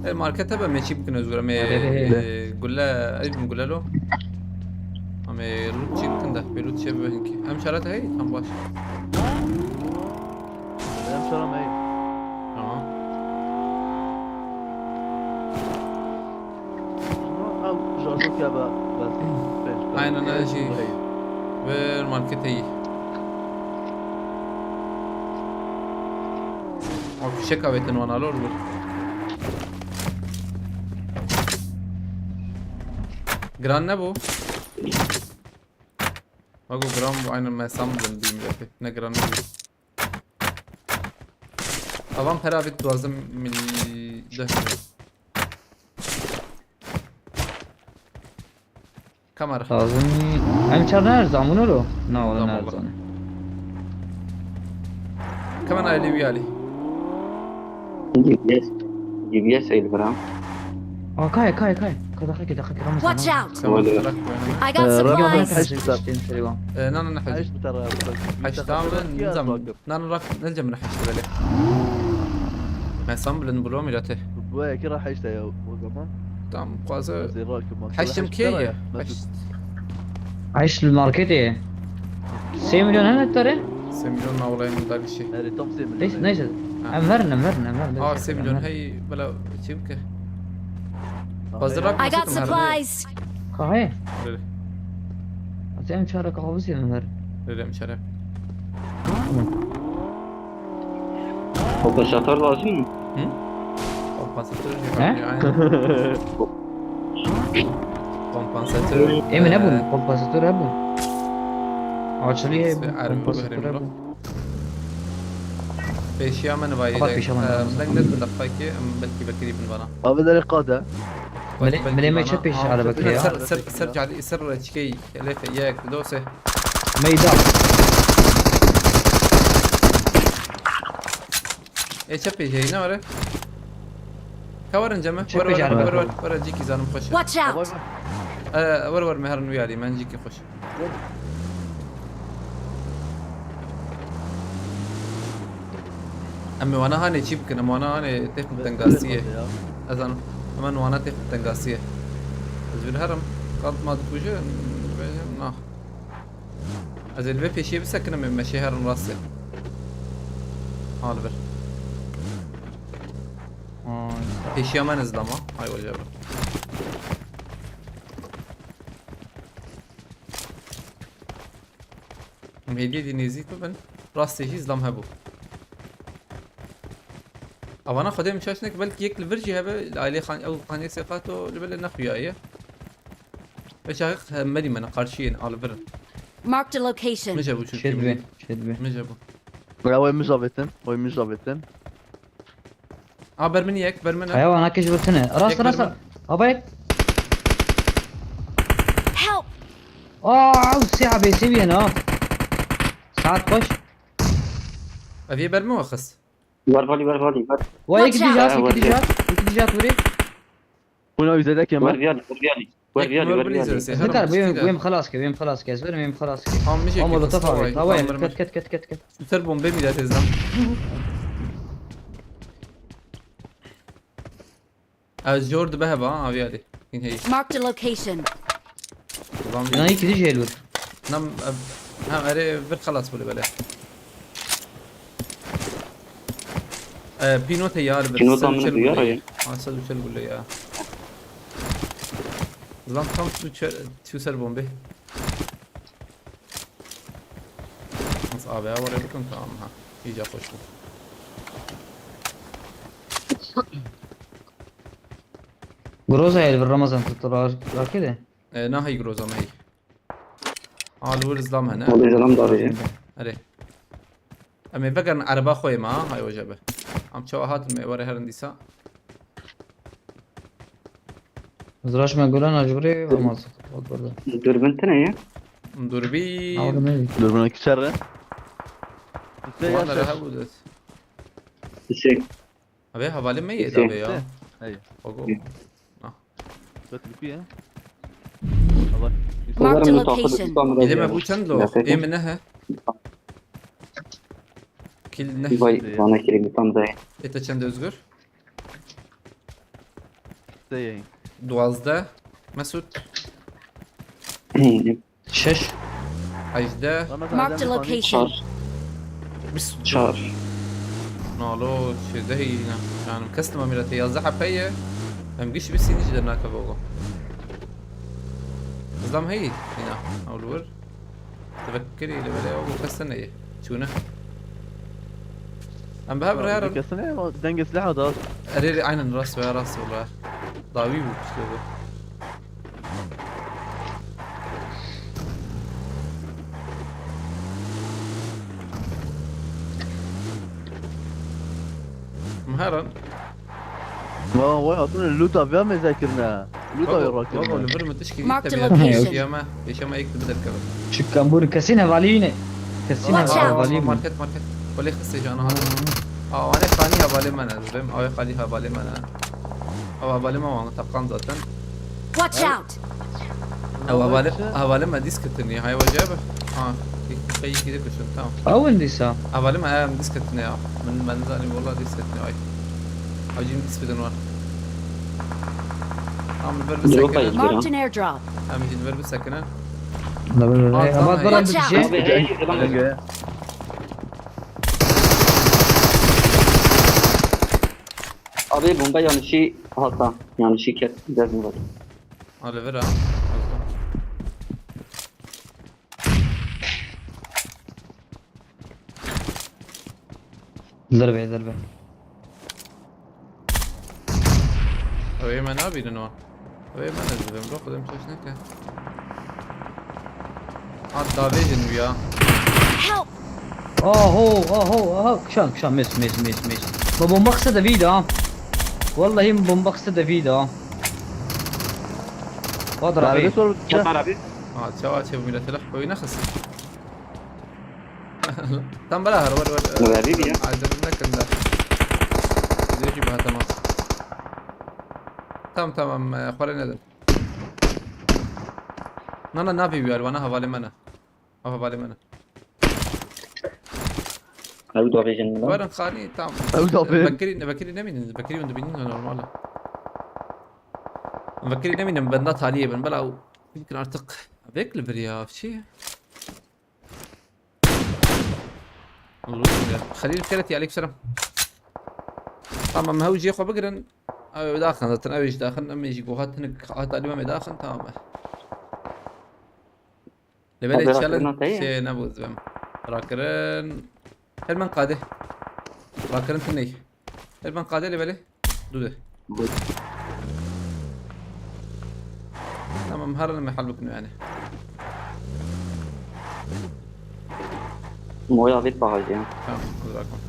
E, market hebe me çî bikin, Özgür, me, Market heye. E, gule, ez bim gule lo. Em ê loot çî bikin de, bê loot çê bibe hinkî. Em şerete heyî, tam baş. Benim şaram ey. Tamam. Şuna ev jarjok ya be, belki. Aynen, öyle şey. Ver markete iyi. O fişek avetin wana lor bu. Gran ne bu? Bak, o gran bu, aynen, me sandım diyeyim rapi. Ne gran ne bu? Avan pera bit duazım mil deh. Kamera. Lazim. Em çar ne erzan bunu lo? Na, ola Tamam, ne Allah. Erzan. Kamen aile üyeli. G B S. G B S el bırak. Aa, kay, kay, kay. Kay, dakika, dakika, dakika. Watch out! Tamam, Öyle. bırak bu yana. I got Ee, Ramazan supplies! Haşim sen. Seni seviyorum. Ee, nana ne hacı. Haşim tara. Haştam nizam. Nana rak ne cemre haşt böyle. Ben san bilin bulo mirate. Bu ya kira haşta ya o zaman. Tam fazla. Zira ki bak. Haştım ki ya. Haşt. Ayş li marketê. Sê milyon hene tare? Sê milyon na olayım da bir şey. Neyse, tam sê milyon. Neyse, neyse. Ha. Em verin, em verin, em verin. Aa, Neyse, sê em milyon verin. Hey, bela çim ki. Tamam. Fazla rak I got nasıl mı? Supplies! Kahve. Öyle. Sen çare kahvesi mi ver? Öyle mi şeref? Kompensator lazım mı? Hı? Kompensator. He? Aynen. Kompensator. Emin e, ebûn, kompensator hebûn. Açılî hebûn, Erbi kompensator guherî hebûn. Pêşiya min vayê Xebat de, pêşiya min e, vayê. Deng ne tu defa ki, em belkî vekirî bin vana. Abi nereye kada? Milê, milê me çi pêş araba kiriye? Ser, ser, ser cali, ser reçkey, elef, yek, do, se. Meydan. E, çe pêşe, ne var? Ka warin ceme, Çe wer, pêşe wer, araba wer, wer, kiriye? wer, cîkî zanim xweş. Watch out! E, wer, wer, me herin wî alî, men cîkî xweş. Em ê wana hanê çî bikin, em wana hanê têxin tengasiyê. Ez zanim, em wana têxin tengasiyê. Ez vir herim, qat ma dikuje, bêjim, na. Ez ê li vê pêşiyê bisekinim, em meşê herin rastê. Ha, li vir. Ay, Pêşiya me ne zilama. Ay, wecebe. Em hêdî dî nêzîk bibin. Rastê jî zilam hebû. Avana Xwedê min çaş neke, belkî yek li vir jî hebe, li ailê Xan-, ew Xaniyê Sêqato li belê nexuyaye. Ve çaxik merî me ne qarşiyên, a li vir in. Marked a location. Min je bû çû Şêt bê, şêt bê. Min je bû. Bra, wê min zavêtin, wê min zavêtin. A, ber min yek, ber min. Haya wana kej wetine. Rast, Yek rast. ber min. Aba yek. Help! Aa, ew sê A B S biyên ha. Saat xweş. Ev yê ber min we xist. Wer valî, wer valî, wer. Wa yek Watch out! Dijat, yek Dijat, yek Dijat wiri. Buna yüzedek yeme. Wer viyalî, wer viyalî. Wer viyalî, wer viyalî. Nekar, wêm, wêm xelas ke, wêm xelas ke. Ez verim, wêm xelas ke. Tam mijekî Ama lo xista tefa vay, wê. Tawa tam yek, mirmir. Ket, ket, ket, ket, ket. Şûter bombê mî de têzdan. Ez jor dibe heva, ha, viyalî. Hîn heyî. Marked a location. Tamam. Na yek Dijat wiri. Nam, ev, ha, erê vir xelas bû li belê. E, pînotê yar bir. Pînota min duyar ya. Ha, sed û çel gule ya. Lan tam tu çe-, tu ser bombe. Nasıl abi ya, oraya bakın, tamam ha. İyice hoş bu. Groza el bir Ramazan tuttu ra-, rakide. E, na hey Groza me hey. Al vur zlam hene. Olê zelam darê. Erê. Em ê vegerin ereba xwe yê me, ha, hay oje be. Em çawa hatin me ê were herin dîsa. Ziraş me gulan a ji birê, ama sıkıntı oldu orada. Dürbün tine ya. Dürbün. Aldım evi. Dürbün iki serre. Wan de hebu des. Şey. Abi, havale me yê dabe ya. Hey. Ogo. Ah. Bak, bir ya. Allah. Marked a location. Bileme bu çend lo? Ê min ne he? Kil ne? Vay, bana kireyim tam da. Ete çend Özgür? Seyê. Duwazdeh. Mesut. Şeş. Hejdeh. Marked a location. Çar. Bîst. Çar. Nalo, çêzdeh yîna. Yani, kestim amira te yazdeh hepeye. Em giş bir sinici de nakaba o. Zam hey, yine. Olur. Tevekkeli ile böyle o kesene ye. Çuna. Em bi hev re herin. Kesine ama dengê silaha da. Erê, erê, aynen, rast ve rast ve. Dawî bû, piştî bû. Em herin. Wa, wa, hatun luta vê mêze kirine. Luta Baba, vê rakirine. Baba, li vir min tişkî Marked dît te location. Pêşiya me, pêşiya me yek dibe derkeve. Şu kambur kesin hevalî ne. Kesin Watch out. Hevalî bû. Market, market. Kolê xistê jana hat. Aa, wane xalî hevalê me ne. Zibêm, awe xalî hevalê me ne. Awe hevalê me wan teqan zaten. Watch out. Ew hevalê, hevalê me dîs ketiniye. Hay wece be. Ha, yek, yek, yek, yek, tamam. Ew in dîsa. Hevalê me, em dîs ketiniye ya. Min, min zanî, wala dîs ketiniye, ay. Hacî min dîs bidin wan. Tamam, li ber bisekinin. Marked an airdrop. Em jî li ber bisekinin. Watch out. Abi, hey, hey, hey. Abi, bomba yanlışî hata. Yanlışî ket. Dez numara. Li vir ha. Lir be, lir be. Ew ê me nabînin o. Ew ê me ne dibim, ro xwedem çeş neke. Ha, davêjin wî ya. Help! Aho, aho, aho. Kişan, kişan, mês, mês, mês, mês. Ma bomba xise de vî de ha. Wallahî bomba xise de vî de ha. Wa de rabî. Çet arabî. Ha, çawa çê bu milletê leh koyu nexis. Tam bela her, wer, wer. Verî diye. Aydın ne kında. Diyor ki, "Bah, tamam." Tamam, tamam, e, xware nedin. Na, na, navê wî, wana hevalê me ne. Ew hevalê me ne. Ew davêjin min. Werin xanî, tam. Ew davê. Bekirî, Bekirî nemînin, Bekirî hûn dibînin, normal e. Bekirî nemînin, benda taliyê bin, bela ew, mümkün artık. Vek li vir ya, çi? Xelîl Keretî, aleykum selam. Tamam, em hew cihê xwe bigirin. Ew ê daxin zaten, ew ê jî daxin, em ê jî goha tinik hata dî em ê daxin, tamam e. Lê belê Abi, challenge rakirina te ye? Şey nebû, ez bim. Rakirin. Her min qadê. Rakirin tiney. Her min qadê lê belê. Dû de. Bu- Tamam, her ne hal bikun yani. Moya vê pahal ya. Tamam, hadi bakalım.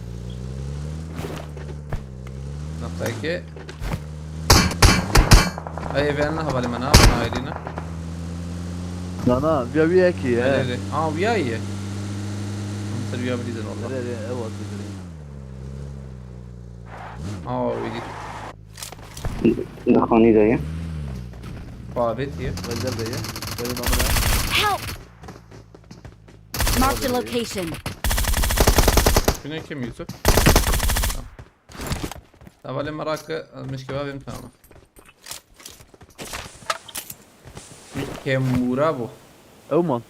Nokta iki. Ay, ben ne havalimanı abi, ayrına. Na, na, viya, viya ki, he. Öyle, öyle. Aa, viya iyi. Mısır viya bilirsin valla. Öyle, öyle, evet, bilirsin. Aa, iyi. Daxanî de ye. Babet ye. Özel de ye. Benim amına. Help! Marked a location. Şuna kim, Yusuf? Tamam. Tavale merak, mişkeva benim, tamam. Kemura bu. Ew man.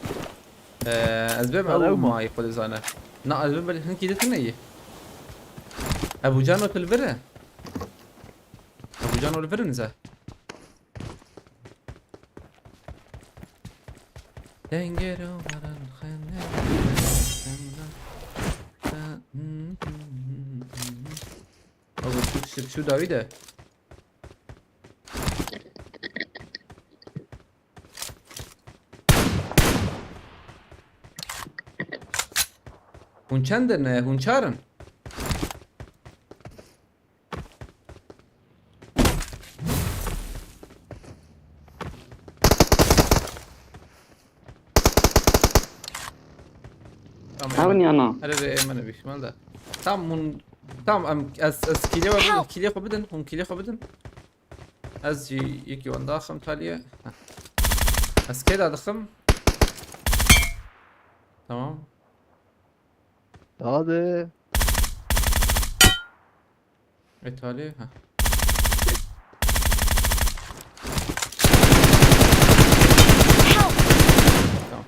Ee, ez bim. Lan ew ew ma. Mayî xwe dizane. Na, ez bim belê hinkî di tune yî. Ebu Can ot li vir e. Ebu Can ot li vir e nize. Dengero varan xene. Ebu şu, şu, şu dawî de. Hûn çend in? Hûn çar in? Tamam. Hewn yana. Here re, ê min e, bîhtimal de. Tam hûn, tam em, ez, ez kîlê we bidin, kîlê xwe bidin, hûn kîlê xwe bidin. Ez jî yekî wan daxim taliyê. Heh. Ez kê dadixim? Tamam. Hadi. E, taliyê, heh. Tamam.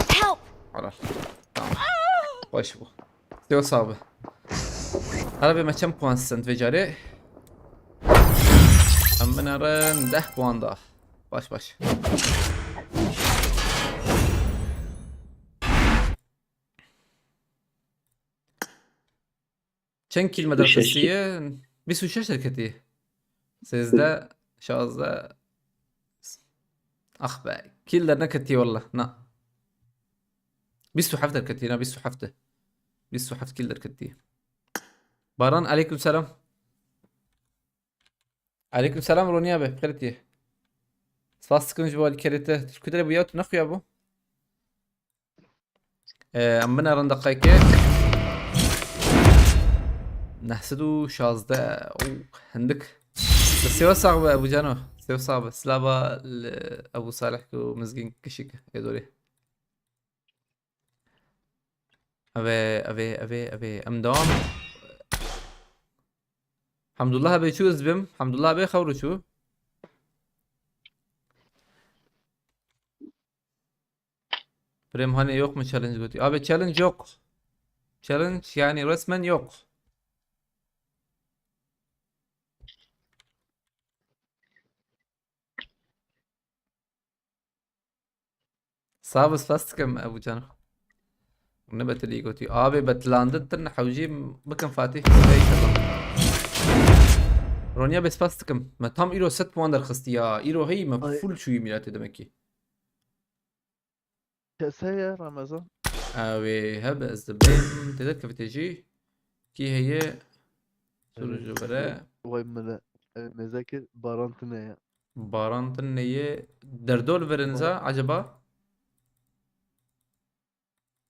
Help! Helal. Tamam. Baş bu. Seo sabi. Hala bir maçım puan send ve cari. Em binerin deh puan da. Baş baş. Çend kîl me derketiye? Bîst û şeş derketiye. Sêzdeh, şazdeh. Ah be. Kîl derneketiye wallah. Na. Bîst û heft derketiye, na, bîst û heft. Bîst û heft kîl derketiye. Baran, aleyküm selam. Aleyküm selam Roniya be, xêr tî. Spas dikim ji bo alîkerê te. Tu kudre bûya, tu nexuya bû? Ee, em binerin deqeyke. Neh sed û şazdeh. Oo, hindik. Sêwe sax be Ebu Cano. Sêwe sax be. Silava li Ebu Salih ku mizgîn kişik ê dorê. Eve, eve, eve, eve. Em devam. Hamdullah abi çû ez bim. Hamdullah abi xewr çû. Birêm hanê yok mu challenge gotî? Abi challenge yok. Challenge yani resmen yok. Sax be, spas dikim Ebu Can. Ne betilî gotî. Abi betilandin tin hewcî bikin Fatih. Ey selam. Ronya be spas dikim. Me tam îro sed puan derxistî ya. Îro hey me Ay. Full çûyî mîletê demek ki. Kes heye Ramazan? Ew ê hebe ez dibêm. Tê derkevitê jî. Kî heye? Sûrû ji bere. Vay mine. Ev mêze kir, baran tune ye. Baran tune ye. Derdol verin za, acaba?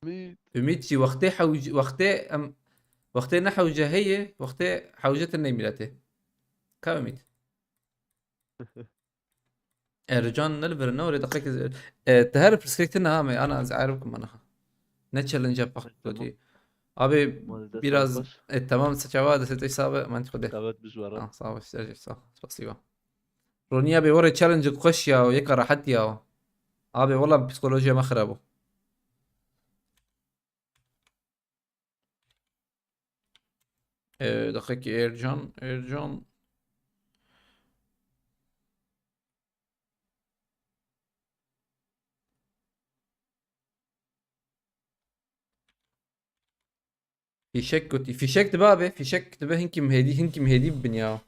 Ümit. Ümit jî wextê hewc-, wextê em, wextê ne hewce heye, wextê hewce tune mîletê. Ka Ümit? Ercan ne li vir ne orê deqek, e, te her pirsgirêk tune ha me, ana ez erb kim ana. Ne challenge yap bak. Tamam. Abi biraz, e, tamam, se çava de se te sabe, man xwe de. Davet biş wara. Ah, sağ ol, sağ ol, sağ ol. Spasiba. Roniya be were challenge xweş ya, yeka rahat ya. Abi wala psikolojiya me xirab o. Ee, deqekî Ercan, Ercan. Fîşek gotî. Fîşek dibe abi. Fîşek dibe hinkî mihêdî, hinkî mihêdî bibin ya.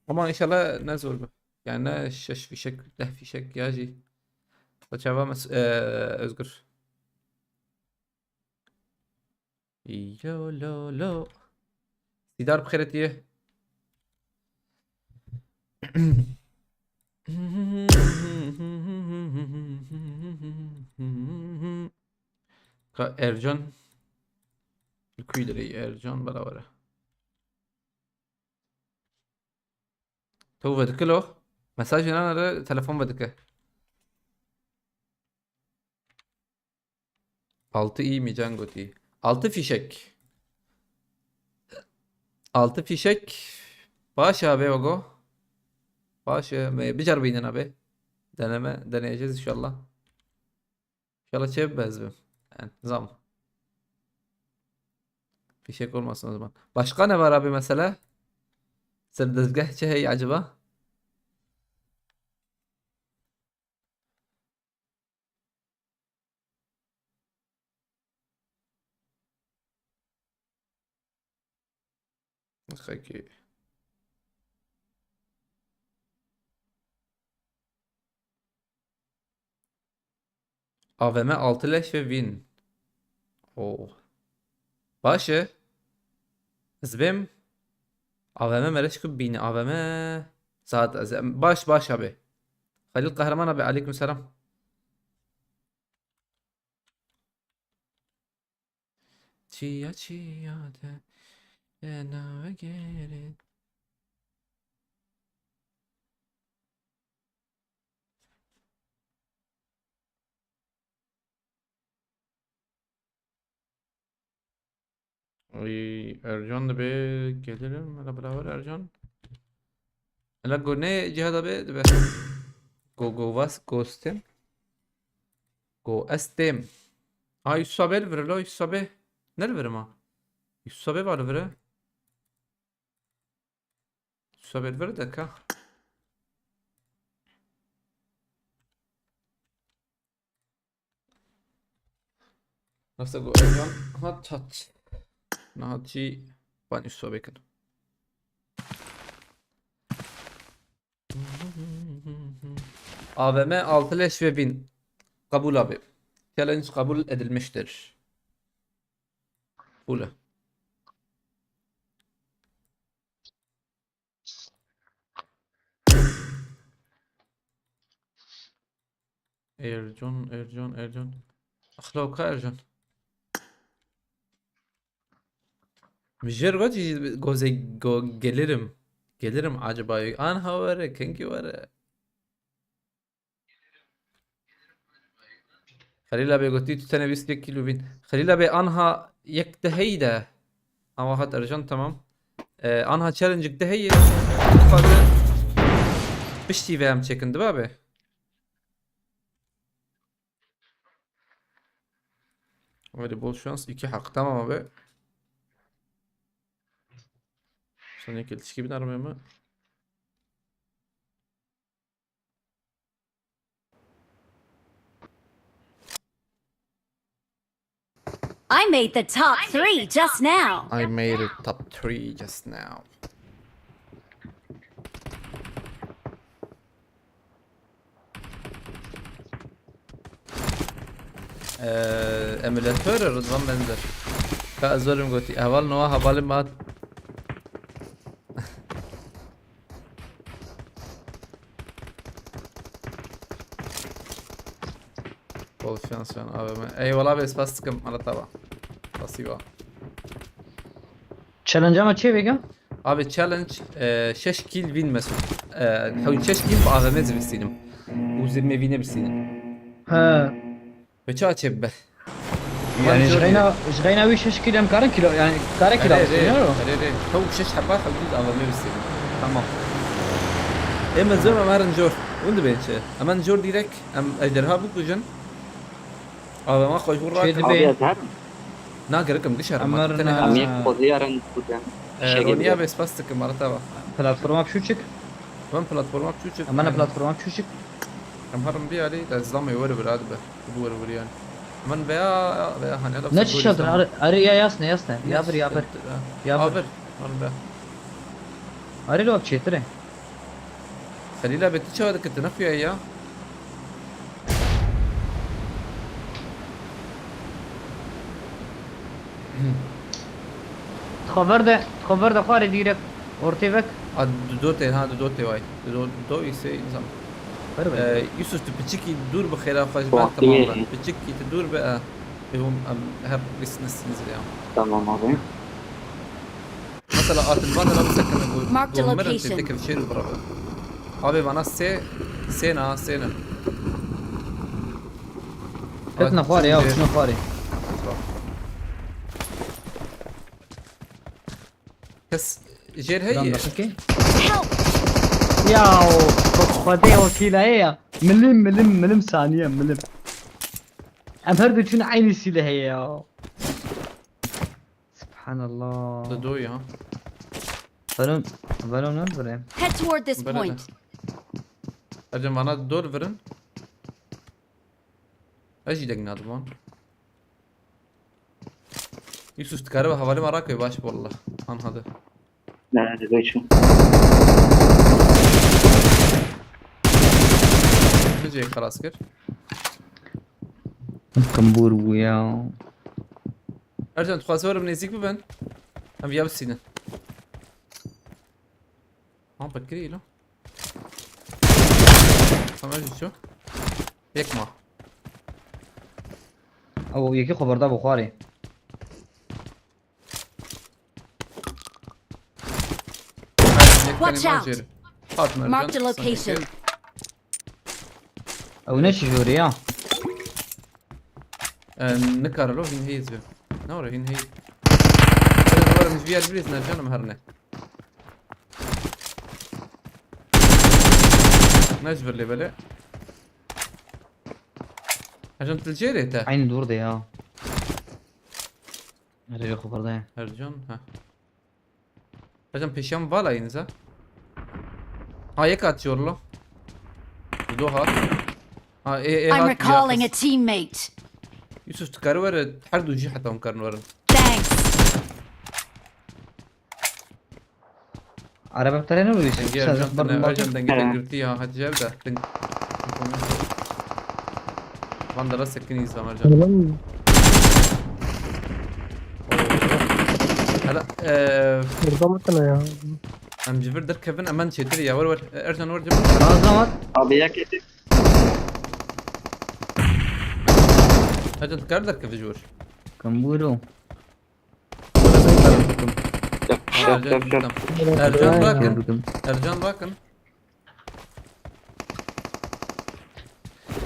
Ama inşallah ne zor be. Yani ne şeş fîşek, deh fîşek ya jî. Çava mes e, Özgür. Lo lo lo. Sîdar bi xêretiyê. Ka Ercan. Li ku dirê Ercan bela were. To vedikilo. Mesajê nane re telefon vedike. Altı iyi mi can gotî? Altı fişek. Altı fişek. Baş abi ogo. Baş e, me bicar beynin abi. Deneme, deneyeceğiz inşallah. İnşallah çevik bezbim. Yani zam. Fişek olmasın o zaman. Başka ne var abi mesela? Ser dezgah çi hey acaba? Xekî. A V M altı leş ve win. Oo. Baş e. Ez bêm. A V M mereşku bîne. A V M saat ez baş baş abi. Halil Kahraman abi, aleyküm selam. Çiya çiya de ena vegerin. Ay, Ercan da be gelirim. Hele beraber Ercan. Hele go ne cihada be, be. Go go vas go stem. Go estem. Ay, Yusuf abi li vir lo, Yusuf abi. Ne li vir ma? Yusuf abi var li vir. Yusuf abi li vir de ka. Nasıl go Ercan? Ha, çat. Nahat jî ban Yusuf abi kin. A V M altı leş ve bin. Kabul abi. Challenge kabul edilmiştir. Bule. Ercan, Ercan, Ercan. Axloka Ercan. Mijêr got jî gozê go gelirim. Gelirim acaba. Anha were, kengî were. Xelîl abi gotî tu tenê bîst yek kîlo vîn. Xelîl abi anha yek deheyî de. Ama hat Ercan tamam. Ee, anha challenge deheyî. Fazla piştî ve em çekin dibe abi. Hadi bol şans. İki hak. Tamam abi. Sen ilişki bir armaya mı? I made the top three just now. I made it top three just now. Ee, emülatör Rıdvan Benzer. Ka ez werim gotî. Heval Noah hevalê me hat. Bol şans can A V M. Eyvallah abi, spas dikim. Ala tava. Pasiva. Challenge ama çi vêga? Abi challenge, e, şeş kill win Mesut. E, hewî şeş kill bi A V M zî bistînim. Û zirmê wînê bistînim. He. Ve çawa çêbibe? Yani ji reyna, ji reyna wî şeş kîl em karin kîlo, yani kare kîla bistînin, ya? Erê, erê. Hew şeş heba hew dî A V M bistînin. Tamam. Ê min zor em herin jor. Hûn dibên çi? Em herin jor direk, em ejderha bikujin. A V M xwe ji hûn rakin. Abi ez herim. Na, gerikim gişer, Emir ma tu tenê na. Em yek xwediyarên xwediyarên Ee, şekil Roniya diye. Bê spas dikim, ara te va. Platforma piçûçik. Van platforma piçûçik. Em ne Aynen. Platforma piçûçik. Em herin bî alî, ez zame were vir adibe. Bu were vir yani. Min veya, veya hani adam Ne sen çişe böyle dir? Ar, ar ya yasne, yasne. Ya bir, ya bir. Ya bir. Aver. Lan be. Arê lo çêtir e. Xelîla bê tu çawa dikir, tu nexuya ya? Xeber de, xeber de xwarê dîrek. Ortê vek. A, du dotê, ha, du dotê vay. Du do, du do îsê insan. Ver ver. Ee, Yusuf, tu piçikî dûr bi xêra xwe ji ber Ortê. Temam be. Piçikî tu dûr be, e. Ê hûn, em, her lîst nistîniz ya. Tamam abi. Mesela atin van de bisekine bu, Marked a bu mirin location. Tê kevşêr û birabe. Abi bana sê, sê na, sê ne. Ketine xwarê ya, çine xwarê. Kes jêr heye. Lan dakika. Help! Ya o, xwedê o kîlayê ya. Milim, milim, milim saniye, milim. Em her du çûn eynî sîlê heye ya. Subhanallah. Dido ya. Venom, Venom ne vire? Head toward this Böyle de. Point. Ercan bana dor verin. Ez jî deng nadim lan. Yusuf, tu kare hevalê me rakê baş walla. Han hadi. Ne, ne, ne, şu. Tu cê xelas kir. Kambûr bû ya. Ercan, tu xwazê were nêzîk bibin. Em viya bisînin. Ha, bekirî lo. Tamam, Ercan, ço? Yek ma. Ew yekî xwe berda bo xwarê. Watch out! Marked a location. Ew ne şijorê ya? Nikare lo hîn heyî zî. Ne were hîn heyî. Were min ji vî yer birîz ne canım her ne. Ne ji vir lê belê. Hecam tu li cêrê te. Aynı durdu ya. Nereye kıpırdayım? Ercan, ha. Hecam peşiyan vala yiniz ha. Ha, yek at yorlu. Doha. Ha, e, e, I'm hat recalling a teammate. Yusuf, tu kari were, her du jî heta hûn karin werin. Thanks. Araba terene mi geçti? Dengê Ercan tine, Ercan dengê te girtî ya, hadi cevde. Van da rest sekin izle Ercan. Oğlum. Hala, eee, Burada mı sana ya? Em ji vir derkevin, hemen çêtir ya, wer wer. Ercan wer cevir. Ağzına bak. Abi ya kedi. Ercan, tu kar derkevin ji vir. Kamburo. Ercan, Ercan, Ercan bakın. Ercan bakın.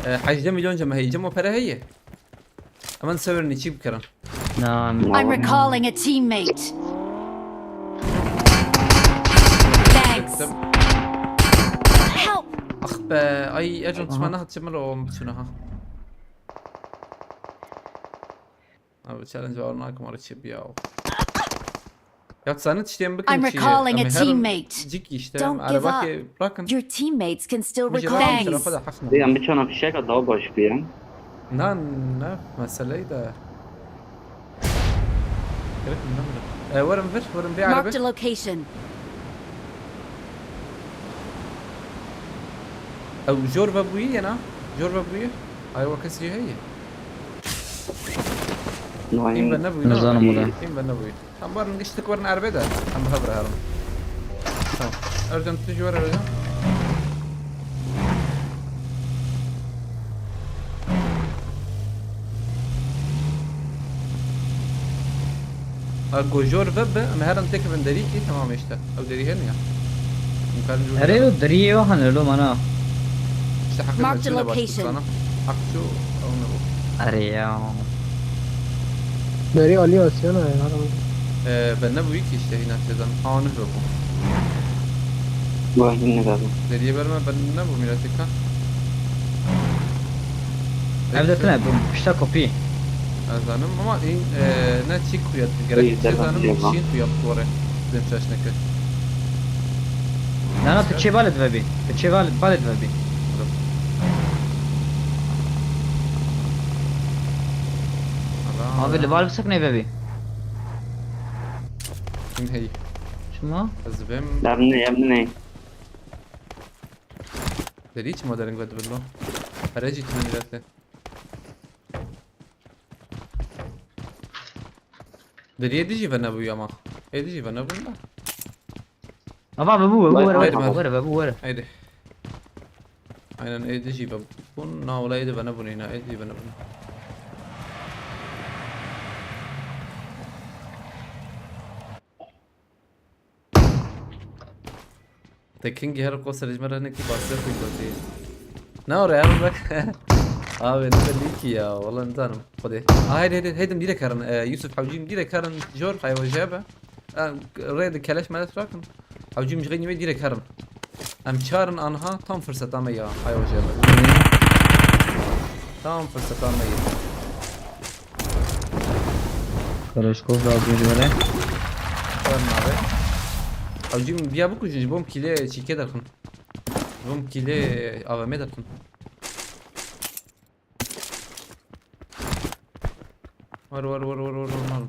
E, hejdeh milyon cem heye. Cem o para heye. Hemen severin içi bir kere. I'm recalling a teammate. Thanks. Help! Ah be, ay Ercan, aha. Tişman ne hatçı mı lo, şunu ha. Abi challenge var, nakim ara çip ya. Ya sen tiştên bikin. I'm recalling a teammate. Cik işte. Don't give up. Your teammates can still recall you. Thanks. Yan bir çana fişek daha baş bir yan. Na, ne meseleyi de. Gerek mi? E, verin vir, verin bir araba. Marked a location. Ew jor ve bûyî yena. Jor ve bûyî. Ay, wa kesî heye. Hîn ve nebûyî. Nizanim wile. Hîn ve nebûyî. Em werin giştik werin erbê de. Em bi hev re herin. Tamam. Ercan, tu jî were Ercan. Ha, go jor ve bi, em herin têkevin derî kî, tamam işte. Ew derî hene ya. Em karin jor Erê ve. Lo deriyê yo hene lo mana. İşte hakikaten Marked şöyle başlık location. Sana. Hak şu, ew ne bu? Erê ya. Derî alî Asyana ya. Ee, ben ne bu iki işte yine sizden. Anı yok. Bu ne lazım? Derî verme ben ne bu milletlik ha? Ev de tine, bu pişta kopî. Ez zanim ama in, e, ne çi kuya gerek. Çi zanim şîn kuya bi were. Dem şaş neke. Na, na, tu çê balê divebî. Tu çê balê, balê divebî. Abi, li bal biseknê vebî. Hey. Çima? Ez vem. Em ne, em ne. Derî çima dering ve dibin lo? Here jî tune mirete. Deriyê dijî ve nebû ama. Ê dijî ve nebûn da. Ava ve bû, ve bû, were, were, were, ve bû, were. Haydi. Aynen, ê dijî ve bûn. Na wala ê de ve nebûn, îna ê dijî ve nebûn. Te kingî her ko serê ji me re hinekî basiya xwe gotî. Ne ore, ev bak. Abi ne belli ki ya, wala nizanim. Xwedê. Ah, heydi, heydi, heydi, em dîrek herin. E, Yusuf, hewcîm dîrek herin. Jor, xaya we jebe. E, rê de keleş melet rakin. Hewcîm ji xeynî me dîrek herin. Em çarin anha tam firseta me ya, xaya we jebe. Tam firseta me ya. Kaleşkov lazim ji me re. Xwar nabe. Hewcîm biya bikujin, ji bo em kîlê çîkê derxin. Ji bo em kîlê A V M derxin. War, war, war, war, war, war, war.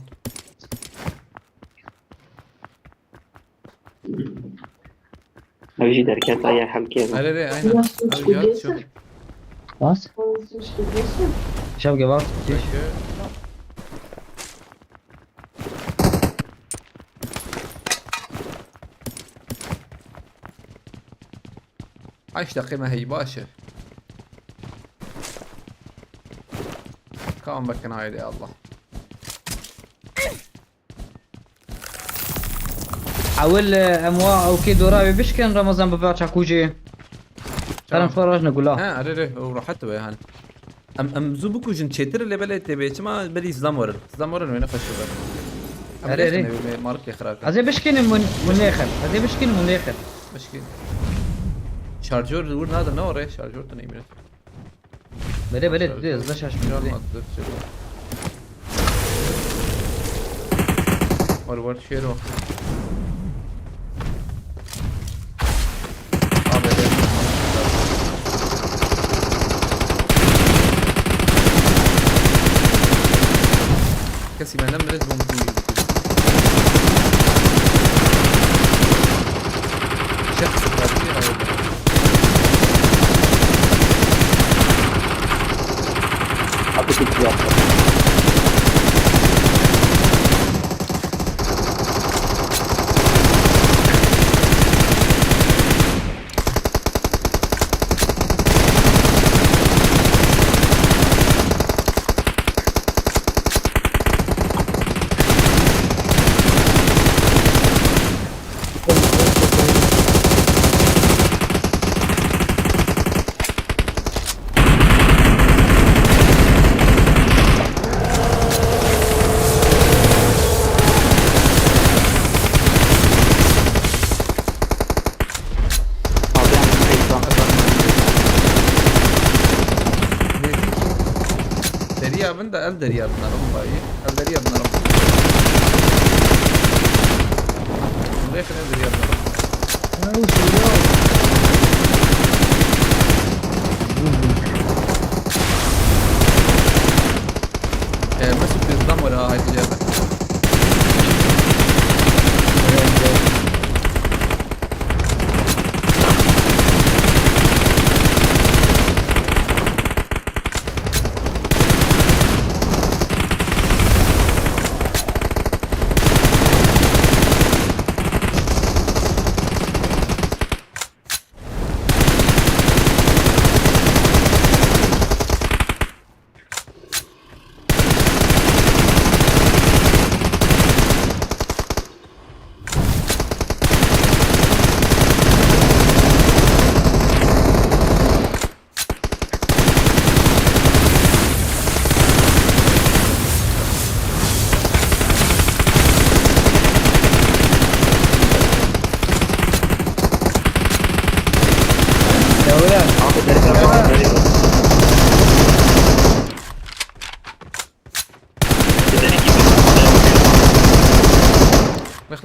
Ew jî derketa ya helkê. Erê, erê, aynen. Ew jî hat çû. Was? Schau, gewagt. Peki. Heşt deqê me heyî, baş e. Kam vekin, haydi Allah. Ewil, e, em wa ewkê dora wê bişkin, Ramazan, bi va çakû jî. Kerem xwe rajne gula. He, erê, erê, ew rahat be yani. Em, em zû bikujin çêtir lê belê tê bê. Çima berî zam werin. Zam werin wê ne xweş be. Em Erê, erê. Lêxine wê me-, malik lê xirab. Ez ê bişkînim hûn, hûn nêxin. Ez ê bişkînim hûn nêxin. Bişkîn. Şarjör wir nadir ne oraya? Şarjör tu neyim? Belê, belê, tu ez de şaş. Can atdı, şey. Var, var, şey o. Abi, evet. Kesî me nemre bombu. Şexs verdi ya. Abi, bir yaptı. Abi, em peyda. Nêzîkî. Derî ya bin de ev derî ya din erim bayî. Ev derî ya din erim. Rêxin ev derî ya din erim. Ee, Mesut, bizden var ha, hadi gel.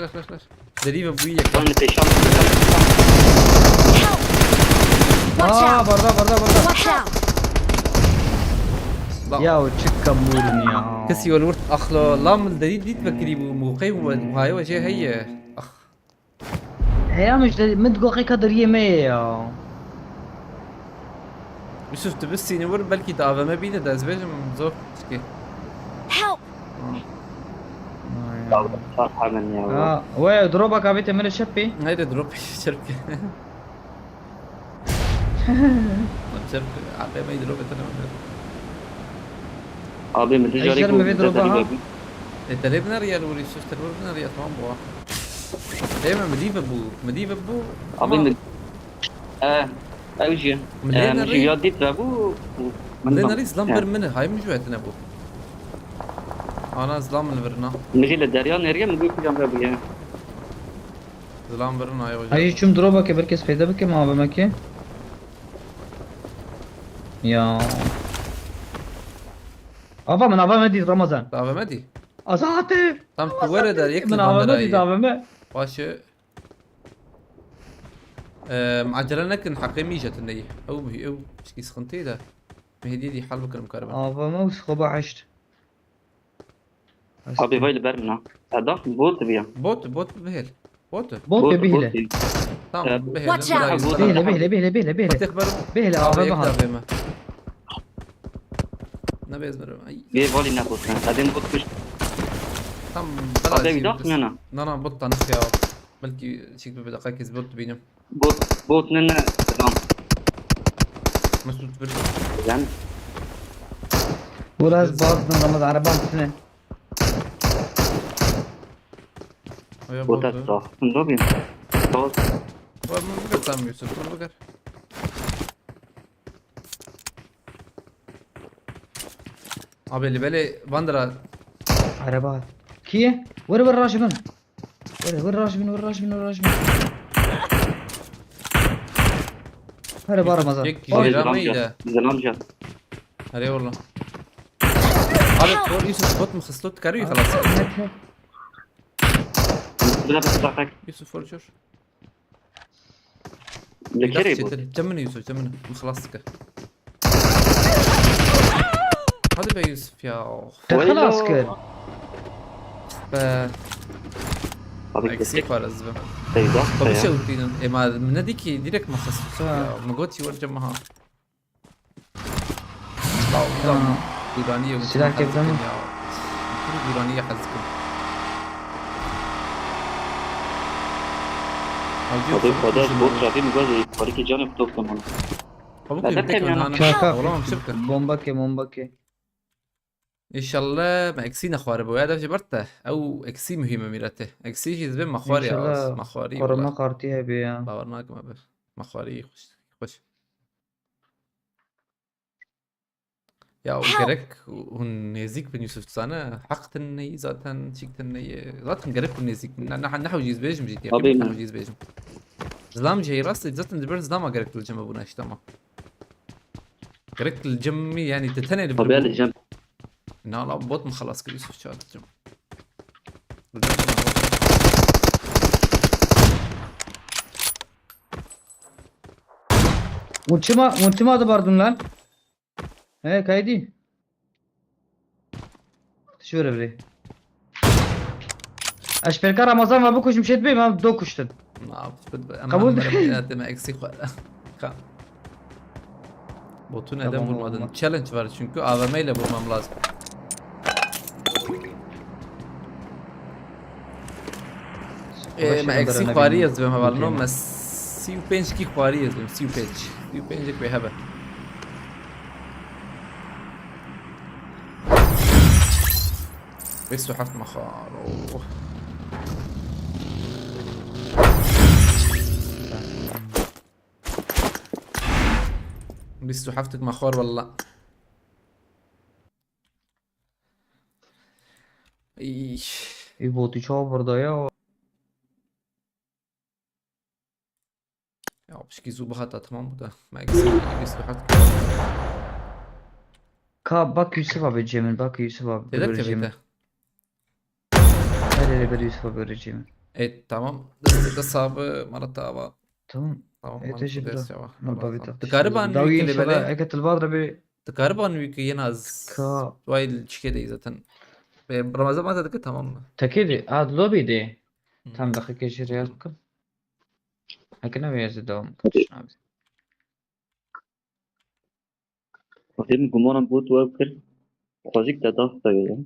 Flash, flash, flash. Derî ve bûyî yek. Lan li pêşan, pêşan, pêşan. Help! Watch Aa, out! barda, barda, barda. Watch out! Lan. Ya çi kemûrin ya. Kesî were wirt axlo. Lan min derî dît vekirî bû. Mûqey bû. Hayê we jê heye. Ax. Heya min ji min digo qey ka deriyê me ye ya. Yusuf, tu bistînî wir, belkî tu A V M bîne de ez bêjim zor. Çikê. Help! Merhaba ya. Ha, we droba ka bête min re şepê. Haydi drop çerp. Çerp. Abi me drop etene. Abi min tu Ej carê ser ku mi vê droba ha. E, te lê bineriya li wirî, Yusuf, te li wir bineriya, tamam bû. Dê me, mi dî ve bû, mi dî ve bû. Abi Ama min. E, ew jî. Min E, lê min jî nerî. ya dît ve bû. Min lê nerî, zilam ber min e, hay min jû etine bû. Ana zilam min li vir na. Min jî li derya neriye, min gû kucam ve bûye. Zilam vir na, yok. Ay çim droba ke bir kes peyda bike ma be meke. Ya. Ava min ava me dît Ramazan. Dawe me dî. Azate. Tam tu were de yek Min ava me dît ava me. Başı. Eee, acele nekin, heqê min jî tune ye. Ew, ew, pişkî sıkıntı da. Mehdiye dî hal bikirim karibe. Ava me û xwe ba heşt. Abi vay li ber min ha. Eda bot biya. Bot, bot bihêl. Bot. Bot be bihile. Tamam, Ee, bihêl. Watch out! Bihile, bihile, bihile, bihile. Fatih bar. Bihile, ava me ha. Abi, ne bezmirim. Ay. Vê valî ne bot ne. Edin bot kuş. Tam Abi bir dakika ne ne. Na na, bot tanık ya. Belki çek bir dakika kes bot binim. Bot, bot ne ne. Tamam. Mesut bir. Yani. Biraz bazdım Ramazan arabanın üstüne. Oya Bot bot. et da. Dur bir. Bot. Var mı bir tam Yusuf? Dur bakar. Abi, li belê Vandra. Araba. Kiye? Vur vur raşibin. Vur vur raşibin, vur raşibin, vur raşibin. Hadi bar Ramazan. Yek Bar. jêra me de. Zelamca. Hadi oğlum. Abi, o Yusuf bot mu xistot karı xalas. Net, net. Biraz uzakak. Yusuf forçur. Li kerê bot. Çetin. Cemini Yusuf, cemini. Xalas dike. Hadi be Yusuf ya. Te Vay xelas lo. kir. Be. Abi Eksik var ez be. Teyda. Tabii Ya. şey utînin. E ma min nedî ki direkt ma xist. Ha. Ya, min got ki warca maha. Tamam. Dûranî ye. Silah kevdin mi? Dûranî ye, hez dikim. Abi xwedê bot rakî min got, parîkî canê xwe doxtin. Kabuk Ne tek depên yana. ana. Kaka. Oğlum, çirkin. Bomba ke, bomba ke. İnşallah me eksî nexwaribo. Ya dev jî bert te. Ew eksî muhîm e mîretê. Eksî jî dibê mexwarî İnşallah az. Mexwarî korona wala. Kartî hebe ya. Bawer nakim abi. Mexwarî xweş. Xweş. Ya o Help! gerek hûn nêzîk bin Yusuf, tu zane. Heq tin neyî zaten, çîk tin neyî. Zaten gerek hûn nêzîk bin. Ne, ne, ne hewcî ez bêjim jî diye. Tabii. Ne hewcî ez bêjim. Zilam jî rast e, zaten di ber zilama gerek li cem bûne işte ama. Gerek li cem mi yani te tenê li Tabii bir yani cem. Na la bot mu xelas kir Yusuf çağırdım. Hûn çima, hûn çima dibardin lan? He, kaydî. Şöyle bir. Eşperka Ramazan ve bu kuşum şey etmeyeyim, ben do kuştun. Kabul Kabul değil. Deme eksik var. Ka- Botu neden Tamam, vurmadın? olmaz. Challenge var çünkü A V M ile vurmam lazım. Ee, Başka me eksik kadarına xwarî bilmiyorum. ez dibêm hevalno, Okey. me sî û pênc kî xwarî ez dibêm, sî û pênc. Sî û pêncek wê hebe. Bîst û heft me xwar. Oh. Bîst û heft me xwar walla. Îş. Ê botî çawa birda ya? Ya pişkî zû bihata tamam bu da. Me eksik bîst û heft. Ka bak Yusuf abi Cemil, bak Yusuf abi. Têde Böyle Cemil. kevete. Her yere bir Yusuf abi böyle Cemil. E, tamam. Destê te sabe, mala te ava. Tamam. Tamam, e, man teşekkür ederim. Dikariban wî kilê belê. Eke tilvat re bê. Dikariban wî ki yena z-, ka- wayl çike dey zaten. E, Ramazan ma te dike, tamam mı? Tekê de, ad lobby de. Hı. Tam dakika jî reyaz bikim. Heke ne wê ez ê devam bikim. Hadi. Şuna bir. Hadi mi gumanım bu tuwa kir. Xwezîk te dast te ya.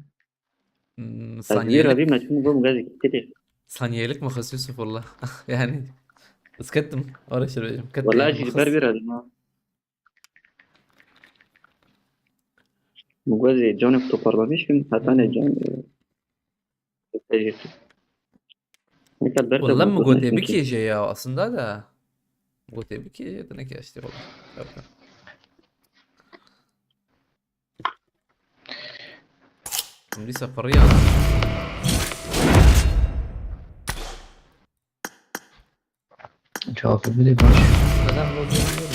Hmm, ez saniyelik. Revî me çûn bûm gazî kiri. Saniyelik mi xwest Yusuf valla. Yani, ıskettim. Oraya şey vereceğim. Wala jî li ber vî revî ma. Min got zê canê xwe toparlamış kim, heta ne can, e, tecrüt. Wala min gotê bikêje ya aslında da. Gotê bikêje de neke işte valla. Yok, yok. Em dîsa firiyan. Cevabı bile baş. Neden bu bilmiyorum.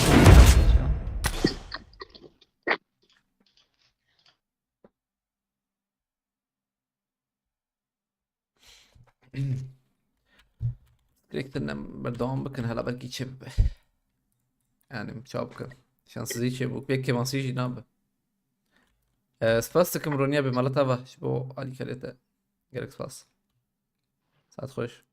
Direkt berdewam bikin, hela belkî çi bibe. Yani çawa bikin. Şanssizî çê bû. Pek kêmansî jî nabe. Ee, spas dikim Roniya bi malata va. Ji bo alîkarê te. Gerek spas. Saet xweş.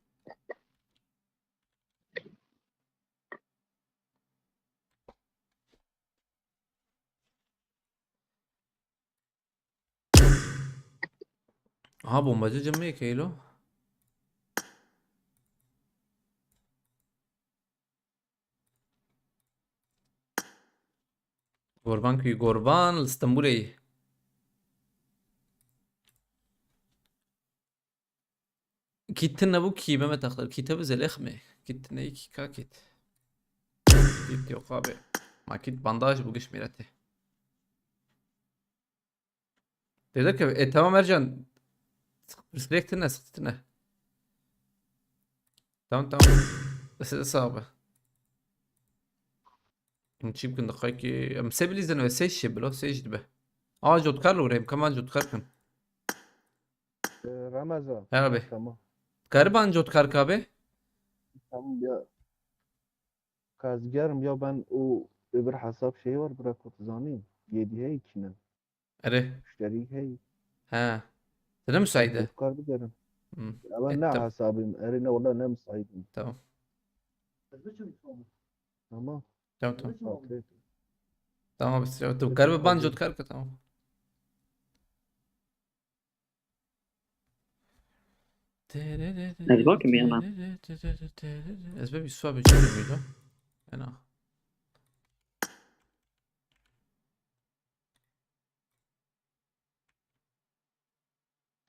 Aha, bombacı cemê keylo. Gorban kuy, Gorban li Stenbolê. Kî tine bû kî Mehmet Aklar, kî te bi zelêx me. Kî tine kî ka kît. Kît yok abi. Ma kît bandaj bu giş mirete. Dede ke, e, tamam Ercan. Sık-, sıkı tine, sıkı tine. Tamam, tamam. Size sağ ol. Em çî bikin diqay ki, em sê bilîzin ve sê şişe bilo, sê jî dibe. Aa, cotkar li were, em keman cotkar kin. Ee, Ramazan. He abi. Tamam. Kariban cotkar kabe? Tamam ya. Kazgerim ya ben o öbür hesap şeyi var, bırak o zanî. Yedi hey kine. Erê. Müşteri hey. He. Te ne müsaade? Cotkar bigerim. Hmm. Ama e, ne tamam. Hesabım? Erê ne, wala ne müsaitim. Tamam. Tamam. Tamam, tamam. Okey. Tamam, biz tu kar ve ban cotkar ka, tamam. Ez bakayım ya lan. Ez bir suabe çözüm müydü? Fena.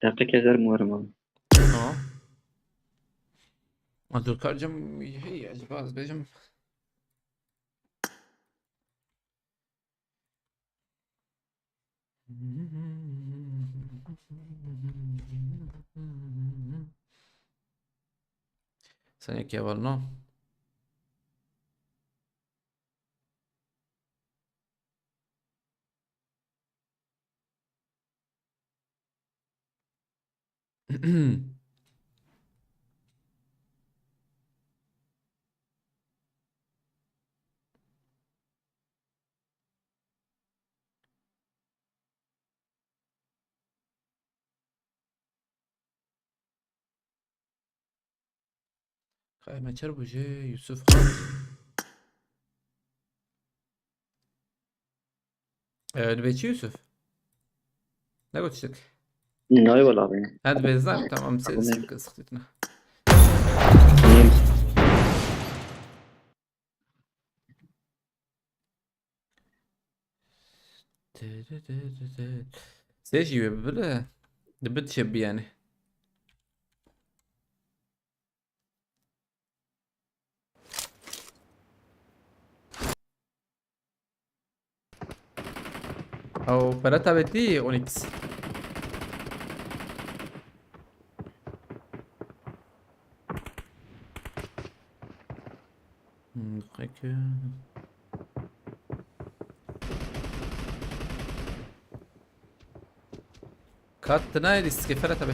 Deqeke zer muwerim abi. Tamam. Ma cotkar cem hey, acaba ez bêjim. Sen yekê heval no. Kaymaçer bu je Yusuf Xan. Ee, dibê çi Yusuf? Ne got tiştek? Nayê wela abi. Ha, dibê zan, tamam, se-, sıkıntı, sıkıntı ne. Sê jî wê bibile. Dibi dişe bi yani. Ew pere tabetî Onyx. Hmm, peki. Kat denied is kefere tabi.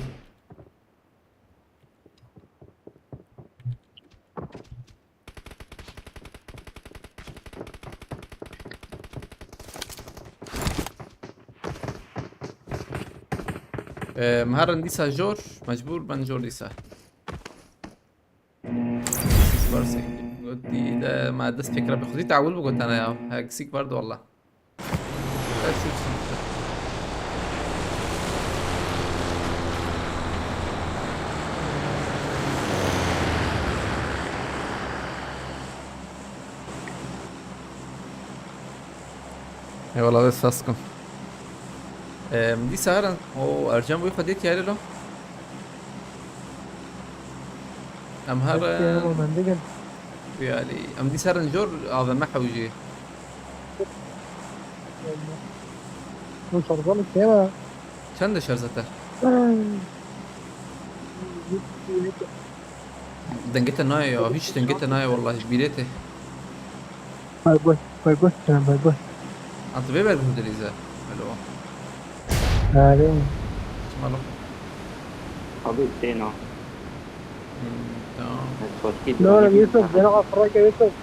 Em, herin dîsa jor, mecbûr ben jor dîsa. Eksik var sen. Gotî de me dest pê kira bi xwedî te ewil bigotene ya. Eksik vardı valla. Her şey için. Eyvallah, sas kim. Em, dîsa herin, o Ercan boyu xwedê tiyarê lo. Em herin. Bes ya, ama ben de gel. Yani, em dîsa herin jor A V M hewcî. Bu şarjı mı keva? Çend şarj zaten? Dengê te nayê ya, hiç dengê te nayê, vallahi, ji bîrê te. Bay bay, bay bay, Kerem, bay bay. Ant vê ber bû dilîze. Alo. Alo. Çima lo? Abi, têna. Hmm, tamam. Networkî. Ne oğlum, Yusuf, beni afrake Yusuf.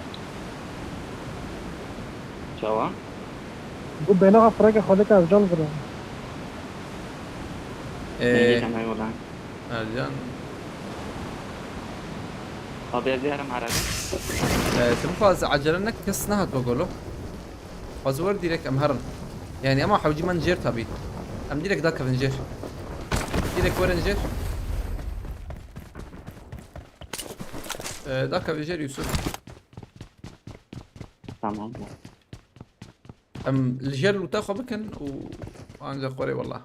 Çawa? Bu beni afrake Xalika Ercan vura. Ee, Dengê te nayê wala. Ercan. Abi, ez ê herim erebe. Ee, tu bixwaz acele nek, kes nehat be golo. Xwaz wer direkt em herin. Yani, ema hewcî men jêr tabî. Em direkt dakevin jêr. Direkt werin jêr. Ee, dakevin jêr Yusuf. Tamam. Em li jêr lûta xwe bikin û ancak xwerê wela.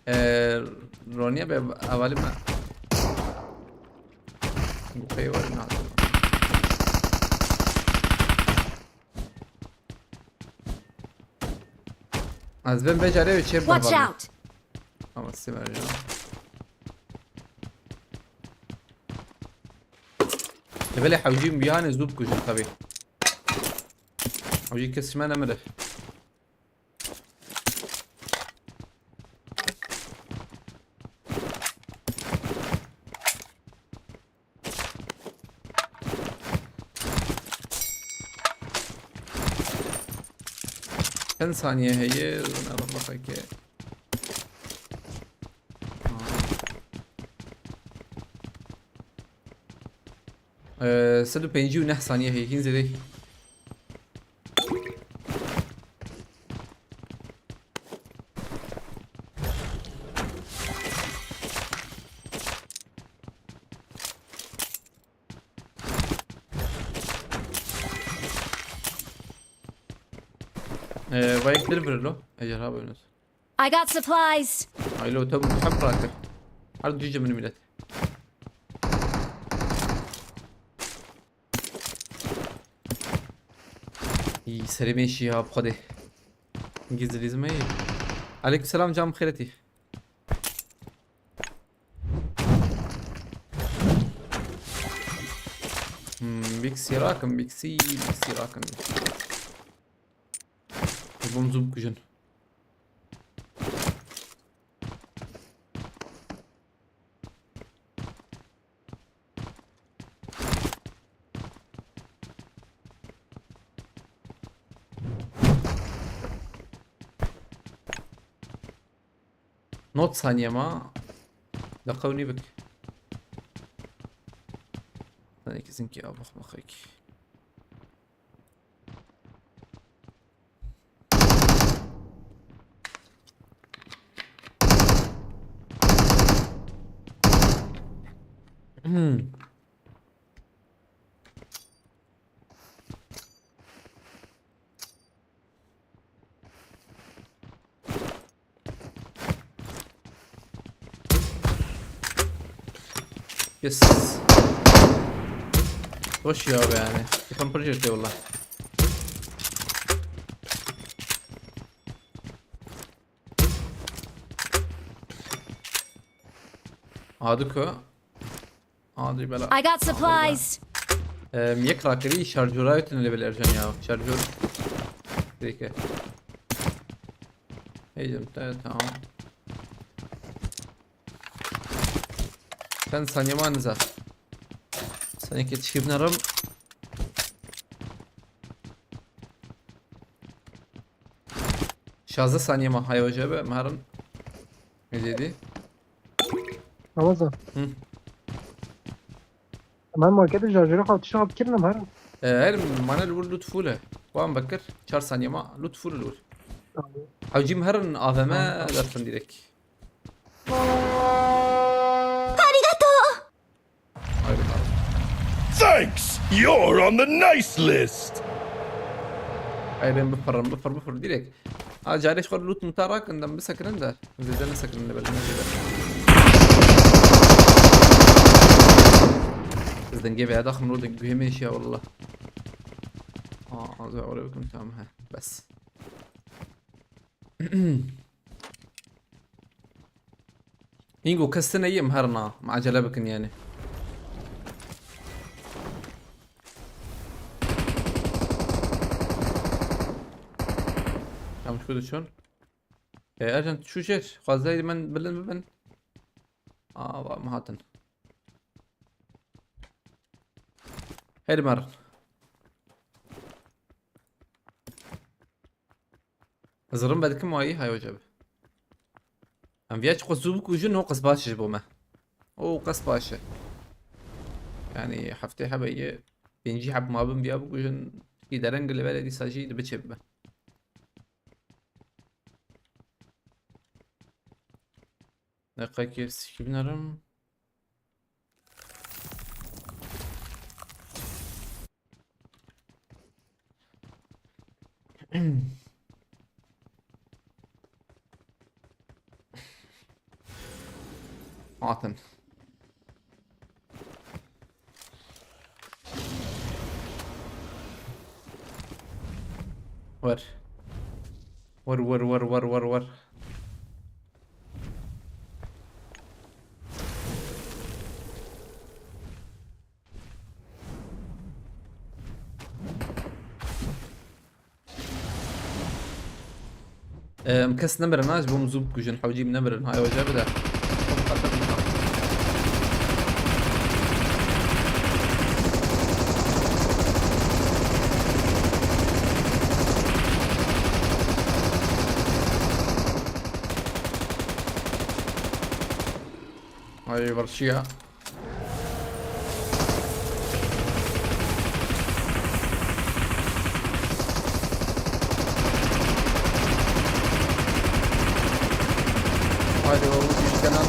Ee, Roniye be evalî me. Bu pey var, ne yapayım? Az ben becerê ve çê Watch barbara. Out! Ama simer ya. Belê hewcî yanê zû bikujin tabii. Hewcî kes ji me nemire. Çend saniye heye? Zana bak, bak, bak. Ee, sed û pêncî û neh saniye heye, hîn zêde. Ee, vayek dir vir lo. Ejderha boynuzu. I got supplies. Aylo, te bu hem bırakır. Her düzce beni millet. İyi, serê mêşî ya, bi Xwedê. Gizlî zimeyî. Aleykümselam, cam xêretî. Hmm, bîksî rakin, bîksî, bîksî rakin. Bom zû bikujin. Not saniye ma. Deqew nî bik. Sanki zinki abix mixek. Hmm. Yes. Hoş ya be yani. Kafam pırcırtı valla. Aduko. Hadi bela. I got supplies. Em, yek rakirî şarjora yotin level Ercan ya. Şarjör. Peki. Heyecan, evet, tamam. Sen saniye var niza. Sen iki çift narım. Şazdeh saniye ma, hay hoca be, em herin. Ne dedi? Ramazan. Hı. Hemen markete şarjörü kalkışa alıp kirdim her. E, her mane li wir lut full e. Wan bekir, çar saniye ma lut full li wir. Hewcî em herin A V M derxin direkt. Haydi bakalım. Thanks! You're on the nice list! Ay ben bifirrim, bifir, bifir direkt. Ha, carê xwe loot muta rakin, dem bisekirin de. Zêde nesekirin de belli ne zêde. Ez dengê vê daxim lo deng guhê min şiya wallah. Aa, az ve oraya bakın, tamam, he. Bes. Hingo kes tine yê em herna. Me acele bikin yani. Em şu diçin. E, Ercan, şu jêr. Xwezayî min bilind bibin. Aa, va, em hatin. Her mer. Zirin vedikim wayî, hay hoca bi. Em viya çiqo zû bikujin, o qis baş e ji bo me. O qis baş e. Yani heftê hebe yê pêncî heb mabin viya bikujin, ki dereng li vere dîsa jî dibiçe bibe. Deqekê sikî binerim. Hatin. Wer. Wer, wer, wer, wer, wer, wer. Em kes nemirin ha, ji bo min zû bikujin, hewcî min nemirin ha, ew jê bide. Ay, verşiya. Haydi oğlum, iş kenar.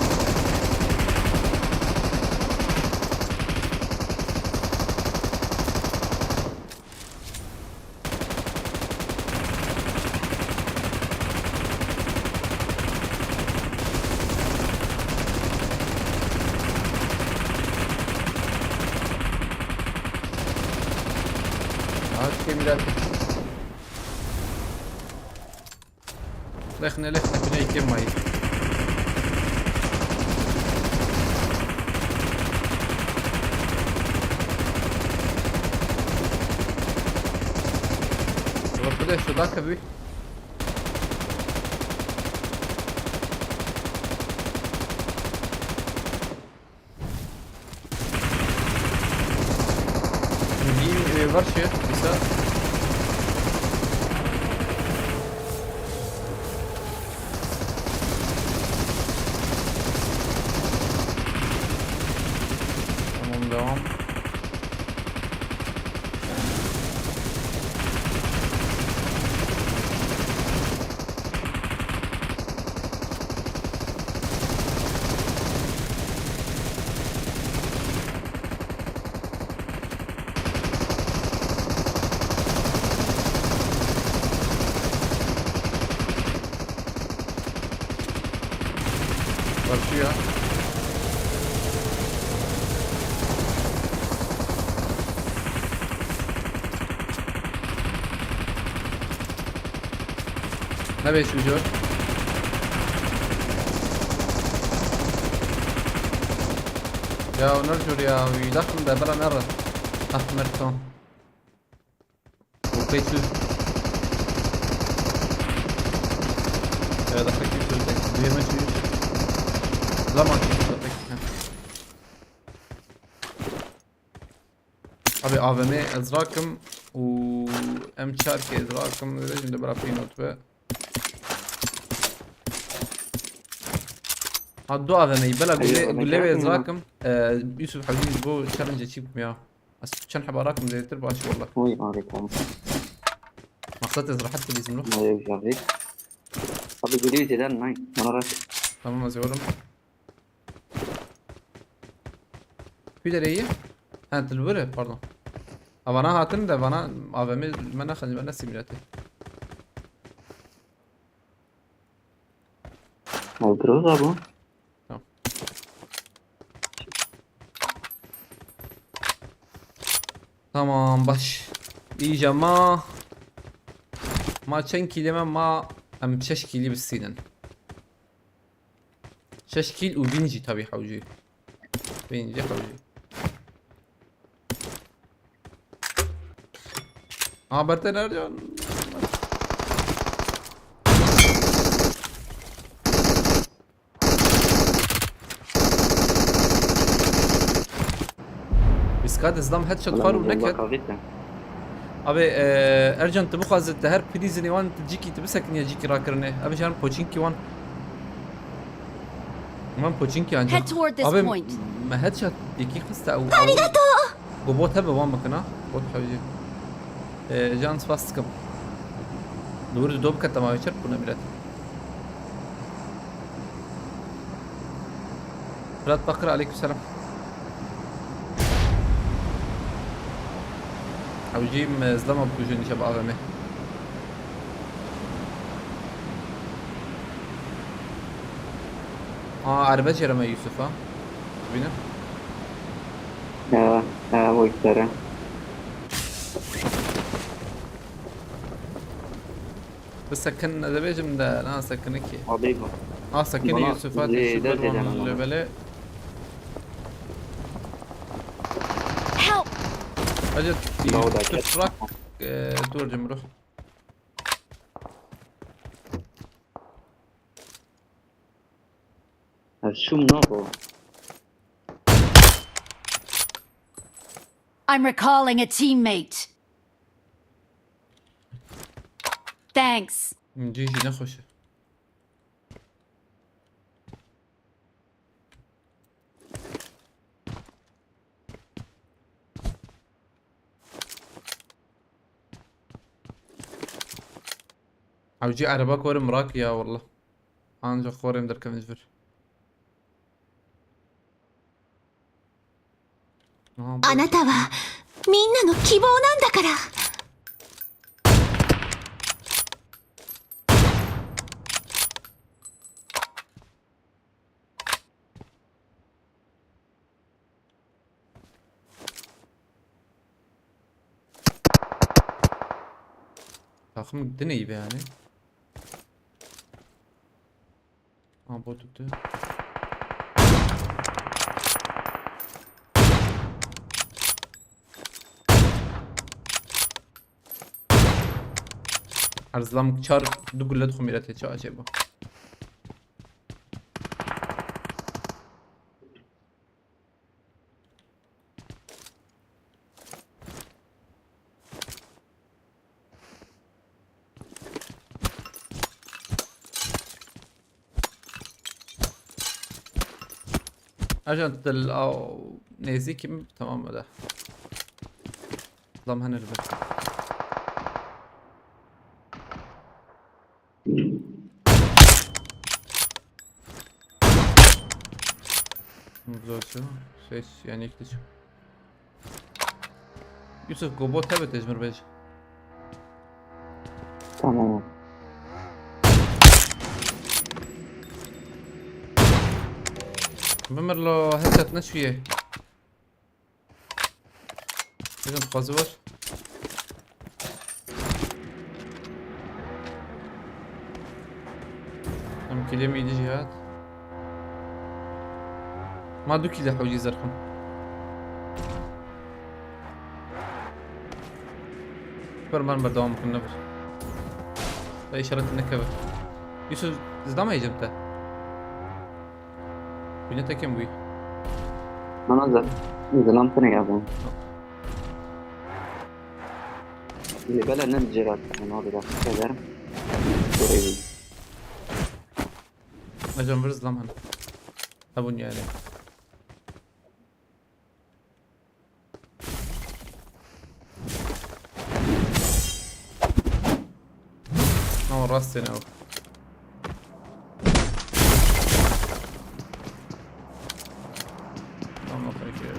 Aç kemiren. Lexne, lexne, bine iki mayı. Bak, bu da şu dakika bir. Bildiğim, e, var şey, mesela. Tamam, devam. Karşıya. Ne beşinci var? Ya Onur jur ya, wî daxil de bira nere. Ah, Merton. Bu pek düz. Ya da pek düz tek. Duyama çocuk. Zaman çocuk da pek. Abi A V M ez rakim û M çar kê ez rakim, öyle şimdi bırak bir not be. Ha, du A V M'yî, bela gule, gule wê ez rakim. Ee, Yusuf Hewcî, ji bo challenge çî bikim ya. Ez çend heba rakim zêdetir baş walla. Oy, abi, tamam. Maqsed ez rehet dilîzim lo. Oy, abi. Abi, gülüyü zeden, nay. Bana rak. Tamam, ez yorum. Kû derê ye? Ha, tu li wir e, pardon. A, vana hatin de, vana A V M me nexin, me ne simülatê. Malgroza bu. Tamam. Tamam, baş. Îca ma, ma çend kîlê me, ma em şeş kîlî bistînin. Şeş kîl û bîn jî tabî hewcî. Bîn jî hewcî. Ha, berte nerede? Biska de zlam headshot xwar û neket. Abi, e, Ercan, tu bixwaze te her prîzinê wan tu cîkî tu bisekiniye cîkî rakirine. Ev jî herin poçinkî wan. Wan poçinkî ancak. Head toward this point. Abi, me headshot yekî xiste ew. Arigato! Go bot hebe wan bikina. Bot hewcî. E, can spas dikim. Dûr do bike tema çer bûne milet. Fırat Bakır, aleykümselam. Hewcî me zlama bikujin dişe bi A V M. Aa, erbe çêre me Yusuf ha. Bine. Ya, ya, o işlere. Bi sekin ne dibêjim de, na sekinekî. Abi bu. Ha, sekinî bana Yusuf, hadi zêde şu zêde bana bana. Lübele. Help! Hadi, Bravo, tu Berker. Frak, e, dur cimru. Ev şûm nabo. I'm recalling a teammate. Thanks. Cî jî nexweş e. Hewcî ereba korim rak ya wallah. Ancak korim derkevin ji vir. Aha, bu あなたはみんなの希望なんだから。 Takım din iyi be yani. Ha, bot tuttu. Erzlam çar du gulle dixwe mîretê çi acêba. Ajan dil aw nêzîkim, tamam mı da? Lam hene li ber. Zor şu. Ses yani işte şu. Yusuf, go bot hebe tecmir bej. Tamam. Bimir lo headshot ne şuye. Bizim fazı var. Em kilê me îdî jî hat. Ma du kîle hewcî zerxin. Ber man berdewam bikin, nebir. Te îşaret nekeve. Yusuf, zida me yecim te. Bîne tekem bûyî. Nana zer. Zilam tine ya ben. Li bela ne cêra ne abi da. Severim. Burayı. Ajan vir zilam hene. Hebûn yani. Ama rastên ew. Tamam, peki.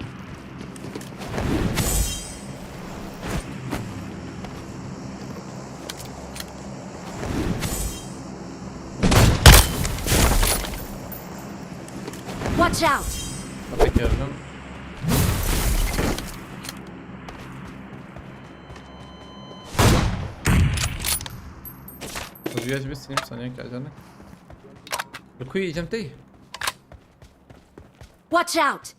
Watch out! Kapıyı gördüm. Rüyacı bir sinir sanıyor ki ajanı. Likuyu yiyeceğim değil. Watch out!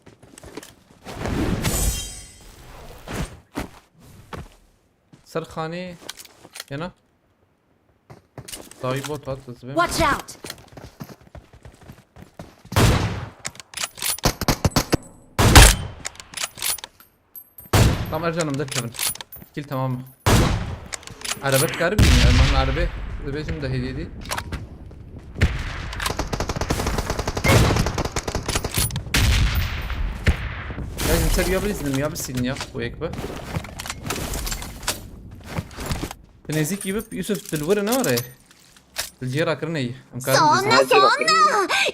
Serxani. Yana. Dawî bot hat, ez bêm. Watch out! Tam Ercanım derkevin. Kill tamam. Araba dikarî bînî, yani, araba dibêjim de hêdî dî. Ya, ji ser ya bilîznim, ya bisînin ya, bu yek be. Ti nêzîkî bib, Yusuf, tu li wir e, ne were? Li cihê rakirinê yî. Em karin bînin. そんな、そんな。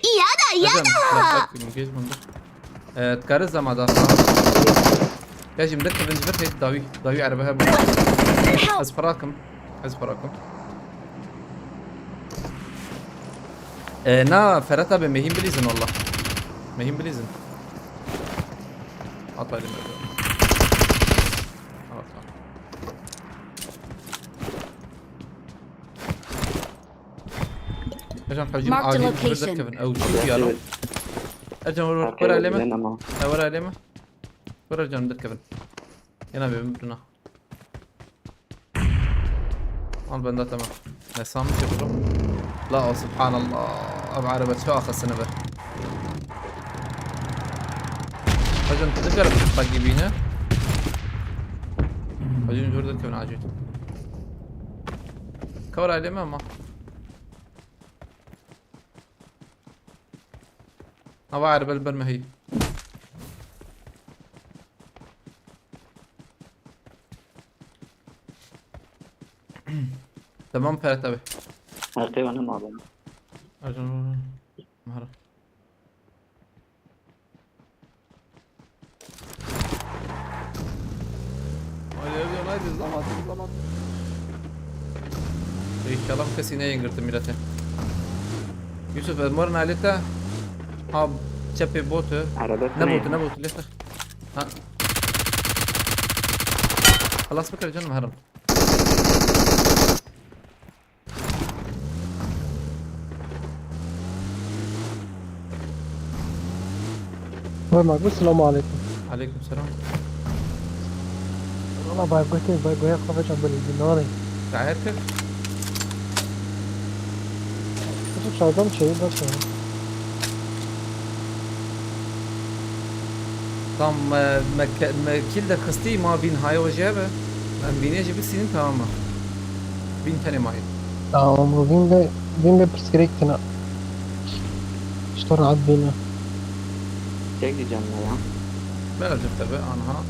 嫌だ、嫌だ。 Ercan, bak, bak, engagement dur. Ee, dikare zema da. Ya jî min derkevin ji vir, hêt dawî. Dawî erebe hebû. Ez xwe rakim. Ez xwe rakim. Ee, na, Ferhat abi, mehîn bilîzin wallah. Mehîn bilîzin. Atayım Ercan. Al, al. Ercan, hewcî Marked a acîl ji vir location. Derkevin. Ew çi diya lan? Ercan, were, were, were alê me. Ew were alê me. Were Ercan, derkevin. Yena bê, bimrina. Al benda, tamam. Ne sanmış ya bunu? La, o subhanallah. Ev araba çi axisini be. Hocam, tu dikare bagi bîne. Hocam, dur, derkevin acil. Cover alê me ama. Ava erbe li ber me heyî. Tamam, Ferhat abi. Arkaya bana mı abi? Ercan, mara. Haydi, haydi, haydi, zaman, zaman. İnşallah kesî neyên girtin milete. Yusuf, ez morin alê te. Ha, çepê botu. Arabet ne botu, ne botu, lêxe. Ha. Xelas bikir canım, herim. Vay Makbul, selamu aleyküm. Aleyküm selam. Valla bay gote, bay goya kafacan böyle bir nane. Gayet kır. Kızım sağdan şey bak ya. Tam me, me, ke- me kil de xistî, ma vîn haye we jê be. Em vînê jî bisînin, tamam e. Vîn tenê mayî. Tamam, vîn be, vîn be pirsgirêk tine. İşte rahat vîn e. Çek diyeceğim ya. Birazcık tabi, anha.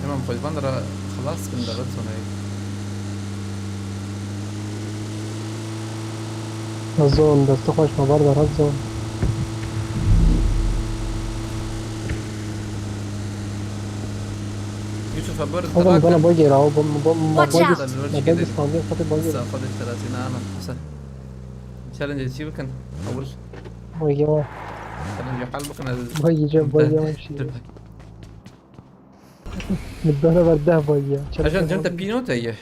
Hemen koyban da xelas bin de red sonayı. Razon, destê xweş me bar de Razon. Yusuf, haber Oğlum bana bagi raw, bom bom bagi. Watch out. Bagi standı, fatı bagi. Sa, fatı thelathîn ana. Sa. Challenge çi bikin? Awul. Bagi var. Challenge hal bikin. Bagi cem, bagi var şey. Min dana ver deh bagiya. Ajan, cem te pînot heye.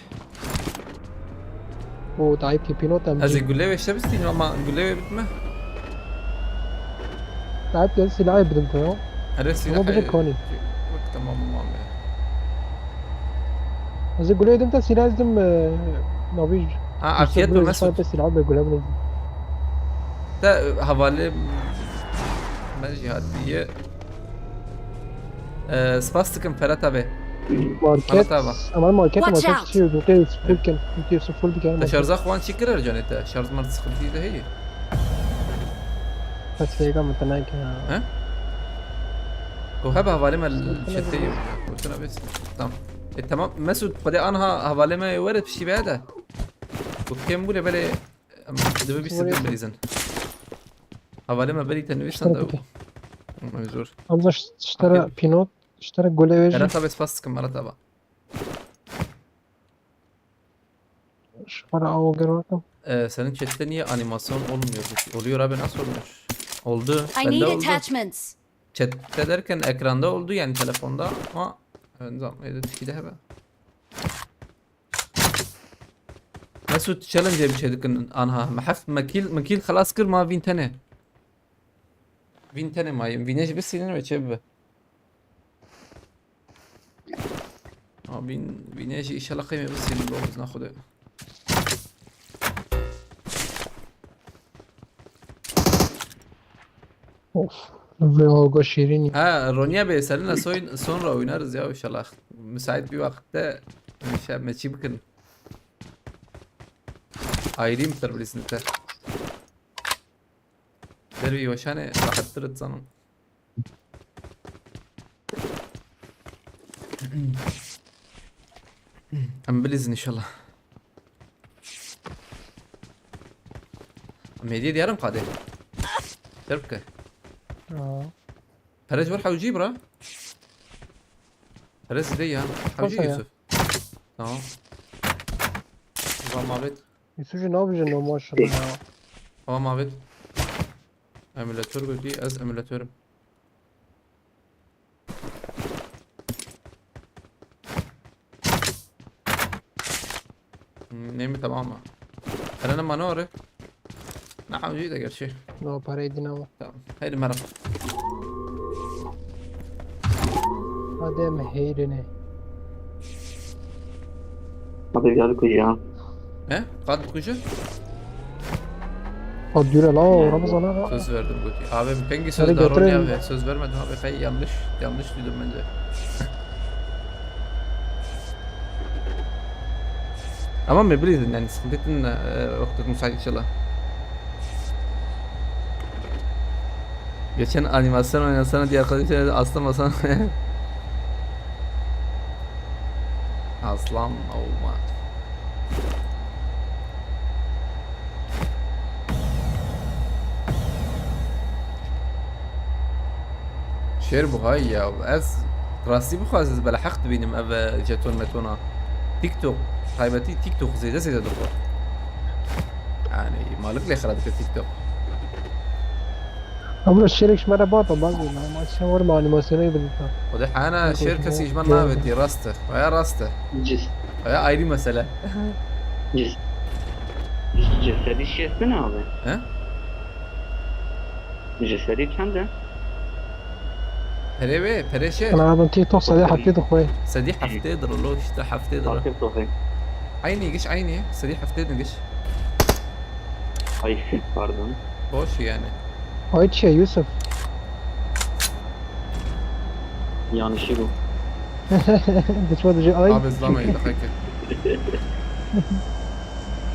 O, dayê pînot em. Ez ê gulê wê şebistînim ama gulê wê bitme. Dayê te silahê bidim te ya. Erê, silah. Ama bide konî. Wek tamam, tamam ya. Ez ê gulê dim te, silah ez dim, e, navî. Ha, arkiyet mi Mesut? Te silah be gulê bidim. Te, e, havale me jî hatiye. Ee, spas dikim Ferhat abi. Market. Ferhat abi. Ama market, market çi yok. Yok, yok, full ken. Yok, yok, full diken. Te şarja xwan çi kirir canê te? Şarj mar sıkıntı de heye. Kes fêka min te neke ha. He? Ku hebe hevalê me li çetê ye. Gotina bês. Tamam. E, tamam. Mesut, xwedê anha hevalê me were piştî veye de. Ku kêm bûne belê, em, divê bîst sedin bilîzin. Hevalê me berî te nivîsand ew. Em zor. Hamza, ji te re pînot, ji te re gule wê jî. Erata bes spas dikim, Erata ba. Şu para awo gel bakalım. Ee, senin chatte niye animasyon olmuyor? Oluyor abi, nasıl olmuyor? Oldu. I Bende need oldu. Attachments. Chatte derken ekranda oldu yani telefonda ama, e, nizam, evde tişkide hebe. Mesut challenge bir şey dikin anha. Mehef mekil, mekil xelas kir ma vîn tene. Vîn tene mayim. Vîne jî bisînin ve çê bibe. Abi, vîne jî inşallah qeyme bisînin, lo bizna Xwedê. Of. Ve ogo şirin. Ha, Ronya Bey, seninle soyun-, sonra oynarız ya inşallah. Müsait bir vakitte inşallah meçi bakın. Ayrıyım tabii iznite. Derbi Yoşane rahattır sanırım. Em bilîzin inşallah. Em hêdiyê diyar im qadê. Derb ke. Aa. Perez ver hewcî bira. Perez zide ya. Hewcî Yusuf. Tamam. Tamam abi. Yusuf jî nabijin o maşallah ya. Tamam abi. Emülatör gotî, ez emülatörüm. Hmm, neymi tamam mı? Eren mano arı. Ne hawcı da gerçi. No, parayı dinamo. Tamam. Haydi merhaba. Hadi em heyrini. Hadi gel kuya. He? Qad bikuje? Qad dure la, Ramazan ha. Söz verdim goti. Abi, pengî söz daron ya be. Söz vermedim abi. Hey, yanlış, yanlış duydum bence. Ama me bilîzin yani, sıkıntı ettin, e, vakit müsait inşallah. Geçen animasyon oynasana diye arkadaşlar, aslan aslan. Aslan olma. Şêr buhay ya, ez rastî bixwaz ez bela heq dibînim ev, e, jeton metona. TikTok, taybetî TikTok zêde zêde dixwe. Yani malik lê xira dike TikTok. Abla şêrek ji me re bata bazî, ma, ma çi war ma animasyonê bidîta. O de hana şêr kesî ji me navêtî, rast e. Veya rast e. Cis. Veya ayrı mesele. Cis. Cesedî şêr bin abi. He? Ji sedî çend e? Perê wê, perê şêr. Ana, ben TikTok sedî heftê dixwe. Sedî heftê dir lo, işte heftê dir. Heftê dixwe. Aynı giş, aynı. Sedî heftê dir giş. Ay, pardon. Boş yani. Ay çi Yusuf? Yanlışlık bu. Diçma dici ay. Abi zlama iyi daha ki.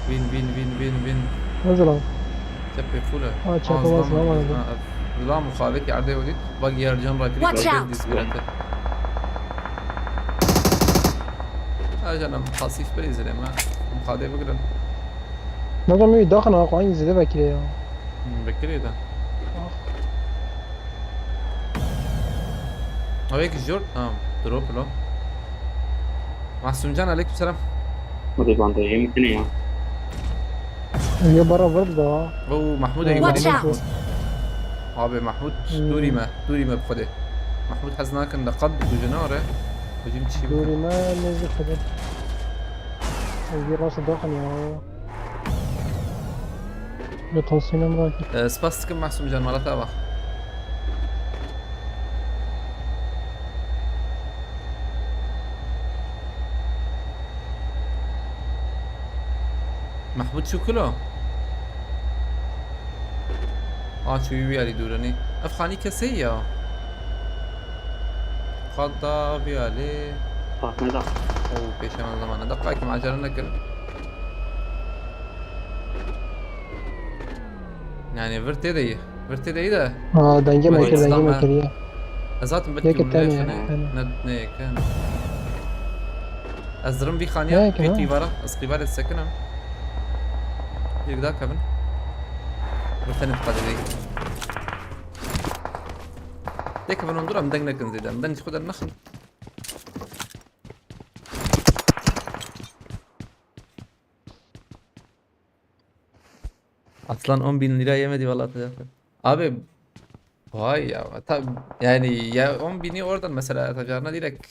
Win, win, win, win, win. Ne zaman? Tepe full. Ha, çapa zlama, zlama. Ha, zlama muxalif yerde yodit. Bak yer can rakri. Watch out! Disbirete. Ha canım, pasif bir izleme. Muxade bigrin. Ne zaman bir daha ne aynı zile bekliyor ya. Hmm, bekliyor da. Ah. Abi ki jor, tamam. Drop lo. Mahsumcan, aleyküm selam. Hadi bandajı mı ya? Ya bara var da. Oo, Mahmut. Watch out! Abi Mahmut, hmm. Dûrî me, dûrî me bi Xwedê. Mahmut hez nakin de qet bi jinare. Hocam çi? Dûrî me nêzî Xwedê. Ez bir rasa daxin ya. Rotasyonum rakî. Ee, spas dikim Mahsum can, mala te ava. Mahmut çû kilo? A çûyî wî alî dûrenî. Ev xanî kesê ya. Qada vî alî. Fatme da. Oo, pêşe me zamane. Deqayekî me acele nekirin. Yani vir tê de ye. Vir tê de î de. Ha, dengê me kir, dengê me kir ya. Ez zaten belkî ne yeke, ne ne yeke. Ez dirim vî xaniya, vî qîvara, ez qîvarê sekinim. Yek da kevin. Vir tenê diqadê de. Tê kevin hûn dûr em deng nekin zêde, em deng ji xwe dernexin. Aslan on bin lira yemedi vallahi, Tacafer. Abi, vay ya, tab-, yani ya on bini oradan mesela Tacarına direkt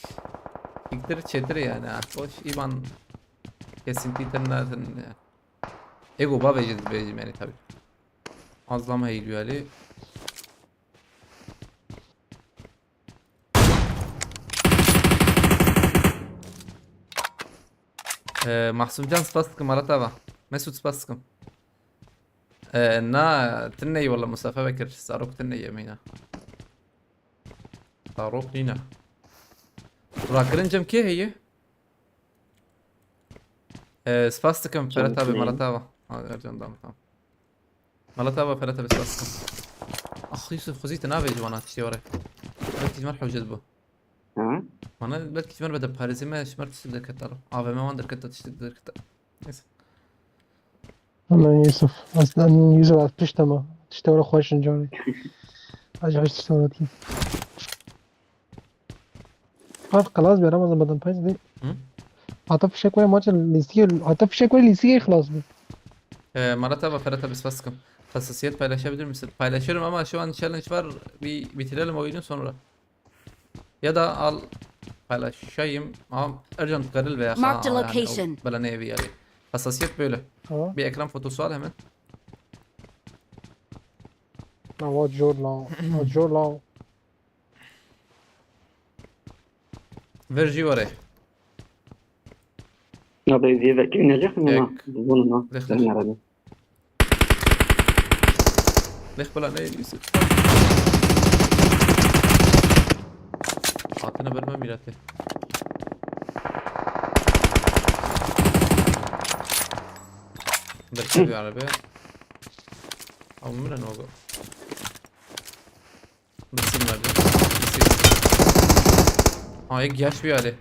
siktir çetir yani, ha. Hoş iman kesinti tırnatın ya. Ego bavecid bejim yani tabi. Azlam heyli yani. Ee, Mahsumcan spas dikim, Arat Ava. Mesut spas dikim. Ee, na, tineyî wala Mustafa Bekir. Zarok tineyî emîna. Zarok nîne. Rakirin cem kê heye? Ee, spas dikim, Ferhat abi, Marat Ava. Ha, Ercan da, tamam. Malat ava, Ferhat abi, spas dikim. Ax, Yusuf, xwezî te navê ji wana tiştê were. Belkî ji me re hewce dibo. Hı? Wana belkî ji me re bide parêzê, me ji me re tiştê derketa ro. A V M wan derketa, tiştê derketa. Neyse. Hemen Yusuf. Aslında Yusuf az pişt ama. Tiştê were xweş in carê. Acayip tiştê were. Ev xilas bû, Ramazan, badem peyz dê. Hı? Hata fişek were maçê lîstikê, hata fişek were lîstikê xilas bû. Ee, Marat abi, Ferhat abi, spas dikim. Hassasiyet paylaşabilir misin? Paylaşırım ama şu an challenge var. Bir bitirelim oyunu sonra. Ya da al paylaşayım. Ama Ercan karil veya Marked a yani, location. Bela ne evi yani. Hassasiyet böyle. Tamam. Bir ekran fotosu al hemen. Na, wa cor la. Wa cor la. Ver jî were. Ya be, vê vekirî necih mi? Ek. Bunu na. Lêx, lêx. Lêx bila ne Yusuf. Hatine ber me mîratê. Berkê bir arabaya. Ama mire ne oldu? Nasıl verdi? Nasıl? Ha, ek yaş bir hali.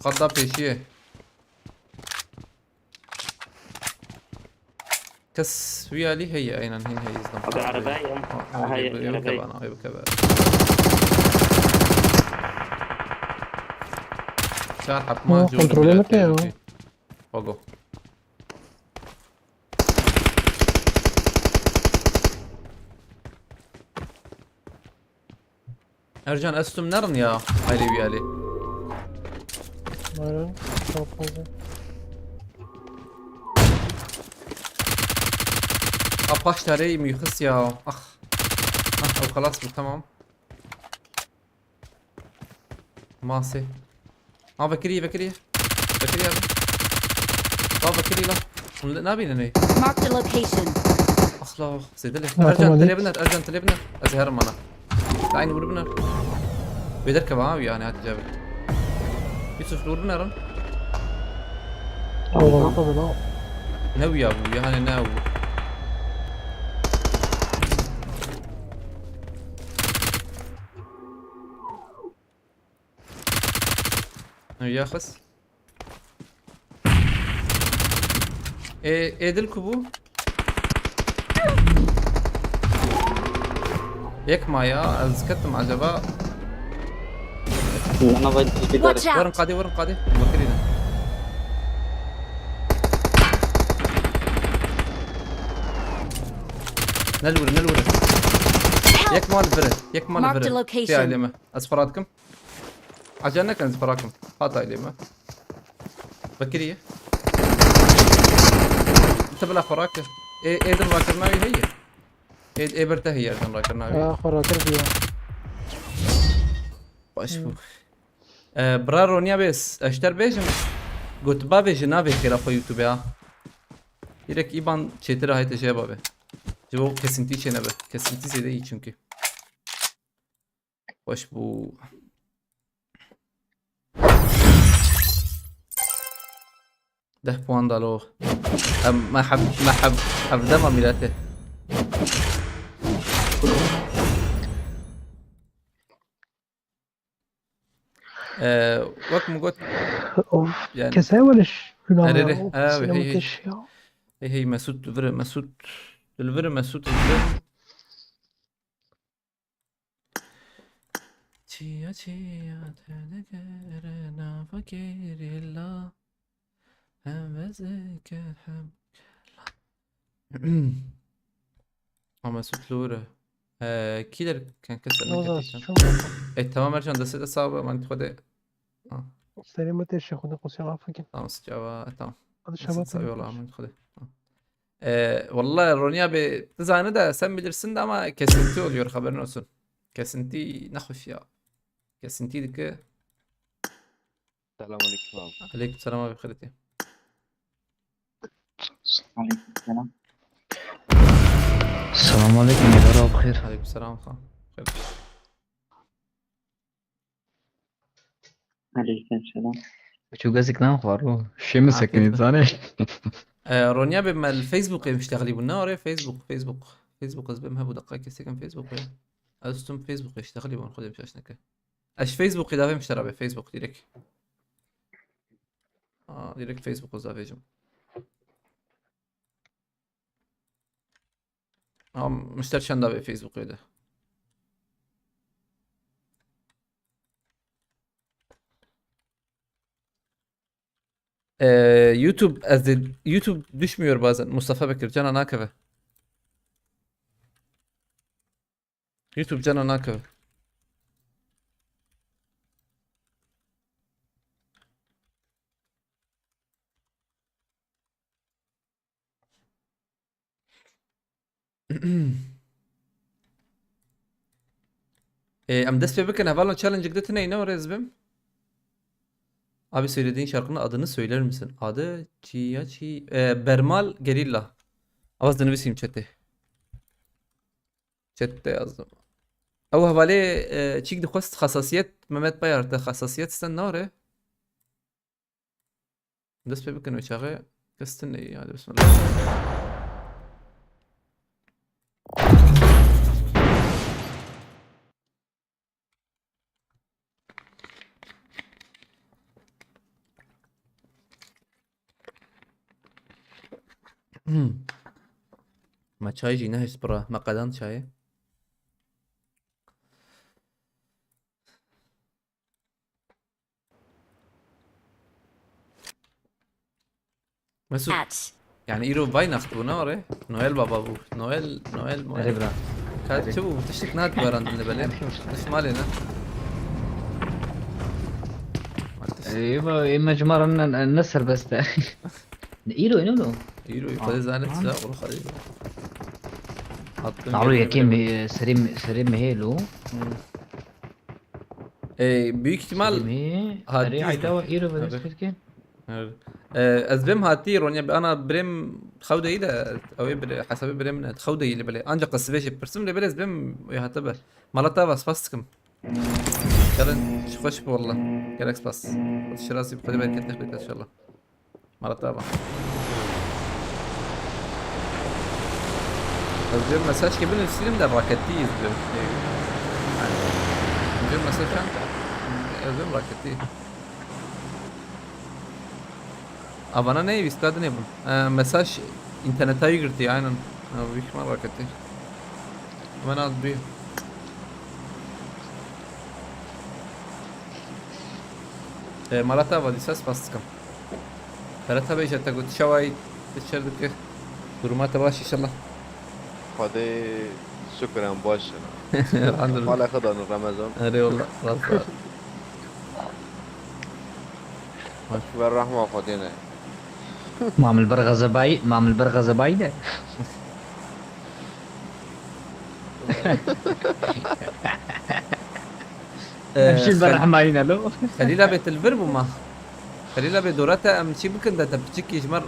Qada pêşiyê. Kes wî alî heye, aynen, hîn heye, izdan. Abi, araba ya. Ha, ha, heye, ev, ev araba. Kebana, ev kebana. Çar hap ma kontrolü mü ya? Pago. Ercan, ez tum nerin ya. Hayli bir yali. Nerin? Çok fazla. Apaş tareyi müyhis ya. Ah. Ah, o kalas bu, tamam. Masi. Ha, vekirî, vekirî. Vekirî abi. Ha, vekirî la. Hûn li nabînin ê. Marked a location. Ax la, zêde lê. Ercan, tamam, tele biner, Ercan, tele biner. Ez herim mana. Aynı vur biner. Beder keva abi yani, hadi cevap. Yusuf, vur biner. Allah Allah. Ne bu ya bu? Yani ne bu? Ew ya xist. Ê, ê dil ku bû? Yek ma ya, ez ketim acaba? Watch out! Werin qadê, werin qadê. Bakirî ne? Nel were, nel were. Yek mal vire, yek mal vire. Marked a location. Tê ailê me. Ez xwe radikim. Acele nekin, ez xwe rakim. Hat ailê me. Vekirî ye. Te bila xwe rakir. Ê, ê din rakirina wî heye. Ê, ê bir te heye din rakirina wî. Ya, xwe rakir diye. Baş bû. Ee, bira Ronya bês, ez ji te re bêjim. Got bavê ji navê xêra xwe YouTube ha. Hîrek îban çêtir a hete jê bavê. Ji bo kesintî çê nebe. Kesintî zêde î çünkü. Xweş bû. Deh puan da lo. Em, me heb-, me heb-, hevdema mîletê. Ee, wek min got, Of, yani, kesê weriş. Erê, erê. Ha, hey, hey. Hey, hey, Mesut, li vir e, Mesut. Li vir e, Mesut, li vir e. Çiya, çiya, te digere nava gerîla. Hem vezike hem kela. Ama Mesut li wir e. Ee, kî der ken kes ne Roza, ketî şu. E, tamam, Ercan, destê de sağ ol, emanet Xwedê. Ha. Serê me tê şêxûne qosya afekin. Tamam, sıçava, e, tamam. Hadi şaba. Sağ ol, emanet Xwedê. Ha. Ee, walla Ronya bê, tu zanî de, sen bilirsin de ama kesinti oluyor, haberin olsun. Kesinti ne hoş ya. Kesinti dike. Selam aleyküm abi. Aleyküm selam abi, xêr hatî. Aleyküm selam. Selam aleyküm, Êdar abi, xêr. Aleyküm selam, xan. Xêr. Aleyküm selam. Çû gezik nan xwar o. Şê min sekinî zanê. E, Ronya bê me li Facebookê miştexlî bûn, ne orê Facebook, Facebook. Facebook ez bêm hebû deqa kesekim Facebook ya. Ez tüm Facebookê miştexlî bûn, xwedê şaş neke. Ez ji Facebookê davêm ji te re be, Facebook direkt. Aa, direkt Facebook ez davêjim. Am, mişter çenda be Facebookê de. Ee, YouTube, ez de, YouTube düşmüyor bazen. Mustafa Bekir, cana nakeve. YouTube cana nakeve. Ee, em dest pê bikin, hevalno challenge-êk de tune ne orê ez bim? Abi, söylediğin şarkının adını söyler misin? Adı Çiya Çi-, e, Bermal Gerilla. Avaz dinivîsîm chatê. Chatê yazdım. Ew hevalê, e, çîk dixwest xesasiyet, Mehmet Bayar, te xesasiyet sten nare? Dest pê bikin, o çaxê kes tune ye, hadi bismillah. Hmm. Me çay jî nehişt bira, me qedand çayê. Mesut. At. Yani îro Weihnacht bû, ne orê? Noel Baba bû. Noel, Noel, Noel. Erê bira. Ka çi bû? Tiştik nat barandin de belê. Tişt malê ne? Ê, ba, ê, me cimara ne, ne, ne serbest e. Ne îro, ne lo? Îro, îro, Xwedê zanet, silah, oğlum, Xwedê. Attım. Nalo yekê me, serê, serê mehê lo. Hmm. E, büyük ihtimal Serê mehê, hatî. Erê, ayda wa îro bi dest pê dikin. Evet. E, ez bêm hatî, Ronya, ana birêm xew de yî de, ew ê bir, hesabê birêm ne, xew de yî lê belê. Ancak qesibê jî pirsim lê belê ez bêm wê hate be. Mala te va, spas dikim. Gelin, ji xweş bi wallah. Gerek spas. Şirasî bi Xwedê bereket nexbêt inşallah. Mala te va. Ez bir mesaj ki binivîsînim de raketî ez bir. Yani, bir mesaj kan, ez bir raketî. Avana ne vîsta dinê bûn. E, mesaj interneta yî girtî, aynen. E, büyük ihtimal raketî. Hemen az bir. E, mala te va, dîsa spas dikim. Ferhat abi, îşte te got, çawa yî, te çer dike? Duruma te baş inşallah. Xwedê şukir em baş in. Elhamdülillah. Mala xwe dan Remezan. Erê wallah, rast e. Ve rehma Xwedê ne. Mam li ber xezebayî, mam li ber xezebayî de. Ee, Em şîn Xel-, berehmayîne lo. Xelîla bê, tu li vir bû ma. Xelîla bê, dora te em çî bikin de te piçikî ji me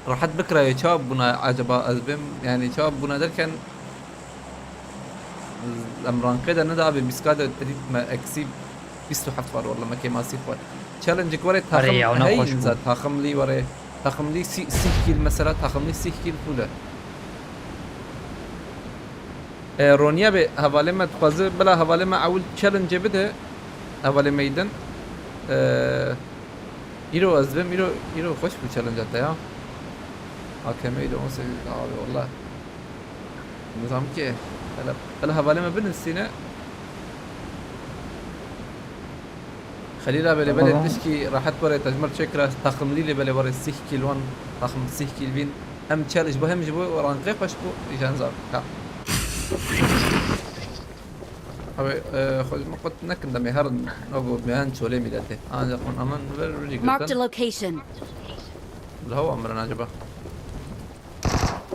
rehet bikiraye. Çawa bûna acaba ez bêm? Yani çawa bûna derken em rankê de ne de abi bîst K de trît me eksî bîst û heft var, wallah me kêmasî xwar. Challenge were takım ya, ona hey hoş inza bu. Takımlı were. Takımlı si-, sih kill mesela, takımlı sih kill full e. E, Ronya be hevalê me dixwaze, bila hevalê me ewil challenge bide. Hevalê me îdin. E, îro ez bim, îro, îro xweş bû challenge te ya. A K M îro on sekiz abi wallah. Nizam ki. Hele, hele hevalê me binivîsîne. Xelîl abi lê belê tişkî rehet were tecmir çêkira takımlî lê belê were sih kill wan takım sih kill vîn. Hem challenge bu hem ji bo rangê xweş bû, îjan zaf ka. Abi, e, xwe ji min qut nekin demê herin, no go mehan çolê mîletê. Ancak hûn aman ver rûjî girtin. Marked a location. Li hewa mirin acaba?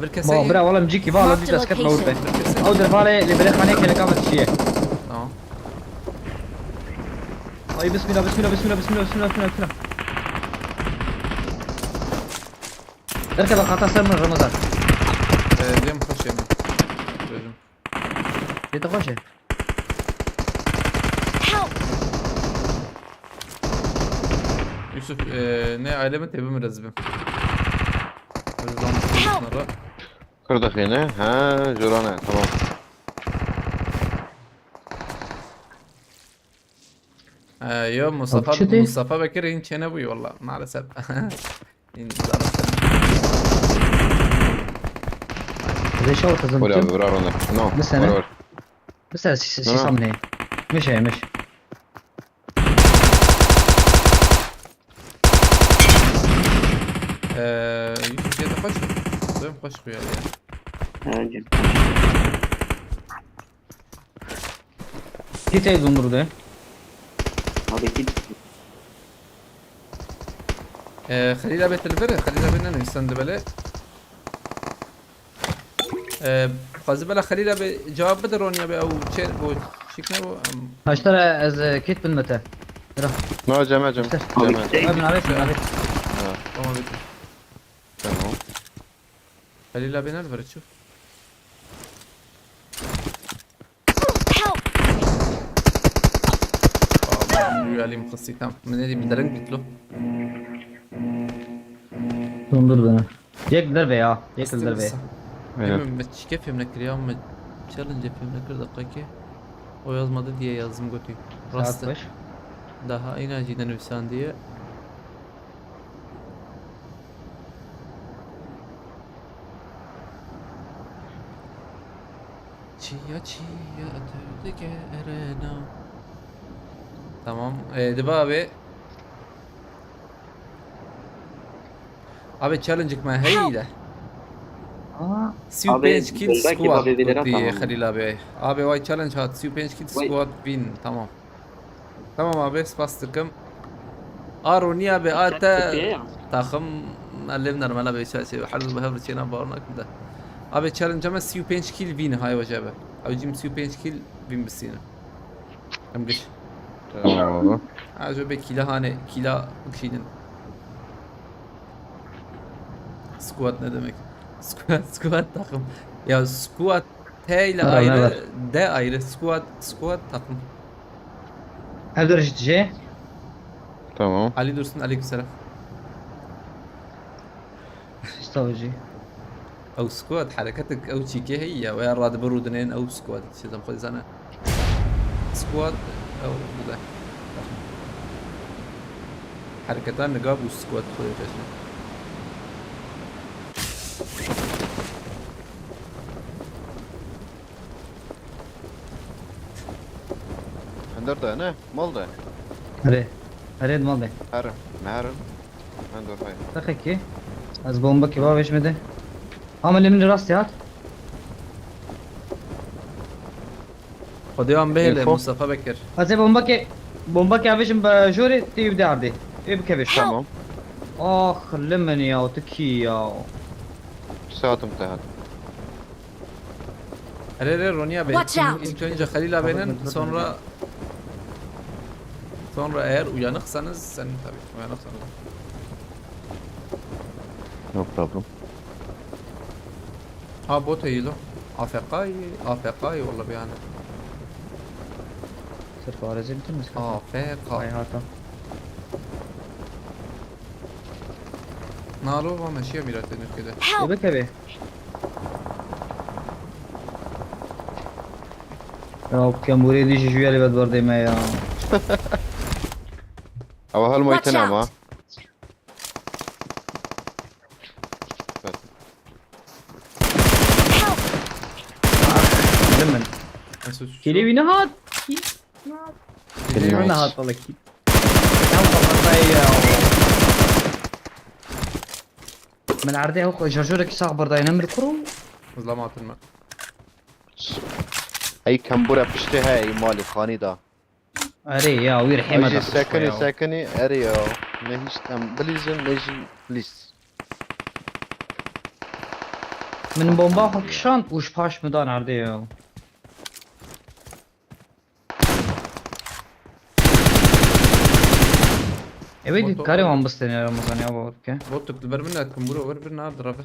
Bir kesê. Ba, bira, wala cîkî, wala cî dest ket mewt be. Ew dervalê lê belê xaneyê keleka me dişiye. Tamam. Ay, bismillah, bismillah, bismillah, bismillah, bismillah, bismillah. Derkeve xata ser min Ramazan. Ee, cem xweş e min. Bêjim. Lê te xweş e. Help! Yusuf, e, ne aile mi tebim rezibim. Help! Kurdexîne? Ha, jorane, tamam. E, yo, Mustafa, Mustafa Bekir hîn çênebûyî walla, maalesef. Hîn zarok. Reşa ortasın. Wala, vura rone. No. Bir sene. Wala, wala. Bir sene si-, si-, no, no. Samne. Miş e, miş. Ee, Yusuf, jê te xweş bû? Xwedê xweş bû ya. Kit ê dondurdu. Abi kit. Ee, Xelîl abi te li vir e? Xelîl abi nenivîsand belê. Ee, xwezî bela Xelîl abi cewab bide Ronya be ew çê bo şik ne bo, em. Haştara ez, e, kit bin mete. Bira. No, cem, cem. Haştar. Cem, cem. Abi, abi, abi. Ha. Tamam abi. Tamam. Xelîl abi ne li vir çû? Help! Aa, ben rüyalıyım kızı tam. Ne diyeyim, derin bitlo. Dondur beni. Yek derbe ya. Yek derbe. Bilmiyorum, ben çike film ne kiriyor ama challenge film ne kırdı kaki. O yazmadı diye yazdım götü. Saat beş. Daha aynı acıdan bir saniye. Çiya çiya ötürdü gerena. Tamam. Ee, diba abi. Abi challenge me heyî de. Aa. Sî û pênc kill squad gotiye Xelîl abi. Abi vay challenge hat. Sî û pênc kill squad win. Tamam. Tamam abi, spas dikim. A Ronî abi, a te taxim, elê min nermela be, çaçê, her du bi hev çêna bawer nakim de. Abi challenge me sî û pênc kill win hay wece be. Ew jî min sî û pênc kill win bisîne. Em giş. Tamam. Ha, jo be kîla hane, kîla kişînin. Squad ne demek? Squad, squad takım. Ya squad T ile ayrı, D ayrı. Squad, squad takım. Ev de reşit C. Tamam. Ali Dursun, aleykümselam. Siz tavucu. Ew squad, hereketek ew çîkê heye ya, weya radibir û dinên ew squad, çi zam xwe zane. Squad, ew bide. Hereketan niga bû squad xwe keşne. Hundir de ne? Mal de? Erê. Erê, mal de. Herim. Me herim. Hundir hay. Teqekî. Ez bomba kî bavêj me de. Ama lê min rastî hat. Xwedê wan bihêle, Mustafa Bekir. Ez ê bomba ke, bomba ke avêjim be jorê tê bi derdê. Ê bikevêj. Tamam. Ax, li min ya, tu kî ya? Saatim te hat. Erê, erê, Ronya be. Watch out! İlk önce Halil abinin, sonra, sonra eğer uyanıksanız, sen tabii uyanıksanız. No problem. Ha, bot heyî lo. A F K, A F K, walla bir yani. Sırf aracı bütün mü? A F K. Ay, hata. Nalo va meşiya mîratê nirkê de. Help! Ê bikeve. Ya kemûrê dî jî ji wî alî vedberdê me ya. Ew helmayî Watch tine ma. out! Help! Li min. Mesut şu. Kêlê wî nehat. Kêlê Wî wî. nehat wala kî. Tam xebatayê ya. Min erdê ew xwe şarjorek sax berdayî ne min kuro. Zlam hatin me. Ey kembûre piştê heye ey malê xanî da. Erê ya wî rehê me Ejî da sekinî ya. Sekinî erê ya. Ne hîst em bilîzin ne jî lîst. Min bomba xwe kişand û ji paş min dan erdê ya. Ewê Motor- karê wan bistêne Ramazan ya bawr bike. Botuk li ber min e, kembûro wer bir nar direve.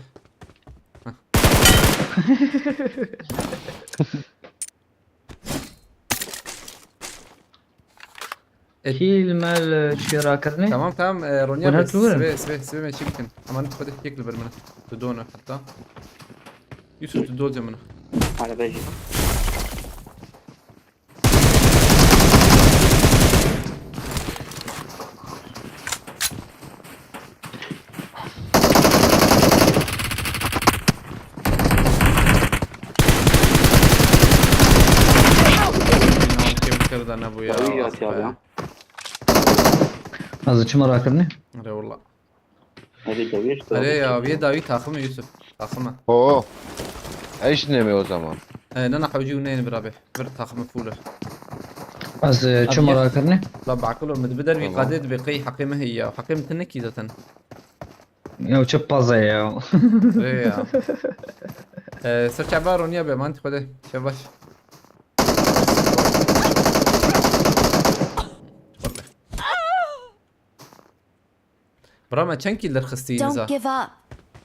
E- Kî li me li çiya rakirinê? Tamam tamam, e, Ronya Hûn be, her tu werin? Sibe, sibe, sibe me çî bikin. Ama tu xwe de yek li ber min e. Tu dona hatta. Yusuf tu dol cem min. Araba jî. Kevkar da ne bu ya. Tabii ya, ya, ya. Ez çima rakirinê? Ere valla. Hadi dawî işte. Ere ya, bir dawî takım Yusuf. Takımı. Oo. Eş ne mi o zaman? E, nana hewcî û neyni birabe. Bir takımı full. Ez e, çima Abi, rakirinê? La bakilo min bi dervî Tamam. qadê dibê qey heqê me heye ya. Heqê min tine kî zaten. Ya çi paze ya. Ê ya. Ee, ser çava Ronya be, man xwede. Çev baş. Bira me çend kill derxistî Don't za? Give up.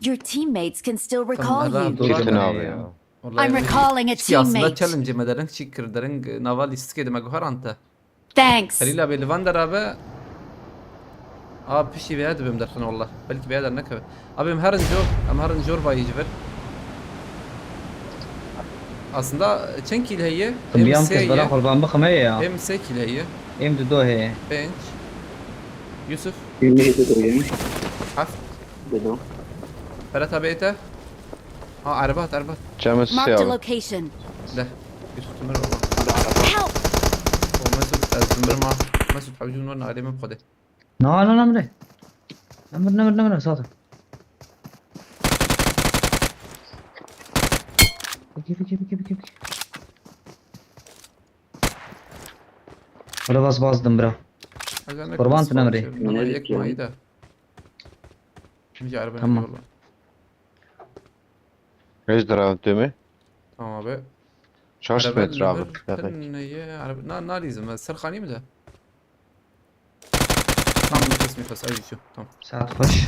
Your teammates can still recall Tamam, you. dur, Çetin dur. abi ya. Vallahi I'm recalling a çi aslında teammate. Challenge me derin çi kir derin nava lîstikê de me guharante. Thanks. Xelîl abi li van derabe. A piştî vêya dibim derxin wallah. Belkî vêya dernekeve. Abi em herin jor, em herin jor vayî ji vir. Aslında çend kîl heye? Em Tumbiyan sê kes bera ye. Qurban bixime ya. Em sê kîl heye. Em di do heye. Pênc. Yusuf. Yirmi yedi doyum. Heft. Dedim. Ferhat abi ete. Ha, erbat, erbat. Çemin Marked a siyah. Location. De. Yusuf Timir ola. Help! O Mesut ez Timir ma. Mesut hewcûn wan alê min xwedê. Na na na mire. Nemir nemir nemir sağ. Biki biki biki biki biki. Bira bas bas dim bira. Kurban tine mirê. Yek mayı da. Şimdi araba Tamam. Yolla. Hiç dram temi. Tamam abi. Şaş Araba metre abi. Nehir, ne ye? Araba na na lîzim. Ser xanî mi de? Tam bir kısmı kasa. Ay şu. Tamam. Saat hoş.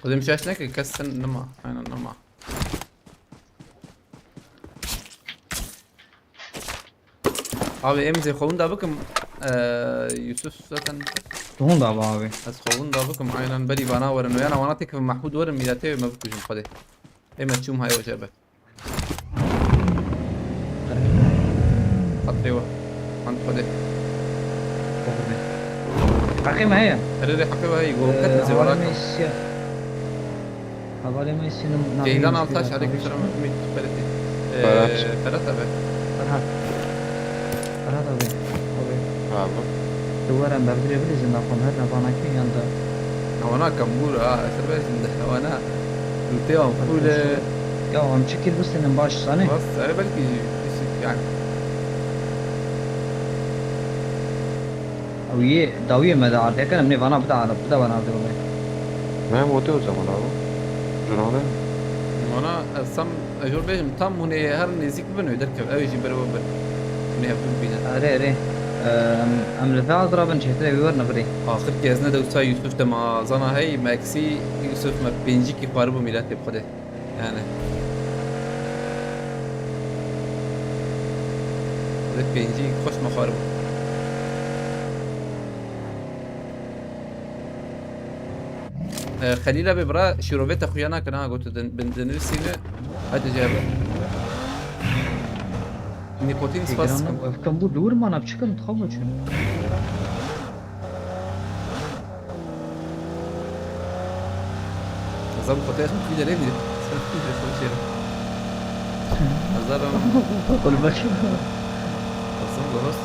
Xwedê min şaş neke kes sen nima. Aynen nima. Abi em zê xwe winda bikim. Eee, Yusuf zaten Tuhun da abi. ez xwe winda bikim. Aynen berî vana werin. Yana wana têkevin Mahmud werin mîletê me bikujin xwedê. Ê me çûm hay ocabe. Xatirê we. Hand xwedê. Heqê me heye. Erê rê heqê we heyî go. Ket mi zê wara Hevalê me kam. Siyah. Hevalê me Siyah. Ceylan Altaş, aleyküm selam. Ümit Beretî. Ee, Ferhat. Ferhat abi. Ferhat. Ferhat abi. Abi. Abi. Tu were em berdirê bilîzin naxwe her nevanakî yan da. Wana kambûr ha. Eser be şimdi. Wana. Lûtê wan full. Ya em çi kir bistênin baş sanê. Bas, erê belkî yani. Ew yê dawiyê me de ardê ken em nê vana bide arab bide vana ardê wele. Ne mote o zaman abi? Jurane. Wana ez tam ejor bêjim tam hûn ê her nêzîk bibin wê derkev. Ew jî ber we bin. Hûn ê hev bibînin. Erê erê. Em, em li vê azra bin çêtirê wî werne birî. Axir ki ez ne dewsa Yusuf de ma zana hey me eksî Yusuf me pêncî kî xwaribû mîletê bi Xwedê. Yani. Xwedê pêncî xweş me xwaribû. E, Xelîla bê bira şîrovê te xuya nakin ha, gotu din, bin dinivîsîne. Hadi cevap. Nîkotin spas dikim. Ev kam bû dûr mana, bi çi kim dixwe çûn? Zam xotê xim kuî derê bî. Sen kuî derê xim çêre. Hazar am. Qulbek. Zam goros.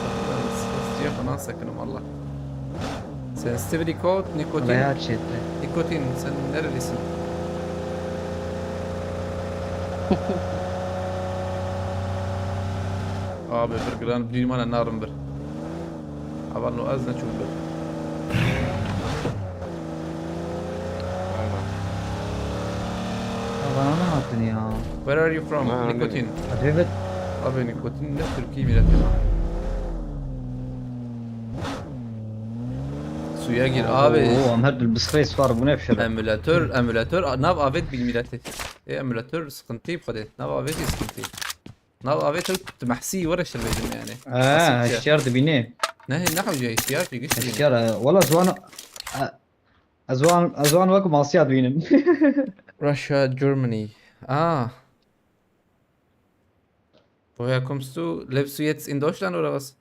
Spas çiye xwe nasekinim Allah. Sensitivity code, nikotin. Veya çete. Nikotin, sen neredesin? Abi bir gram bir mana narin bir. Avan lo ez ne çok bir. Aynen. Ya bana ne yaptın ya? Where are you from? Ha, Nikotin. Acayip. Abi nikotin ne Türkiye milleti lan. Suya gir abi. Oo, em her dil bisxê swar bûne fişe. Emülatör, emülatör nav avet bir milleti. E emülatör sıkıntı bu kadar. Nav avet sıkıntı. Nav avet tu mahsi were şirvecim yani. Ha, hişyar dibîne. Ne ne hoca ihtiyar bir güç. Hişyar, e, wala ziwan, e, ez wan, ez wan wek masiya dibînim. Russia, Germany. Ah. Woher kommst du? Lebst du jetzt in Deutschland oder was?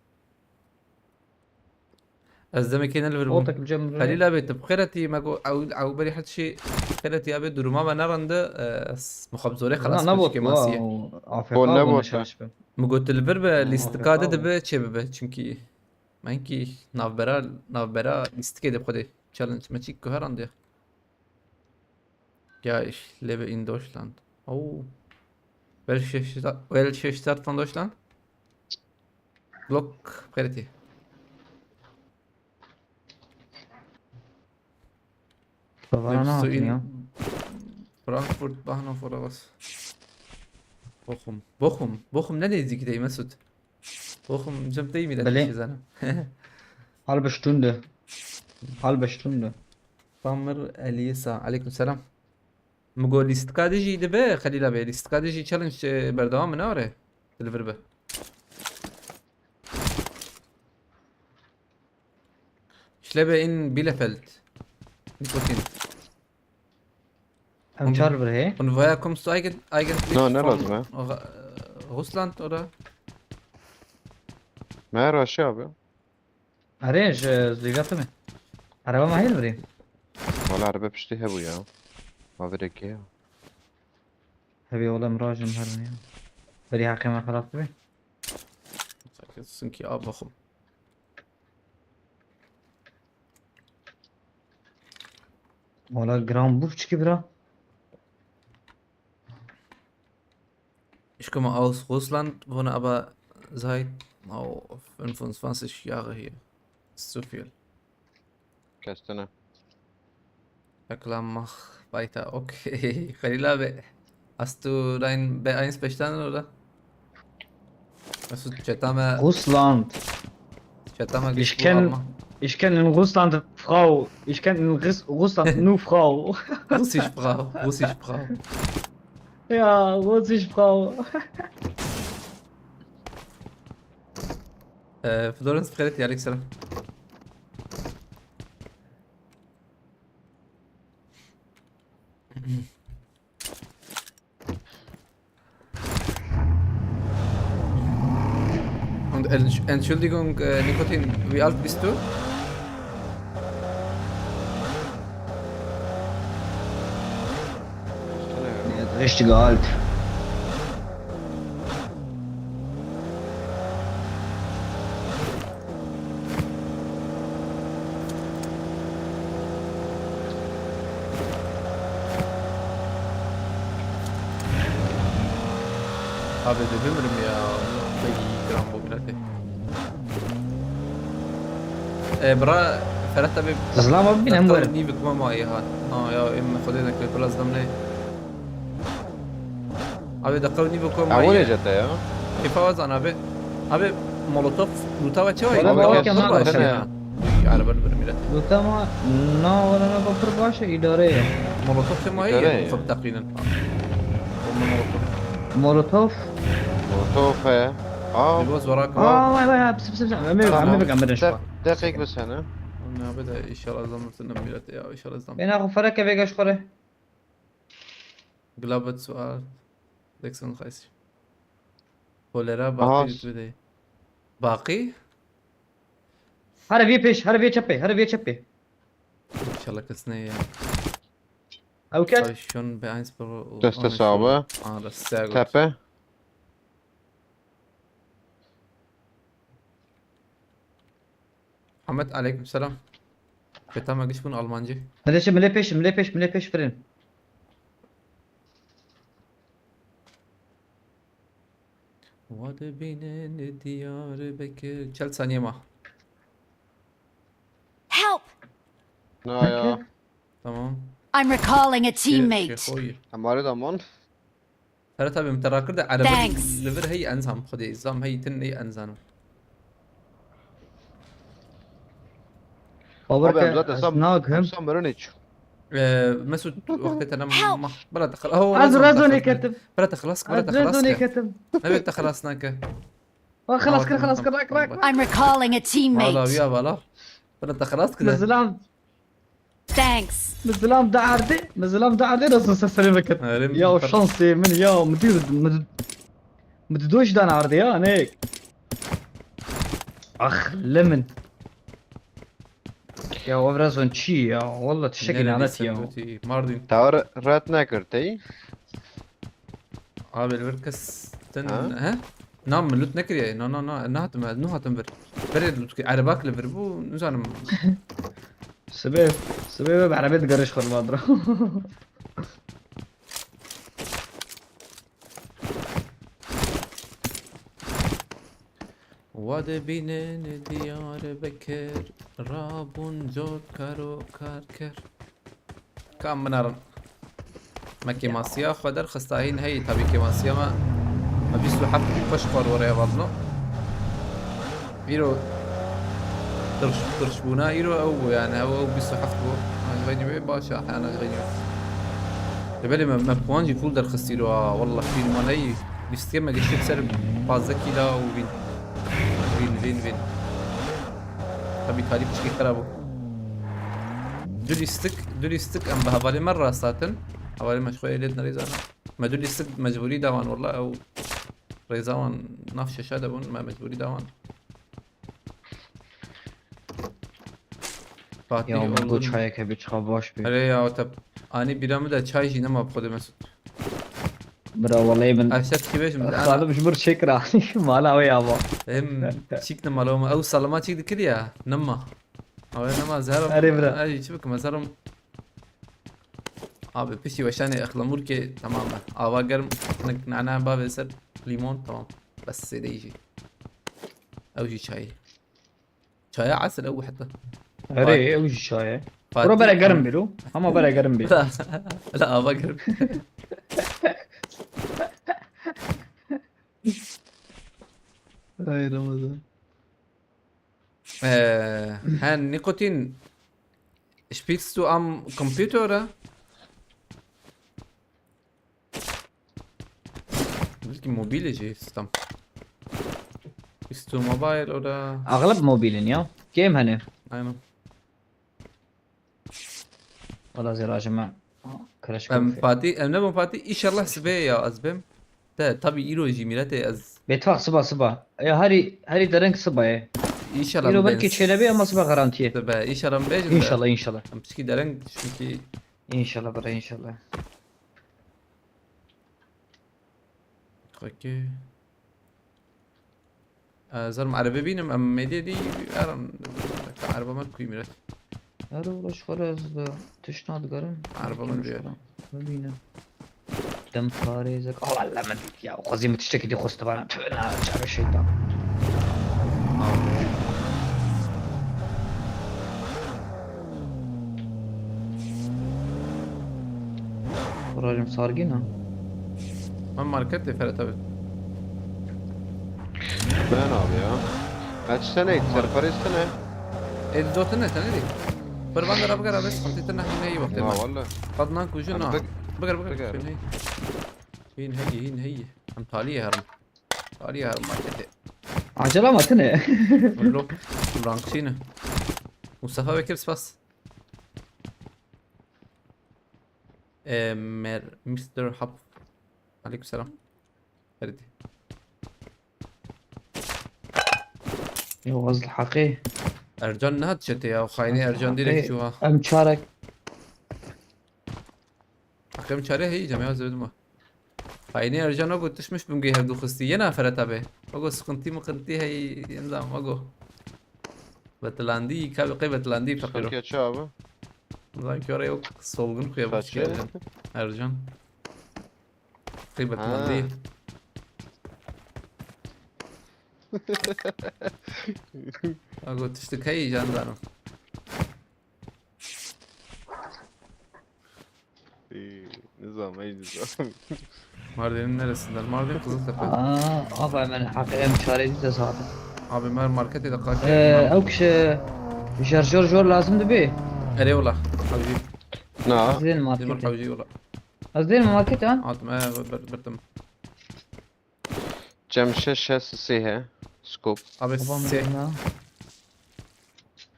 Ez demekê ne li vir bûm. Ortak cem. Xelîl abi, tu bi xêr hatî, me got ew, ew berî her tişî bi xêr hatî abi, duruma me nerinde, e, s-, mixabzorê xelas Ne kir, bot çikê wa. masiye. Afeka Bot ne bû bot neşaş be. Min got tu li vir be, Ha, lîstika de Afeka dibe çê bibe, çimkî me hinkî navbera, navbera lîstikê de bi xwedê challenge me çîk guherandiye. Ja, ich lebe in Deutschland. Oh. Welche Stadt, welche Stadt von Deutschland? Glock, Preti. Bana ne Lebst du yaptın ya? in Frankfurt Bahnhof oder was? Bochum. Bochum. Bochum ne nêzîkî te yî Mesut? Bochum cem te yî mî Belê. Şizana. Halbe Stunde. Halbe Stunde. Pamir Elisa. Aleyküm selam. Min got lîstika de jî dibe, Xelîla Bey. Lîstika de jî challenge, e, berdewam e, ne were? Li vir be. Ich lebe in Bielefeld. Nikotin. Em çar bir he. Und woher kommst du eigen-, eigentlich No, ne von lazım ya? Ru-, Russland oder? Me her aşağı abi. Erê, ji Zlîgatê me. Ereba me heyl birî. Valla araba piştî hebû ya. Ma vereke ya. Hebî ola mirajim herin ya. Berî heqê me xelas dibe. Sinkî a baxim. Ola gram bû çikî bira. Ich komme aus Russland, wohne aber seit, oh, fünfundzwanzig Jahre hier. Ist zu viel. Kestine. Reklam mach weiter. Okay. Xelîl abi. Hast du dein B eins bestanden, oder? Hast du Chatame, Russland. Chatame Ich kenn, ich kenn in Russland Frau. Ich kenn in Russ, Russland nur Frau. Russisch Frau, Russisch Frau. Ja, Russisch Frau. Ee, Florence Fred, aleyküm selam. Und Entsch-, Entschuldigung, äh, Nikotin, wie alt bist du? Richtig alt. Abi de bimirim ya. Peki, gram bu millet. E, bira, Ferhat abi. Zilama bibîne em werin. Nîvik me mayî hat. Ha ya, em xwedê nekir, biraz demlê. Abi, daqiqa nîvik me mayî. Ewilê jete ya. Kêfa wazan abi. Abi, Molotov, luta ve çawa? Wala Abi, bawek kes ya, baş ne? ya. Araba bir millet. Luta ma na wala na pir baş e, îdare ye. Molotov te mayî. Îdare ye. Xwe bi teqînin. Bomba Molotov. Molotov. Molotov he. Aa. Biraz zorak. Aa, vay vay vay, pis pis pis. Em ê, em ê bikin, birin şu. Deqîk bi sene. Nabe de inşallah zamanında millet ya, inşallah zaman. Bêhna xwe fereke vêga ji xwe re. Glaubet sual. Dexon Xaysi. Kolera Aha. Baqî tu de. Baqî? Here vê pêş, here vê çepê, here vê çepê. İnşallah kes ne ya. Ew ket. Ay schon be eins pro. Deste sabe. Ah, das ist sehr gut. Tepe. Ahmet, aleyküm selam. Feta me giş bûn Almancı. Hadi şimdi milê pêş, milê pêş, milê pêş firin. Wade bînin Diyarbekir. Çel saniye ma. Help! Na ya. Tamam. I'm recalling a Şey- teammate. Şey koy. Em arê damon. Ferhat abi, min te rakir de erebî Thanks. li vir hey enzam xwedê. Zam hey tin hey enzanım. Bawer Abi em ke zaten ez sam nakim. sam mirin hiç. Ee, Mesut, wextê te ne Help! mah. Bela te xel-, oh, Ez Razon Razonê xelas ne. ketim. Bela te xelas, bela Ez te xelas Razonê ke. ketim. Evet, te xelas nake. Ah, xelas kir, Tamam, xelas kir, tamam, rak, tamam, rak. bak. I'm recalling a Valla teammate. ya valla. Bela te xelas kir. Mizilam, Thanks. mizilam da erdê, mizilam da erdê nasıl sesleri vakit. Erim Ya o tar- şans değil min ya, müdür, müdür, müdür doş dan erdê ya, ne? Ah, lemon. Ya o biraz on çi ya, valla tişek Nerede inanet sen ya. götü? Mardin. Tawar red nekir tey. Abi, li vir kes ten, Ha? he? Na, min lut nekiriye. Na, na, na, nahatim, ez nuhatim vir. Berê lut ki, erebak li vir bû, nizanim. Sibê, sibê ve berabê digeriş xurma dira. Wade bînin Diyarbekir, rabûn cot karo kar kir. Kam binarin. Me kêmasiya xwe derxista hîn heyî, tabî kêmasiya me, me bîst û heft xweş xwar were hevalno. Îro tirş, tirşbûna îro ew bû yani, ew, ew bîst û heft bû. Ana ji xeynî wê baş e, ana ji xeynî wê. Lê belê me, me puan jî full derxist îro ha, wallah fîlma neyî. Lîstikê me giştî ser pazdeh kîla û vîn. Vîn, vîn, vîn. Tabî talî piçkî xera bû. Du lîstik, du lîstik em bi hevalê me rast hatin. Hevalê me ji xwe êlê dinê rêzana. Me du lîstik mecbûrî dawan wallah, ew rêza wan nav şeşa de bûn, me mecbûrî dawan. Fatih Ya bu oldun. çayeke bir çiqa baş bir. Hele ya, te anî bîra min de çay jî nema bi xwe de Mesut. Bira vallahi min. Ev şef kî bêjim? Xalim ji bir çekra. Mala wê ya va. Hem çîk nema lo, ew salima çîk dikir ya. Nema. Ew nema zerim. Erê bira. Ev çi bikim zerim. Abi piştî weşanê ixlamurkê tamam e. Ava germ, nek nana bavê ser limon tamam. Bes sêdeyî jî. Ew jî çayê. Çaya esir ew heta. Erê ew jî çaye. Bro bere germ bir o. Ama bere germ bir. La, la ava germ. Ay Ramazan. Ee, ha, Nikotin, spielst du am Computer oder? Belki mobile jî sistem. Bist du mobile oder? Aglib mobilin ya. Game hani. Aynen. Valla zira jime. Kreş Em kofi. Fatih, em nebin Fatih, inşallah sibê ya ez bêm. Te tabi îro jî mîretê ez. Betfak siba siba. E, herî herî dereng siba ye. İnşallah Îro ben belkî çênebê ama siba garantiye. Be, inşallah bêjin de. İnşallah inşallah. Em pişkî dereng çünkü. İnşallah bira inşallah. Peki. Ee, zaten araba bînim, em medyê dî eran. Araba me kuy miret. Her uğraş xwara ez de tişt nadigarim. Araba min diyor. Bibîne. Dem parêzek. Oh Allah min ya. Xwezî min tiştekî dî xwest bana. Tüh la çare şeytan. Rajim sargîna. Ben market de Ferhat abi. Ben abi ya. Kaç sene, serparêz sene? Ê dotine te nedî. Qurban de rabigera bes xirtî te nehî neyi wextê Ha me. Valla. Qad nan ku jin Em na. big- Biger biger. Biger. Hîn heyî. Hîn heyî hîn heyî. Em taliyê herim. Taliyê herim marketê. Acele mi tine? Lo. Rankçîne. Mustafa Bekir, spas. Ee, Mer-, mister Hap. Aleykümselam. Feridî. Ya, waz li heqê. Ercan nehat çete ya, xaynê Ercan direkt şu ha. Em çarek. Heqê em çare heyî cem ya, zevdim ha. Xaynê Ercan o got tişmiş bim gey hevdu xistî. Yena Ferhat abi. O got sıkıntı mıkıntı hey, yenzam o got. Betilandî, kabe qey betilandî feqîro. Sıkıntı çi abi? Lan ki oraya yok, solgun kuya bu Kaçı? Ercan. Ercan. Qey betilandî. Ha. Ha, got tiştik hey can zanim. Ee, nizam, ey nizam. Mardin'in neresinden? Mardin Kızıltepe. Aa, abi hemen heqê em çarê dî de zaten. Abi mer marketê de kalkıyor. Ee, ew kişi şarjör jor lazim dibi. Erê wala. Hevcî. Na. Zên Demir marketê. Hevcî wala. Ez dêrim marketê an. Adım, e, bir, bir, bir, Cem şeş şeş sê he. Scope. Abi. Babam sê.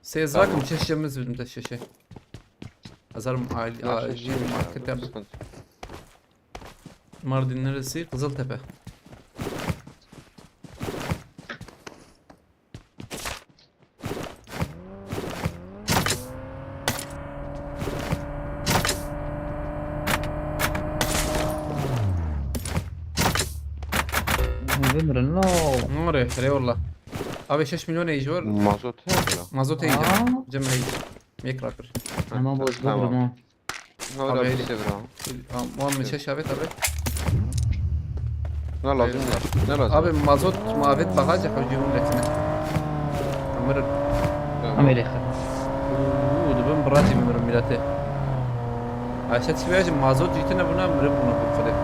Sê zrakim tamam. Şeş cemiz bildim de şeşe. Azarım aile, ya, aile şeş market yap. Sıkıntı. Mardin neresi? Kızıltepe. Bimirin lo. Nore, eyvallah. Abi şeş milyon eji var. Mazot he ya. Mazot eji. Aa. Cem eji. Mekrakır. Ama boş tamam. Bugün ha. Abi, abi, hadi. Tamam, muhammed şeş abi tabi. Ne lazım ya? Ne lazım? Abi mazot muhabbet bagajı hocam letine. Amir. Tamam. Amir. Uuu, dibim bırakayım ömrüm millete. Ayşe çiviye mazot yitine buna, amir buna bu kadar.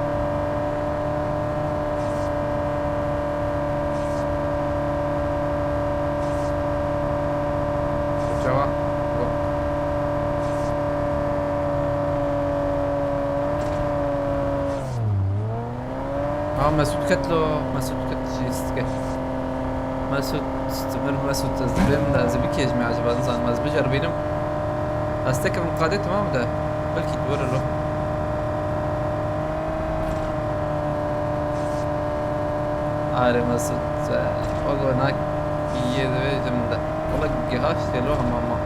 Çawa? Ha, Mesut ket lo, Mesut ket jî stike. Mesut, Mesut, Mesut, ez dibêm de, ez ê bikêjim acaba, nizanim, ez biceribînim. Ez tekim qadê tamam de, belkî dibore lo. Are Mesut, e, o go nak yê divê jim de. Wala giha şelo hema ma.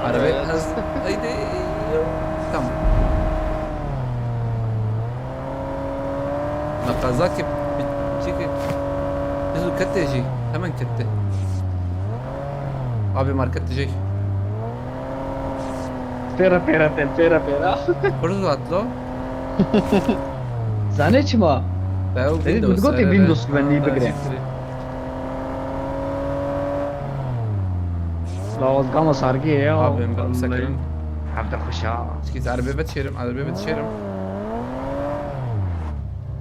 Arabê evet. Ez, haydi. Tamam. Na kaza ki, çiki, bizu kete jî, hemen kete. Abi market jî. Pera, pera, te, pera, pera. Kurz atlo. Zane çima? Te o Windows, min gote Windows güvenliği bigire. Siktir. Lawaz gama sargı ya. Abi, ben bunu sekirim. Hevde xuşa. Çikiz, arabaya bitişerim, arabaya bitişerim.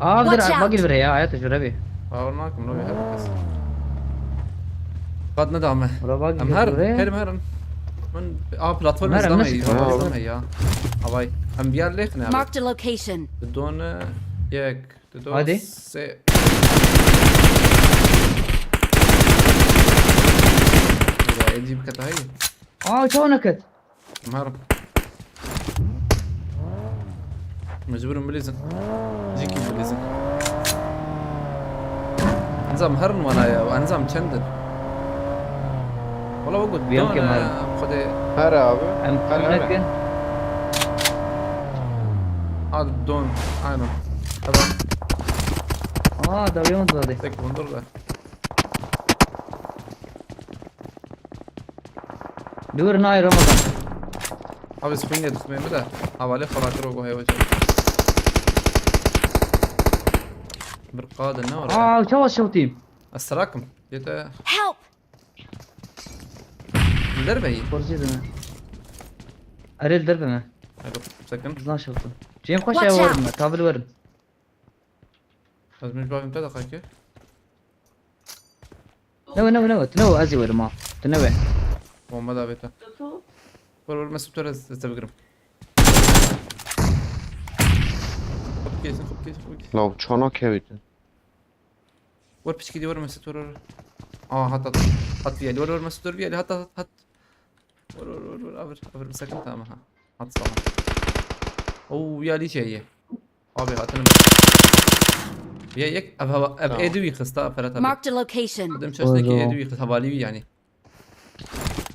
Abi, dur, bak gir buraya, hayat jüre bir. Aa, onu hakkım, lobi, her kes. Qad nedame. Em herin, herin, herin. Min, a, platform izlame, platform izlame ya. Avay. Em bir yer lêxine abi. Marked a location. Done yek, done sê. Hadi. Vay, ecîb keta hey. Aa, çawa neket? Em herin. Mecbur im bilîzin. Jîkî bilîzin. Nizam herin wana ya, nizam çend in. Wala we got don, em herin. Xwedê. Her abi. Em her, her. Nekin. Ad don, aynen. Tamam. Aa, da yon zade. Tek bundur da. Dur, nayê Ramazan. Abi, spin diye tutmayayım da. Havale falan kır o heyva. Bir kadın ne var ya? Aa, çawa şewtîm. Estrakım. Yete. Help! Derbeyi. Koruyucu deme. Erel derbe mi? Hadi sakın. Zan şewtîm. Cem koş. Watch ya out! Verin mi? Tabil verin. Az mecbur abim de kaki. Newe, newe, newe. Tu newe, ez ê werim ha. Tu newe. Bomba da beta. Vur, vur, Mesut, vur, ez, ez te bigirim. Hop kesin, hop kesin, hop kesin. Law, çana kevîtin. Vur piçkî di, vur Mesut, vur, vur. Aa, hat, hat. Hat viyelî, wer, wer, Mesut, wer viyelî, hat, hat, hat. Wer, wer, wer, wer, avir, avir, bisekin, tamam, ha. Hat, sağ ol. Oo, viyelî şey ye. Abi, hatine. Ya yek, ev hava, ev Tamam. êdî wî xista, Ferhat abi. Marked a location. Dem çeşteki Oyo. êdî wî xista, havali wî yani.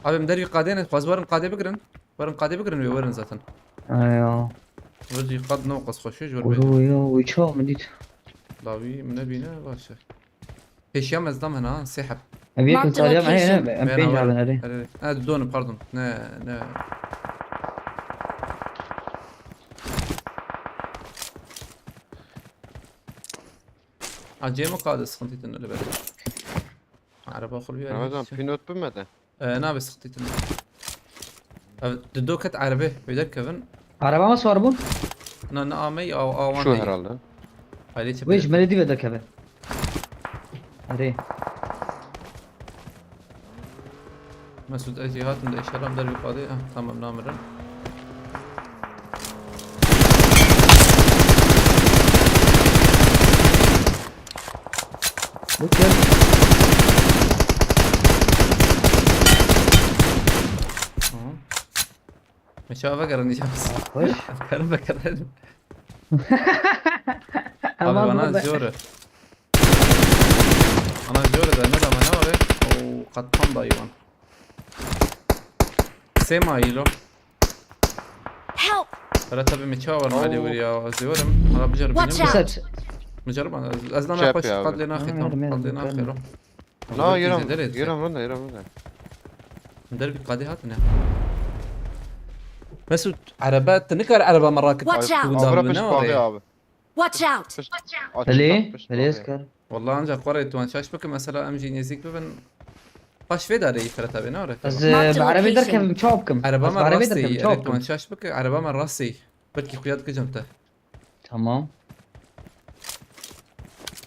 Abi, em dervî qadê ne, xwaz werin qadê bigirin. Werin qadê bigirin wê werin zaten. Ayo. Wê jî qad ne qas xweş e, ji wer bê. Oyo, oyo, wî çawa min dît? Dawî min nebîne, baş e. Pêşiya me zidam hena, sê heb. Ev yek Marked a sariya me heye, location. em Bena pênc wer. Abin erê. Erê. Ha, done, pardon. Ne, ne. Acê mi qadê sıkıntı tın öyle böyle. Araba xwe bîyarî. Ramazan, pînot bimede. E, nabê sıkıntı tın. Ev, di do ket erebe, wê derkevin. Araba mı sor bu? Na, na, amey, aw, awan Şu değil. herhalde. Aile çepere. Wê ji me re dî ve derkeve. Erê. Mesut, ez jî hatim de, inşallah em dervî qadê. Ah, tamam, namirin. Bu kim? Hı. Meşa vegerin diyeceğim. Hoş. Karim vegerin. Abi Aman bana be. zor. Ana jore de ne zaman ne var? O kattan da hayvan. Sema yilo. Help! Ferhat abi, meça var mı? Oo. Hadi vur ya, zıvırım. Hala bir canım Watch benim. out! Mücarım bana. Azdan Çöp yaklaşık ya abi. Katli nakit. Tamam, tamam, yardım, yardım, katli yardım. nakit. Na, Bak, yürüm, bize deriz. yürüm, runda, yürüm, runda. Der bir kadeh at ne? Mesut, araba, tu nikar araba merak et. Watch out! Avra pişt paxê abi. Watch out! Pişt, açıkta Elê, pişt elê paxê. Eskar. Vallahi ancak oraya tuan şaş bakın, mesela em jî nêzîk bibin. Paş vê darê Ferhat abi, ne oraya? Ez, Marked e, bi arabê location. derkevim, çawa bikim? Araba Ez bi me arabê rastî, derkevim, çawa erê tuan bikim? şaş bakın, araba me rastî. Belki xuya dikicim te. Tamam.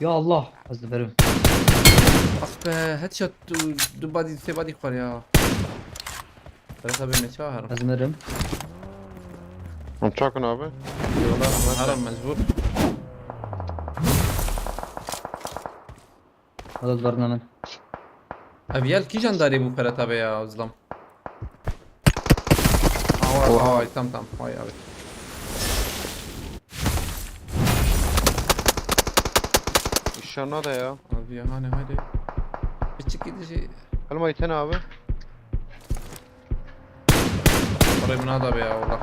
Ya Allah, ez diberim. Ah be, headshot, du, du body, sê body xwar ya. Ferhat abi, me çawa herim? Ez mirim. Hûn çakin abi? Yola, herim mecbur. Hadi barına min. Ev yel kîjan darê bû Ferhat abi ya, Zlam? Awa, Oha. awa, tam, tam. Vay abi. İşan nade ya. Abi ya, hani, hadi. Bir çık gidişi. Helma iten abi. Orayı buna da be ya, valla.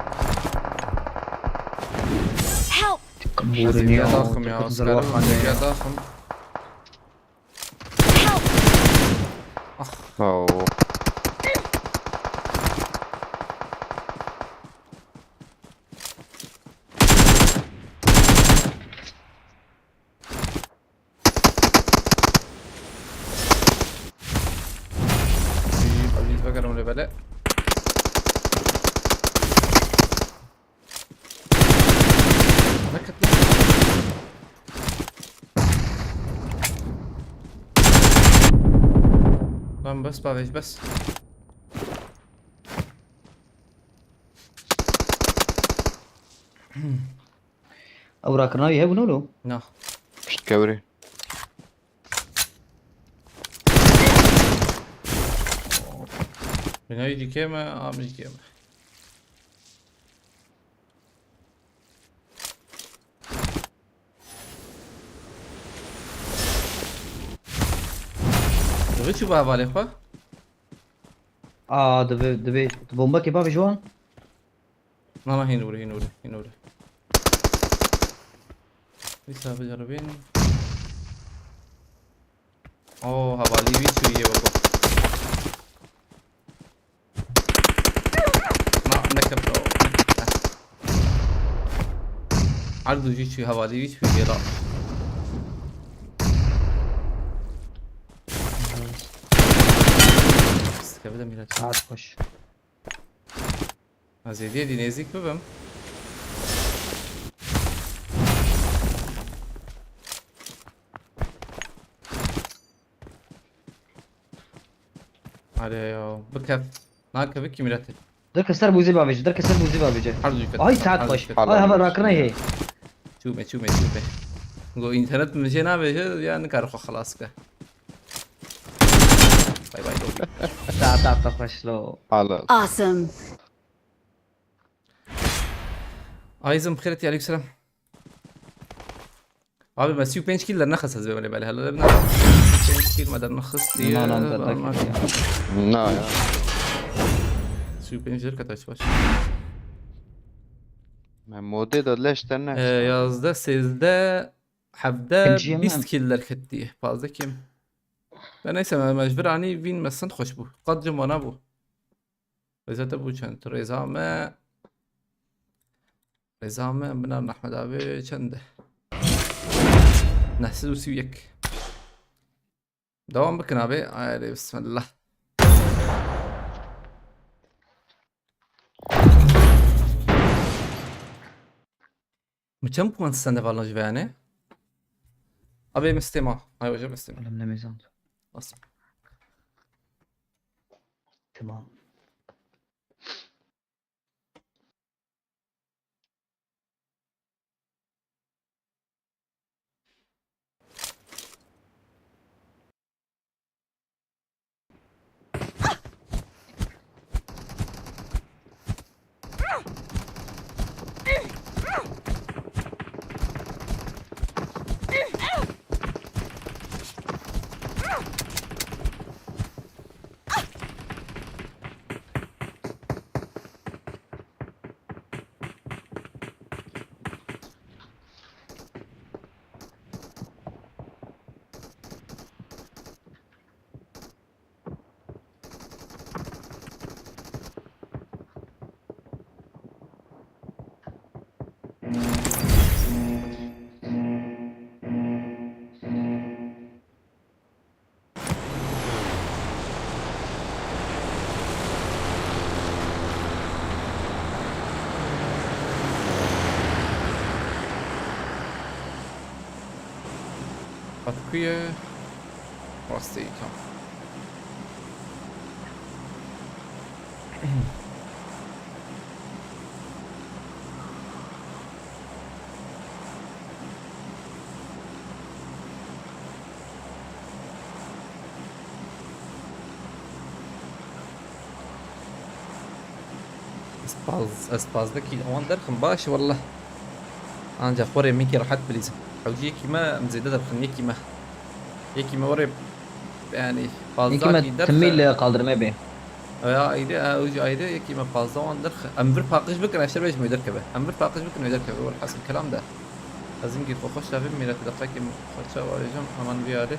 Help! Vurun ya, ya, daxım ya, takım Oscar, zırva ya, hani. daxım. Help! Ah. Oo. Aziz bakalım öyle böyle. Ne katı? Lan bas, bavej, bas. Ew rakirina wî hebû ne wilo? Na. Pişt kevirî. Binayî dikê me, am dikê me. Divê çi bi hevalê xwe? Aa, divê, divê, tu bombekê bavê ji wan? Na, na, hîn were, hîn were, hîn were. Dîsa biceribîn. Oo, hevalî wî çûyê weko. Na, nekefte o. Her du jî çû, hevalî wî çûyê la. Kevide mîret. Saat xweş. Ez êdî êdî nêzîk bibim. Hadi ya, bikev. Nakeve kî mîrete. Dirke ser bûzî bavêje, dirke ser bûzî bavêje. Her du ket. Ay, saat Her du xweş. ket. Ay, hema rakirine hê. Çûme, çûme, çûme. Go, înternet min jê navêje, ya nikare xwe xelas ke. Bay bay. Ta ta ta xweş lo. Halal. Awesome. Ayzim, bixêr hatî, aleyküm selam. Abi, me sî û pênc kîl dernexist ez bê welê belê. Hele bina. Sî û pênc kîl me dernexistiye. Na, na, na, na, na. Na ya. Sî û pênc derket, aç baş. Me modê de leş dernext. Ee, yazdeh, sêzdeh, hevdeh, Pêncî bîst kîl derketiye. Pazdeh kêm. Ya neyse, me, me ji vir anî vîn me sind xweş bû. Qet ji me nebû. Rêza te bû çend? Rêza me... Rêza me, bina Ahmed abi çend e? Neh sed û sî û yek. Devam bikin abi. Haydi bismillah. Min çend puan sende valan ji veyane? Abi mistema. Ay hocam mistema. Alem ne mezan. Nasıl? Tamam. At kuye. Rastê tam. Ez paz, ez pazdeh kîl wan derxim, baş e wallah. Ancak xwe rê min kî rehet bilîzim. Hewcî yekî me em zêde derxin, yekî me. Yekî me werê, yani, pazdeh kî derxe. Timî li qaldirmê bê. Ya ayrı, ha, hewcî ayrı, yekî me pazdeh wan derxe. Em vir paqij bikin, eşer bêjim wê derkeve. Em vir paqij bikin wê derkeve, welhasil kelam de. Ez hingî xwe xweş davêm, mîrete deqekê xwe çawa vêjim, heman vî alê.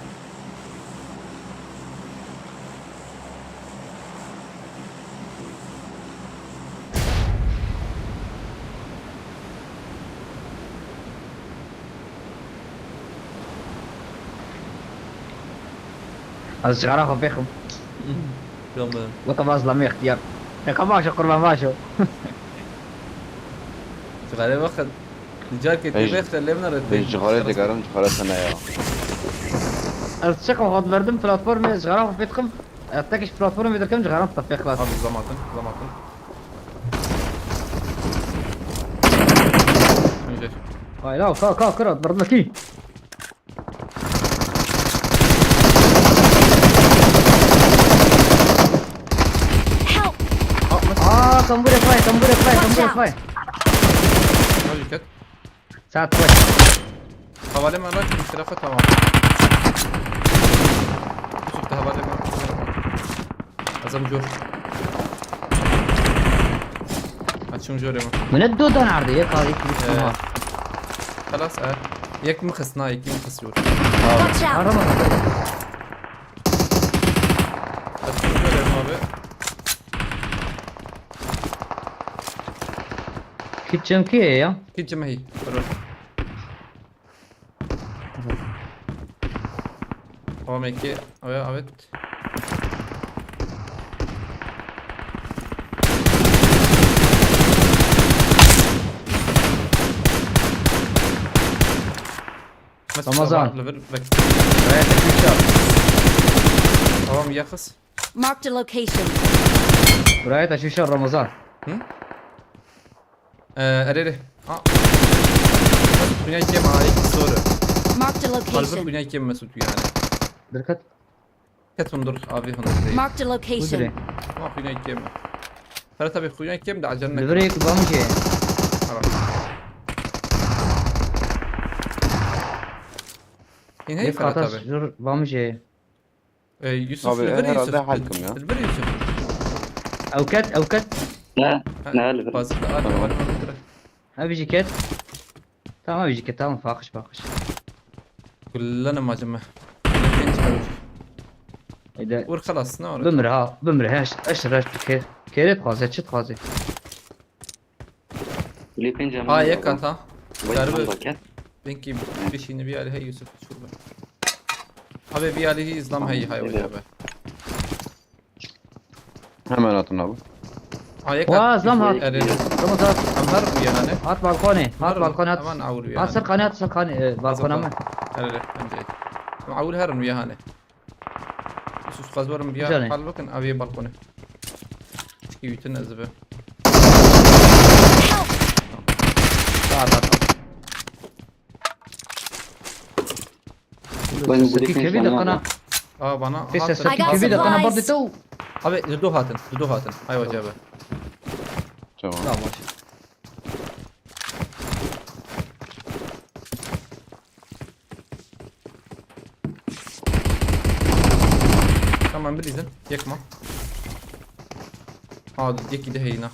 Ez cixara xwe pêxim. Tamam. Weke vaz lamê ixtiyar. Neka baş e, qurban baş e. Cixarê wexin. Carkê tê bêxte lê min re tê. Cixarê dikarim, cixara sene ya. Ez çiqim xwe diverdim platformê, cixara xwe pêxim. Ez tekiş platformê derkem, cixaram te pêxlas. Abi zamatin, zamatin. Önce. Hayla, ka, ka, kira, berdaki. Help! Aa, tambure fay, tambure fay, tambure fay. Hadi dikkat. Saat fay. Havale mi anlat? Bir tarafa tamam. Çıktı havale mi? Azam jor. Açım jor ama. Min e do dan ardê, yek al, yek al. Xelas, e. Yek mi xisna, yek mi xis jor. Watch out! Arama. Açım jor ama abi. Kitchen kî ye ya? Kitchen me hî. Tamam, eki. Evet, evet. Ramazan. Tamam, yakız. Marked a location. Buraya taşıyışa Ramazan. Hı? Ee, erê erê. Ha. Dünya ikiye ma, iki soru. Marked a location. Halbuki dünya ikiye Mesut yani. Dikkat. Ket hundir avê hundir. Marked a location. Hudre. Ma xwîna kêm e. Ferhat abi xwîna kêm de acele Li virê ku bamjê. Ara. Yine Yek Ferhat hata abi. Jur bamjê. Ee, Yusuf Abi, li vir Yusuf. herhalde hakim ya. Li vir Yusuf. Ew ket, ew ket. Ne, Ha, ne li vir. Bazı da abi Tamam. var mı? Ev jî ket. Tamam, ev jî ket. Tamam, faxiş faxiş. Kullana macime. Ede Ur xelas ne var? bimir ha, bimir ha. Eş, eş reş ke. Kere dixwaze, çi dixwaze? Lê pênc em Ha ne yek ya? hata. Vay Darbe. Manda ket. Belki bir şeyini bir yere hey Yusuf şurada. Abi bir yere izlam hey hay Evet. hoca be. Hemen atın abi. Ha yek Wa, hata. zam hat. Erere. Tamam, zat. Em her bir yahane. Hat balkone, hat balkone, hat. Aman avul Hat yahane. sir kane, hat sir kane, e, balkona mı? Erere. Bence. Em avul her bir yahane. Yusuf qazwarım bir Güzel. Hal bakın aviye balkone. Çıkı bütün ezbe. Hat, hat. Ben bu Saki dikkat kevi de sana kana. ya. Aa bana Pes hatın. saki I got kevi de kana supplies. bardi tu. Abi dudu hatın. Dudu hatın. Ay hoca be. Tamam. Tamam. Tamam bir izin. Yakma. Aa yek de heyna.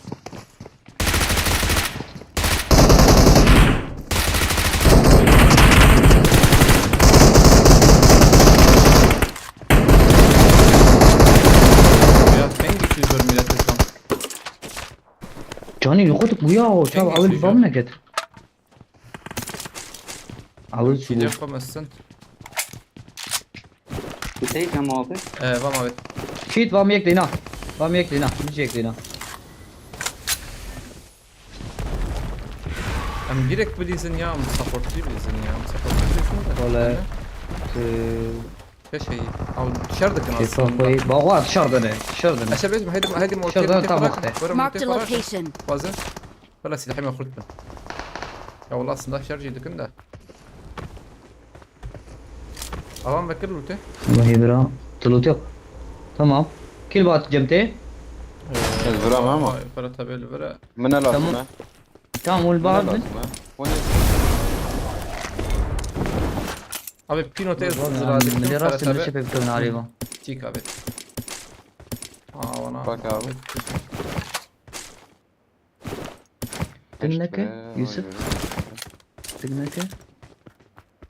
Ya en güçlü bir millet İslam. Canî yoxutuk bu ya o çav Peki, awil şu bam şu. Neket. Awil Video su. koymasın. Kutey cam abi. Ee, vam abi. Kit vam yek dina. Vam yek dina. Hiç yek dina. Em direkt bilizin ya, em supportçı bilizin ya, em supportçı bilizin de. Wala. Yani, Ee, Şey şey, al dışarı da kan Şey aslında. kafayı. Bak, dışarıda ne? Dışarıda ne? Aşağı bezim, haydi haydi motor Dışarıdan bir tam bırak. işte. Böyle Marked motor a bırak. location. Bazı. Valla silahımı kurttum. Ya valla aslında şarj ediyordum da. Alan bakır loot'u. Vallahi bira. Tulut yok. Tamam. Kil bat cemte. Ez viram ama. Para tabi öyle böyle. Min ne lazım Tamam. ha? Tamam, ol Min ne bahar lazım bin. Ha? Bu ne? Abi pinote Vallahi zırhı bir de para rastım bir tabi. şey bekliyorum galiba. Çek abi. Aa ona. Bak abi. Dinleke, Ee, Yusuf. vay be. Dinleke.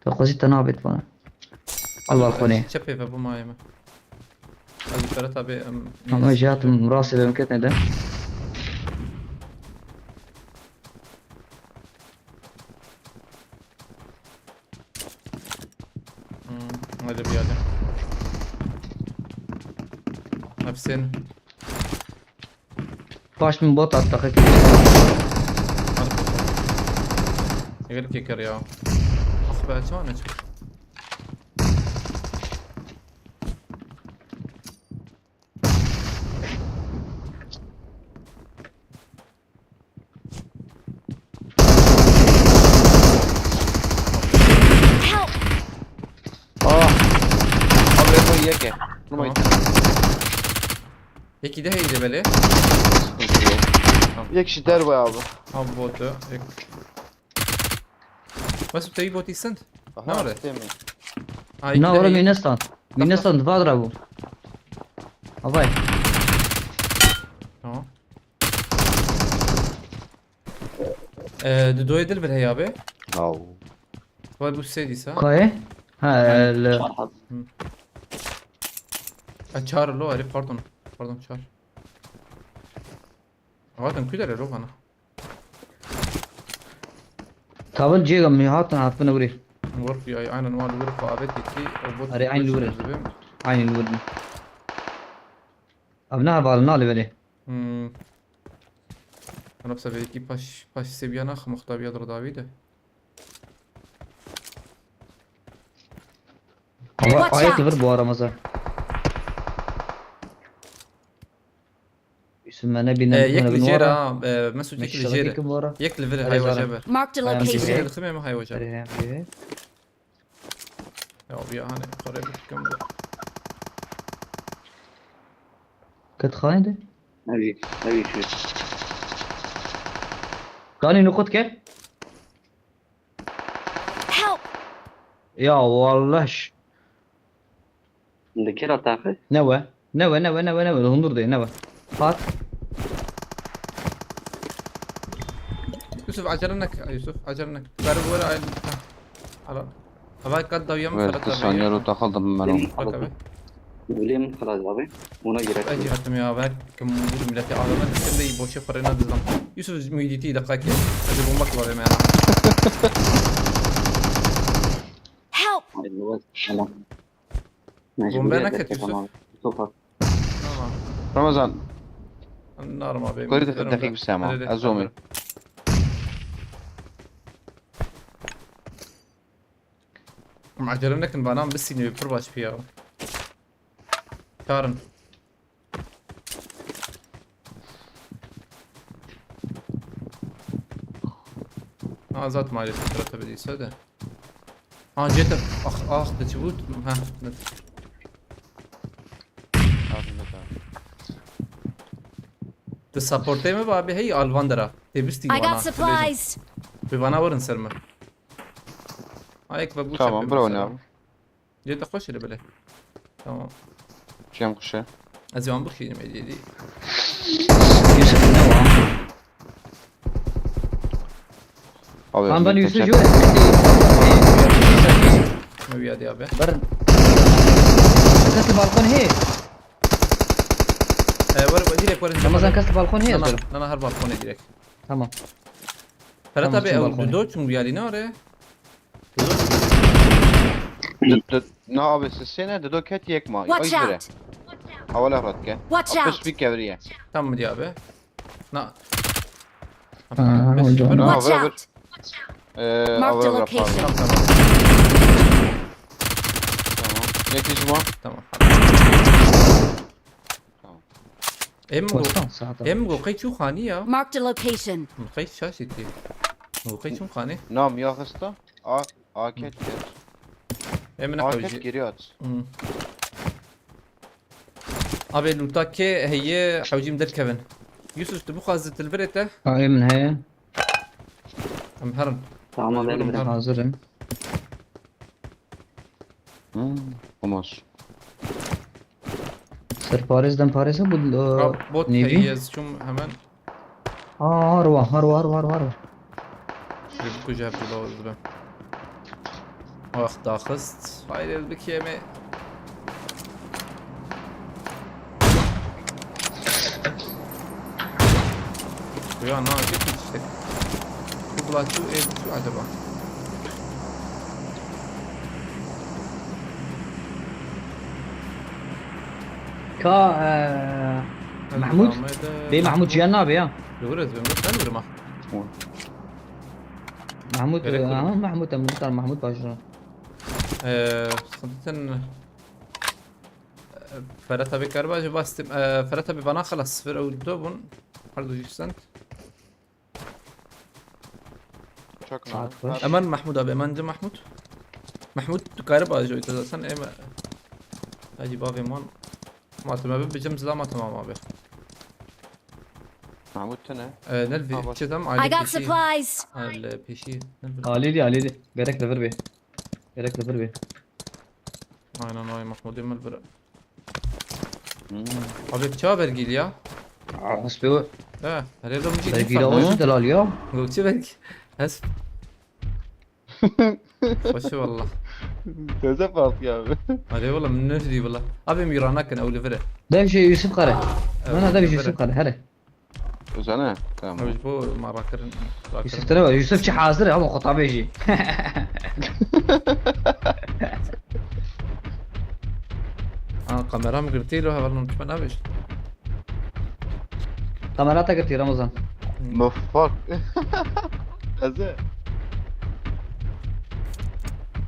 Te xwezî te nabêt bana. Al balkonê. Çepê ve bu mayeme. Ez para tabi. Ama jî hatim rastê be min ketine de. Hmm, öyle bir yerde. Hepsini. Paş min bot at daxik. Eger keker ya. Ah be, çawa ne çık? Help! Ah. Abi bu yeke. Bunu Tamam. Yekî de heyde belê. Yek kişi derbe abi. Abi botu. Yek. Mesut teyî botî sind. Aha, Ne var? Değil mi? Ha, iki Na de oğlum heyî. Yunanistan. Yunanistan vadra bu. Avay. Tamam. Ee, di doyê dil vir heye abi. Au. Vay bu sê dîsa. Kaye? Ha, le. E, çar lo, erê, pardon. Pardon, çar. Zaten kü dere lo bana. Tavil cêga mi hatin hatine wirî. Work ya, aynen var, work abi teki. O bot Erê, aynı bot wirî. Zibim. Aynı wirî. Abi ne havalı ne aliveli? Hmm. Arapsa belki paş, paş seviye nax muhtabiya dur David. Ama Watch ayet out. Vir bu aramıza. Üstüme ne Ee, bilmem. yek li jêra, e, Mesut yek li jêra. Yek li vir Erê, hayva zaten. jaber. Marked a Ayağım Yek location. li ximê mi hayva jaber. Ya bir ya hani kare bir kim bu. Te dixayîn de? Evî, evî şu. Ganî nuqut kir. Help! Ya wallah ş- Li kira taxi? Newe. Newe, newe, newe, newe. Hundur de, newe. Hat. Yusuf, acele nek, Yusuf, acele nek. Garip were ayl. Hala. Havai kat dawiya min. Wê xelat tu abi. Saniye ro taxildim min. Bak abi. Bilê min xelas abi. Ona gerek yok. Ay, hatim ya, bak. Kim vurdu milleti ağzına, sen de iyi boşa parayı dizdim. Yusuf, müyditi dakika ki. Hadi bomba kullanayım ya. Help! Ay, bu var. Tamam. Bomba ne ket Yusuf? Tamam. Tamam. Ramazan. Narım abi. Koydu deqîq bir sema. Ez omê. Em acele nekin, bana em bisînin, pir baş piya. Karin. Azat maalesef tarafta bir ise de. Ha, Jet'e. Ah, ah, de çi vurdu? Ha, ne? Abi, ne kadar? De supportê me abi, hey, Alvandera. Te bistî I got vana. Supplies. Bi vana verin ser me. Ayek ve bu. Tamam, çapı bro, mesela. Ne abi? Yê te xweş e bile. Tamam. Çem xweş e. Ez ê wan bixînim êdî êdî. Yusuf ne wa? Abi, Lan ben bir Yusuf teşekkür- yok. Ne bir yadi abi. Ber. Kes balkon he. E, var, var, direkt var. Ramazan, kes balkon he. Na, na, na, na, her balkon direkt. Tamam. Ferhat abi, ew balkon. Tamam, balkon. Dido çûn gelî ne oraya? Dido. Di-, di-, na abi, sisê ne, dido ket yek ma. Watch out! Ay, jire. Hawala rat ke. Watch out! Pişt bir kevriye. Tamam diye abi. Na. Ha, hocam. Watch out! Ee, marked a location. Tamam, tamam. Tamam. Yek jima. Tamam. Tamam. Em go, em go qey çû xanî ya? Marked a location. Qey şaşî tî. Go qey çû xanî? Nam ya xista? A, a ket ket. Em ne A ket qewjî. Geriye at. Hmm. Abi, lûta ke heye hewcîm derkevin. Yusuf, tu bixwazî tu li vir te? Ha, em heye. Em herin. Tamam, ben hazırım. Hmm, olmaz. Serparêz dem parêz bû, e, bot nêbî? Heye, ez çûm hemen. Aa, harwa, harwa, harwa, harwa, harwa. Şöyle bir kucağı bir lazım ben. Ah, daxist. Hayır, el bir kiyeme. Ya, ne yapayım işte. Bu Blood'u ev şu acaba? Ka, e, Mahmut? Bê Mahmut ciyan nabe ya. Doğru, ben, ben vurma. Mahmut, aha, Mahmut, Mahmut, Mahmut başına. Ee, zaten, e, Ferhat abi galiba acaba Steam, e, Ferhat abi bana xelas sıfır ew do bûn. Her du yüz cent. Çok normal. Saat baş. Eman Mahmut abi, eman de Mahmut. Mahmut galiba acaba zaten, em, hacı bavê man. Ma tu me bibicim zila ma tamam abi. Mahmut tune. Ee, Nelvi, ha, bak. Çi tam I got aile peşî. Supplies. Aile peşî. Nelvi. Alî dî, alî dî. Gerek li vir bê. Gerek li vir bê. Aynen, ay Mahmudê min vir. Hmm. Abi, çawa vergîl ya? Aa, hespê we. He, herê de min jî vergîl dîsa. Awa jî delal ya. Got çi vergî? Hesp. Xweşi wallah. Teze parti abi. Hadi wallah, min ne dî wallah. Abi, em îra nakin, ew li vir e. Dev jî Yusuf Kare. Ew li vir e. Nana, dev jî Yusuf Kare, here. Uzane? Tamam. Ew ji bo ma rakirin, rakirin. Yusuf tine, Yusuf çi hazir e, ama xwe tabê jî. Ha, kamera min girtî, lo heval min çima nabêj. Kamera te girtî, Ramazan. Hmm. Mufak. Eze.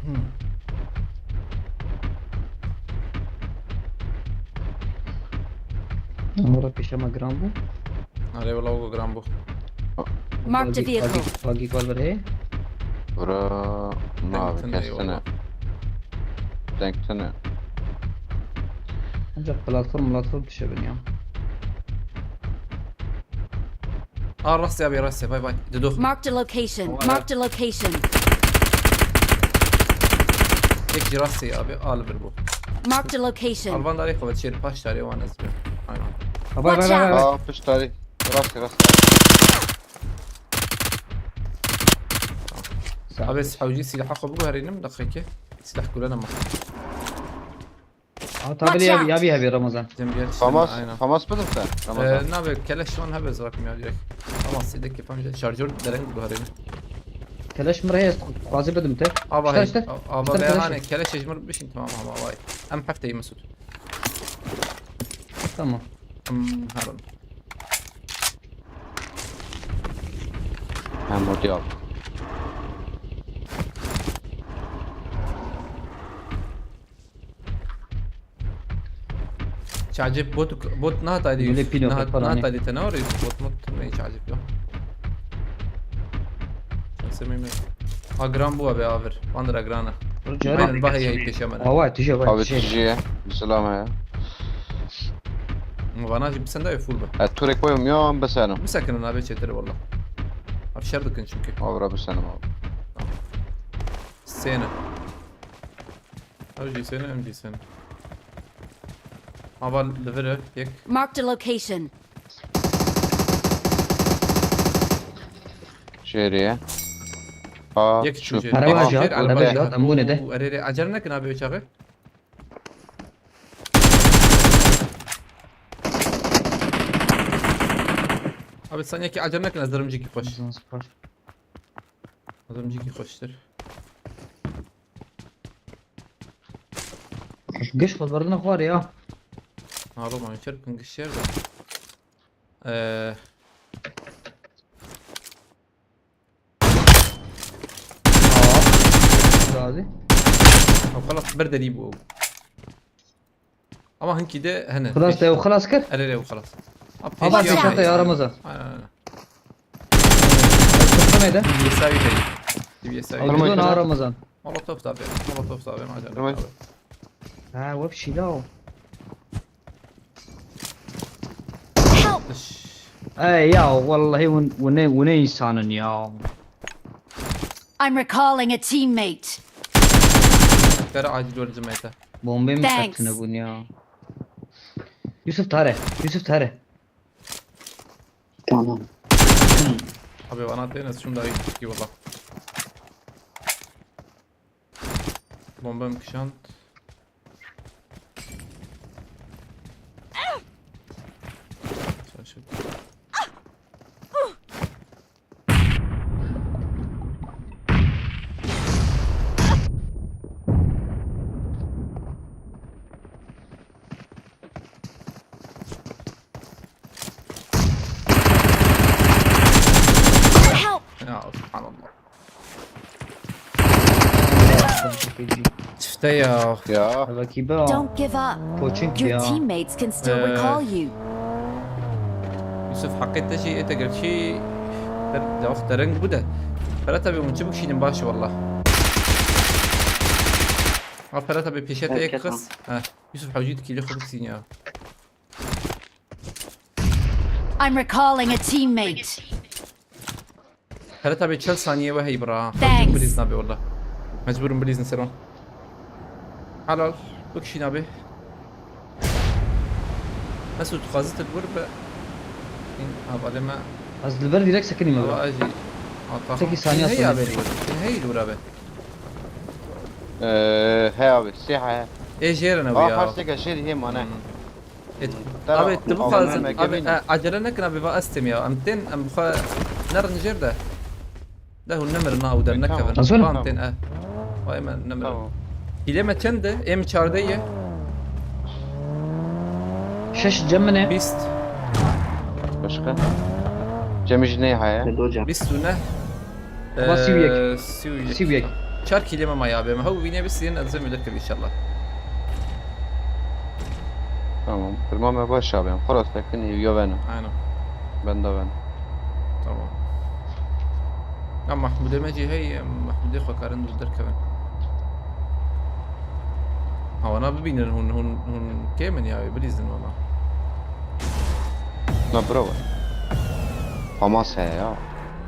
Hmm. Amora pêşe me giran bû. Erê, wela, wilo giran bû. Marked a vehicle. Agî, agî kar berê. Bura, na, kes tune. Deng tune. Ancak platform, platform dişe bin ya. Ha, rastê abi, rastê. Vay vay. Didox. Marked a location. Marked a location. Yek jî rastê abi. Al bir bu. Marked a location. Alvan darê xwe çêr paş darê wan ez bi. Aynen. Vay vay vay vay. Aa, pişt tarî. Rastê rastê. Abi, hewcî silaha xwe biguherînim, deqeke. Silah kullanamam. Aa, tabii ya, ya bir abi Ramazan. Famas, aynen. Famas bidim te, Ramazan. Ee, nabe, keleş wan hebe zaten ya direkt. Ama sidek kefam şarjör dereng biguherînim. Keleş mi reyes, bazı bidim te. Aba hey, aba be hane, keleş ejmir bişin, tamam ama vay. Em hefteyî Mesut. Tamam. Em herin. Hem ortaya al. Çacip bot, bot nahat ali. Böyle pilot nahat, falan nahat ali te ne var? Bot mot ne çacip yok. Sen semeyim. Agran bu abi, avir. Vandır agrana. Aynen, bahaya peşe bana. Ava tije var. Abi tije. Selam ya. Vana jî bisende ew full be. E, turek koyum ya, em biseno. Bisekinin abi çetir valla. Abi şer dikin çünkü. Abi ra bisenim abi. Sene. Abi jî sene, em jî sene. Abi li vir e, yek. Marked a location. Şehriye. Aa, yek şu. Araba jî hat, araba jî hat, em bûne de. Erê, erê, acele nekin abi, çaxê. Abi, sen yekî acele nekin, ez dirim cîkî xweş. Zan spor. Ez dirim cîkî xweştir. Giş xwe berdine xwarê ya. Nalo man çer kin giş yer de. Ee, Gazi. Ew xelas ber derî bû ew. Ama hinkî de hene. Xelas te ew xelas kir? Erê, erê, ew xelas. Aba pêşiya pêşa te ya Ramazan. Aynen, aynen. Kırkta neydi? T V S I heye. T V S I. Alman. Ramazan, ha, Ramazan. Molotof da abi. Molotof da abi, madem. Tamam. Abi. Ha, web şila o. Help! Ey ya, vallahi hûn, hûn ne, hûn ne insanın ya. I'm recalling a teammate. Kara acil öldüm ete. Bombayı mı kattın bun ya? Yusuf tare, Yusuf tare. Tamam. Abi bana têne şunu da iyi ki valla. Bomba mı kişant? Şaşırdım. Help! Ya, subhanallah. Çifte ya. Ya. Rakibe. Don't give up. Poçink ya. Your teammates can still recall you. Yusuf, heqê te jî ê te gerçî der, der, dereng bû de. Ferhat abi, hûn çi bikişînin baş e wallah. Ha, Ferhat abi, pêşe te yek xiz. Ha, Yusuf hewcî dikî lê xwe bikişîn ya. I'm recalling a teammate. Ferhat abi, çel saniye we hey bira. Thanks. Mecbur bilîz nabe orada. Mecburum bilîzin seron. Helal. Bikişîn abi. Mesut, xwazit vur be. Hîn havale me. Ez li ber direkt sekinî me bira. Ava jî. Tekî saniye hey abi. Hey lura be. Ee, he abi, siha he. Ê jêr ne ya. Aa, xarstek jêr hê mane. Hmm. Abi, tu bixwazin, abi, e, acele nekin, abi, va ez têm ya. Em tên, em bixwe nerin jêr de. De hûn nemirin, na, û dernekevin. Tamam. Van tên, e. Vay me, nemirin. Tamam. Hîlê me çend e? Êm çardeh ye. Şeş cem min e. Bîst. Başka? Cem jî neyha ye. Bîst û neh. Ama sî û yek. Ee, sî û yek. Sî û yek. Çar kîlê me maye abi. Em hew vînê bisînin, ez ê derkevim inşallah. Tamam. Firma me baş abi. Em xwe rastekin hêviya venin. Aynen. Benda ven. Tamam. Ya Mahmudê me jî hey, em Mahmudê xwe karin dûr derkevin. Ha, wana bibînin, hûn, hûn, hûn kêm in ya, bilîzin wana. Na, bravo. Hamas heye ya.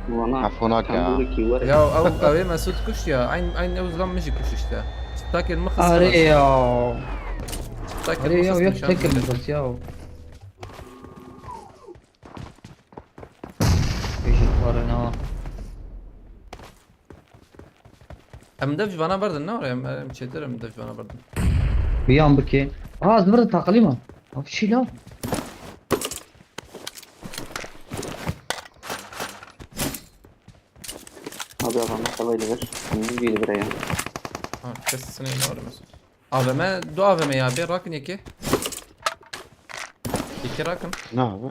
Vana Efona ka. Tembûrekî were. Ya ew, ew ê Mesûd kuşt ya. Eyn, eyn ew zilam min jî kuşt işte. Çitakên min xist. Arê ya. Çitakên Arê min ya, xist yek nîşan tekim bide. Bes ya. Bêjî karina. Em dev ji vana berdin, ne were? Em, em çêtir em dev ji vana berdin. Biyan bike. Aa, ez li vir de taqilî me. Ev çi la? Abi, adamlar havayla ver. Şimdi bir buraya. Ha, kes sinê ne were Mesûd? A V M, du A V M ya, bê rakin yekê. Yekê rakin. Ne abi?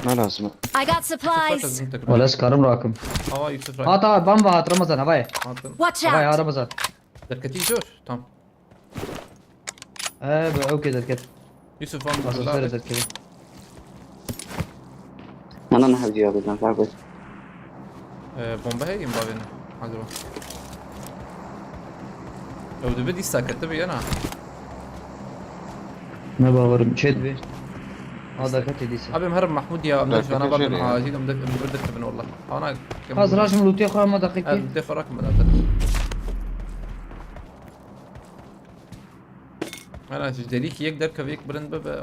Ne lazım? I got Yusuf rakin supplies. Bizim takım. Wala ez karim rakim. Ava Yusuf rakin. Hat, ha, bamba hat, Ramazan, havayê. Attım. Watch Havayê, ha, out! Ramazan. Derketî zor. Tamam. Ee, be, okey, derket. Yusuf, van Asansöre derket. Ana ne hevci abi, ben fark et. Ee, bomba heye mi bavêne? Acaba? Ew dibe dîsa ketibi yana. Ne bawerim, çê dibe. Ha, derket dîsa. Abi, em herim Mahmud ya, em de Derket jana babin jêrê ya. Acil, em de, em bir de kevin wallah. Ana, kem Az bu- rajim lûtê xwe ama daqiqê. Evet, lûtê xwe rakim zaten. Ana, ji derîkî yek derkeve, yek bilind bibe.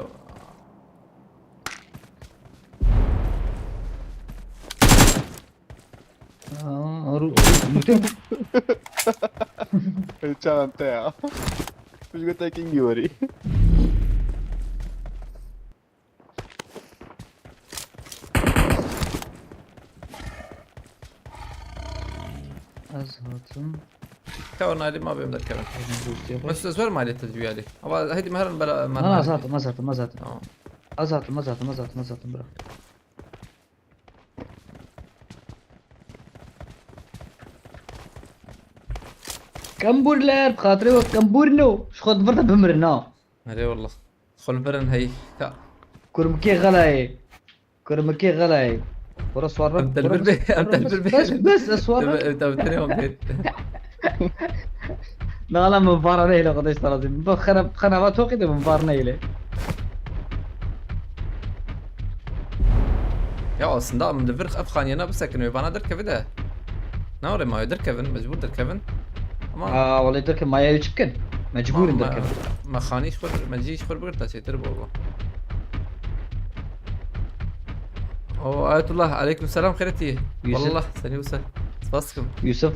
Aa, aru, lûtê. Çawan te ya. Kuş göte kingi weri. Ez hatim. Ka nalî ma bêm derkevin. Mesut, ez werim alê te ji wî alî. Ama hêdî me herin bela, me Na, na, ez hatim, ez hatim, ez hatim. Tamam. Ez hatim, ez hatim, ez hatim, ez hatim, bira. Kembûrler, bi xatirê we kembûrno. Ji xwe di vir de bimirin, ha. Erê wallah. Xulbirin hey. Ka. Kurmikê xelayê. Kurmikê xelayê. Bora swar Em bek, telbir bora bê, bes, em bora telbir bes, bê. Bes, bes, ez swar Em, bek. em telbir bê. Na, la min vara neyle, Xwedê ji te razî. Bi xene-, xeneva toqî de min var neyle. Ya aslında em li vir ev xaniyana bisekin wê vana derkeve de. Ne were maye derkevin, mecbur derkevin. Ama Aa, wele derkevin, maye çi bikin? Mecbur in derkevin. Me xanî ji xwe, me cî ji xwe bigirta çêtir bo bo. O Ayetullah, aleyküm selam, xêretî. Yusuf. Wallah, seni wisa. Spas dikim. Yusuf.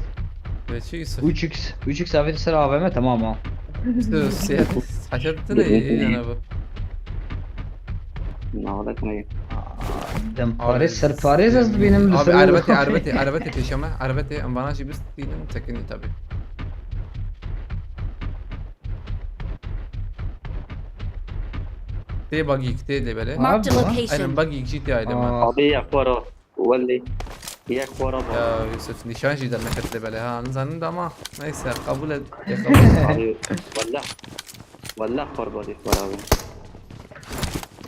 Wê çi Yusuf? Üç X, üç X avêt ser A V M, tamam ha. Yusuf, sihet, haşet tine iyi yani bu. Navada kınayı. Aa, dem Abi, parêz, ser parêz ez dibînim, li abi, ser erbetê, erbetê, erbetê pêşeme, erbetê, em vana jî bistînin, çekinî tabii. Tê bagîk, tê lê belê. Marked a Abi, location. Aynen, bagîk jî tê aydê me. Aa. Abi ya, xwara. Wellî. Yek xwara ba. Ya Yusuf, nîşan jî derneket lê belê ha. Nizanin de ama neyse, kabul et. Abi, wallah. Wallah xwar badî xwar abi.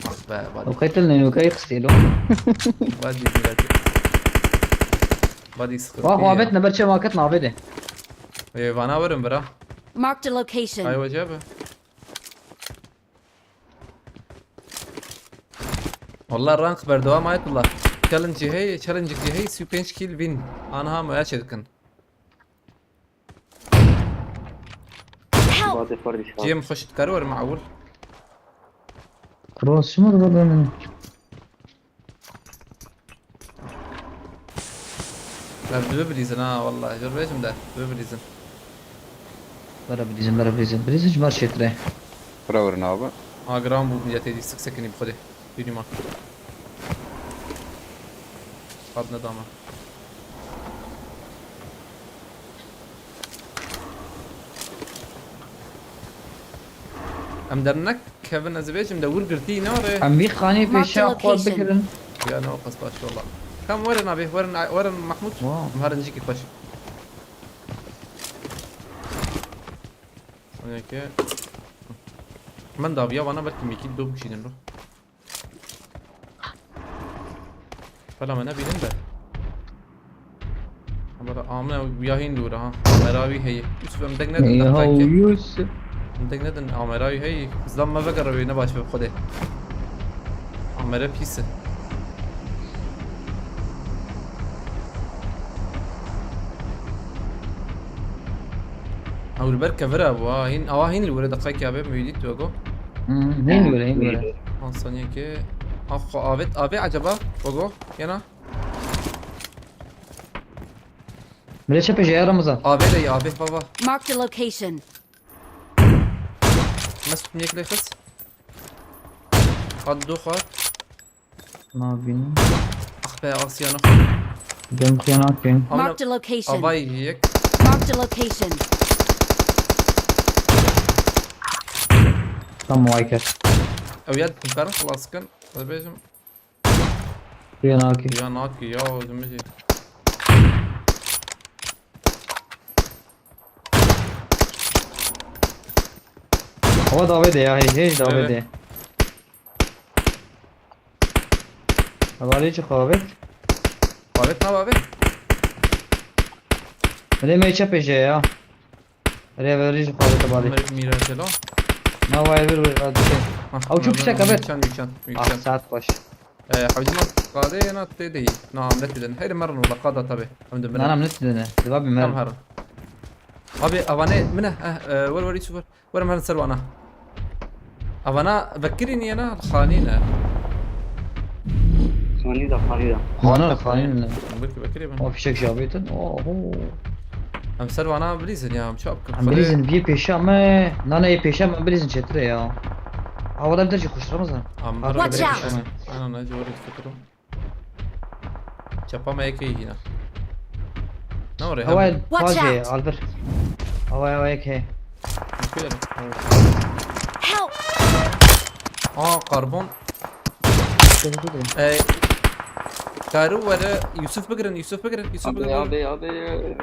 Ah be, badî. O qetil ne, o kayı kıstelo. Badî zîreti. Badî sıkıntı. Wah, wabet ne berçe maket navê de. Ê, vana werin bira. Marked a location. Ay wece be. Wallah rank berdewam Ayetullah. Challenge hey, challenge hey, sî û pênc kill win. Anha moya çêdikin. Help! Badê xwar dîsa. Cem xweş dikare were maul. Cross mı burada benim? Ev dibe bilîzin ha, wallahi. Jor bêjim de, dibe bilîzin. Bere bilîzin, bere bilîzin. Bilîzin ji mar şêtirê. Bira werin abi. Ha, giran bû, milletê dî sik sekinî bi xwedê. Bînî ma. Hat nedama. Em dernek kevin, ez ê bêjim de wir girtî ne re. Em vî xanî Marked pêşiya xwe location. Bikirin. Ya ne qas baş wala. Kam werin abi, werin, werin Mahmut. Wow. Em herin jî ki xweş. Soneke. Min daviya vana belkî mîkî do bikişînin ro. Bela me nebînin de. Bela amine ya hîn dûr ha. Mera wî heye. Yusuf, em deng nedin Ya dertake. Yusuf. Em deng nedin, amera wî heye. Zam me vegere wê ne baş be xwedê. Amere pîs e. Ew li ber kevira bû ha. Hîn, awa hîn li were deqekî abi, mewlîd wego. Hmm, hîn li were, hîn li were. An saniyekê. Axo avêt, avê acaba? Wego, yena? Mire çepê jê ya Ramazan. Avê de ya, avê baba. Marked a location. Mesut niye kile kız? Hadi dur, hadi. Nabînim. Ah be, Asya ne? Dem xiyanak bin. Amına Marked a location. Avay yek. Marked a location. Tamam, vay kes. Ew ya, dikarin xelas kin. Dibêjim. Xiyanak. Xiyanak ya, özümüzü. Hava davê de ya, hey, hey, davê de. Hevalê çi qavêt? Qavêt na bavê? Hede me çepê jê ya. Rêverî ji qavêt balê. Mîra Celo. Na vay vir vir, hadi şey. Ew çû fişek, evet. Mükemmel, mükemmel. Ah, saat baş. Hewdî ma qadê yena tê de yî. Na, em ne tê de ne. Heyri merin wala qada tabi. Em de mirin. Na, na, em ne tê de ne. Deva bi merin. Tam herin. Abi, avane min e. Eh, eh, wer wer Yusuf wer. Wer em herin ser wana. Avana vekirî niye na? Xanî ne. Xanî de, xanî de. Xanî, xanî ne. Vekir, vekirî bin. O fişek jabêtin. Oho. Em ser wana bilîzin ya, em çap kin. Em bilîzin, vî pêşa me. Na, na, yê pêşa me bilîzin çêtir e ya. Hawada bir de jî xweş Ramazan. Em Watch out! Ana, ne, ciwarê fikirim. Çapa me yekê yîna. Ne oraya? Hava Watch pajê, out! Albir. Hava, hava yekê. Help! Aa, karbon. Dur, dur, dur. Ee, Karu were, Yusuf bigirin, Yusuf bigirin, Yusuf bigirin. Abi, abi, abi.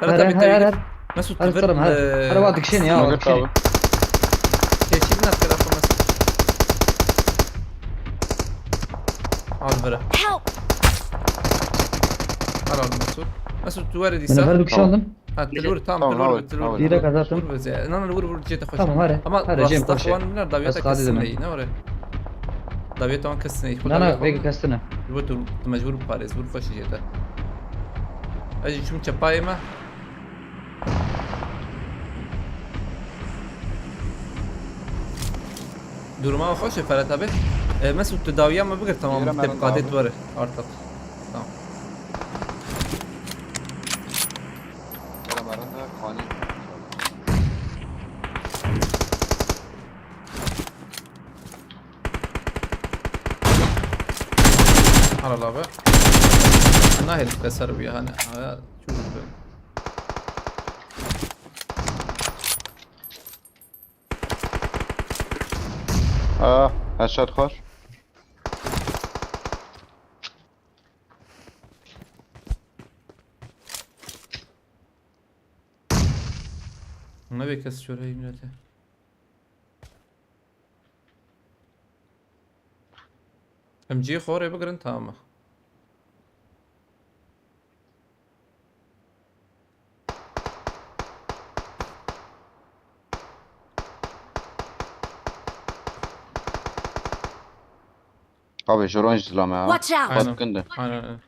Her, her, her, her. Mesut, her, tivir, her, her. Ee, her wa dikişên ya, Mesut dikişên. Abi. Teşhîr nas kira xwe Mesut. Al vira. Help! Al, al Mesut. Mesut, tu were dîsa. Min ver dikişandim. Ha, tu li wir, tamam, tu li wir, tu li wir. Dîrek ez hatim. Li wir, li wir, cê te xweş. Tamam, here. Ama here, cem rasta xweş. Wan ne, dawiyeta kesin ne, ne were. Dawiyeta wan kesin ne. Na, na, vêga kesin e. Li wir tu, tu mecbur parêz, wir xweş cê te. Ez jî çûm çepayê me. Duruma xweş e Ferhat abi. E, Mesut, tu dawiya me bigir, tamam. Tê qadê tu were artık. Tamam. Yere merende kani. Hala abi. Nahil keser bir yani. Aya, çok güzel. Aa, headshot xweş. Nebê kes şoreyê milete. Em cihê xwe rê bigirin, tamam e. Abi, ji ron jî zilam e ha. Watch out! Aynen. Baskın de. Aynen, aynen.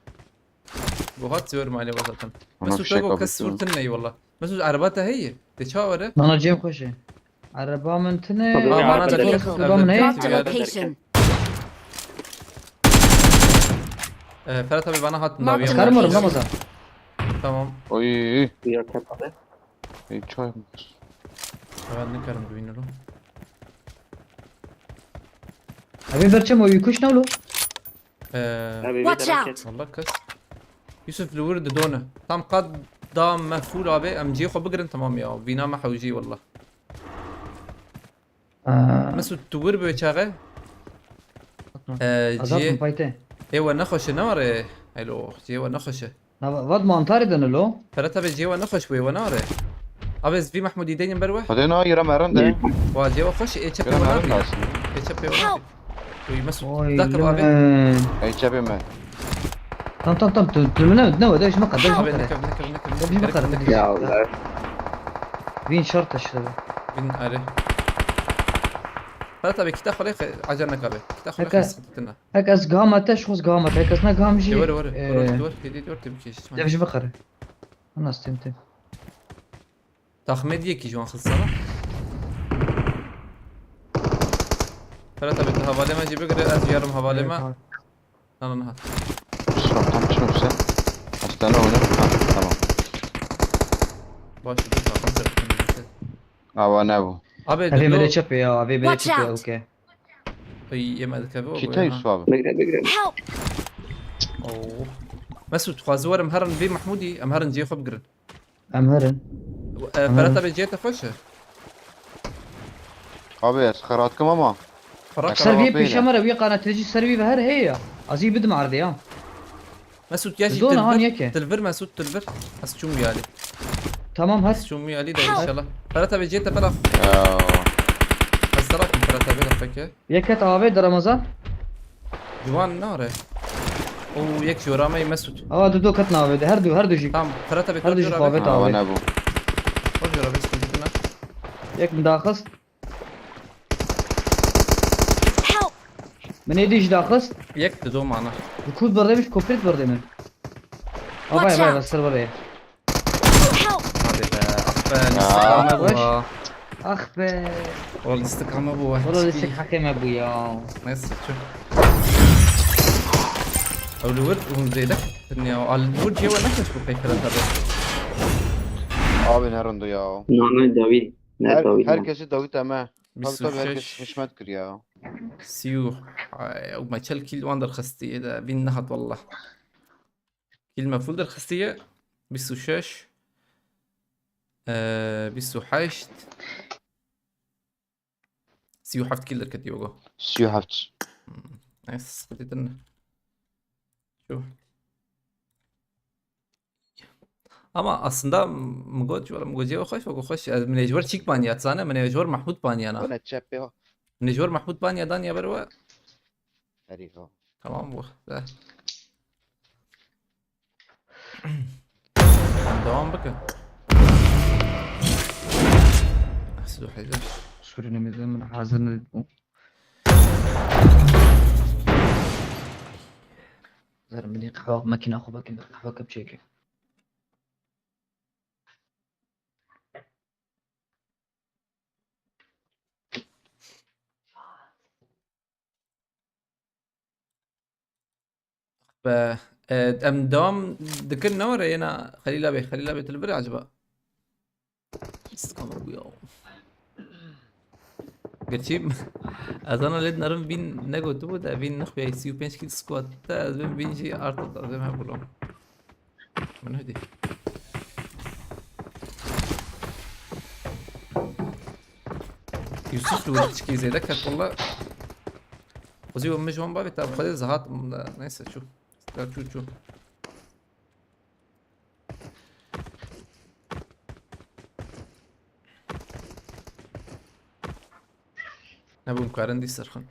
Bu hat zor mali zaten. Mesut, şey, kes surtin ne, eyvallah. Mesut, araba te heye? Te çawa were? Nana, cem xweş e. Araba min tine. Aa, bana da Araba min heye. Marked a location. Ee, Ferhat abi bana hat. Marked a location. Karım oğlum, Ramazan. Tamam. Oy. Ya, kapalı. Ey, çay mı? Ben ne karım güvenirim. Abi, berçem o yüküş ne oğlum? Ee, Abi, bir Watch out! Wallah kes. Yusuf, li wir didone. Tam qad da me fûl abi, em cihê xwe bigirin, tamam ya. Vîna me hewcî, wallah. Aa. Mesut, tu wir bi çaxe? Ee, Azad cihê, min payte. Ê we nexweş e, ne were? Elo, cihê we nexweş e. Na, va-, vat mantarê de ne lo? Ferhat abi, cihê we nexweş bûye, we nare. Abi, ez vî Mahmudî deynim ber we. Hadi na, yere merin de. Wa cihê we xweş, ê çepê we nabî. Ê çepê we nabî. Uy, Mesut, dakika abi. Ey çepê me. Tam, tam, tam, tu, tu ne, ne, de, ji me qe, de, ji me qe. Abi, nekev, nekev, nekev. De, ji me qe, nekev. Ya Allah. Vîn şart e şirê. Vîn are. Ferhat abi, kita xwe lê xe-, acele neke abi. Kita xwe lê xwe sıkıntı ne. Hek ez gihama te, ji xwe ez gihama te. Hek ez negiham jî, Were, were. Were, were. Hêdî, were, tebkî, hiç. Dev ji bixere. Nas têm têm. Taxmê diyekî ji wan xistana. Ferhat abi, tu hevalê me jî bigire, ez jî herim hevalê me. Niha, niha. Şaptan çi nûse? Hastane oyna. Ha, tamam. Baş, dur, tamam, sen. Awa nebû. Abi, Evê dur, bire dur. Çepê ya, evê bire Watch çepê out. Okey. Ey, yeme dikeve o Kî bu te ya. Yusuf abi? Bigre, bigre. Help! Oo. Mesut, xwazî werim herin vê Mahmudî, em herin cihê xwe bigirin. Em herin. E, Em Ferhat herin. Abi cihê te xweş e? Abi ez xerat kim ama. Xerat Ser vê Xerabê pêşe ne? Me re wî qanetê jî ser wî ve her heye ya. Ez ê bidim erdê ya. Mesut ya jî Zona han tilvir, yeke. Tilvir Mesut tilvir. Ez çûm wî alî. Tamam, her. Ez çûm wî alî de inşallah. Ferhat abi cihê te bela. Ya. Ez te rakim Ferhat abi lafeke. Yeket avê de Ramazan. Ciwan nare. O yek jora me Mesut. Awa du do ket navê de. Her du, her du jî. Tamam, Ferhat abi Her du jî jora xavê be. Awa tavê. Nebû. O jora be, sıkıntı ne? Yek min daxist. Help! Min êdî jî daxist. Yek di do mana. Bi kût berdê min, ji kopêt berdê min. Avay, Watch avay, out. Ser berdê. Help! Hadi be, ah be, Ya. Lîstika me bû Weş. Ha. Ah be. O lîstika me bû, Wala lîstik heqê me bû ya. Neyse, çu. Ew li wir hûn zêde ketin ya. Al, li wir cihê we nekeş bû peyxire tabi. Abi ne rind ya. Name Dawî. Ne Her, Dawî, ne. Herkesi Dawî te me. Tabii, tabii, herkes hizmet kir ya. Bîst û şeş. Sî û, ay, ew me çel kîl wan derxistî de, vîn nehat wallah. Kîl me full derxistî ye. Bîst û şeş. Ee, bîst û heşt. Sî û heft kîl derketî wego. Sî û heft. Hmm. Neyse, sıkıntı değil. Şu. Ama aslında m-, min got, wala min got cevap xweş, wala xweş. Ez min ê ji wir çîk paniya, dizane, min ê ji wir Mahmud paniya na. Wala çepê o. Min ê ji wir Mahmud paniya dan ya ber we. Herî ho. Tamam bu. De. Devam bikin. Siz o heyde. Sürünümüzün hazırını. Zermini kahve makine xwe bakın, kahve kepçeki. Be, e, em devam dikin ne were yena Xelîla Bey, Xelîla Bey tu li vir acaba? Sıkama bu ya. Gerçi ez ana lê narim vîn negotibû de vîn nexuya sî û pênc kîl squat te ez vin vîn jî artı lazim hebûlo. Min hidî. Yusuf li wir piçkî zêde ket walla. Xwezî we min ji wan bavê te bi xwedê zihat neyse çû. Çû çû. Nebûm karin dî serxin.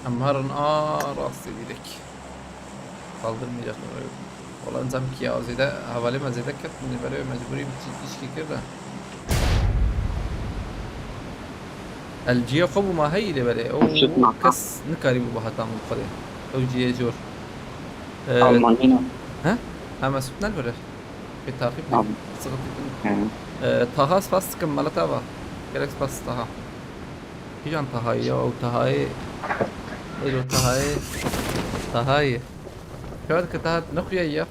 Em herin a rastê dîrek. Saldırmayacak mı? Valla nizam ki ya zêde hevalê me zêde ket min berê mecburî bi tişkî kir de. El ciyê xwe bû ma heyî lê belê. O kes nikarî bû heta min xwedê. Ew ciyê jor. Ee, Almanya. He? Ha Mesut nelbere. Pê taqîb Tamam. Sıkıntı değil. Hı. Ee, Taha spas dikim, mala te ava. Gerek spas Taha. Kîjan Tahayê ya? Ew Tahayê. Êro Tahayê. Tahayê. Kar ki Taha nexuyayî ya.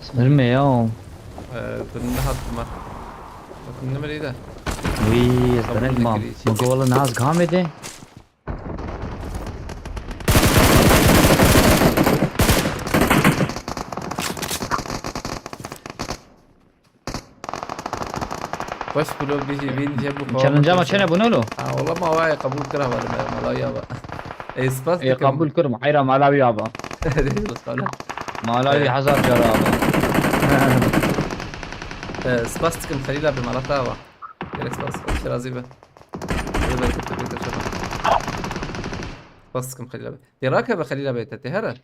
Smirme ya. Ee, tu nihat ma. Bakın ne merî de. Wî, ez Kabul denek mam. Nekirî. Min got wala naz gamê de. Xweş bû lo bijî vîn jê bû. Challenge ama çene bûne lo? Ha, wala ma wayê qebûl kira wale me, mala ya ba. Ey, spas Ê, dikim. Qebûl kirim, heyra mala wî aba. Ey, spas. Mala wî Ey. Hezar cara aba. Ey, spas dikim, Xelîla bi mala te aba. Gerek spas. Xwe şirazî be. Xelîla bê te bê te şefa. Spas dikim Xelîla bê. Tê rakeve Xelîla bê te. Tê here.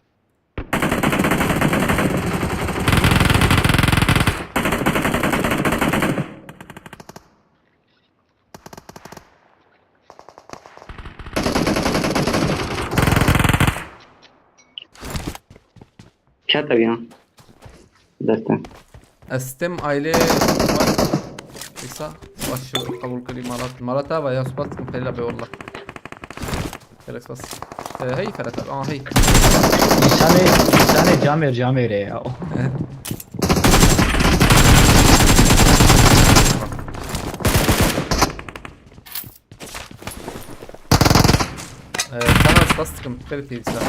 Ket ew ya. Deste. Ez stem aile. Îsa baş qebûl kirî malat. Malat ava ya spas dikim Xelîla bê wallah. Gerek spas. Ee, hey Ferhat abi. Aa hey. Nîşanê, nîşanê camêr camêrê ya. Ee, sana spas dikim. Xêr tê Îsa.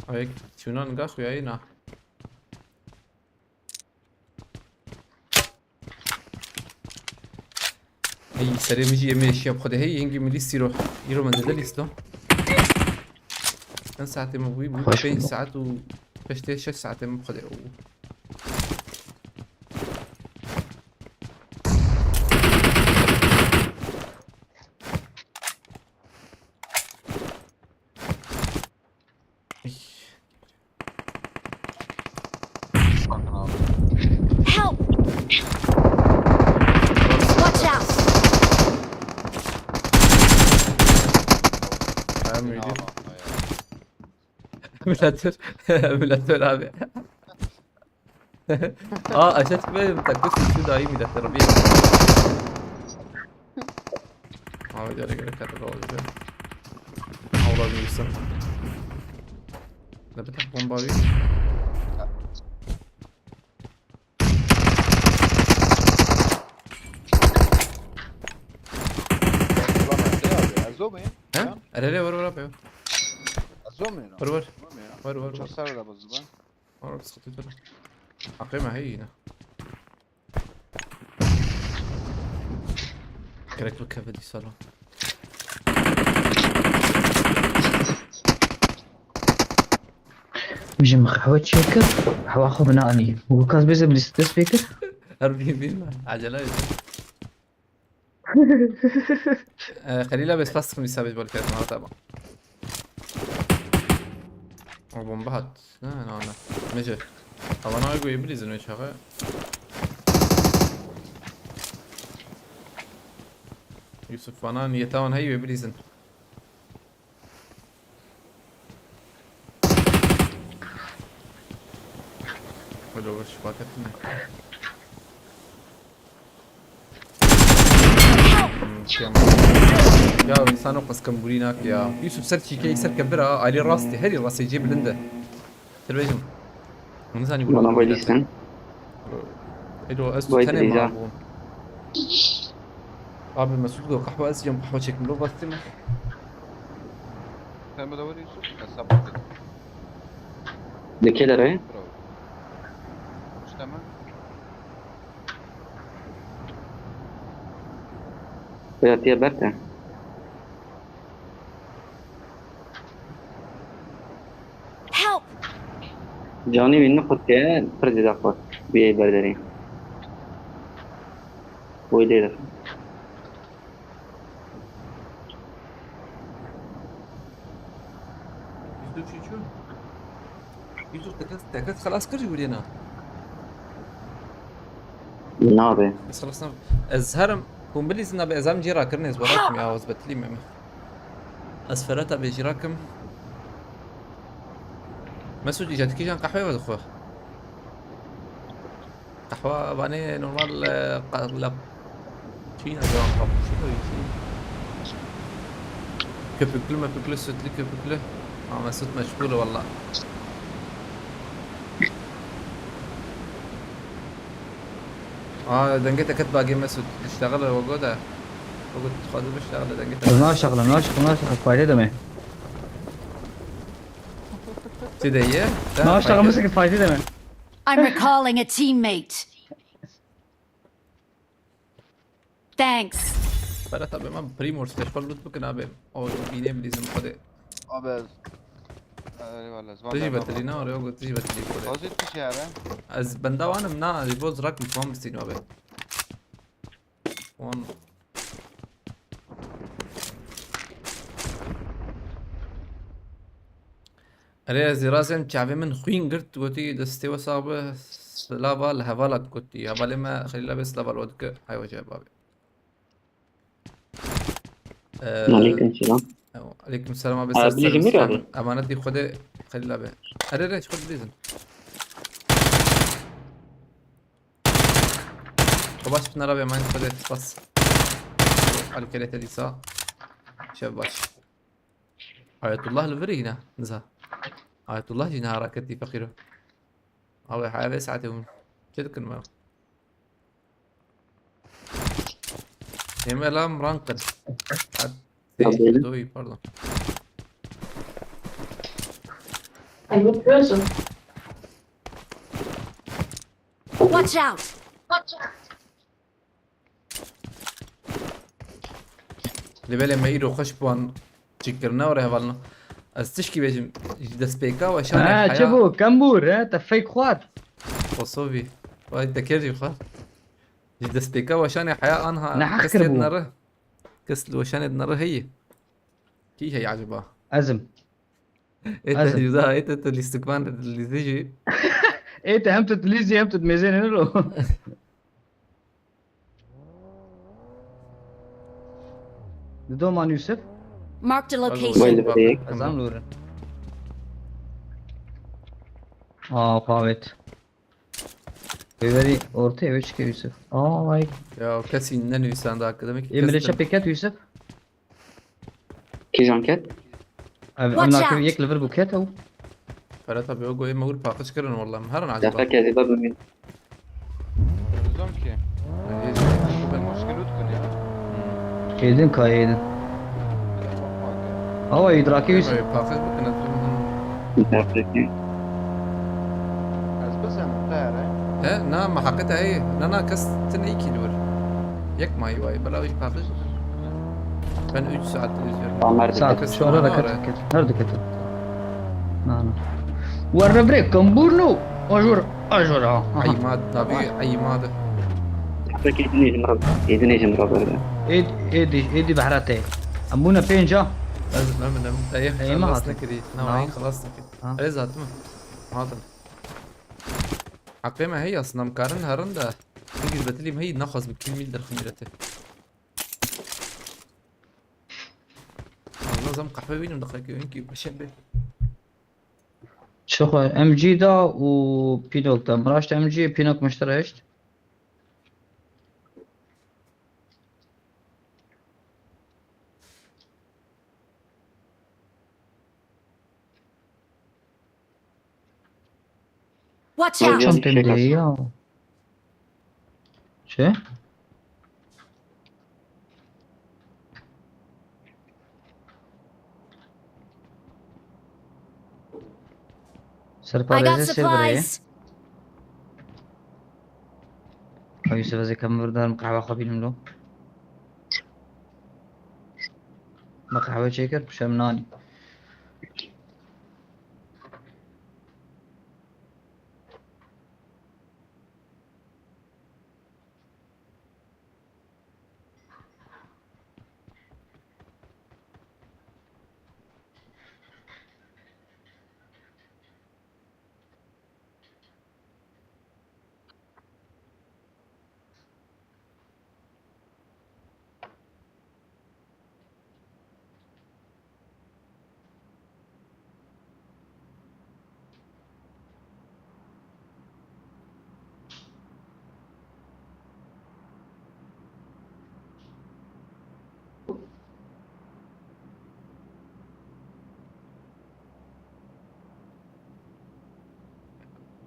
Ay, çûna niga xuyayî na. Hey, serê min jî em ê şiya bi Xwedê. Hey, hingî min lîst îro. Îro min dide lîsto. Çend saetê min bûyî? Bûyî pênc saet û beş tê şeş saetê min bi Xwedê. Oo. Help! Watch out! Em iyiydi. Emülatör. Emülatör abi. Aa, aşağı çıkmayayım. Takdir suçu dahi millet. Rabbi. Abi, gel, gel, gel, gel. Avla bir insan. Ne bir tak bomba bir. Ulan Erde abi, Erzo mu? He? Ya. Erere var, var abi. Erzo mu? Var, var. Var mı ya? Var, var, var. Çok sarı da bozdu lan. Oğlum, sıkıntı yok. Aklıma hey yine. Gerek yok, keve di salon. Ji min qehwe çêkir, qehwa xwe min anî. Û kas bêze min dest pê kir. Her bîn bîn me. Acele edin. Ee, Xelîla bê spas dikim, dîsa bê ji bo lêkerdina te ba. O bomba hat. Ne, ne, ne. Meje. Avana goyê bilîzin wê çaxê. Yusuf, vana niyeta wan heyî wê bilîzin. Welo, welo, şifa ketine. Hmm, şey ama. Ya, insan o qiskim burî nak ya. Yusuf, ser çîkeyê, ser kebira, alî rastî, herî rastî cê bilind e. Tir bêjim. Hûn zanî bû. Bana böyle sen. Elo, ez tu tenê ma bûm. Abi Mesut go qehwe, ez cem qehwe çekim lo bastime. Sen bana böyle Yusuf, hesap et. De kê derê? Bravo. İşte mi? Ya tiye berte. Help! Canî wî nixwestiye, pir zêde xwest. Biyê berderê. Wê lê dixin. Yusuf çi çû? Yusuf te kes, te kes xelas kir ji wirêna? Nabe. Ez xelas nab-, ez herim, hûn bilîzin nabe, ez herim cê rakirinê, ez welakim ya, ez betilî me. Ez Ferhat abi jî rakim. Mesûd, îca tu kîjan qehweyê vedixwe? Qehwa vanê normal, e, qa-, lap-, çî ne, cawan kapuçino, çî. Köpüklü möpüklü, sütlü köpüklü. Ha, Mesut meşgul valla. Aa, dengê te ket bagê Mesut. Diştexile o go de. O go dixwaze biştexile, dengê te. Naştexile, naştexile, naştexile. Fayda deme. Çi de ye? Naştexile, fayda deme. I'm recalling a teammate. Thanks. Ferhat abi, man Primos, teşekkür lütfü kın abi. O bine bilizim hadi. Abi ez. Eyvallah, ez Tu jî valla betilî ne, bak. Oraya got, tu jî betilî kore. Bazı tu şey abi. Ez benda wanim na, ji bo zirak mi tamam bistîn abi. Wan. Erê, ez ê razem çavê min xwîn girt, gotî destê we sax be, silava li hevala gotî. Hevalê me Xelîla bê silava li we dike. Hay we cevabê. Ee, Aleyküm selam. Aleyküm selam abi, Ee, ser Bilîzin servis. Mir abi. Em-, emanetî Xwedê Xelîl abi. Erê, erê, ji xwe bilîzin. Xwe baş bin abi, emanet Xwedê, spas. Alî kerê te dîsa. Şev baş. Ayetullah li vir î ne, niza. Ayetullah jî niha raketî feqîro. Abi, haya vê saetê hûn çi dikin me? Ême la miran qil. Hat-, Tabii. Doyî, pardon. Watch out! Lê belê me îro xweş bi wan çîkirina û rêhevalina. Ez tişkî bêjim, ji destpêka weşanê Ha, heya çi bû? Kembûr, he? Te feyk xwar. Kosovî. Vay, te kê jî xwar. Ji destpêka weşanê heya anha Ne heq kes lê kiribû? Dinere. Kes li weşanê dinere heye. Kî heye acaba? Ez im. Ê te Ez im. Yuda, ê te tu lîstikvan, lîzî jî. Ê te hem tu dilîzî hem tu mêzênê niro. Di doman Yusuf. Marked a Alo, location. Yusuf abi, Ez tamam. Am lurin. Aa, xawet. Pêverî ortê ew çike Yusuf. Aa, vay. Ya, kesî nenivîsanda, akademik Ê, kes mire din. Çepê ket Yusuf. Kîjan ket? Ev, Watch em nakevî out! Yek li vir bû ket ew. Ferhat abi, o goyê me wir paqij kirin, wallah, em herin acaba. Defa kezî bab min. Nizam ki. Ê, ben muşkil utkin ya. Hmm. Êdin ka êdin. Awa îdrakî wî. Ê, paqij bikin, ez bikim. Îdrakî. Ez bizim, te re. He, na, me heqet heye. Na, na, kes tin ê kî li wir. Yek mayî wayî, bela wî paqij. Ben üç saattir izliyorum. Tamam, her Saat dikkat. Kes sonra da tamam, ket, ket, her dikkat. Na, na. Werre bre, kambur no. Ajur, ajur ha. Aha. Aymad, tabii, aymad. Peki, edin ecim rab, edin ecim rab öyle. Ed, edi, edi behrate. Amuna penca. Lazım, lazım, lazım. Eyvah, Eyvah, xelas hatun. Nekedi. Na, Ha. Xelas nekedi. Ha. Ez hatun. Hatun. Heqê me heye aslında, em karin herin de. Hingî betilî me heye, naxwaz bi kîl mîl derxin mîrete. Lazim qehwe bînim, diqekî wînkî peşembe. Çi xwe M G da û Pinok da. Miraşt M G, Pinok miştira eşt. Watch out! Çam tendê ya. Çi? I got Serparêzê sê birê. Supplies. Ay Yusuf, ez ê kemir darim, qehwa xwe bînim lo. Me qehwe çêkir, pişem nanî.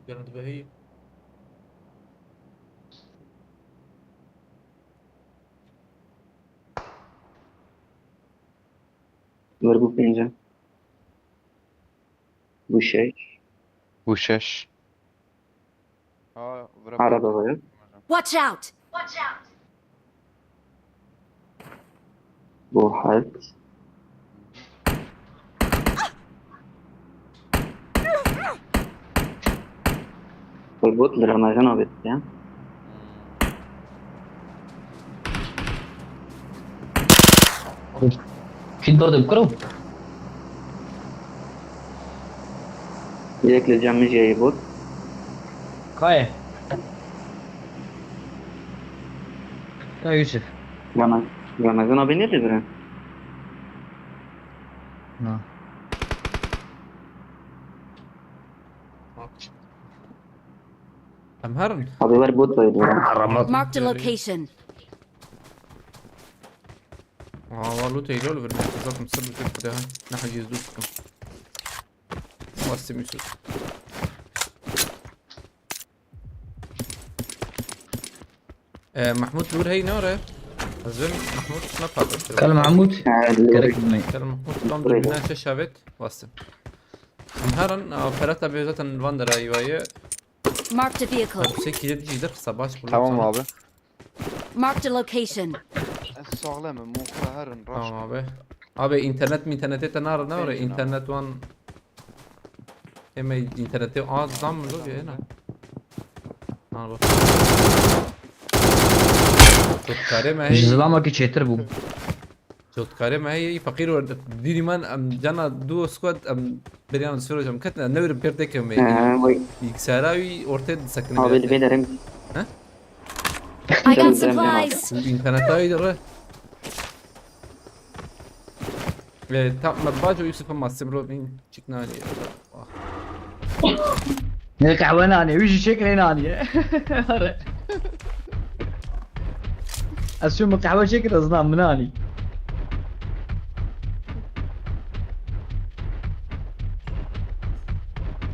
Gel, hadi be, hey. Ver bu pênce. Bu şeş. Bu şeş. Ha, vira Arada bak. Var ya. Watch out! Bu heft. Bot li Ramazan abi ya. Kî dade bikiro? Yek li cem min jî bot. Kaye? Ka Yusuf. Ramazan, Ramazan abi ne dibirin? Na. Em herin. Abi ver bot baydı. Marked a location. Aa, vallahi teylo li vir. Zaten sır bir şey daha. Ne haciz dur. Wastim Yusuf. Ee, Mahmut dur hey ne ore? Azim Mahmut ne patlattı? Kal Mahmut. Gerek mi? Kal Mahmut tam dur bina şaşavet. Wastim. Heran, a, Ferhat abi zaten van der ayvayı. Marked a vehicle. Yüksek kide dici der kısa baş. Tamam abi. Marked a location. Ez saxlem im, min xwe herin raş. Tamam abi. Abi internet mi internete te nar ne ore? Peki, İnternet wan. Eme internete az zam mı lo ya na? Nar bak. Çotkarê me Ji heye. zilamekî çêtir bû. Çotkarê me heye, feqîr werde. Dîrî man em cana duo squad em beriyan soro cam ketne. Ne bir perde keme. Ha, vay. Bilgisayara wî ortaya sakın. Abi li vê derim. I got supplies. İnternete wî de re. Ve tam me baco Yusuf'a mastim robin çıkna. Ne qehwe nanê, wî jî şeklê nanî. Are. Ez çûm min qehwe çêkir, ez na min anî.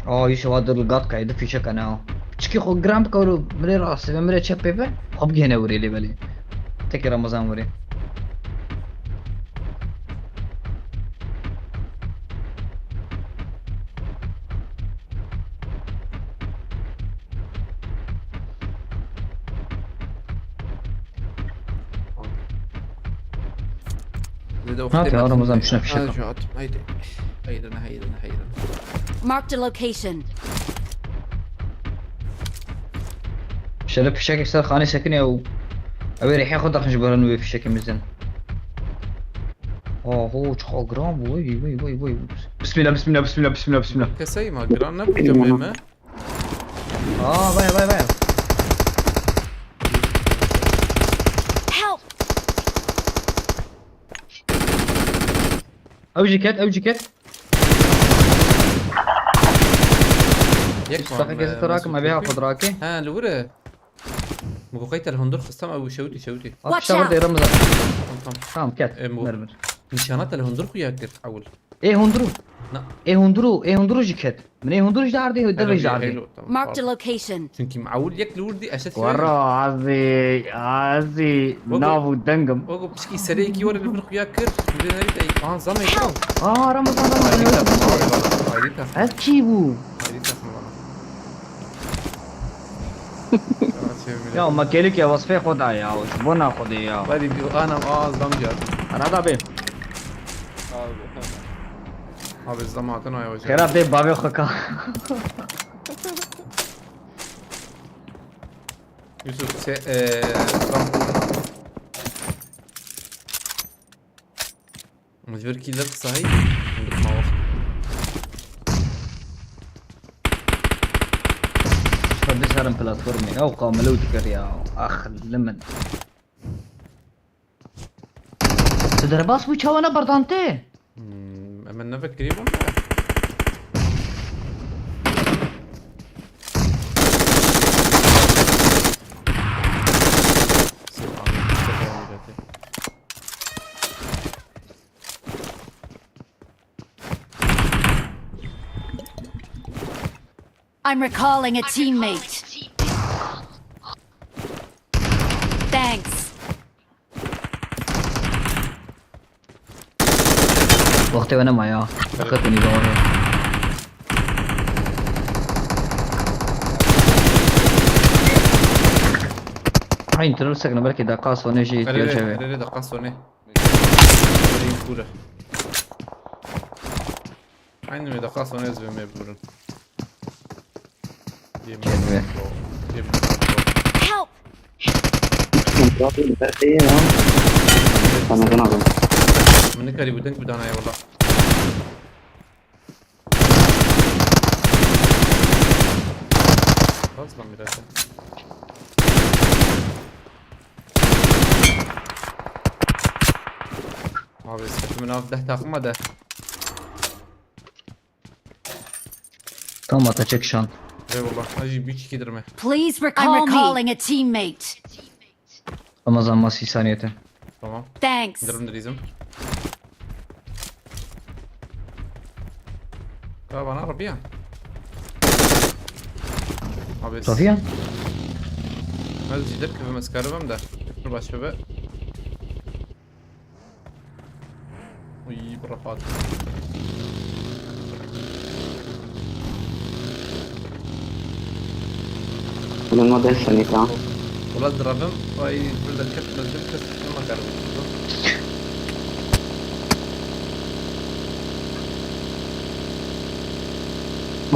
Aa, Yusuf, a dur li gat kaydı fişek ana. Çikî xwe giran bike wilo, mirê rastê ve, mirê çepê ve, xwe bigihêne wirê lê belê. Tekê Ramazan wirê. Zede Hadi ya, Ramazan, şuna fişek al. Haydi. Haydi, haydi, haydi. Marked a location. Şeref fişekek ser xanê sekine û ew ê rêhê xwe daxin ji bo wê fişekê mizin. Oho, çiqa giran bû, vay, vay, vay, vay. Bismillah, bismillah, bismillah, bismillah, bismillah. Kesey ma giran ne bu cemê me? Aa, vay, vay, vay. Help! Ew jî ket, ew jî ket. Yek Safa gezi taraki me bê xwe diraki. Ha, li wire. Mu qey telefon dur xistam ew şewtî şewtî. Bak şawir de Ramazan. Tamam, tamam. Tamam, ket. Em bu- Ver, ver. Nîşana telefon dur xuya kir ewil. Ê hunduru. Na. Ê hunduru, ê hunduru jî ket. Min ê hunduru jî dardê, derê jî dardê. Hello, tamam, Marked a pardon. Location. Çünkü ewil yek li wir dî eşet. Wara azî, azî, Baba. Nav û dengim. O go pişkî serê iki were li vir xuya kir. Bir de nerede? An zam ekran. Aa, Ramazan, Ramazan. Ayrı takım, ayrı takım. Ev kî bû? Ayrı takım bana. Ya me gelî ke wesfê xwe da ya, ji bo na xwedê ya. Hadi bir anam ağızdan geldi. Ana da bê. Abi zam hatın ay hocam. Xêra bê bavê xwe ka. Yusuf se eee zam. Mecbur killer sahi. Unutma bak. Şurada sarın platformu. Ya kamelo dikir ya. Ah, limit. Tu derbas bû çawa ne berdante? Hmm, hemen ne bekleyeyim onu? I'm recalling a teammate. Thanks. Wextê we nema ya. Diqet bûnî zamanê. Eyn, tu sekine belkî deqa sonê jî ihtiyac hebe. Erê, erê, deqa sonê. Pure. Aynı mi deqa sonê ez ve mecburum. Gelme. Help! Murat, iyi ya. Sana ben aldım. Min nikarî bû deng bidanaye wala. Bas lan biraz. Abi, sırtımın altı deh takım hadi. Tamam, ata çek şan. Eyvallah. Hacı bir çekilir mi? Please recall I'm recalling a teammate. Ramazan, mas saniyete. Tamam. Thanks. Durum da diyeceğim. Ya bana arabaya. Abi. Tabii ya. Hadi cidden kıvım eskarı da. Dur baş bebe. Uy, bura Fatih. Bunun model sanita. Ulan drabim, ay, burada kes, burada kes, ama karım.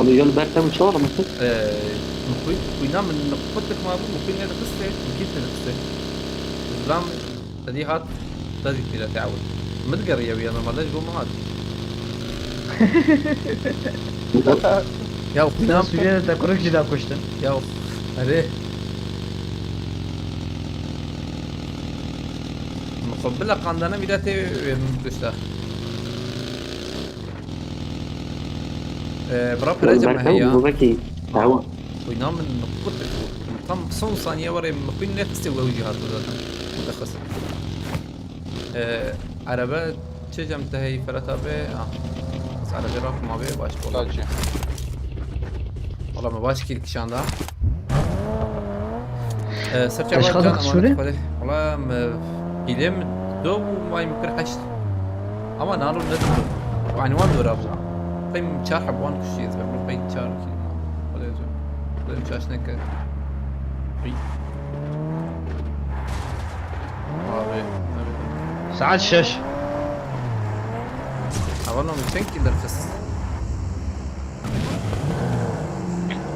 Abi yol bertem çor mu? Ee, mukuy, kuyna min nıkıt tıkma bu, mukuy ne dıkıste, mukuy ne dıkıste. Zlam, tadi hat, tadi kira ta'awun. Mıdgar ya, ya normalde bu mu hat? Ya, kuyna Suya da kuruk cida kuştun. Ya, hadi. Mukabbila kandana bir de te, e, işte. Ee, bırak Yol vereceğim bertem ya. Bu belki. Tamam. Kuyna min nıkıt tıkma. Tam son saniye var ya, mukuy ne kıste ve ucu hat zaten. Mıdakıs. Ee, araba çekeceğim te hey Ferhat abi. Ah. Bas araba rakma abi, baş bol. Sadece. Valla mı baş kil kişanda. Ee, serçe Kaç var kadar can kız ama şöyle? ne kadar. Valla mı bilim do may mı kırk kaç. Ama nalo ne dur? Yani wan dur abi. Kıyım çar hab wan kişiyiz. Ben bu kıyım çar ki. Öyle yazıyorum. Böyle bir çarşı ne kadar. Uy. Abi, abi. Saat şeş. Avan o sen ki derkes.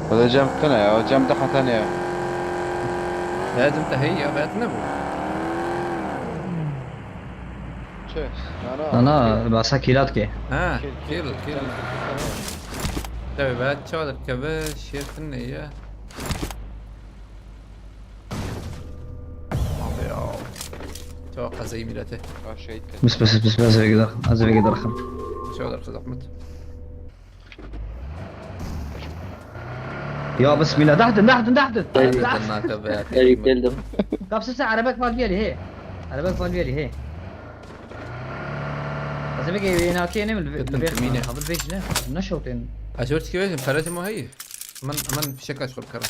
Hadi cem tane ya, cem daha tane ya. Verdim de hey ya, verdim ne bu? Çe, nana. Ana, basa kilat ke. Ha, Kill, kill, kill, kill. kill. Tabii ben çağdır keve şertin ne ya? Abi ya. Çok kazayı millete. Ha, şey, Bas, bas, bas, bas, ez ê vê giderim. Ez ê vê giderim. Çağdır kız Ahmet. Ya bismillah, dahdin, dahdin, dahdin. Tabii. Harbiden nakı be. Tabii geldim. Kapsız arabek mal viyeli he. Arabek mal viyeli he. Ez ê vê giderim, ne mi? Gittim kimine. Kabul vecine. Ne şortun? Aşağı çıkıyor, para mı hayır? Aman, aman fişek aç korkarım.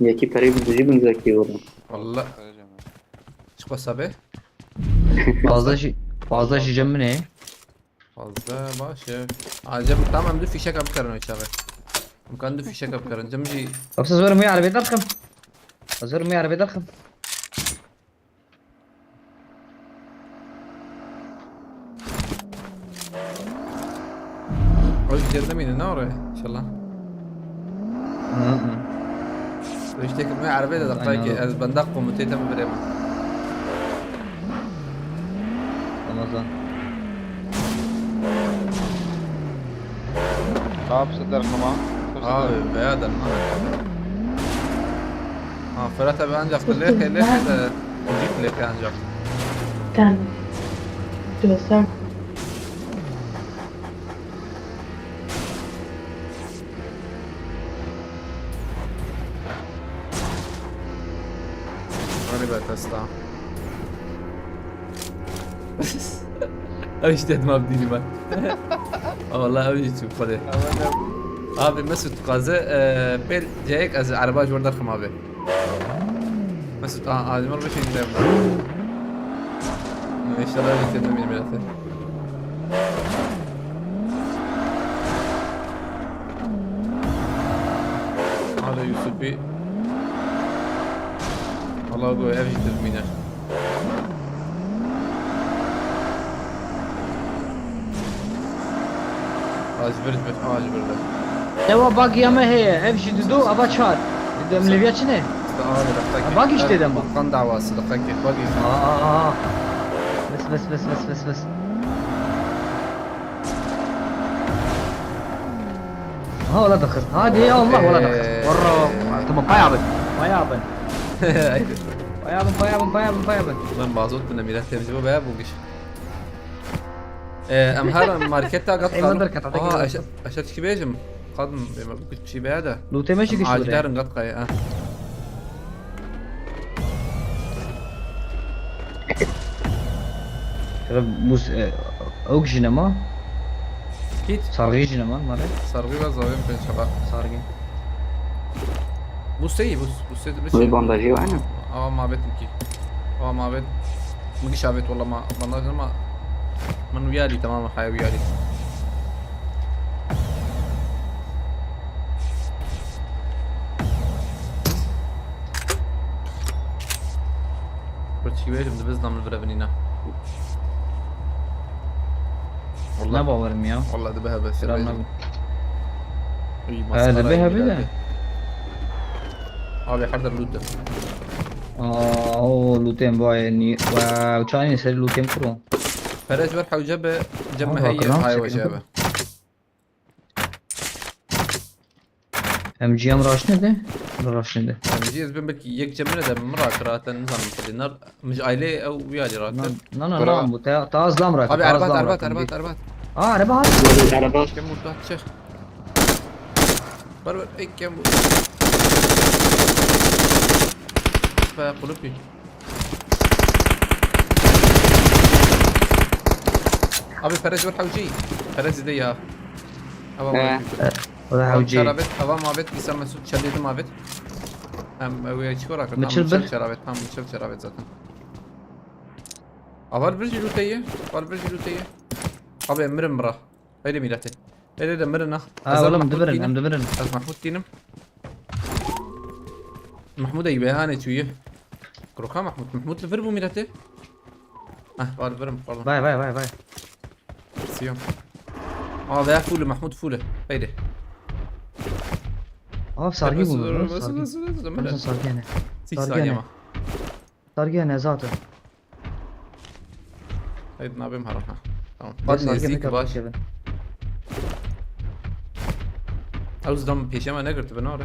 Yekî perê bi dijî bin zekî ola. Valla. Çıkmasa be. Fazla şey, fazla şey cem ne? Fazla baş ya. Acaba tamam, dur fişek abi karın o çağı. Mümkün dur fişek abi karın. Cemci. Kapsız verim ya arabaya dalkım. Hazır mı arabaya dalkım? O yüzden de miydi? Ne oraya? İnşallah. Hı hı. İşte ki ben arabaya da Aynen belki öyle. ez bende komuteyi tam veremem. Ramazan. Kapsız derkama. Abi veya da lan. Ha, Ferhat abi ancak da leke leke de. Cip leke ancak. Ten. Diyorsan. Hadi be testa. Ew jî dedim abi dînî ben. Vallahi ew jî çû xwedê. Abi Mesut qaze e, pêl ceyek ez ereba ji wir derxim abi. Mesut a azimar beşin de. İnşallah ew jî dedim yine milete. Hadi Yusufî. Allah go ev jî dedim yine. Acı bir, acı bir de. Ewa bagiya me heye. Ev jî didu, eva çar. Em li viya çi ne? Daha bir dakika. Ha, bak işte dema. Kan davası da kake. Bak işte. Aa. Bes bes bes bes bes bes. Ha, wala daxist. Hadi ya Allah, wala daxist. Ee. Warra. Tamam, paya bin. Paya bin. Haydi. Paya bin, paya bin, paya bin, paya bin. Lan mazot bine millet temizliği bu be bu iş. Ee, em her markette gat Eyvallah, kat, kat, Aa, kat. aşağı, aşağı çıkıp yiyeceğim. Kadın, benim bu bir şey be de. Luteme şu Em güçlü. Acilerin gat kayı ha. Şöyle buz, e, ok jine ma. Git. Sargı jine ma, mare. Sargı ve zavim ben çaba. Sargı. Bu şey, bu, bu şey, bu Wê şey. Bandajî wene. Ama mabetim ki. Ama mabet. Mıgış abet valla ma, bandaj ama. Min uyarı tamam, haya uyarı. Kurçuk verim de biz damlı bire binina. Ne bawerim ya. Valla de be hebe. Selam abi. İyi Ha, de be hebe de. Abi her de loot de. Aa, o lutem vay ni. Wow, çayın seri lutem kuro. Perez ver hawca be cem Ama heye bakın, hay şey hoca be. Em ciyam raşne de. Raşne de. Em ciyaz ben belki yek cemine de mıra kıratan nizam kırdılar. Mıj aile ev uyarı rahat. Na na Kura- na bu ta ta azlam rahat. Abi Ta arbat azlam arbat rahat. arbat arbat. Aa araba hadi. Araba. Kem burada çek. Var var ek kem bu. Be kulup bir. Abi Perez var hawci. Perez de ya. Ama He. O da Tamam, hawci. Şerabet, ava mabet, bir sen Mesut, çelledim mabet. Hem ev ya çıkıyor arkadaşlar. Mitchell Mitchell bir. Şerabet, tamam Mitchell Şerabet zaten. Aval bir jiluteye, aval bir jiluteye. Abi emirim bırak. Öyle millete. Öyle de mirin ha. Ha oğlum dibirin, em dibirin. Az Mahmut dinim. Mahmut ey behane çüyü. Kroka Mahmut, Mahmut li vir bu millete. Ah, var virim, pardon. Vay vay vay vay. Siyom. Aa, veya full Mahmut full. Haydi. Abi sargı Bas, bulur. bas, Sargı. bas, bas, bas, Nasıl bas. sargı ne? Six Sargı saniye ne? ama. Sargı ne zaten? Haydi ne yapayım, Harun, ha. Tamam. Ne Bak sargı ne nezik kadar baş. Kevin? Ew zidam pêşema negirtibin, are.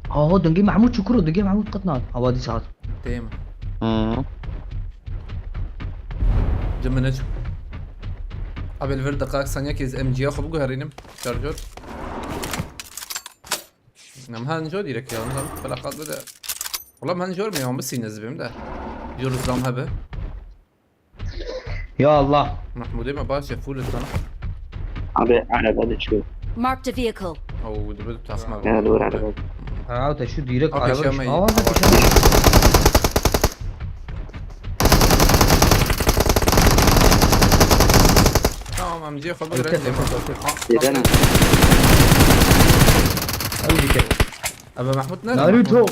Aho dengê Mahmud çukur o, dengê Mahmud qitnat. Awa dî saat. Değil mi? Hı. Cemine çuk. Abi li vir deqaq saniye ki M G'ya xwe biguherînim. Şarjör. Em han jor direkt ya, lan felaqat bide. Ulan han jor me ya, mı sinez bim de. Jor zam hebe. Ya Allah. Mahmudê me baş e, full sana. Abi araba da çıkıyor. Marked a vehicle. Oo, de bir tasma. Ya doğru araba. Ha te şu direkt Abi araba şey düştü. mi? Aa da Abi. düştü. Tamam, M G'ya xwe Okey, biguherînim. okey, okey. Neden? Hadi bir kere. Abi Mahmut ne? Naruto.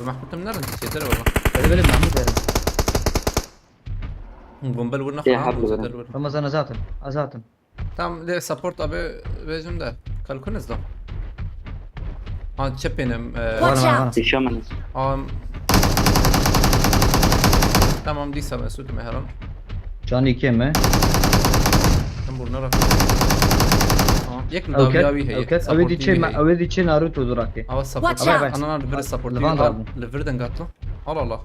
Mahmut ne? Çeter baba. Hadi böyle Mahmud verin. Bombe vurna Ya, falan. haklı Çeter zaten. vurna. Ramazan azatım. Azatım. Tam de support abi vejim de. Kalkınız da. Ha çepênim. E, Watch Var, var, out! var. Seçemedim. Yaşamanız. Am, tamam dîsa Mesut me heran. Can iki mi? Hem burnara. Tamam. Yek mi Okey. davi abi hey. Okey. Ewe diçe ma-, ewe diçe Naruto durake. Ama support. Watch out! Anan bir support. Levant aldım. Levirden gatlo. Al Allah.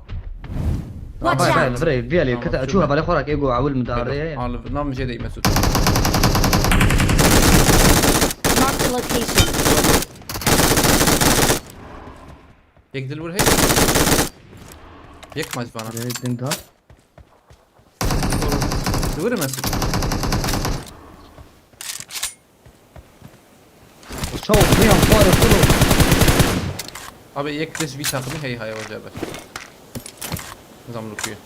Watch Vay out! vay vay vay. Kete açu habale xorak ego awil mi dare. Al nam jede Mesut. Marked a location. Yek dil vur hey. Yek maç bana. Direkt din da. Duvur Mesut. Çaw, bir an fare kuro. Abi yek diş bir takımı hey hay hoca be. Zamlık uyu.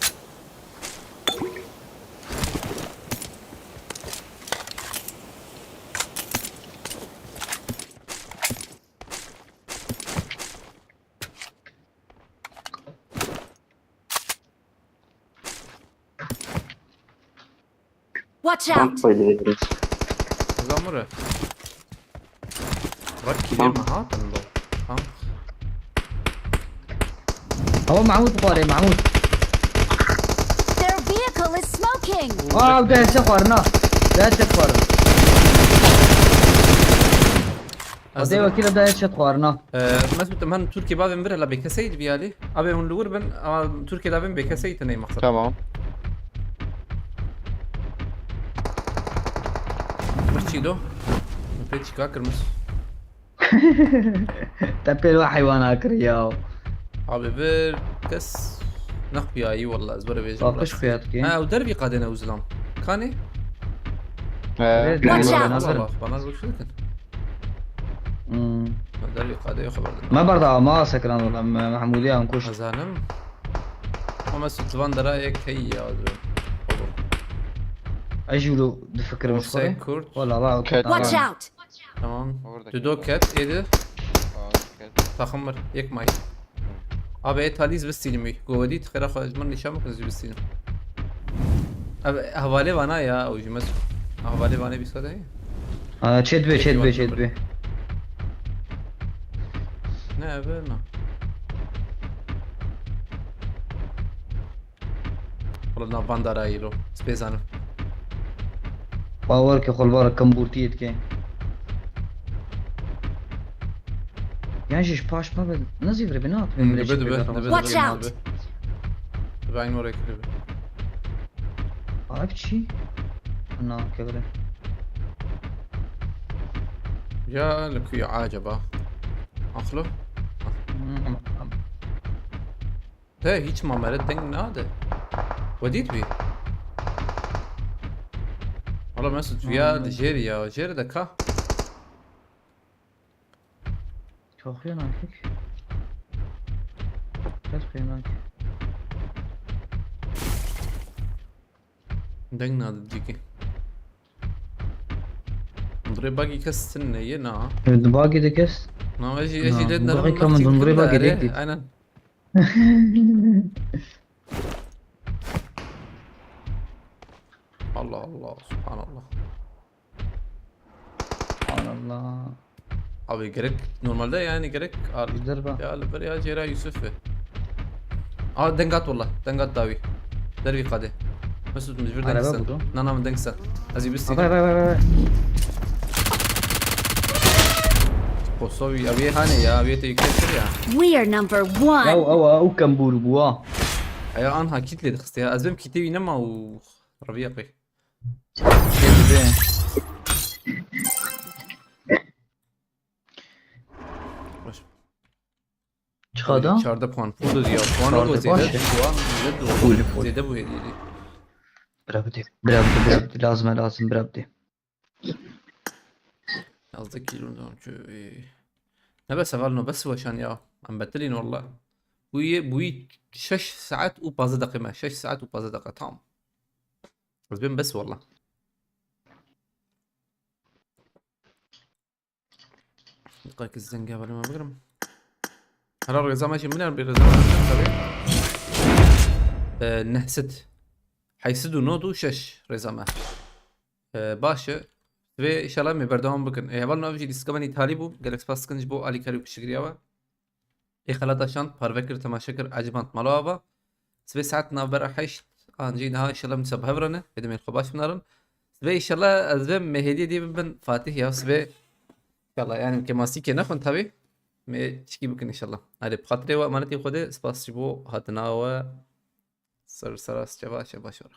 Watch Ramp out! koydu biraz. Zamure. Bak, kilê me hatin lo. Tamam. Ama Mahmut xwarê, Mahmut. Their vehicle is smoking. Aa, ew de headshot xwarina. De headshot xwarin. Ez Xwedê wekî de headshot xwarina. Ee, Mesut, em hin Tirkiyê bavên vir hela bêkeseyî li vî alî. Abê hûn li wir bin, ama Tirkiyê davên bêkeseyî tenê maqsed. Tamam. Mir çî do? Min pê çîka kir Mesut. Te pêl we heywana kir ya. Abi vir kes nexpiyayî walla, ez were vêjim. Bakiş xuya dikê. Ha, ew dervî qadê ne û zilam. Kanê? Ee, Watch Allah out. Allah, bana rû dikin. Hmm. Dervî qadê yo xeber din. Me berda, ma sekiran wala, me Mahmudî an kuşt. Nazanim. Ama Mesut van dera yek hey ya. Ez jî wilo difikirim ji xwe. Orse Kurt. Wala, wala. Ket- Watch out. Tamam. Orada Tu do ket, êdi. Aa, ket- Takım var. Yek may. Abi et haliz bistînim wî. Govedi xêra xwe ji min nîşan bikin, ez jî bistînim. Abi hevalê vana ya, o jî Mesut. Hevalê vanê bîsa de. Aa, çêt be, çêt be, çêt be. Ne abi, ne. Wala na bandara îro. Spêzanim. Bawer ke xulbar kambûrtiyê dike. Yan jî ji paş me be, ne zîvirê be, ne hatibê Hmm, min dibe, çi dibe, pêk dibe, re. Watch dibe, out. Dibe. Dibe aynı oraya kiribe. Abi çi? Na, kevre. Ya li ku ya acaba? Aklı? Hmm, ama, ama. He, hiç mamere deng nade. Wedît bî. Wala Mesut ya Hmm. Jêrî ya, jêrî de ka. Çok yanaklık. Çok yanaklık. Deng nade dîkî. Dirê bagî kes tune ye na. Evet, bagî de kes. Na, ez jî, Na, ez jî lê bu nerim bagî mextî kamın, kim dirê de bagî erê, de git. Aynen. Allah Allah, subhanallah. Allah. Abi gerek, normalde yani gerek ar- Bizler bak. Ya li ber ya Cêra Yusuf be. Aa, dengat wala, dengat dawî. Dervî qadê. Mesut, min ji vir deng Araba sen. budu. Na, na, min deng sen. Ez ê bistînim. Vay vay vay vay. Kosovi, abi hane ya, abi te yüksek ya. We are number Ya one. o, o, o kambûr bû ha. Aya anha kit lê dixist ya. Ez bêm kitê wî nema û reviya pê. Baş. Çiqada? Çardeh puan. Pul diyor. Puan Çardeh o zêde. baş ya. Puan zêde. Full, full. Zêde bu hediye. Bira bidê. Bira bidê, bira bidê. Lazim e, lazim, bira bidê. Yazdı ki, e, ne bes heval no bes weşan ya. Em betilîn walla. Bu yê, bu yê şeş saet û pazdeh deqe me. Şeş saet û pazdeh deqe tam. Ez bêm bes walla. Diqekî zengê hevalê me bigirim. Hela rêza me jî min er bir rêza me bigirim tabii. Ee, nehsit. Heysit û nod û şeş rêza me. Ee, baş e. Vê inşallah me berdewam bikin. Ee, heval nav jî dîska me nî talî bû. Gelek spas dikin ji bo alîkarî û piştgiriya we. Ê xelata şand, parve kir, temaşe kir, eciband, mala ava. Sibê saet navbera heşt, an jî niha inşallah min seb hev re ne, bê demên xwe baş binarin. Sibê inşallah ez vêm me hêdiyê dê bibin Fatih ya sibê. İnşallah yani ke masî ke nexwin tabi. Me çikî bikin inşallah. Hadi bi xatirê we emanetî Xwedê, spas ji bo hatina we. Ser seras çeva, şeva şora.